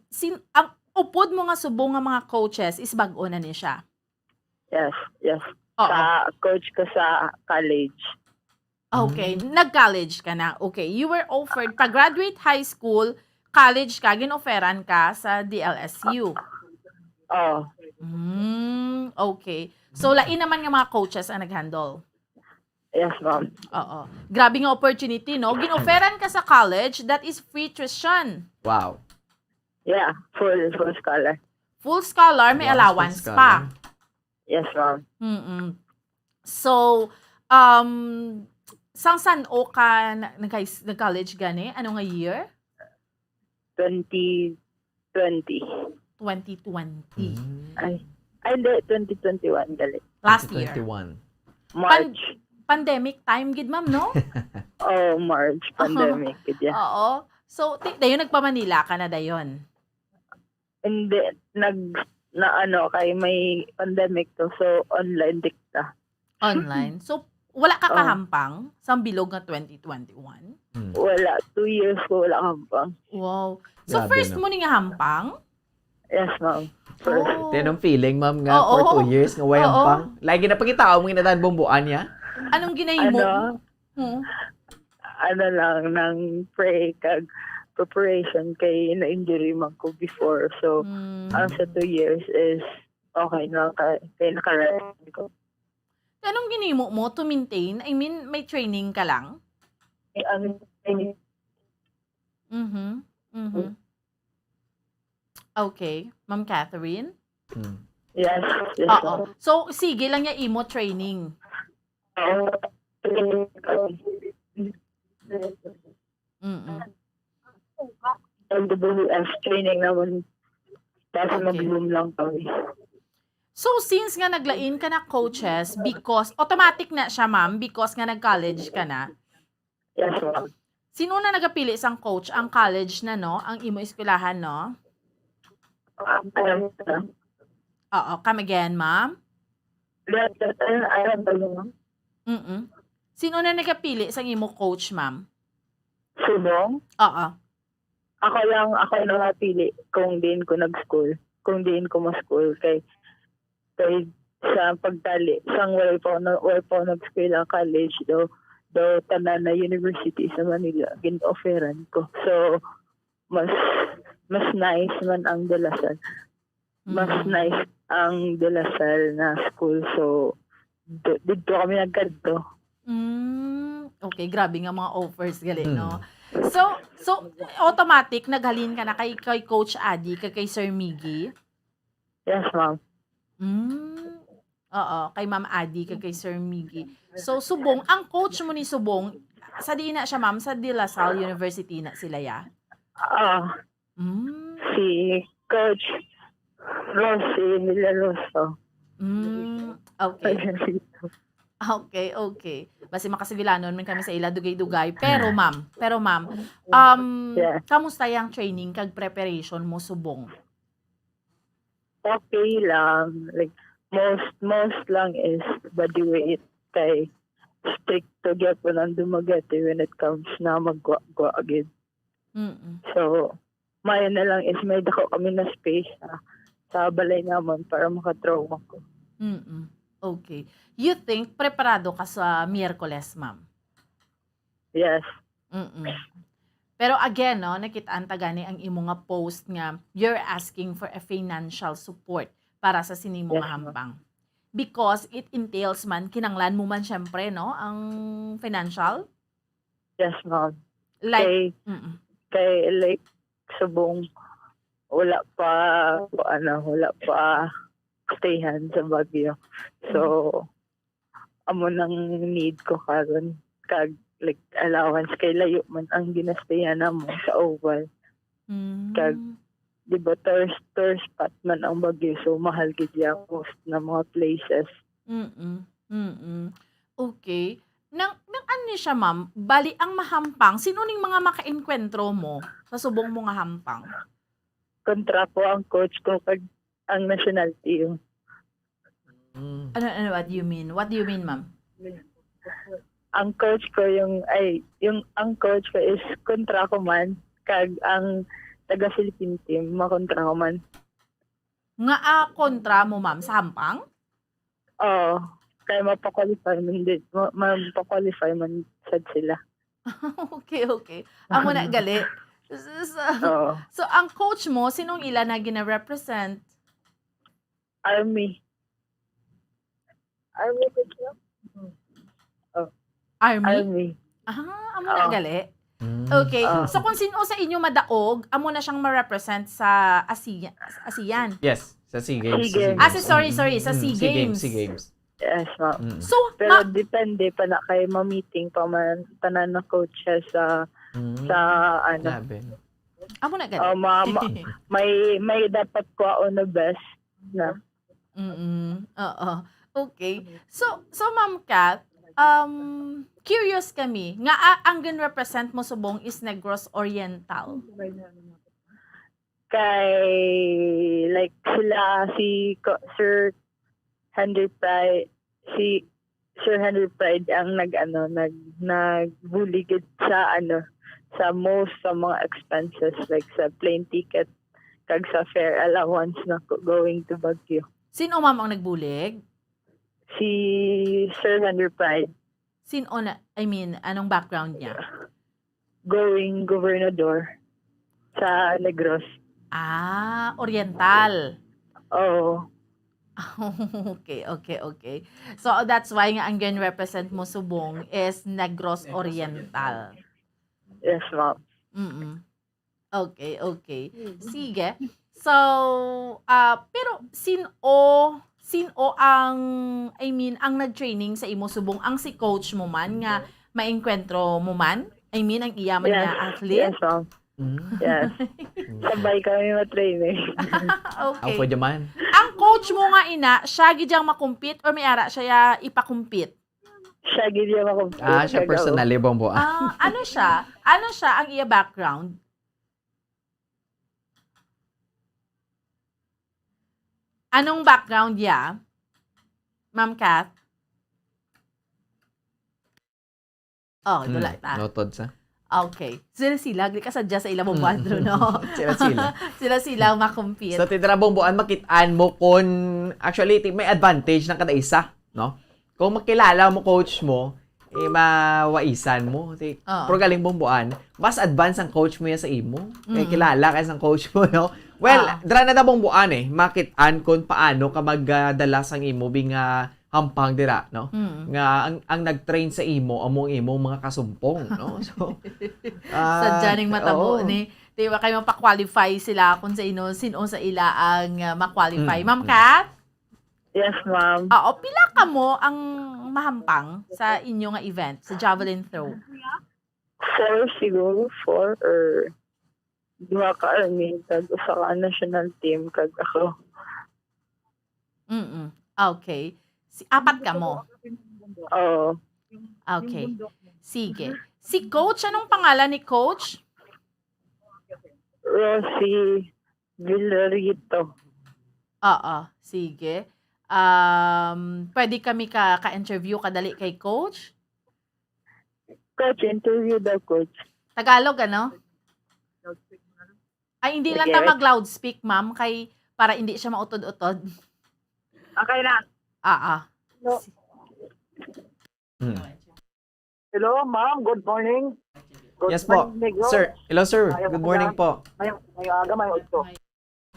sin-, ang upod mo nga subong nga mga coaches is bag-o na ni siya? Yes, yes. Oo. Sa coach ko sa college. Okay. Mm. Nag-college ka na. Okay. You were offered, pag-graduate high school, college ka, gin-offeran ka sa D L S U. Oo. Mm, okay. So, lain naman nga mga coaches ang nag-handle? Yes, ma'am. Oo. Grabe nga opportunity, no? Gin-offeran ka sa college, that is free tuition. Wow. Yeah, full, full scholar. Full scholar, may Wow, allowance full pa. scholar. Yes, ma'am. Mm-mm. So, um, sang san-o ka na-, nag-, nag-college gani? Ano nga year? Twenty twenty. Twenty twenty. Mm. Ay. Ay, hindi. Twenty twenty-one, gali. Last year. Twenty twenty-one. March. Pan-, pandemic time gid, ma'am, no? Oh, March. Pandemic gid, yeah. Oo. So, ti-, dayon nagpa-Manila ka na dayon? Hindi. Nag-, na ano, kay may pandemic to. So, online dikta. Online. So, wala ka Oh. kahampang sa bilog nga twenty twenty-one? Hmm. Wala. Two years ko wala kahampang. Wow. So, Grabe, first no? mo ni nga hampang? Yes, ma'am. First. Oh. Tinong feeling, ma'am, nga Oo. for two years nga way Oo. hampang? Lagi na pagkita mo nga natan bumbuan niya? Anong ginahimo? Ano? Hmm. Ano lang, nang pray kag preparation kay na-injury man ko before. So, Hmm. ang sa two years is okay na, kay, kay naka-rest ko. Anong ginimo mo to maintain? I mean, may training ka lang? Eh, ang training Mhm. Mhm. Okay. Ma'am Catherine? Hmm. Yes, yes, Oo. ma'am. So, sige lang niya imo training. Oo. Mm-mm. L W S training naman. Tapos Okay. mag-Zoom lang kami. So, since nga naglain ka na coaches, because automatic na siya, ma'am, because nga nag-college ka na. Yes, ma'am. Sino na nagapili sang coach? Ang college na, no? Ang imo eskwelahan, no? Um, alam ko na. Oo, come again, ma'am? Yes, yes, alam, alam ko na, ma'am. Mm-mm. Sino na nagapili sang imo coach, ma'am? Subong? Oo. Ako lang, ako lang napili kung diin ko nag-school, kung diin ko mo-school. Kay, kay sa pagdali, sang wala pa ako na, wala pa ako nag-school ang college, do, do, tanan na university sa Manila, gin-offeran ko. So, mas, mas nice man ang De La Salle. Mas Mm. nice ang De La Salle na school. So, do, dito kami nagkadto. Mm, okay, grabe nga mga offers gali, no? Mm. So, so automatic naghalin ka na kay, kay Coach Adi, kay, kay Sir Miggy? Yes, ma'am. Mm. Oo, kay Ma'am Adi, kay, kay Sir Miggy. So, Subong, ang coach mo ni Subong, sa diin na siya, ma'am? Sa De La Salle University na sila, ya? Ah, Mm. si Coach Rosie Villaroso. Mm, okay. Okay, okay. Basi makasibilanon man kami sa ila, dugay-dugay. Pero, ma'am, pero, ma'am, um, Yeah. kamusta yang training kag preparation mo subong? Okay lang. Like, most, most lang is body weight. Kay stricto gyapon ang Dumaguete when it comes na maggwa-gwa gid. Mm-mm. So, maayo na lang is may dako kami na space sa, sa balay namon para maka-throw ako. Mm-mm. Okay. You think preparado ka sa Miyerkules, ma'am? Yes. Mm-mm. Pero again, no, nakit-an ta gani ang imo nga post nga you're asking for a financial support para sa sini mo Yes, nga ma'am. hampang. Because it entails man, kinanglan mo man syempre, no, ang financial? Yes, ma'am. Like, Kay, mm-mm. kay, like, subong, wala pa, ano, wala pa stayhan sa Baguio. So, Mm. amo nang need ko karon. Kag, like, allowance kay layo man ang ginastayhan namo sa Oval. Mm. Kag, di ba, tourist, tourist spot man ang Baguio, so mahal gid ya most na mga places. Mm-mm. Mm-mm. Okay. Nang, nang ano ni siya, ma'am? Bali, ang mahampang, sino ning mga makaengkwentro mo sa subong mo nga hampang? Kontra ko ang coach ko kag ang national team. Mm. Ano, ano, what do you mean? What do you mean, ma'am? Ang coach ko yung, ay, yung, ang coach ko is kontra ko man, kag ang taga Philippine team, makontra ko man. Nga, ah, kontra mo, ma'am, sa hampang? Oo. Kaya mapa-qualify man din, ma-, mapa-qualify man sad sila. Okay, okay. Amo na gali. So, so, Oo. so, ang coach mo, sinong ila na gina-represent? Army. Army coach mo? Oh. Army? Army. Ah, amo na Oo. gali. Mm. Okay. Oo. So, kung sino sa inyo madaog, amo na siyang ma-represent sa ASEAN, sa ASEAN. Yes, sa SEA Games, SEA sa Games. SEA Ah, si-, Games. sorry, sorry, sa Mm, SEA SEA Games, Games. SEA Games. Mm. So, Pero ma- depende pa na kay ma-meeting pa man tanan na coaches sa, Mm. sa, ano. Grabe, no? Amo na gani. Oh, ma-, ma-, may, may dapat kwaon na best na. Mm-mm. Oo. Okay. So, so, Ma'am Kat, um, curious kami, nga, ah, ang gin-represent mo subong is Negros Oriental. Kay, like, sila, si Ko-, Sir Henry Pride, si Sir Henry Pride ang nag-, ano, nag-, nag-bully gid sa, ano, sa most sa mga expenses, like, sa plane ticket, kag sa fare allowance na ko-, going to Baguio. Sino, ma'am, ang nagbulig? Si Sir Henry Pride. Sino na, I mean, anong background niya? Going gobernador sa Negros. Ah, Oriental. Oo. Okay, okay, okay. So, that's why nga ang gin-represent mo subong is Negros Oriental. Yes, ma'am. Mm-mm. Okay, okay. Mm. Sige. So, ah, pero sin-o, Sin-o ang, I mean, ang nag-training sa imo subong ang si coach mo man nga maengkwentro mo man? I mean, ang iya man Yes. nga athlete? Yes, ma'am. Mm. Yes. Sabay kami ma-training. Ang Okay. pwede man. Ang coach mo nga ina, siya gid yang makumpit or may ara siya ya ipakumpit? Siya gid yang makumpit. Ah, siya Siya gid. personally, Bong Buan. Ah, ano siya? Ano siya ang iya background? Anong background niya, Ma'am Kath? Oh, Hmm, dula ta. noted sa. Okay. Sila-sila, di ka sadya sa ilang Mm. bubuadro, no? Sila-sila. Sila-sila ang makumpit. So, titira, Bong Buan, makit-an mo kung, actually, ti-, may advantage ng kada isa, no? Kung makilala mo coach mo, eh, mawaisan mo. Ti-, Oo. pero galing, Bong Buan, mas advance ang coach mo yan sa imo. Kay Mm. kilala ka sa coach mo, no? Well, Oo. dira na ta, Bong Buan, eh. Makit-an kung paano ka magdala sang imo bing, ah, hampang dira, no? Mm. Nga ang, ang nag-train sa imo, amo ang imong mga kasumpong, no? So, ah, Sadya ning matabo oo. ni, di ba kayo mapa-qualify sila kung sa ino, sino sa ila ang, ah, ma-qualify? Mm, Ma'am mm. Kat? Yes, ma'am. Oo, pila ka mo ang mahampang sa inyo nga event, sa javelin throw? Four siguro, four or duha ka army, kag usa ka national team, kag ako. Mm-mm. Okay. Si, apat ka mo? Oo. Okay. Sige. Si coach, anong pangalan ni coach? Rosie Villarito. Oo, sige. Um, pwede kami ka, ka-interview kadali kay coach? Coach, interview daw, coach. Tagalog, ano? Ay, hindi lang Sige. ta mag-loudspeak, ma'am, kay para hindi siya mautod-utod. Okay na. Ah, ah. Hello. Hmm. Hello, ma'am. Good morning. Good Yes po. morning, Negro. Sir, hello, sir. Mayong Good morning aga. po. Mayong, mayong aga, mayong udto.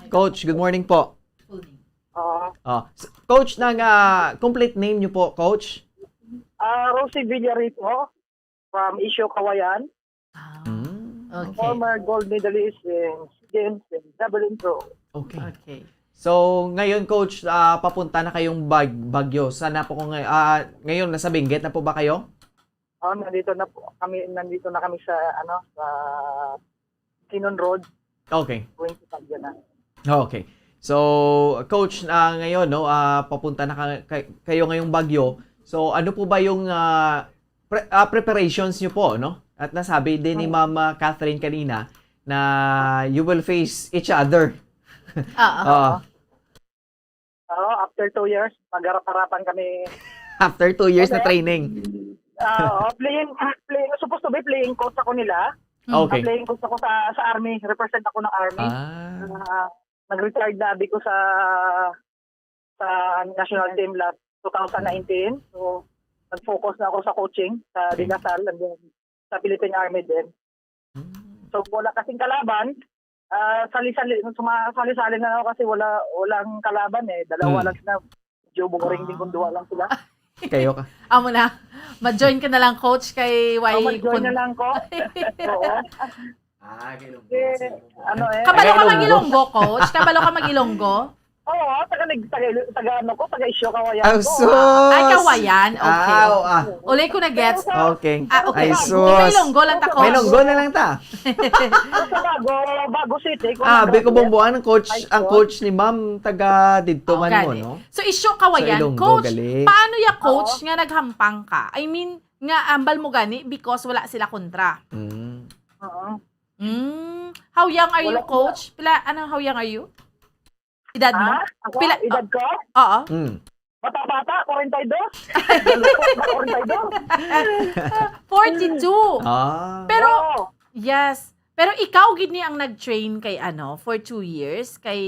Coach, good morning po. Ah, Oh, s-, coach, nang, ah, complete name niyo po, coach? ah, Rosie Villarito from Isyo, Kawayan. Ah, Mm, okay. okay. Former gold medalist in games in javelin throw. Okay. Okay. So, ngayon, coach, ah, papunta na kayong Bag-, Baguio. Sana po kung ngay-, ah, ngayon, nasa Benguet na po ba kayo? Oh, nandito na po kami, nandito na kami sa, ano, sa Sinon Road. Okay. Going to Baguio na. Okay. So, coach, ah, ngayon, no, ah, papunta na ka-, kay-, kayo ngayong Baguio. So, ano po ba yung, ah, pre-, ah, preparations niyo po, no? At nasabi din ni Mm. Ma'am, ah, Catherine kanina na you will face each other. Oo. Oo. Oo, after two years, magharap-harapan kami. After two years na Okay. training. Ah, oo, playing, playing, supposed to be playing coach ako nila. Mm. Okay. Ah, playing coach ako sa, sa army. Represent ako ng army. Ah. Ah, nag-retired na abi ko sa, sa national team last two thousand nineteen. So, nag-focus na ako sa coaching sa Okay. De La Salle and then sa Philippine Army din. Hmm. So, wala kasing kalaban. Ah, sali-sali, suma-, sali-sali na ako kasi wala, walang kalaban eh. Dalawa Hmm. lang sila. Medyo boring din kung duwa lang sila. Kayo ka. Amo na. Ma-join ka na lang, coach, kay why Oh, ma-join kun- na lang ko. Oo. Ah, kay Ilonggo. Eh, ano eh. Kabalo ka Ilonggo. mag-Ilonggo, coach? Kabalo ka mag-Ilonggo? Oo, taga, taga, taga, ano ko, taga Isyo, Kawayan Ah, ko. so- Ay, Kawayan. Okay, Ah, okay. ah. Ulay ko na gets. Okay. Ah, okay. Ay, sus. May Ilonggo lang ta, coach. May Ilonggo na lang ta. Sa Bago, Bago City, kung Ah, ano Biko yan. Bumbuan, ang coach, Ay, ang coach. coach ni ma'am, taga didto Oh, man mo, gani. no? So, Isyo, Kawayan. Sa Ilonggo, Coach, gali. paano ya, coach, Oo. nga naghampang ka? I mean, nga ambal mo gani because wala sila kontra. Mm. Oo. Mm. How young are you, Wala sila. coach? Pila, ano, how young are you? Edad mo? Ah, ako? Pila, Edad ko? Oo. Mm. Bata-bata, forty-two. Malupot na forty-two. Forty-two. Ah. Pero, Oo. yes. Pero ikaw gid ni ang nag-train kay ano, for two years, kay,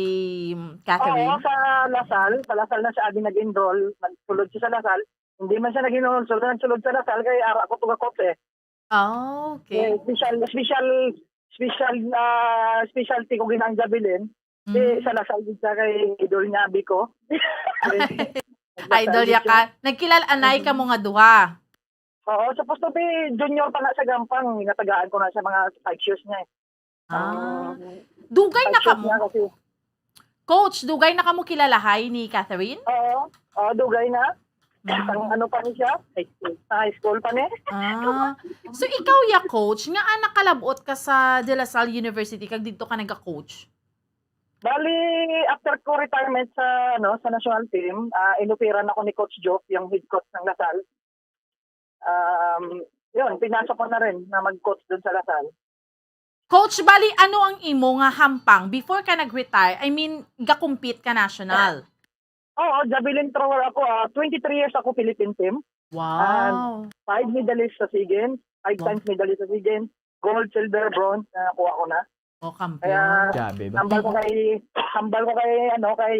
mm, Catherine? Oo, sa La Salle. Sa La Salle na siya agi nag-enroll. Nagsulod siya sa La Salle. Hindi man siya nag-enroll. So, nagsulod sa La Salle kay ara ko tuga coach eh. Ah, okay. Eh, special, special, special, ah, specialty ko ginang javelin. Eh, Mm. sa La Salle gid siya kay idol niya, abi ko. Eh, Idol ya ka. Nagkilala anay ka mo nga duha. Oo, supposed to be junior pa na sa gampang. Natagaan ko na sa mga five years niya eh. Ah. Ah, Dugay na five years kamo? niya kasi. Coach, dugay na kamo kilalahay ni Catherine? Oo. Oo, dugay na. Mm. Ang ano pa ni siya? High school. Sa high school pa ni? Ah. So, ikaw ya, coach, nga, ah, nakalabot ka sa De La Salle University kag didto ka naga-coach? Bali, after ko retirement sa, ano, sa national team, ah, inupiran ako ni Coach Joff, yung head coach ng La Salle. Um, yun, pinasok ko na rin na mag-coach dun sa La Salle. Coach, bali, ano ang imo nga hampang before ka nag-retire? I mean, ga-compete ka national? Oo, javelin thrower ako. Ah, twenty-three years ako Philippine team. Wow. Five medalist sa SEA Games, five Wow. times medalist sa SEA Games, gold, silver, bronze, na nakuha ko na. Oh, kampiyon. Kaya, Grabe ba? hambal ko kay, hambal ko kay, ano, kay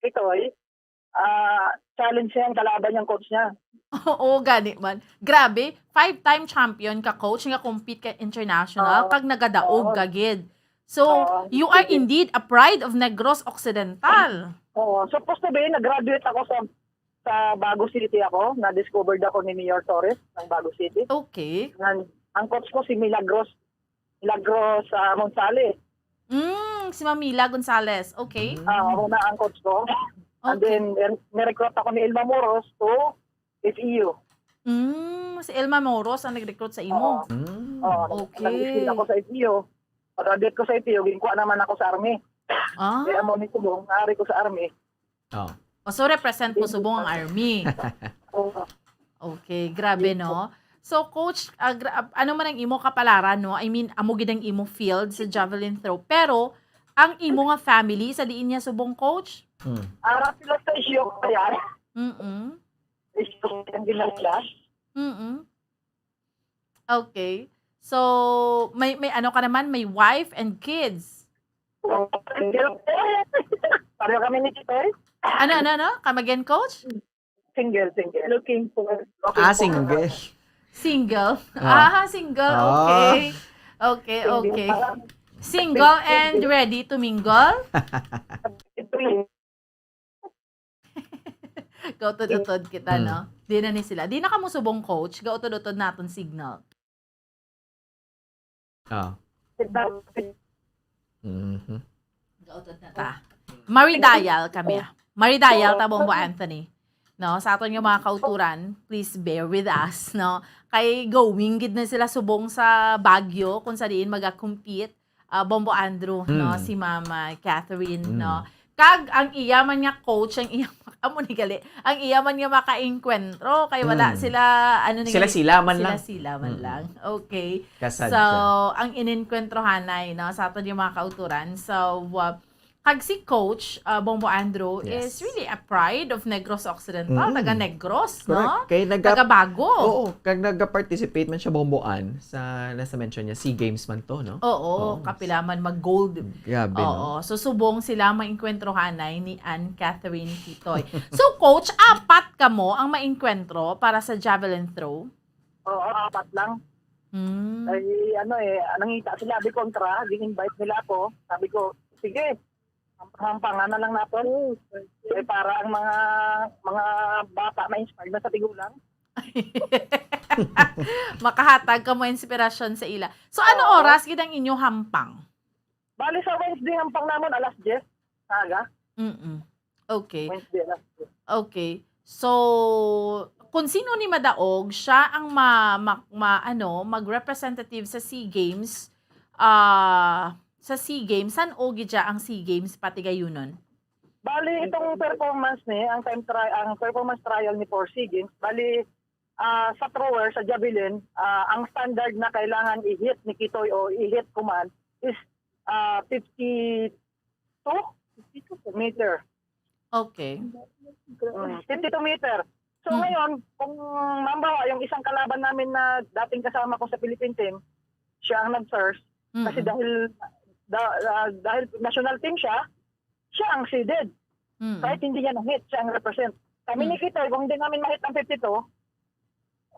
Kitoy, ah, challenge niya yung kalaban niyang coach niya. Oo, gani man. Grabe, five-time champion ka, coach, nga compete ka international, Oo. kag nagadaog Oo. ka gid. So, Oo. you are indeed a pride of Negros Occidental. Oo, supposed to be, nag-graduate ako sa, sa Bago City ako. Na-discovered ako ni Mayor Torres ng Bago City. Okay. Ang, ang coach ko si Milagros, Milagros, ah, Monsali. Mm, si Mamila Gonzalez. Okay. Mm. Ah, ako na ang coach ko. And Okay. then, er, nirecruit ako ni Elma Moros to S E U. Mm, si Elma Moros ang nag-recruit sa imo? Oo. Mm. Oo, Okay. nag-skill ako sa S E U. Pag-graduate ko sa S E U, ginkuha naman ako sa army. Ah. Kaya mo ni Subong, naari ko sa army. Oh. Oh, so represent mo Subong ang army. Oo. Okay, grabe, Yes, no? So, coach, ah, gra-, ah, ano man ang imo kapalaran, no? I mean, amo gid ang imo field sa javelin throw. Pero, ang imo nga family, sa diin niya Subong, coach? Hmm. Ara sila sa isyo ko yan. Mm-mm. Isyo ko yung ginagawa. Mm-mm. Okay. So, may, may ano ka naman, may wife and kids. Pareho kami ni Kitoy. Ano, ano, ano? Come again, coach? Single, single. Looking for. Ah, single. Single? Ah. Ah, single. Ah. Okay. Okay, Single okay. pa lang. Single and ready to mingle? Ito yun. Gautod-utod kita, Hmm. no? Di na ni sila. Di na kamo Subong, coach. Gautod-utod naton signal. Ah. Mhm. Gautod na ta. Maridayal kami, ah. Maridayal ta, Bombo Anthony. No, sa aton nga mga kauturan, please bear with us, no? Kay going gid na sila Subong sa Baguio, kung sa diin maga-compete, ah, Bombo Andrew, no? Mm. Si Mama Catherine, Mm. no? Kag ang iya man nga coach, ang iya, amo ni gali, ang iya man nga makaengkwentro, kay wala Mm. sila, ano ni gali, Sila-sila man lang. Sila-sila man Mm. lang. Okay. Kasadya. So, ang inengkwentrohanay, no, sa aton nga mga kauturan. So, uh, kag si Coach, uh, Bombo Andrew Yes. is really a pride of Negros Occidental, Mm. taga Negros, Correct. no? Kay naga-, Taga Bago. Oo, kag naga-participate man siya, Bombo Ann, sa nasa mention niya, SEA Games man to, no? Oo, Oo. kapila man mag-gold. Grabe, no? Oo. So, subong sila maengkwentrohanay ni Ann Catherine Kitoy. So, coach, apat kamo ang maengkwentro para sa javelin throw? Oo, apat lang. Hmm. Ay, ano eh, nangita sila, di kontra, gin-invite nila ako. Sabi ko, "Sige, hampangan na lang naton." Ay, para ang mga, mga bata ma-inspire na sa tigulang. Makahatag kamo inspirasyon sa ila. So, ano Oo. oras gid ang inyo hampang? Bali, sa Wednesday, hampang namon alas diyes sa aga. Mm-mm. Okay. Wednesday, alas diyes. Okay. So, kung sino ni madaog, siya ang ma-, ma-, ma-, ano, mag-representative sa SEA Games, ah, sa SEA Games. San-o gid siya ang SEA Games, patigayunon? Bali, itong performance ni, ang time tri-, ang performance trial ni for SEA Games, bali, ah, sa thrower, sa javelin, ah, ang standard na kailangan i-hit ni Kitoy o i-hit ko man is, ah, fifty-two meter. Okay. Mm, fifty-two meter. So, Mm. ngayon, kung, halimbawa, yung isang kalaban namin na dating kasama ko sa Philippine team, siya ang nag-first, kasi Mm. dahil, da-, ah, dahil national team siya, siya ang seeded. Mm. Kahit hindi niya na-hit, siya ang represent. Kami Mm. ni Kitoy, kung hindi namin ma-hit ang fifty-two,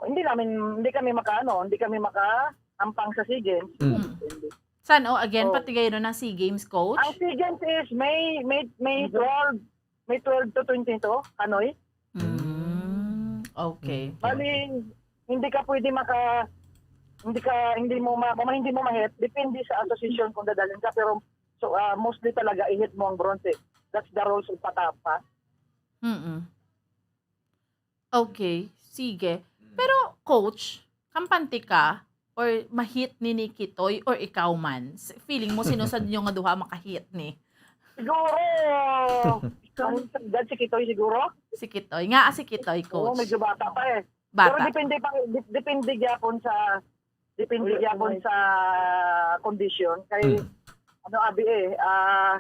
hindi namin, hindi kami makaano, hindi kami makaampang sa SEA Games. Mm. Mm. San-o, again, Oh. patigayunon ang SEA Games, coach? Ang SEA Games is May, May, May Mhm. twelve, May twelve to twenty-two, Hanoi. Mm, okay. Mm. Bali, hindi ka pwede maka-, hindi ka, hindi mo ma-, kung hindi mo ma-hit, depende sa association kung dadalhin ka, pero So, ah, mostly talaga i-hit mo ang bronze. That's the rules of patapa. Mm-mm. Okay, sige. Pero, coach, kampante ka or ma-hit ni ni Kitoy or ikaw man? S- Feeling mo, sino sa inyo nga duha maka-hit ni? Siguro, ang sagdan si Kitoy siguro. Si Kitoy. Nga, ah, si Kitoy, Oo, coach. Medyo bata pa eh. Pero Bata. depende pa, dep- depende gyapon sa, depende gyapon sa condition. Kay, Mm. ano, abi eh, ah,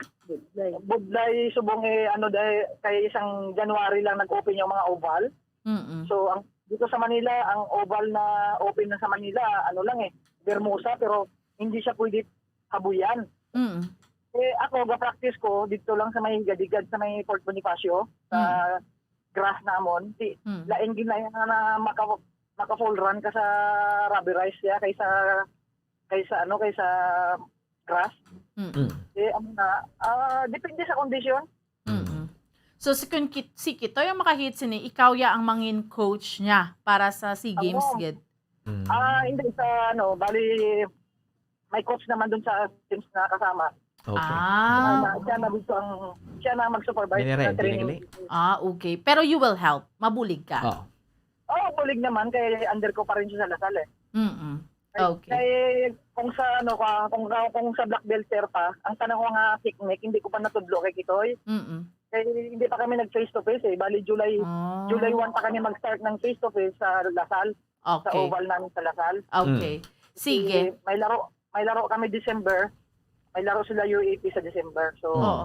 budlay subong eh, ano, dahil kay isang January lang nag-open yung mga oval. Mm-mm. So, ang dito sa Manila, ang oval na open na sa Manila, ano lang eh, Vermosa, pero hindi siya pwede habuyan. Mm. Eh, ako, ga-practice ko dito lang sa may Higadigad, sa may Fort Bonifacio, sa grass namon. Di, Mm. lain gid na yan na maka, maka full run ka sa rubberized siya kaysa, kaysa ano, kaysa grass. Mm. Mm. Eh, ano na, ah, depende sa kondisyon. Mm. So, si, kun Kit- si Kitoy ang maka-hit sini, ikaw ya ang mangin coach niya para sa SEA Games, Oo. gid. Mm. Ah, hindi sa ano, bali, may coach naman dun sa teams na kasama. Okay. Ah, Ah, siya na dito ang, siya na mag-supervise Binire, sa training. binigli. Ah, okay. Pero you will help. Mabulig ka. Oh. Oh, bulig naman kay under ko pa rin siya sa Lasal eh. Mm-mm. Kay, Okay. kay kung sa ano ka, kung kung sa black belt pa, ang tanong ko nga technique, hindi ko pa natudlo kay Kitoy. Mm-mm. Kay hindi pa kami nag face to face eh. Bali July Ah. July one pa kami mag-start ng face to face sa Lasal, sa Okay. oval namin sa Lasal. Okay. Sige. Eh, may laro, may laro kami December. May laro sila U A P sa December. So, Oo.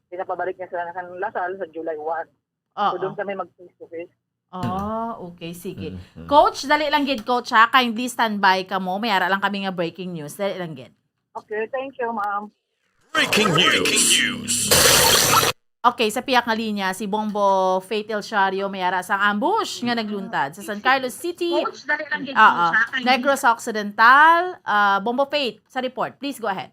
pinapabalik niya sila sa Lasal sa July one. So, Oo. doon kami mag face to face. Oh, okay. Sige. Mm, mm. Coach, dali lang gid, coach, ha? Kindly standby ka mo. May ara lang kami nga breaking news. Dali lang gid. Okay, thank you, ma'am. Breaking news. Okay, sa pihak nga linya, si Bombo Faith El Shario may ara sang ambush nga nagluntad sa San Carlos City. Coach, dali lang gid, Ah, ah. coach, ha? Kay Negros Occidental. Ah, Bombo Faith, sa report. Please go ahead.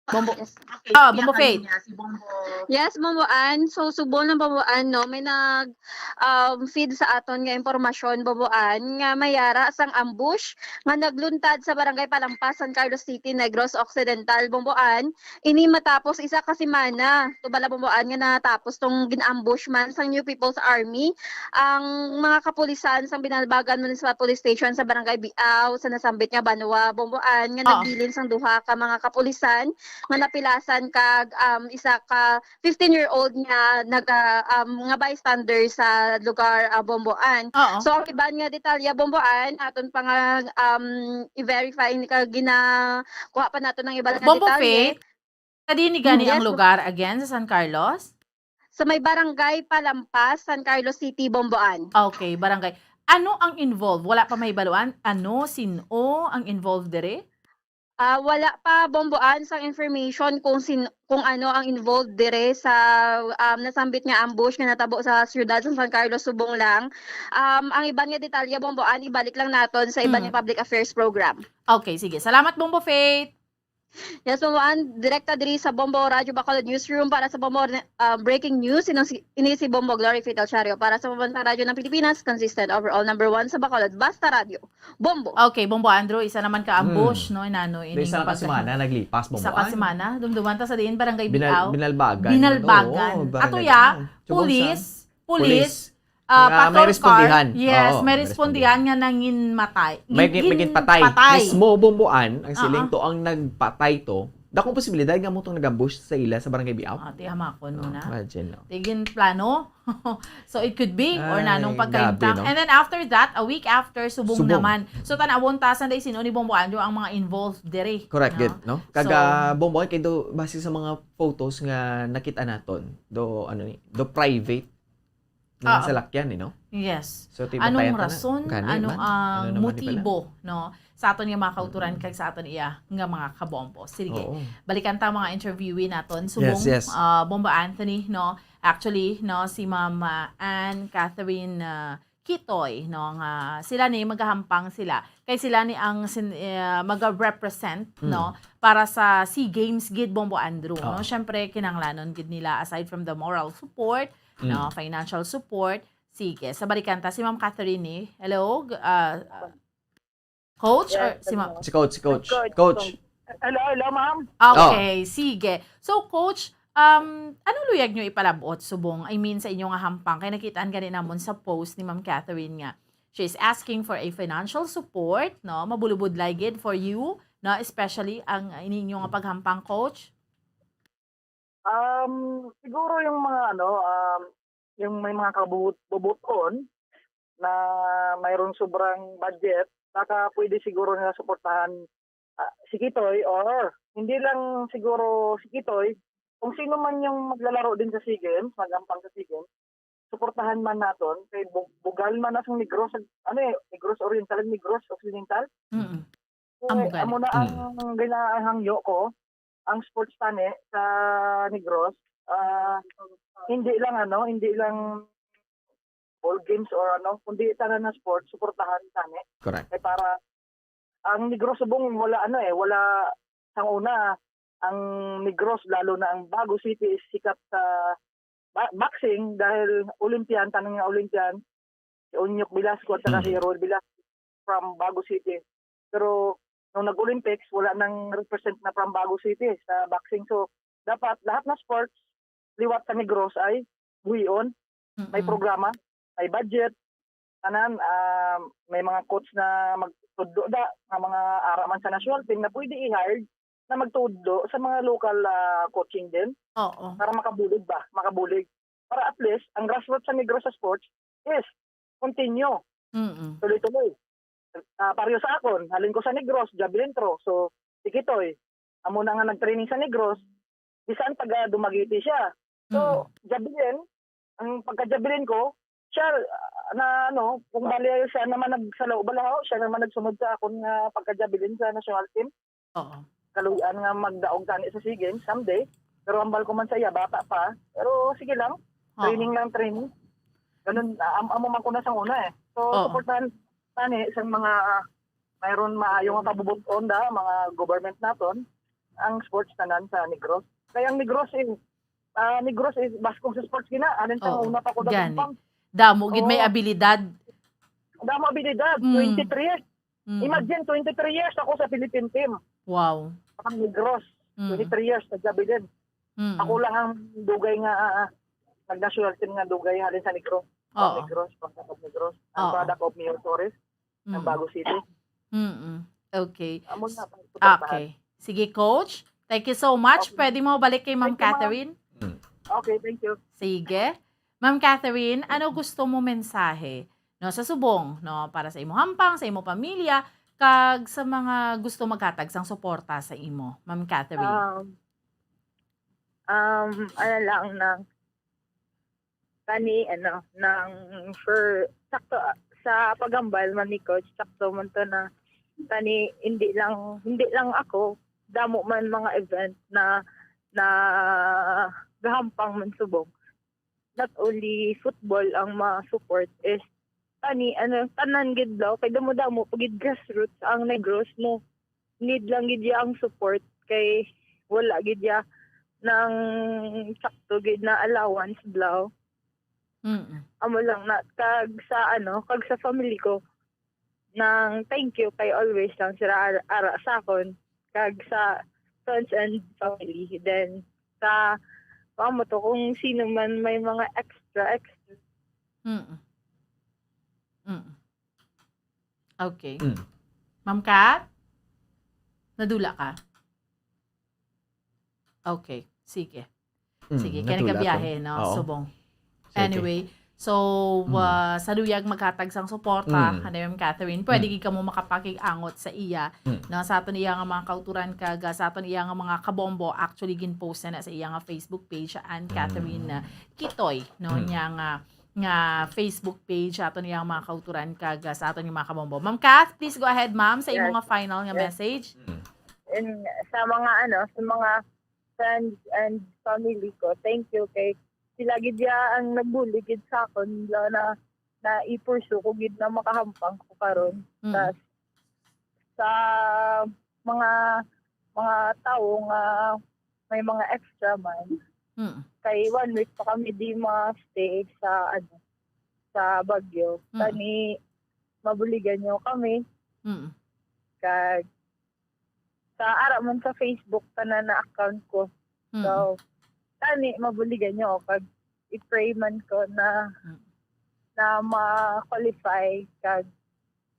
Bombo, Yes. Okay, Ah, kaya Bombo kami Faith. niya, si Bombo. Yes, Bomboan. So, subong ng Bomboan, no, may nag um, feed sa aton nga impormasyon, Bomboan, nga may ara sang ambush nga nagluntad sa Barangay Palampas, San Carlos City, Negros Occidental, Bomboan. Ini matapos isa ka semana, tubala, Bomboan, nga natapos tong gin-ambush man sang New People's Army ang mga kapulisan sang Binalbagan Municipal Police Station sa Barangay Biao sa nasambit nga banwa, Bomboan, nga Ah. nagbilin sang duha ka mga kapulisan nga napilasan kag, um, isa ka fifteen-year-old nga naga, um, nga bystander sa lugar, ah, Bomboan. Oo. So, ang iban nga detalye, Bomboan, aton pa nga, um, i-verify ni ka gina-, kuha pa nato ng iban nga Bombo detalye. Faith, kadini gani Yes, ang Bo- lugar again sa San Carlos? Sa may barangay Palampas, San Carlos City, Bomboan. Okay, barangay. Ano ang involved? Wala pa mahibaluan? Ano, sin-o ang involved dire? Ah, wala pa, Bomboan, sang information kung sin-, kung ano ang involved dire sa, um, nasambit nga ambush nga natabo sa siyudad sa San Carlos subong lang. Um, ang iban nga detalye, Bomboan, ibalik lang naton sa iban Mm. nga public affairs program. Okay, sige. Salamat, Bombo Faith. Yes, Bomboan, direkta diri sa Bombo Radyo Bacolod Newsroom para sa Bombo, um, Breaking News. Inang si, ini si Bombo Glory Faith El Shario para sa Pambansang Radyo ng Pilipinas, consistent overall number one sa Bacolod. Basta Radyo. Bombo. Okay, Bombo Andrew, isa naman ka ambush, no? Inano, Do ining isa ka pagka- semana naglipas, Bombo. Isa ka semana, dumduman ta sa diin, Barangay Binal- Biao. Binalbagan. Binalbagan. Oo, Barangay Ato ya, Biao. Subong police, sa- police, Police. ah, Nga, may patrol respondihan. car. Yes, Oo, may may respondihan nga nangin matay. May, Gin- may ginpatay. patay. Mismo Bomboan, ang siling Ah, ah. to ang nagpatay to. Dakong posibilidad nga mo tong nag-ambush sa ila sa Barangay Biao. Ah, ti hamakon mo na. Imagine, no? Ti ginplano. So, it could be, or Ay, nanong pagkaimtang. Grabe, no? And then after that, a week after, subong, Subong. naman. So, tanawon ta, sanday, sino ni Bombo Andrew ang mga involved diri. Correct, No? gid, no? So, Kaga, Bomboy, kay do, base sa mga photos nga nakita naton, do, ano ni, do private nga Oo. salakyan, eh, no? Yes. So, ti Anong patayan ta na. rason? Gani Anong man. ah, Ano naman ni pala? motibo, no? Sa aton nga mga kauturan Mm. kag sa aton iya nga mga kabombo. Sige. Oo. Balikan ta mga interviewee naton. Subong, Yes, yes. ah, Bombo Anthony, no? Actually, no, si Ma'am, ah, Anne Catherine, ah, Kitoy, no, nga sila ni magahampang sila. Kay sila ni ang sin-, eh, maga-represent, Mm. no, para sa SEA Games gid, Bombo Andrew, no? Oo. Syempre, kinahanglanon gid nila, aside from the moral support, Mm. no, financial support. Sige, sa balikan ta, si Ma'am Catherine ni. Hello, g-, ah, ah, Coach or Yes, si ma'am? Ano? Si coach, si coach. Coach, Coach. Coach. Hello, hello, ma'am. Okay, sige. So, coach, um, ano luyag nyo ipalabot subong, I mean, sa inyo nga hampang? Kay nakitaan gani namon sa post ni Ma'am Catherine nga she is asking for a financial support, no? Mabulubudlay gid for you, no? Especially ang ininyo nga paghampang, coach. Um, siguro yung mga ano, um, yung may mga kabubut-, bubuton na mayroon sobrang budget, baka pwede siguro nila suportahan, ah, si Kitoy, or hindi lang siguro si Kitoy, kung sino man yung maglalaro din sa SEA Games, magampang sa SEA Games, suportahan man naton, kay bu-, bugal man na sang Negros, ano eh, Negros Oriental, Negros Occidental. Mm. So, amo na ang ginahangyo ko, ang sports tani sa Negros, ah, hindi lang ano, hindi lang ball games or ano, kundi tanan na sports, suportahan tani. Correct. Kay para ang Negros subong wala ano eh, wala sang una ang Negros, lalo na ang Bago City is sikat sa ba-, boxing dahil Olympian, tanan nga Olympian, si Onyok Velasco at saka si Roel Velasco from Bago City. Pero nung nag-Olympics, wala nang represent na from Bago City sa boxing. So, dapat lahat na sports liwat sa Negros ay buhion. May programa, may budget, tanan, ah, may mga coach na magtudlo da, nga mga ara man sa national team na pwede i-hire na magtudlo sa mga local, ah, coaching din. Oo. Para makabulig ba? Makabulig. Para at least, ang grassroots sa Negros sa sports is continue. Mm-mm. Tuloy-tuloy. Ah, pareho sa akon, halin ko sa Negros, javelin throw. So, si Kitoy, amo na nga nag-training sa Negros, bisan taga Dumaguete siya. So, javelin, ang pagka-javelin ko, siya, ah, na ano, kung bali siya naman nagsalaw balahaw, siya naman nagsunod sa akon nga pagka-javelin sa national team. Oo. Kaluy-an nga magdaog tani sa SEA Games someday. Pero hambal ko man sa iya, bata pa. Pero sige lang, training lang, training. Ganun, ah, am-, amo man ko na sang una eh. So, suportahan tani sang mga, ah, mayroon maayo nga kabubut-on da, mga government naton, ang sports tanan sa Negros. Kay ang Negros is, ah, Negros is baskog sa sports gina. Anin sa una pa ko gani. Damo gid may abilidad. Damo abilidad, twenty-three years. Mm. Imagine, twenty-three years ako sa Philippine team. Wow. Ang Negros, twenty-three years sa javelin. Mm. Ako lang ang dugay nga, ah, ah, nag-national team nga dugay halin sa Negros. Oo. Negros, pagkatapos Negros. Ang product of Mayor Torres, ng Bago City. Mm-mm. Okay. Amo na, pagsuportahan. Okay. Sige, Coach. Thank you so much. Okay. Pwede mo balik kay Ma'am Catherine? Thank you, ma'am. Mm. Okay, thank you. Sige. Ma'am Catherine, ano gusto mo mensahe, no, sa subong, no, para sa imo hampang, sa imo pamilya, kag sa mga gusto maghatag sang suporta sa imo, Ma'am Catherine? Um, um, ano lang, nang kani, ano, nang for, sakto, ah, sa paghambal man ni Coach, sakto man to na kani, hindi lang, hindi lang ako, damo man mga event na, na gahampang man subong. Not only football ang ma-support is kani, ano, tanan gid daw, kay damo-damo pa gid grassroots ang Negros mo. Need lang gid ya ang support kay wala gid ya nang sakto gid na allowance daw. Mm. Amo lang na, kag sa, ano, kag sa family ko, nang thank you kay always lang sila ara, ara sa akon, kag sa friends and family. Then, sa, amo to, kung sino man may mga extra, extra. Mm. Mm. Okay. Mm. Ma'am Kat? Nadula ka? Okay. Sige. Mm, sige, kaya nagbiyahe, no? Oo. Subong. Sige. Anyway, so, mm, ah, sa luyag maghatag sang suporta, mm, ano, Ma'am Catherine, pwede, mm, gid kamo makapakig-angot sa iya, mm, no? Sa aton iya nga mga kauturan kag, ah, sa aton iya nga mga kabombo, actually, gin-post na, na sa iya nga Facebook page, Ann Catherine, mm, ah, Kitoy, no? Mm. Niya nga nga Facebook page sa aton iyang mga kauturan kag, ah, sa aton iyang mga kabombo. Ma'am Kath, please go ahead, ma'am, sa imo, yes, nga final nga, yes, message. Mm. And sa mga, ano, sa mga friends and family ko, thank you kay sila gid ya ang nagbulig gid sa akon, lalo na, na i-pursue ko gid na makahampang ko karon. Mm. Tas sa mga, mga tawo nga may mga extra man. Mm. Kay one week pa kami di ma-stay sa, ano, sa Baguio. Mm. Kani mabuligan niyo kami. Mm. kag sa ara man sa Facebook, tanan na account ko. Mm. So, tani, mabuligan niyo ako kag i-pray man ko na, Mm. na ma-qualify kag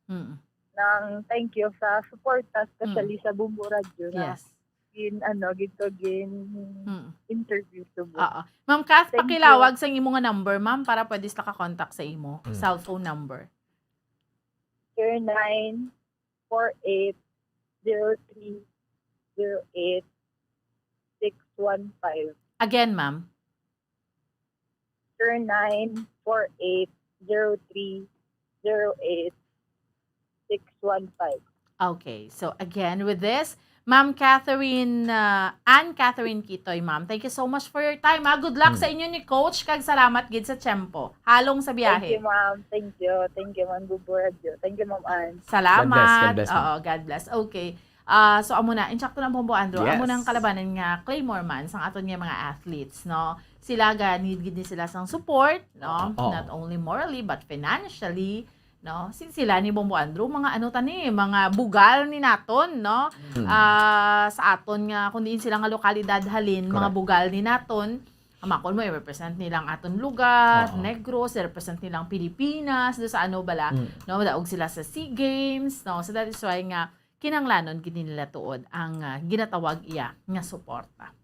Mm. nang thank you sa suporta, especially Mm. sa Bombo Radio na Yes. gin, ano, gid ko gin Mm. interview subong. Oo. Ma'am Kath, Thank pakilawag you. Sa imo nga number, ma'am, para pwede sila ka-contact sa imo. Mm. Cell phone number. Zero nine four eight zero three zero eight six one five. Again, ma'am. Zero nine four eight zero three zero eight six one five. Okay. So again, with this, Ma'am Catherine, uh, Anne Catherine Kitoy, ma'am. Thank you so much for your time, ha. Good luck Hmm. sa inyo ni Coach, kag salamat gid sa tiyempo. Halong sa biyahe. Thank you, ma'am. Thank you. Thank you, ma'am Bubu Radio. Thank you, Ma'am Anne. Salamat. God bless, God bless, ma'am. Oo, God bless. Okay. Ah, so amo na, insakto na, Bombo Andrew. Amo Yes. nang kalabanan nga Claymore man sang aton nga mga athletes, no? Sila ga need gid ni sila sang support, no? Oo. Not only morally but financially, no? Since sila ni Bombo Andrew, mga ano ta ni, mga bugal ni naton, no? Mm. Ah, sa aton nga, kung diin sila nga lokalidad halin, mga Correct. bugal ni naton, amakon mo, i-represent nila ang aton lugar, Oo. Negros, i-represent nila ang Pilipinas, do sa ano bala, Mm. no? Madaog sila sa SEA Games, no? So that is why nga kinahanglanon gid nila tuod ang, ah, ginatawag iya nga suporta.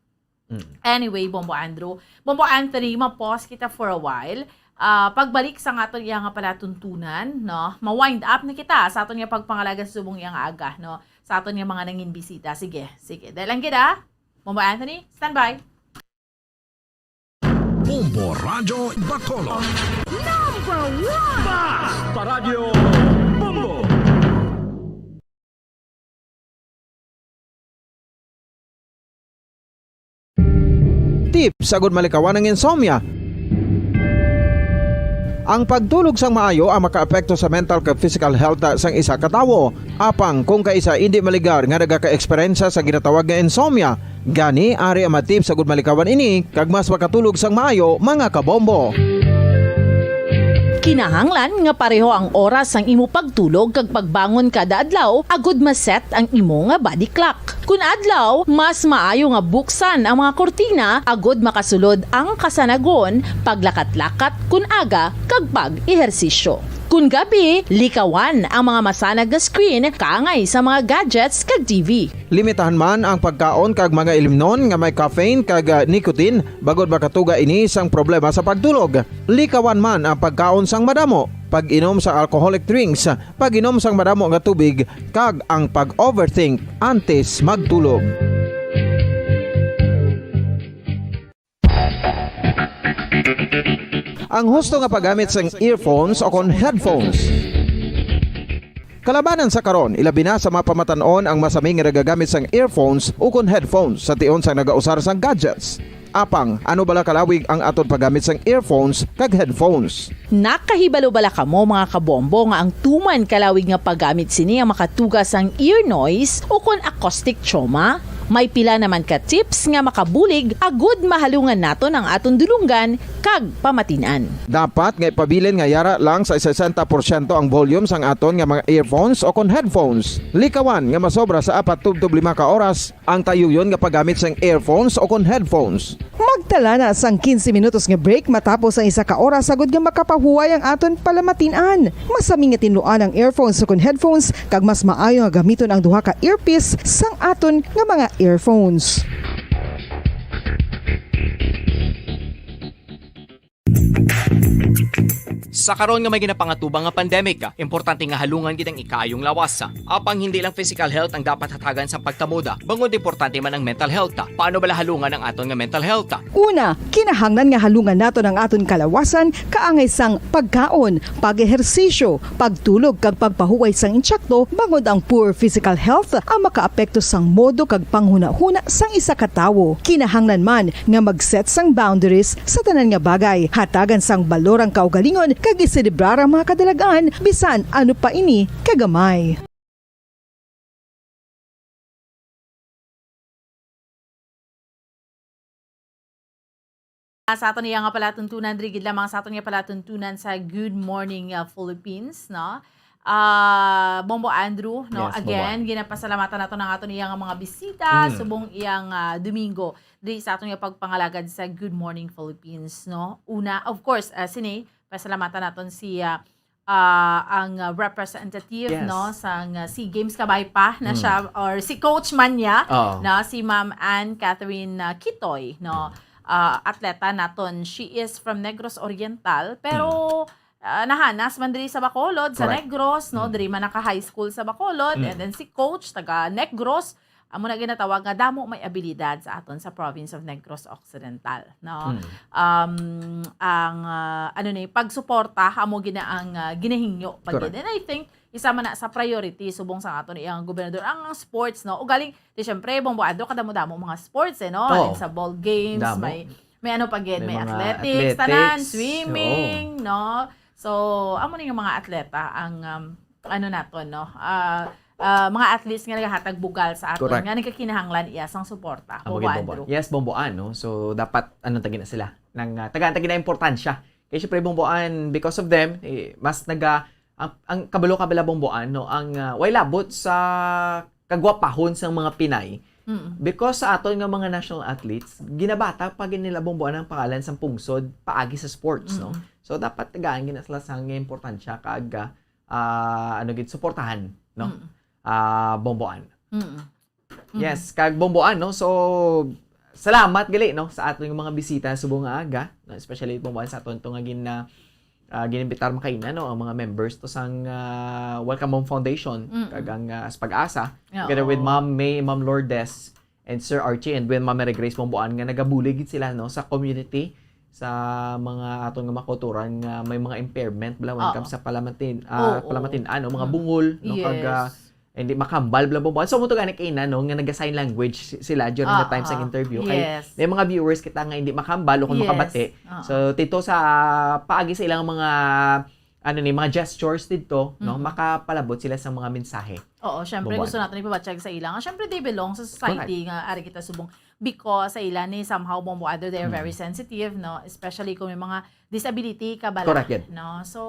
Mm. Anyway, Bombo Andrew, Bombo Anthony, ma-pause kita for a while. Ah, pagbalik sa aton iya nga palatuntunan, no? Ma-wind up na kita sa aton nga pagpangalaga sa subong iya nga aga, no? Sa aton nga mga nanginbisita. Sige, sige. Dahil lang gid, ah. Bombo Anthony, standby. Bombo Radyo Bacolod. Number one! Basta Radyo Bombo! Tips agud malikawan ang insomnia. Ang pagtulog sang maayo ang makaapekto sa mental kag physical health sang isa ka tawo. Apang kung kaisa indi maligar nga nagaka-eksperyensya sa ginatawag nga insomnia, gani ari ang mga tips agud malikawan ini kag mas makatulog sang maayo, mga kabombo. Kinahanglan nga pareho ang oras sang imo pagtulog kag pagbangon kada adlaw agud ma-set ang imo nga body clock. Kun adlaw, mas maayo nga buksan ang mga kurtina agud makasulod ang kasanagon, paglakat-lakat kun aga, kag pag-ehersisyo. Kun gabi, likawan ang mga masanag nga screen kaangay sa mga gadgets kag T V. Limitahan man ang pagkaon kag mga ilimnon nga may caffeine kag, ah, nicotine, bangod makatuga ini sang problema sa pagtulog. Likawan man ang pagkaon sang madamo, pag-inom sa alcoholic drinks, pag-inom sang madamo nga tubig, kag ang pag-overthink antes magtulog. Ang husto nga paggamit sang earphones o kon headphones. Kalabanan sa karon, ilabi na sa mga pamatan-on ang masami nga nagagamit sang earphones o kon headphones sa tion sang nagausar sang gadgets. Apang, ano bala kalawig ang aton paggamit sang earphones kag headphones? Nakahibalo bala kamo, mga kabombo, nga ang tuman kalawig nga paggamit sini ang makatuga sang ear noise o kon acoustic trauma? May pila naman ka tips nga makabulig agud mahalungan naton ang aton dulonggan kag pamatin-an. Dapat nga ipabilin nga yara lang sa sesenta porsyento ang volume sang aton nga mga earphones o kon headphones. Likawan nga masobra sa apat tubtob lima ka oras ang tayuyon nga paggamit sang earphones o kon headphones. Magtala na sang quince minutos nga break matapos ang isa ka oras agud nga makapahuway ang aton palamatin-an. Masami nga tinluan ang earphones o kon headphones, kag mas maayo nga gamiton ang duha ka earpiece sang aton nga mga earphones. Sa karon nga may ginapangatubang nga pandemic, importante nga halungan gid ang ikaayong lawas. Apang hindi lang physical health ang dapat hatagan sa pagkamoda, bangod importante man ang mental health. Paano bala halungan ang aton nga mental health? Una, kinahanglan nga halungan naton ang aton kalawasan kaangay sang pagkaon, pag-ehersisyo, pagtulog kag pagpahuway sang intsakto, bangod ang poor physical health ang makaapekto sang modo kag panghunahuna sang isa ka tawo. Kinahanglan man nga mag-set sang boundaries sa tanan nga bagay. Hatagan sang balor ang kaugalingon kag iselebrar ang mga kadalag-an, bisan ano pa ini kagamay. Sa aton iya nga palatuntunan, diri gid lamang sa aton nga palatuntunan sa Good Morning, uh, Philippines, no? Ah, Bombo Andrew, no? Yes, Bombo Again, Andrew. Ginapasalamatan nato ang aton iyang mga bisita, Mm. subong iyang, ah, Domingo, diri sa aton nga pagpangalagad sa Good Morning Philippines, no? Una, of course, ah, sini, pasalamatan naton si, ah, ah, ang, ah, representative, Yes. no, sang, ah, SEA Games, kabay pa na Mm. siya, or si Coach man niya, Oo. na si Ma'am Ann Catherine, ah, Kitoy, no? Mm. Ah, atleta naton. She is from Negros Oriental, pero, Mm. ah, nahanas man diri sa Bacolod, sa Correct. Negros, no? Mm. Diri man naka-high school sa Bacolod, Mm. and then si Coach, taga Negros, amo na ginatawag nga damo may abilidad sa aton sa province of Negros Occidental, no? Mm. Um, ang, ah, ano ni, pagsuporta, amo gina-, ang, ah, ginahingyo pa Correct. gid. And I think, isa man na sa priority, subong sa aton iyang gobernador, ang, ang sports, no? Ugaling, di syempre, Bombo Andrew, kadamo-damo mga sports, eh, no? Oo. Alin sa ball games, Damo. may, may ano pa gid, May may mga athletics, tanan, athletics. swimming, Oo. no? So, amo ni nga mga atleta ang, um, ano naton, no? Ah, ah, mga athletes nga nagahatag bugal sa aton, Correct. nga nagkakinahanglan iya sang suporta. Amo Bombo gid, Bombo. Andrew. Yes, Bombo Ann, no? So, dapat, ano, tagi na sila. Nang, ah, tagaan tagi na importansya. Kay syempre, Bombo Ann, because of them, eh, mas naga-, ang, ang kabalo ka bala, Bombo Ann, no? Ang, ah, way labot sa kagwapahon sang mga Pinay. Mm. Because sa aton nga mga national athletes, ginabata pa gid nila, Bombo Ann, ang pangalan sang pungsod paagi sa sports, no? Mm. So, dapat tagaan gid na sila sang importansya kag, ah, ah, ano gid, suportahan, no? Mm. Ah, Bombo Ann. Mm. Mm. Yes, kag Bombo Ann, no? So, salamat gali, no, sa aton mga bisita subong nga aga, no? Especially, Bombo Ann, sa aton to nga gin-, ah, ah, ginimbitar makaina, no, ang mga members to sang, ah, Welcome Home Foundation, Mm-mm. kag ang, ah, sa Pag-asa, together with Oo. Ma'am May, Ma'am Lourdes, and Sir Archie, and with Ma'am Mary Grace Bombo Ann, nga nagabulig gid sila, no, sa community, sa mga aton nga mga kauturan nga may mga impairment bala when it Oo. comes sa palamatin, ah, Oo. palamatin, ano, mga Mm. bungol, no, kag, ah, Yes. hindi makahambal bala, Bombo Ann. So, mo to gani kaina, no, nga naga-sign language si-, sila during the Oo. time sa interview. Kay Yes. may mga viewers kita nga hindi makahambal o kung Yes. makabati. Oo. So, dito sa paagi sa ilang mga, ano ni, mga gestures dito, no, Mhm. makapalabot sila sa mga mensahe. Oo, syempre, Bombo Ann. gusto natin ipabatyag sa ila nga, syempre, they belong sa society Correct. nga ari kita subong because sa ila ni somehow, Bombo Andrew, they are very Mm. sensitive, no? Especially kung may mga disability ka bala, Correct, gid. no? So,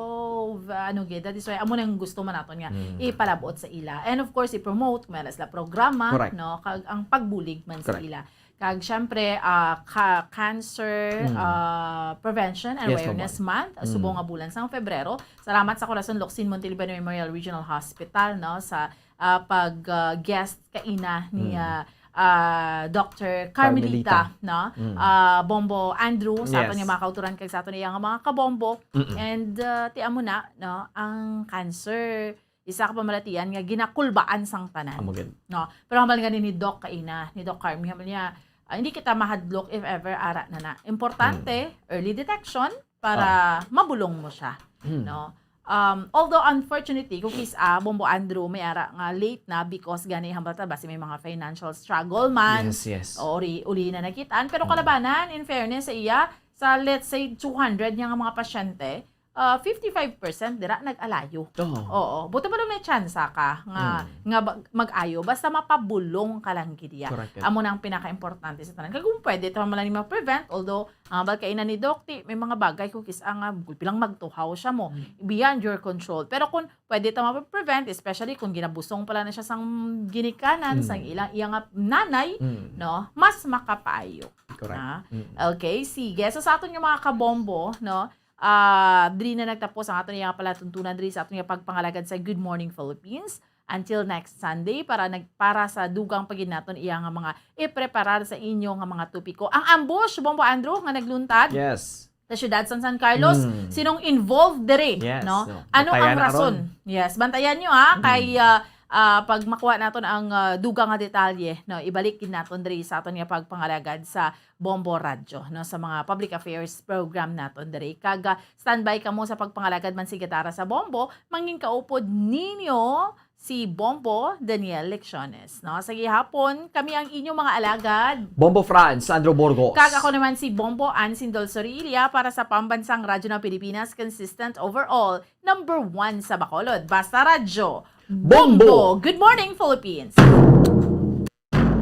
v-, ano gid, that is why, amo nang gusto man naton nga Mm. ipalabot sa ila. And of course, i-promote, kung may sila programa, Correct. no? Kag ang pagbulig man sa Correct. ila. Kag syempre, ah, ka-, cancer, Mm. ah, prevention and Yes, awareness Bombo Ann. month, Mm. subong nga bulan sang Febrero. Salamat sa Corazon Locsin Montilivi Memorial Regional Hospital, no, sa, ah, pag, ah, guest kaina ni, Mm. ah, ah, Doctor Carmelita, Carmelita. no? Mm. Ah, Bombo Andrew, sa aton Yes. nga mga kauturan kag sa aton iya nga mga kabombo. Mm-mm. And, ah, ti amo na, no, ang cancer, isa ka pamalatian nga ginakulbaan sang tanan. Amo gid. No? Pero hambal gani ni Doc kaina, ni Doc Carmi, hambal niya, ah, hindi kita mahadlok if ever ara na na. Importante, Hmm. early detection para Ah. mabulong mo siya. Hmm. No? Um, although unfortunately, kung kis-a, Bombo Andrew, may ara nga late na because gani hambal ta, basi may mga financial struggle man. Yes, yes. O uli, uli na nakitaan. Pero Hmm. kalabanan, in fairness sa iya, sa let's say two hundred niya nga mga pasyente, ah, fifty-five percent dira nag-alayo. Oo. Oo. Buti pa lang may tsansa ka nga, Mm. nga bag-, mag-ayo. Basta mapabulong ka lang gid iya. Correct. Amo na ang pinaka-importante sa tanan. Kag kung pwede, tama man lang ni ma-prevent. Although, ang hambal kaina ni Doc, ti, may mga bagay kung kis-a nga, gulpi lang magtuhaw siya mo. Mm. Beyond your control. Pero kung pwede ta ma-prevent, especially kung ginabusong pala na siya sang ginikanan, Mm. sang ilang, iya nga nanay, Mm. no, mas makapaayo. Correct. Na? Mm. Okay, sige. So, sa aton nga mga kabombo, no, ah, diri na nagtapos ang aton nga palatuntunan diri sa aton nga pagpangalagad sa Good Morning Philippines. Until next Sunday, para nag-, para sa dugang pa gid naton iya nga mga ipreparar sa inyo nga mga topiko. Ang ambush, Bombo Andrew, nga nagluntad Yes. sa siyudad sang San Carlos, Mm. sinong involved diri, Yes, no? no. Ano Bantayan ang rason? aron. Yes, bantayan nyo, ha, Mm. kay, ah, ah, pag makuha naton ang, ah, dugang nga detalye, no, ibalik gid naton diri sa aton nga pagpangalagad sa Bombo Radyo, no, sa mga public affairs program naton diri. Kag, ah, standby kamo sa pagpangalagad man si Gitara sa Bombo, mangin kaupod ninyo si Bombo Daniel Lecciones, no? Sa gihapon, kami ang inyong mga alagad. Bombo Franz, Sandro Burgos. Kag ako naman si Bombo Ann Sindol Sorilla para sa Pambansang Radyo ng Pilipinas, consistent overall, number one sa Bacolod. Basta Radyo. Bombo! Bombo! Good morning, Philippines!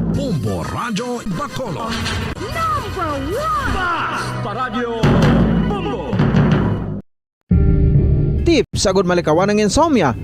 Bombo Radyo Bacolod. Number one! Basta Radyo Bombo! Tips agud malikawan ang insomnia.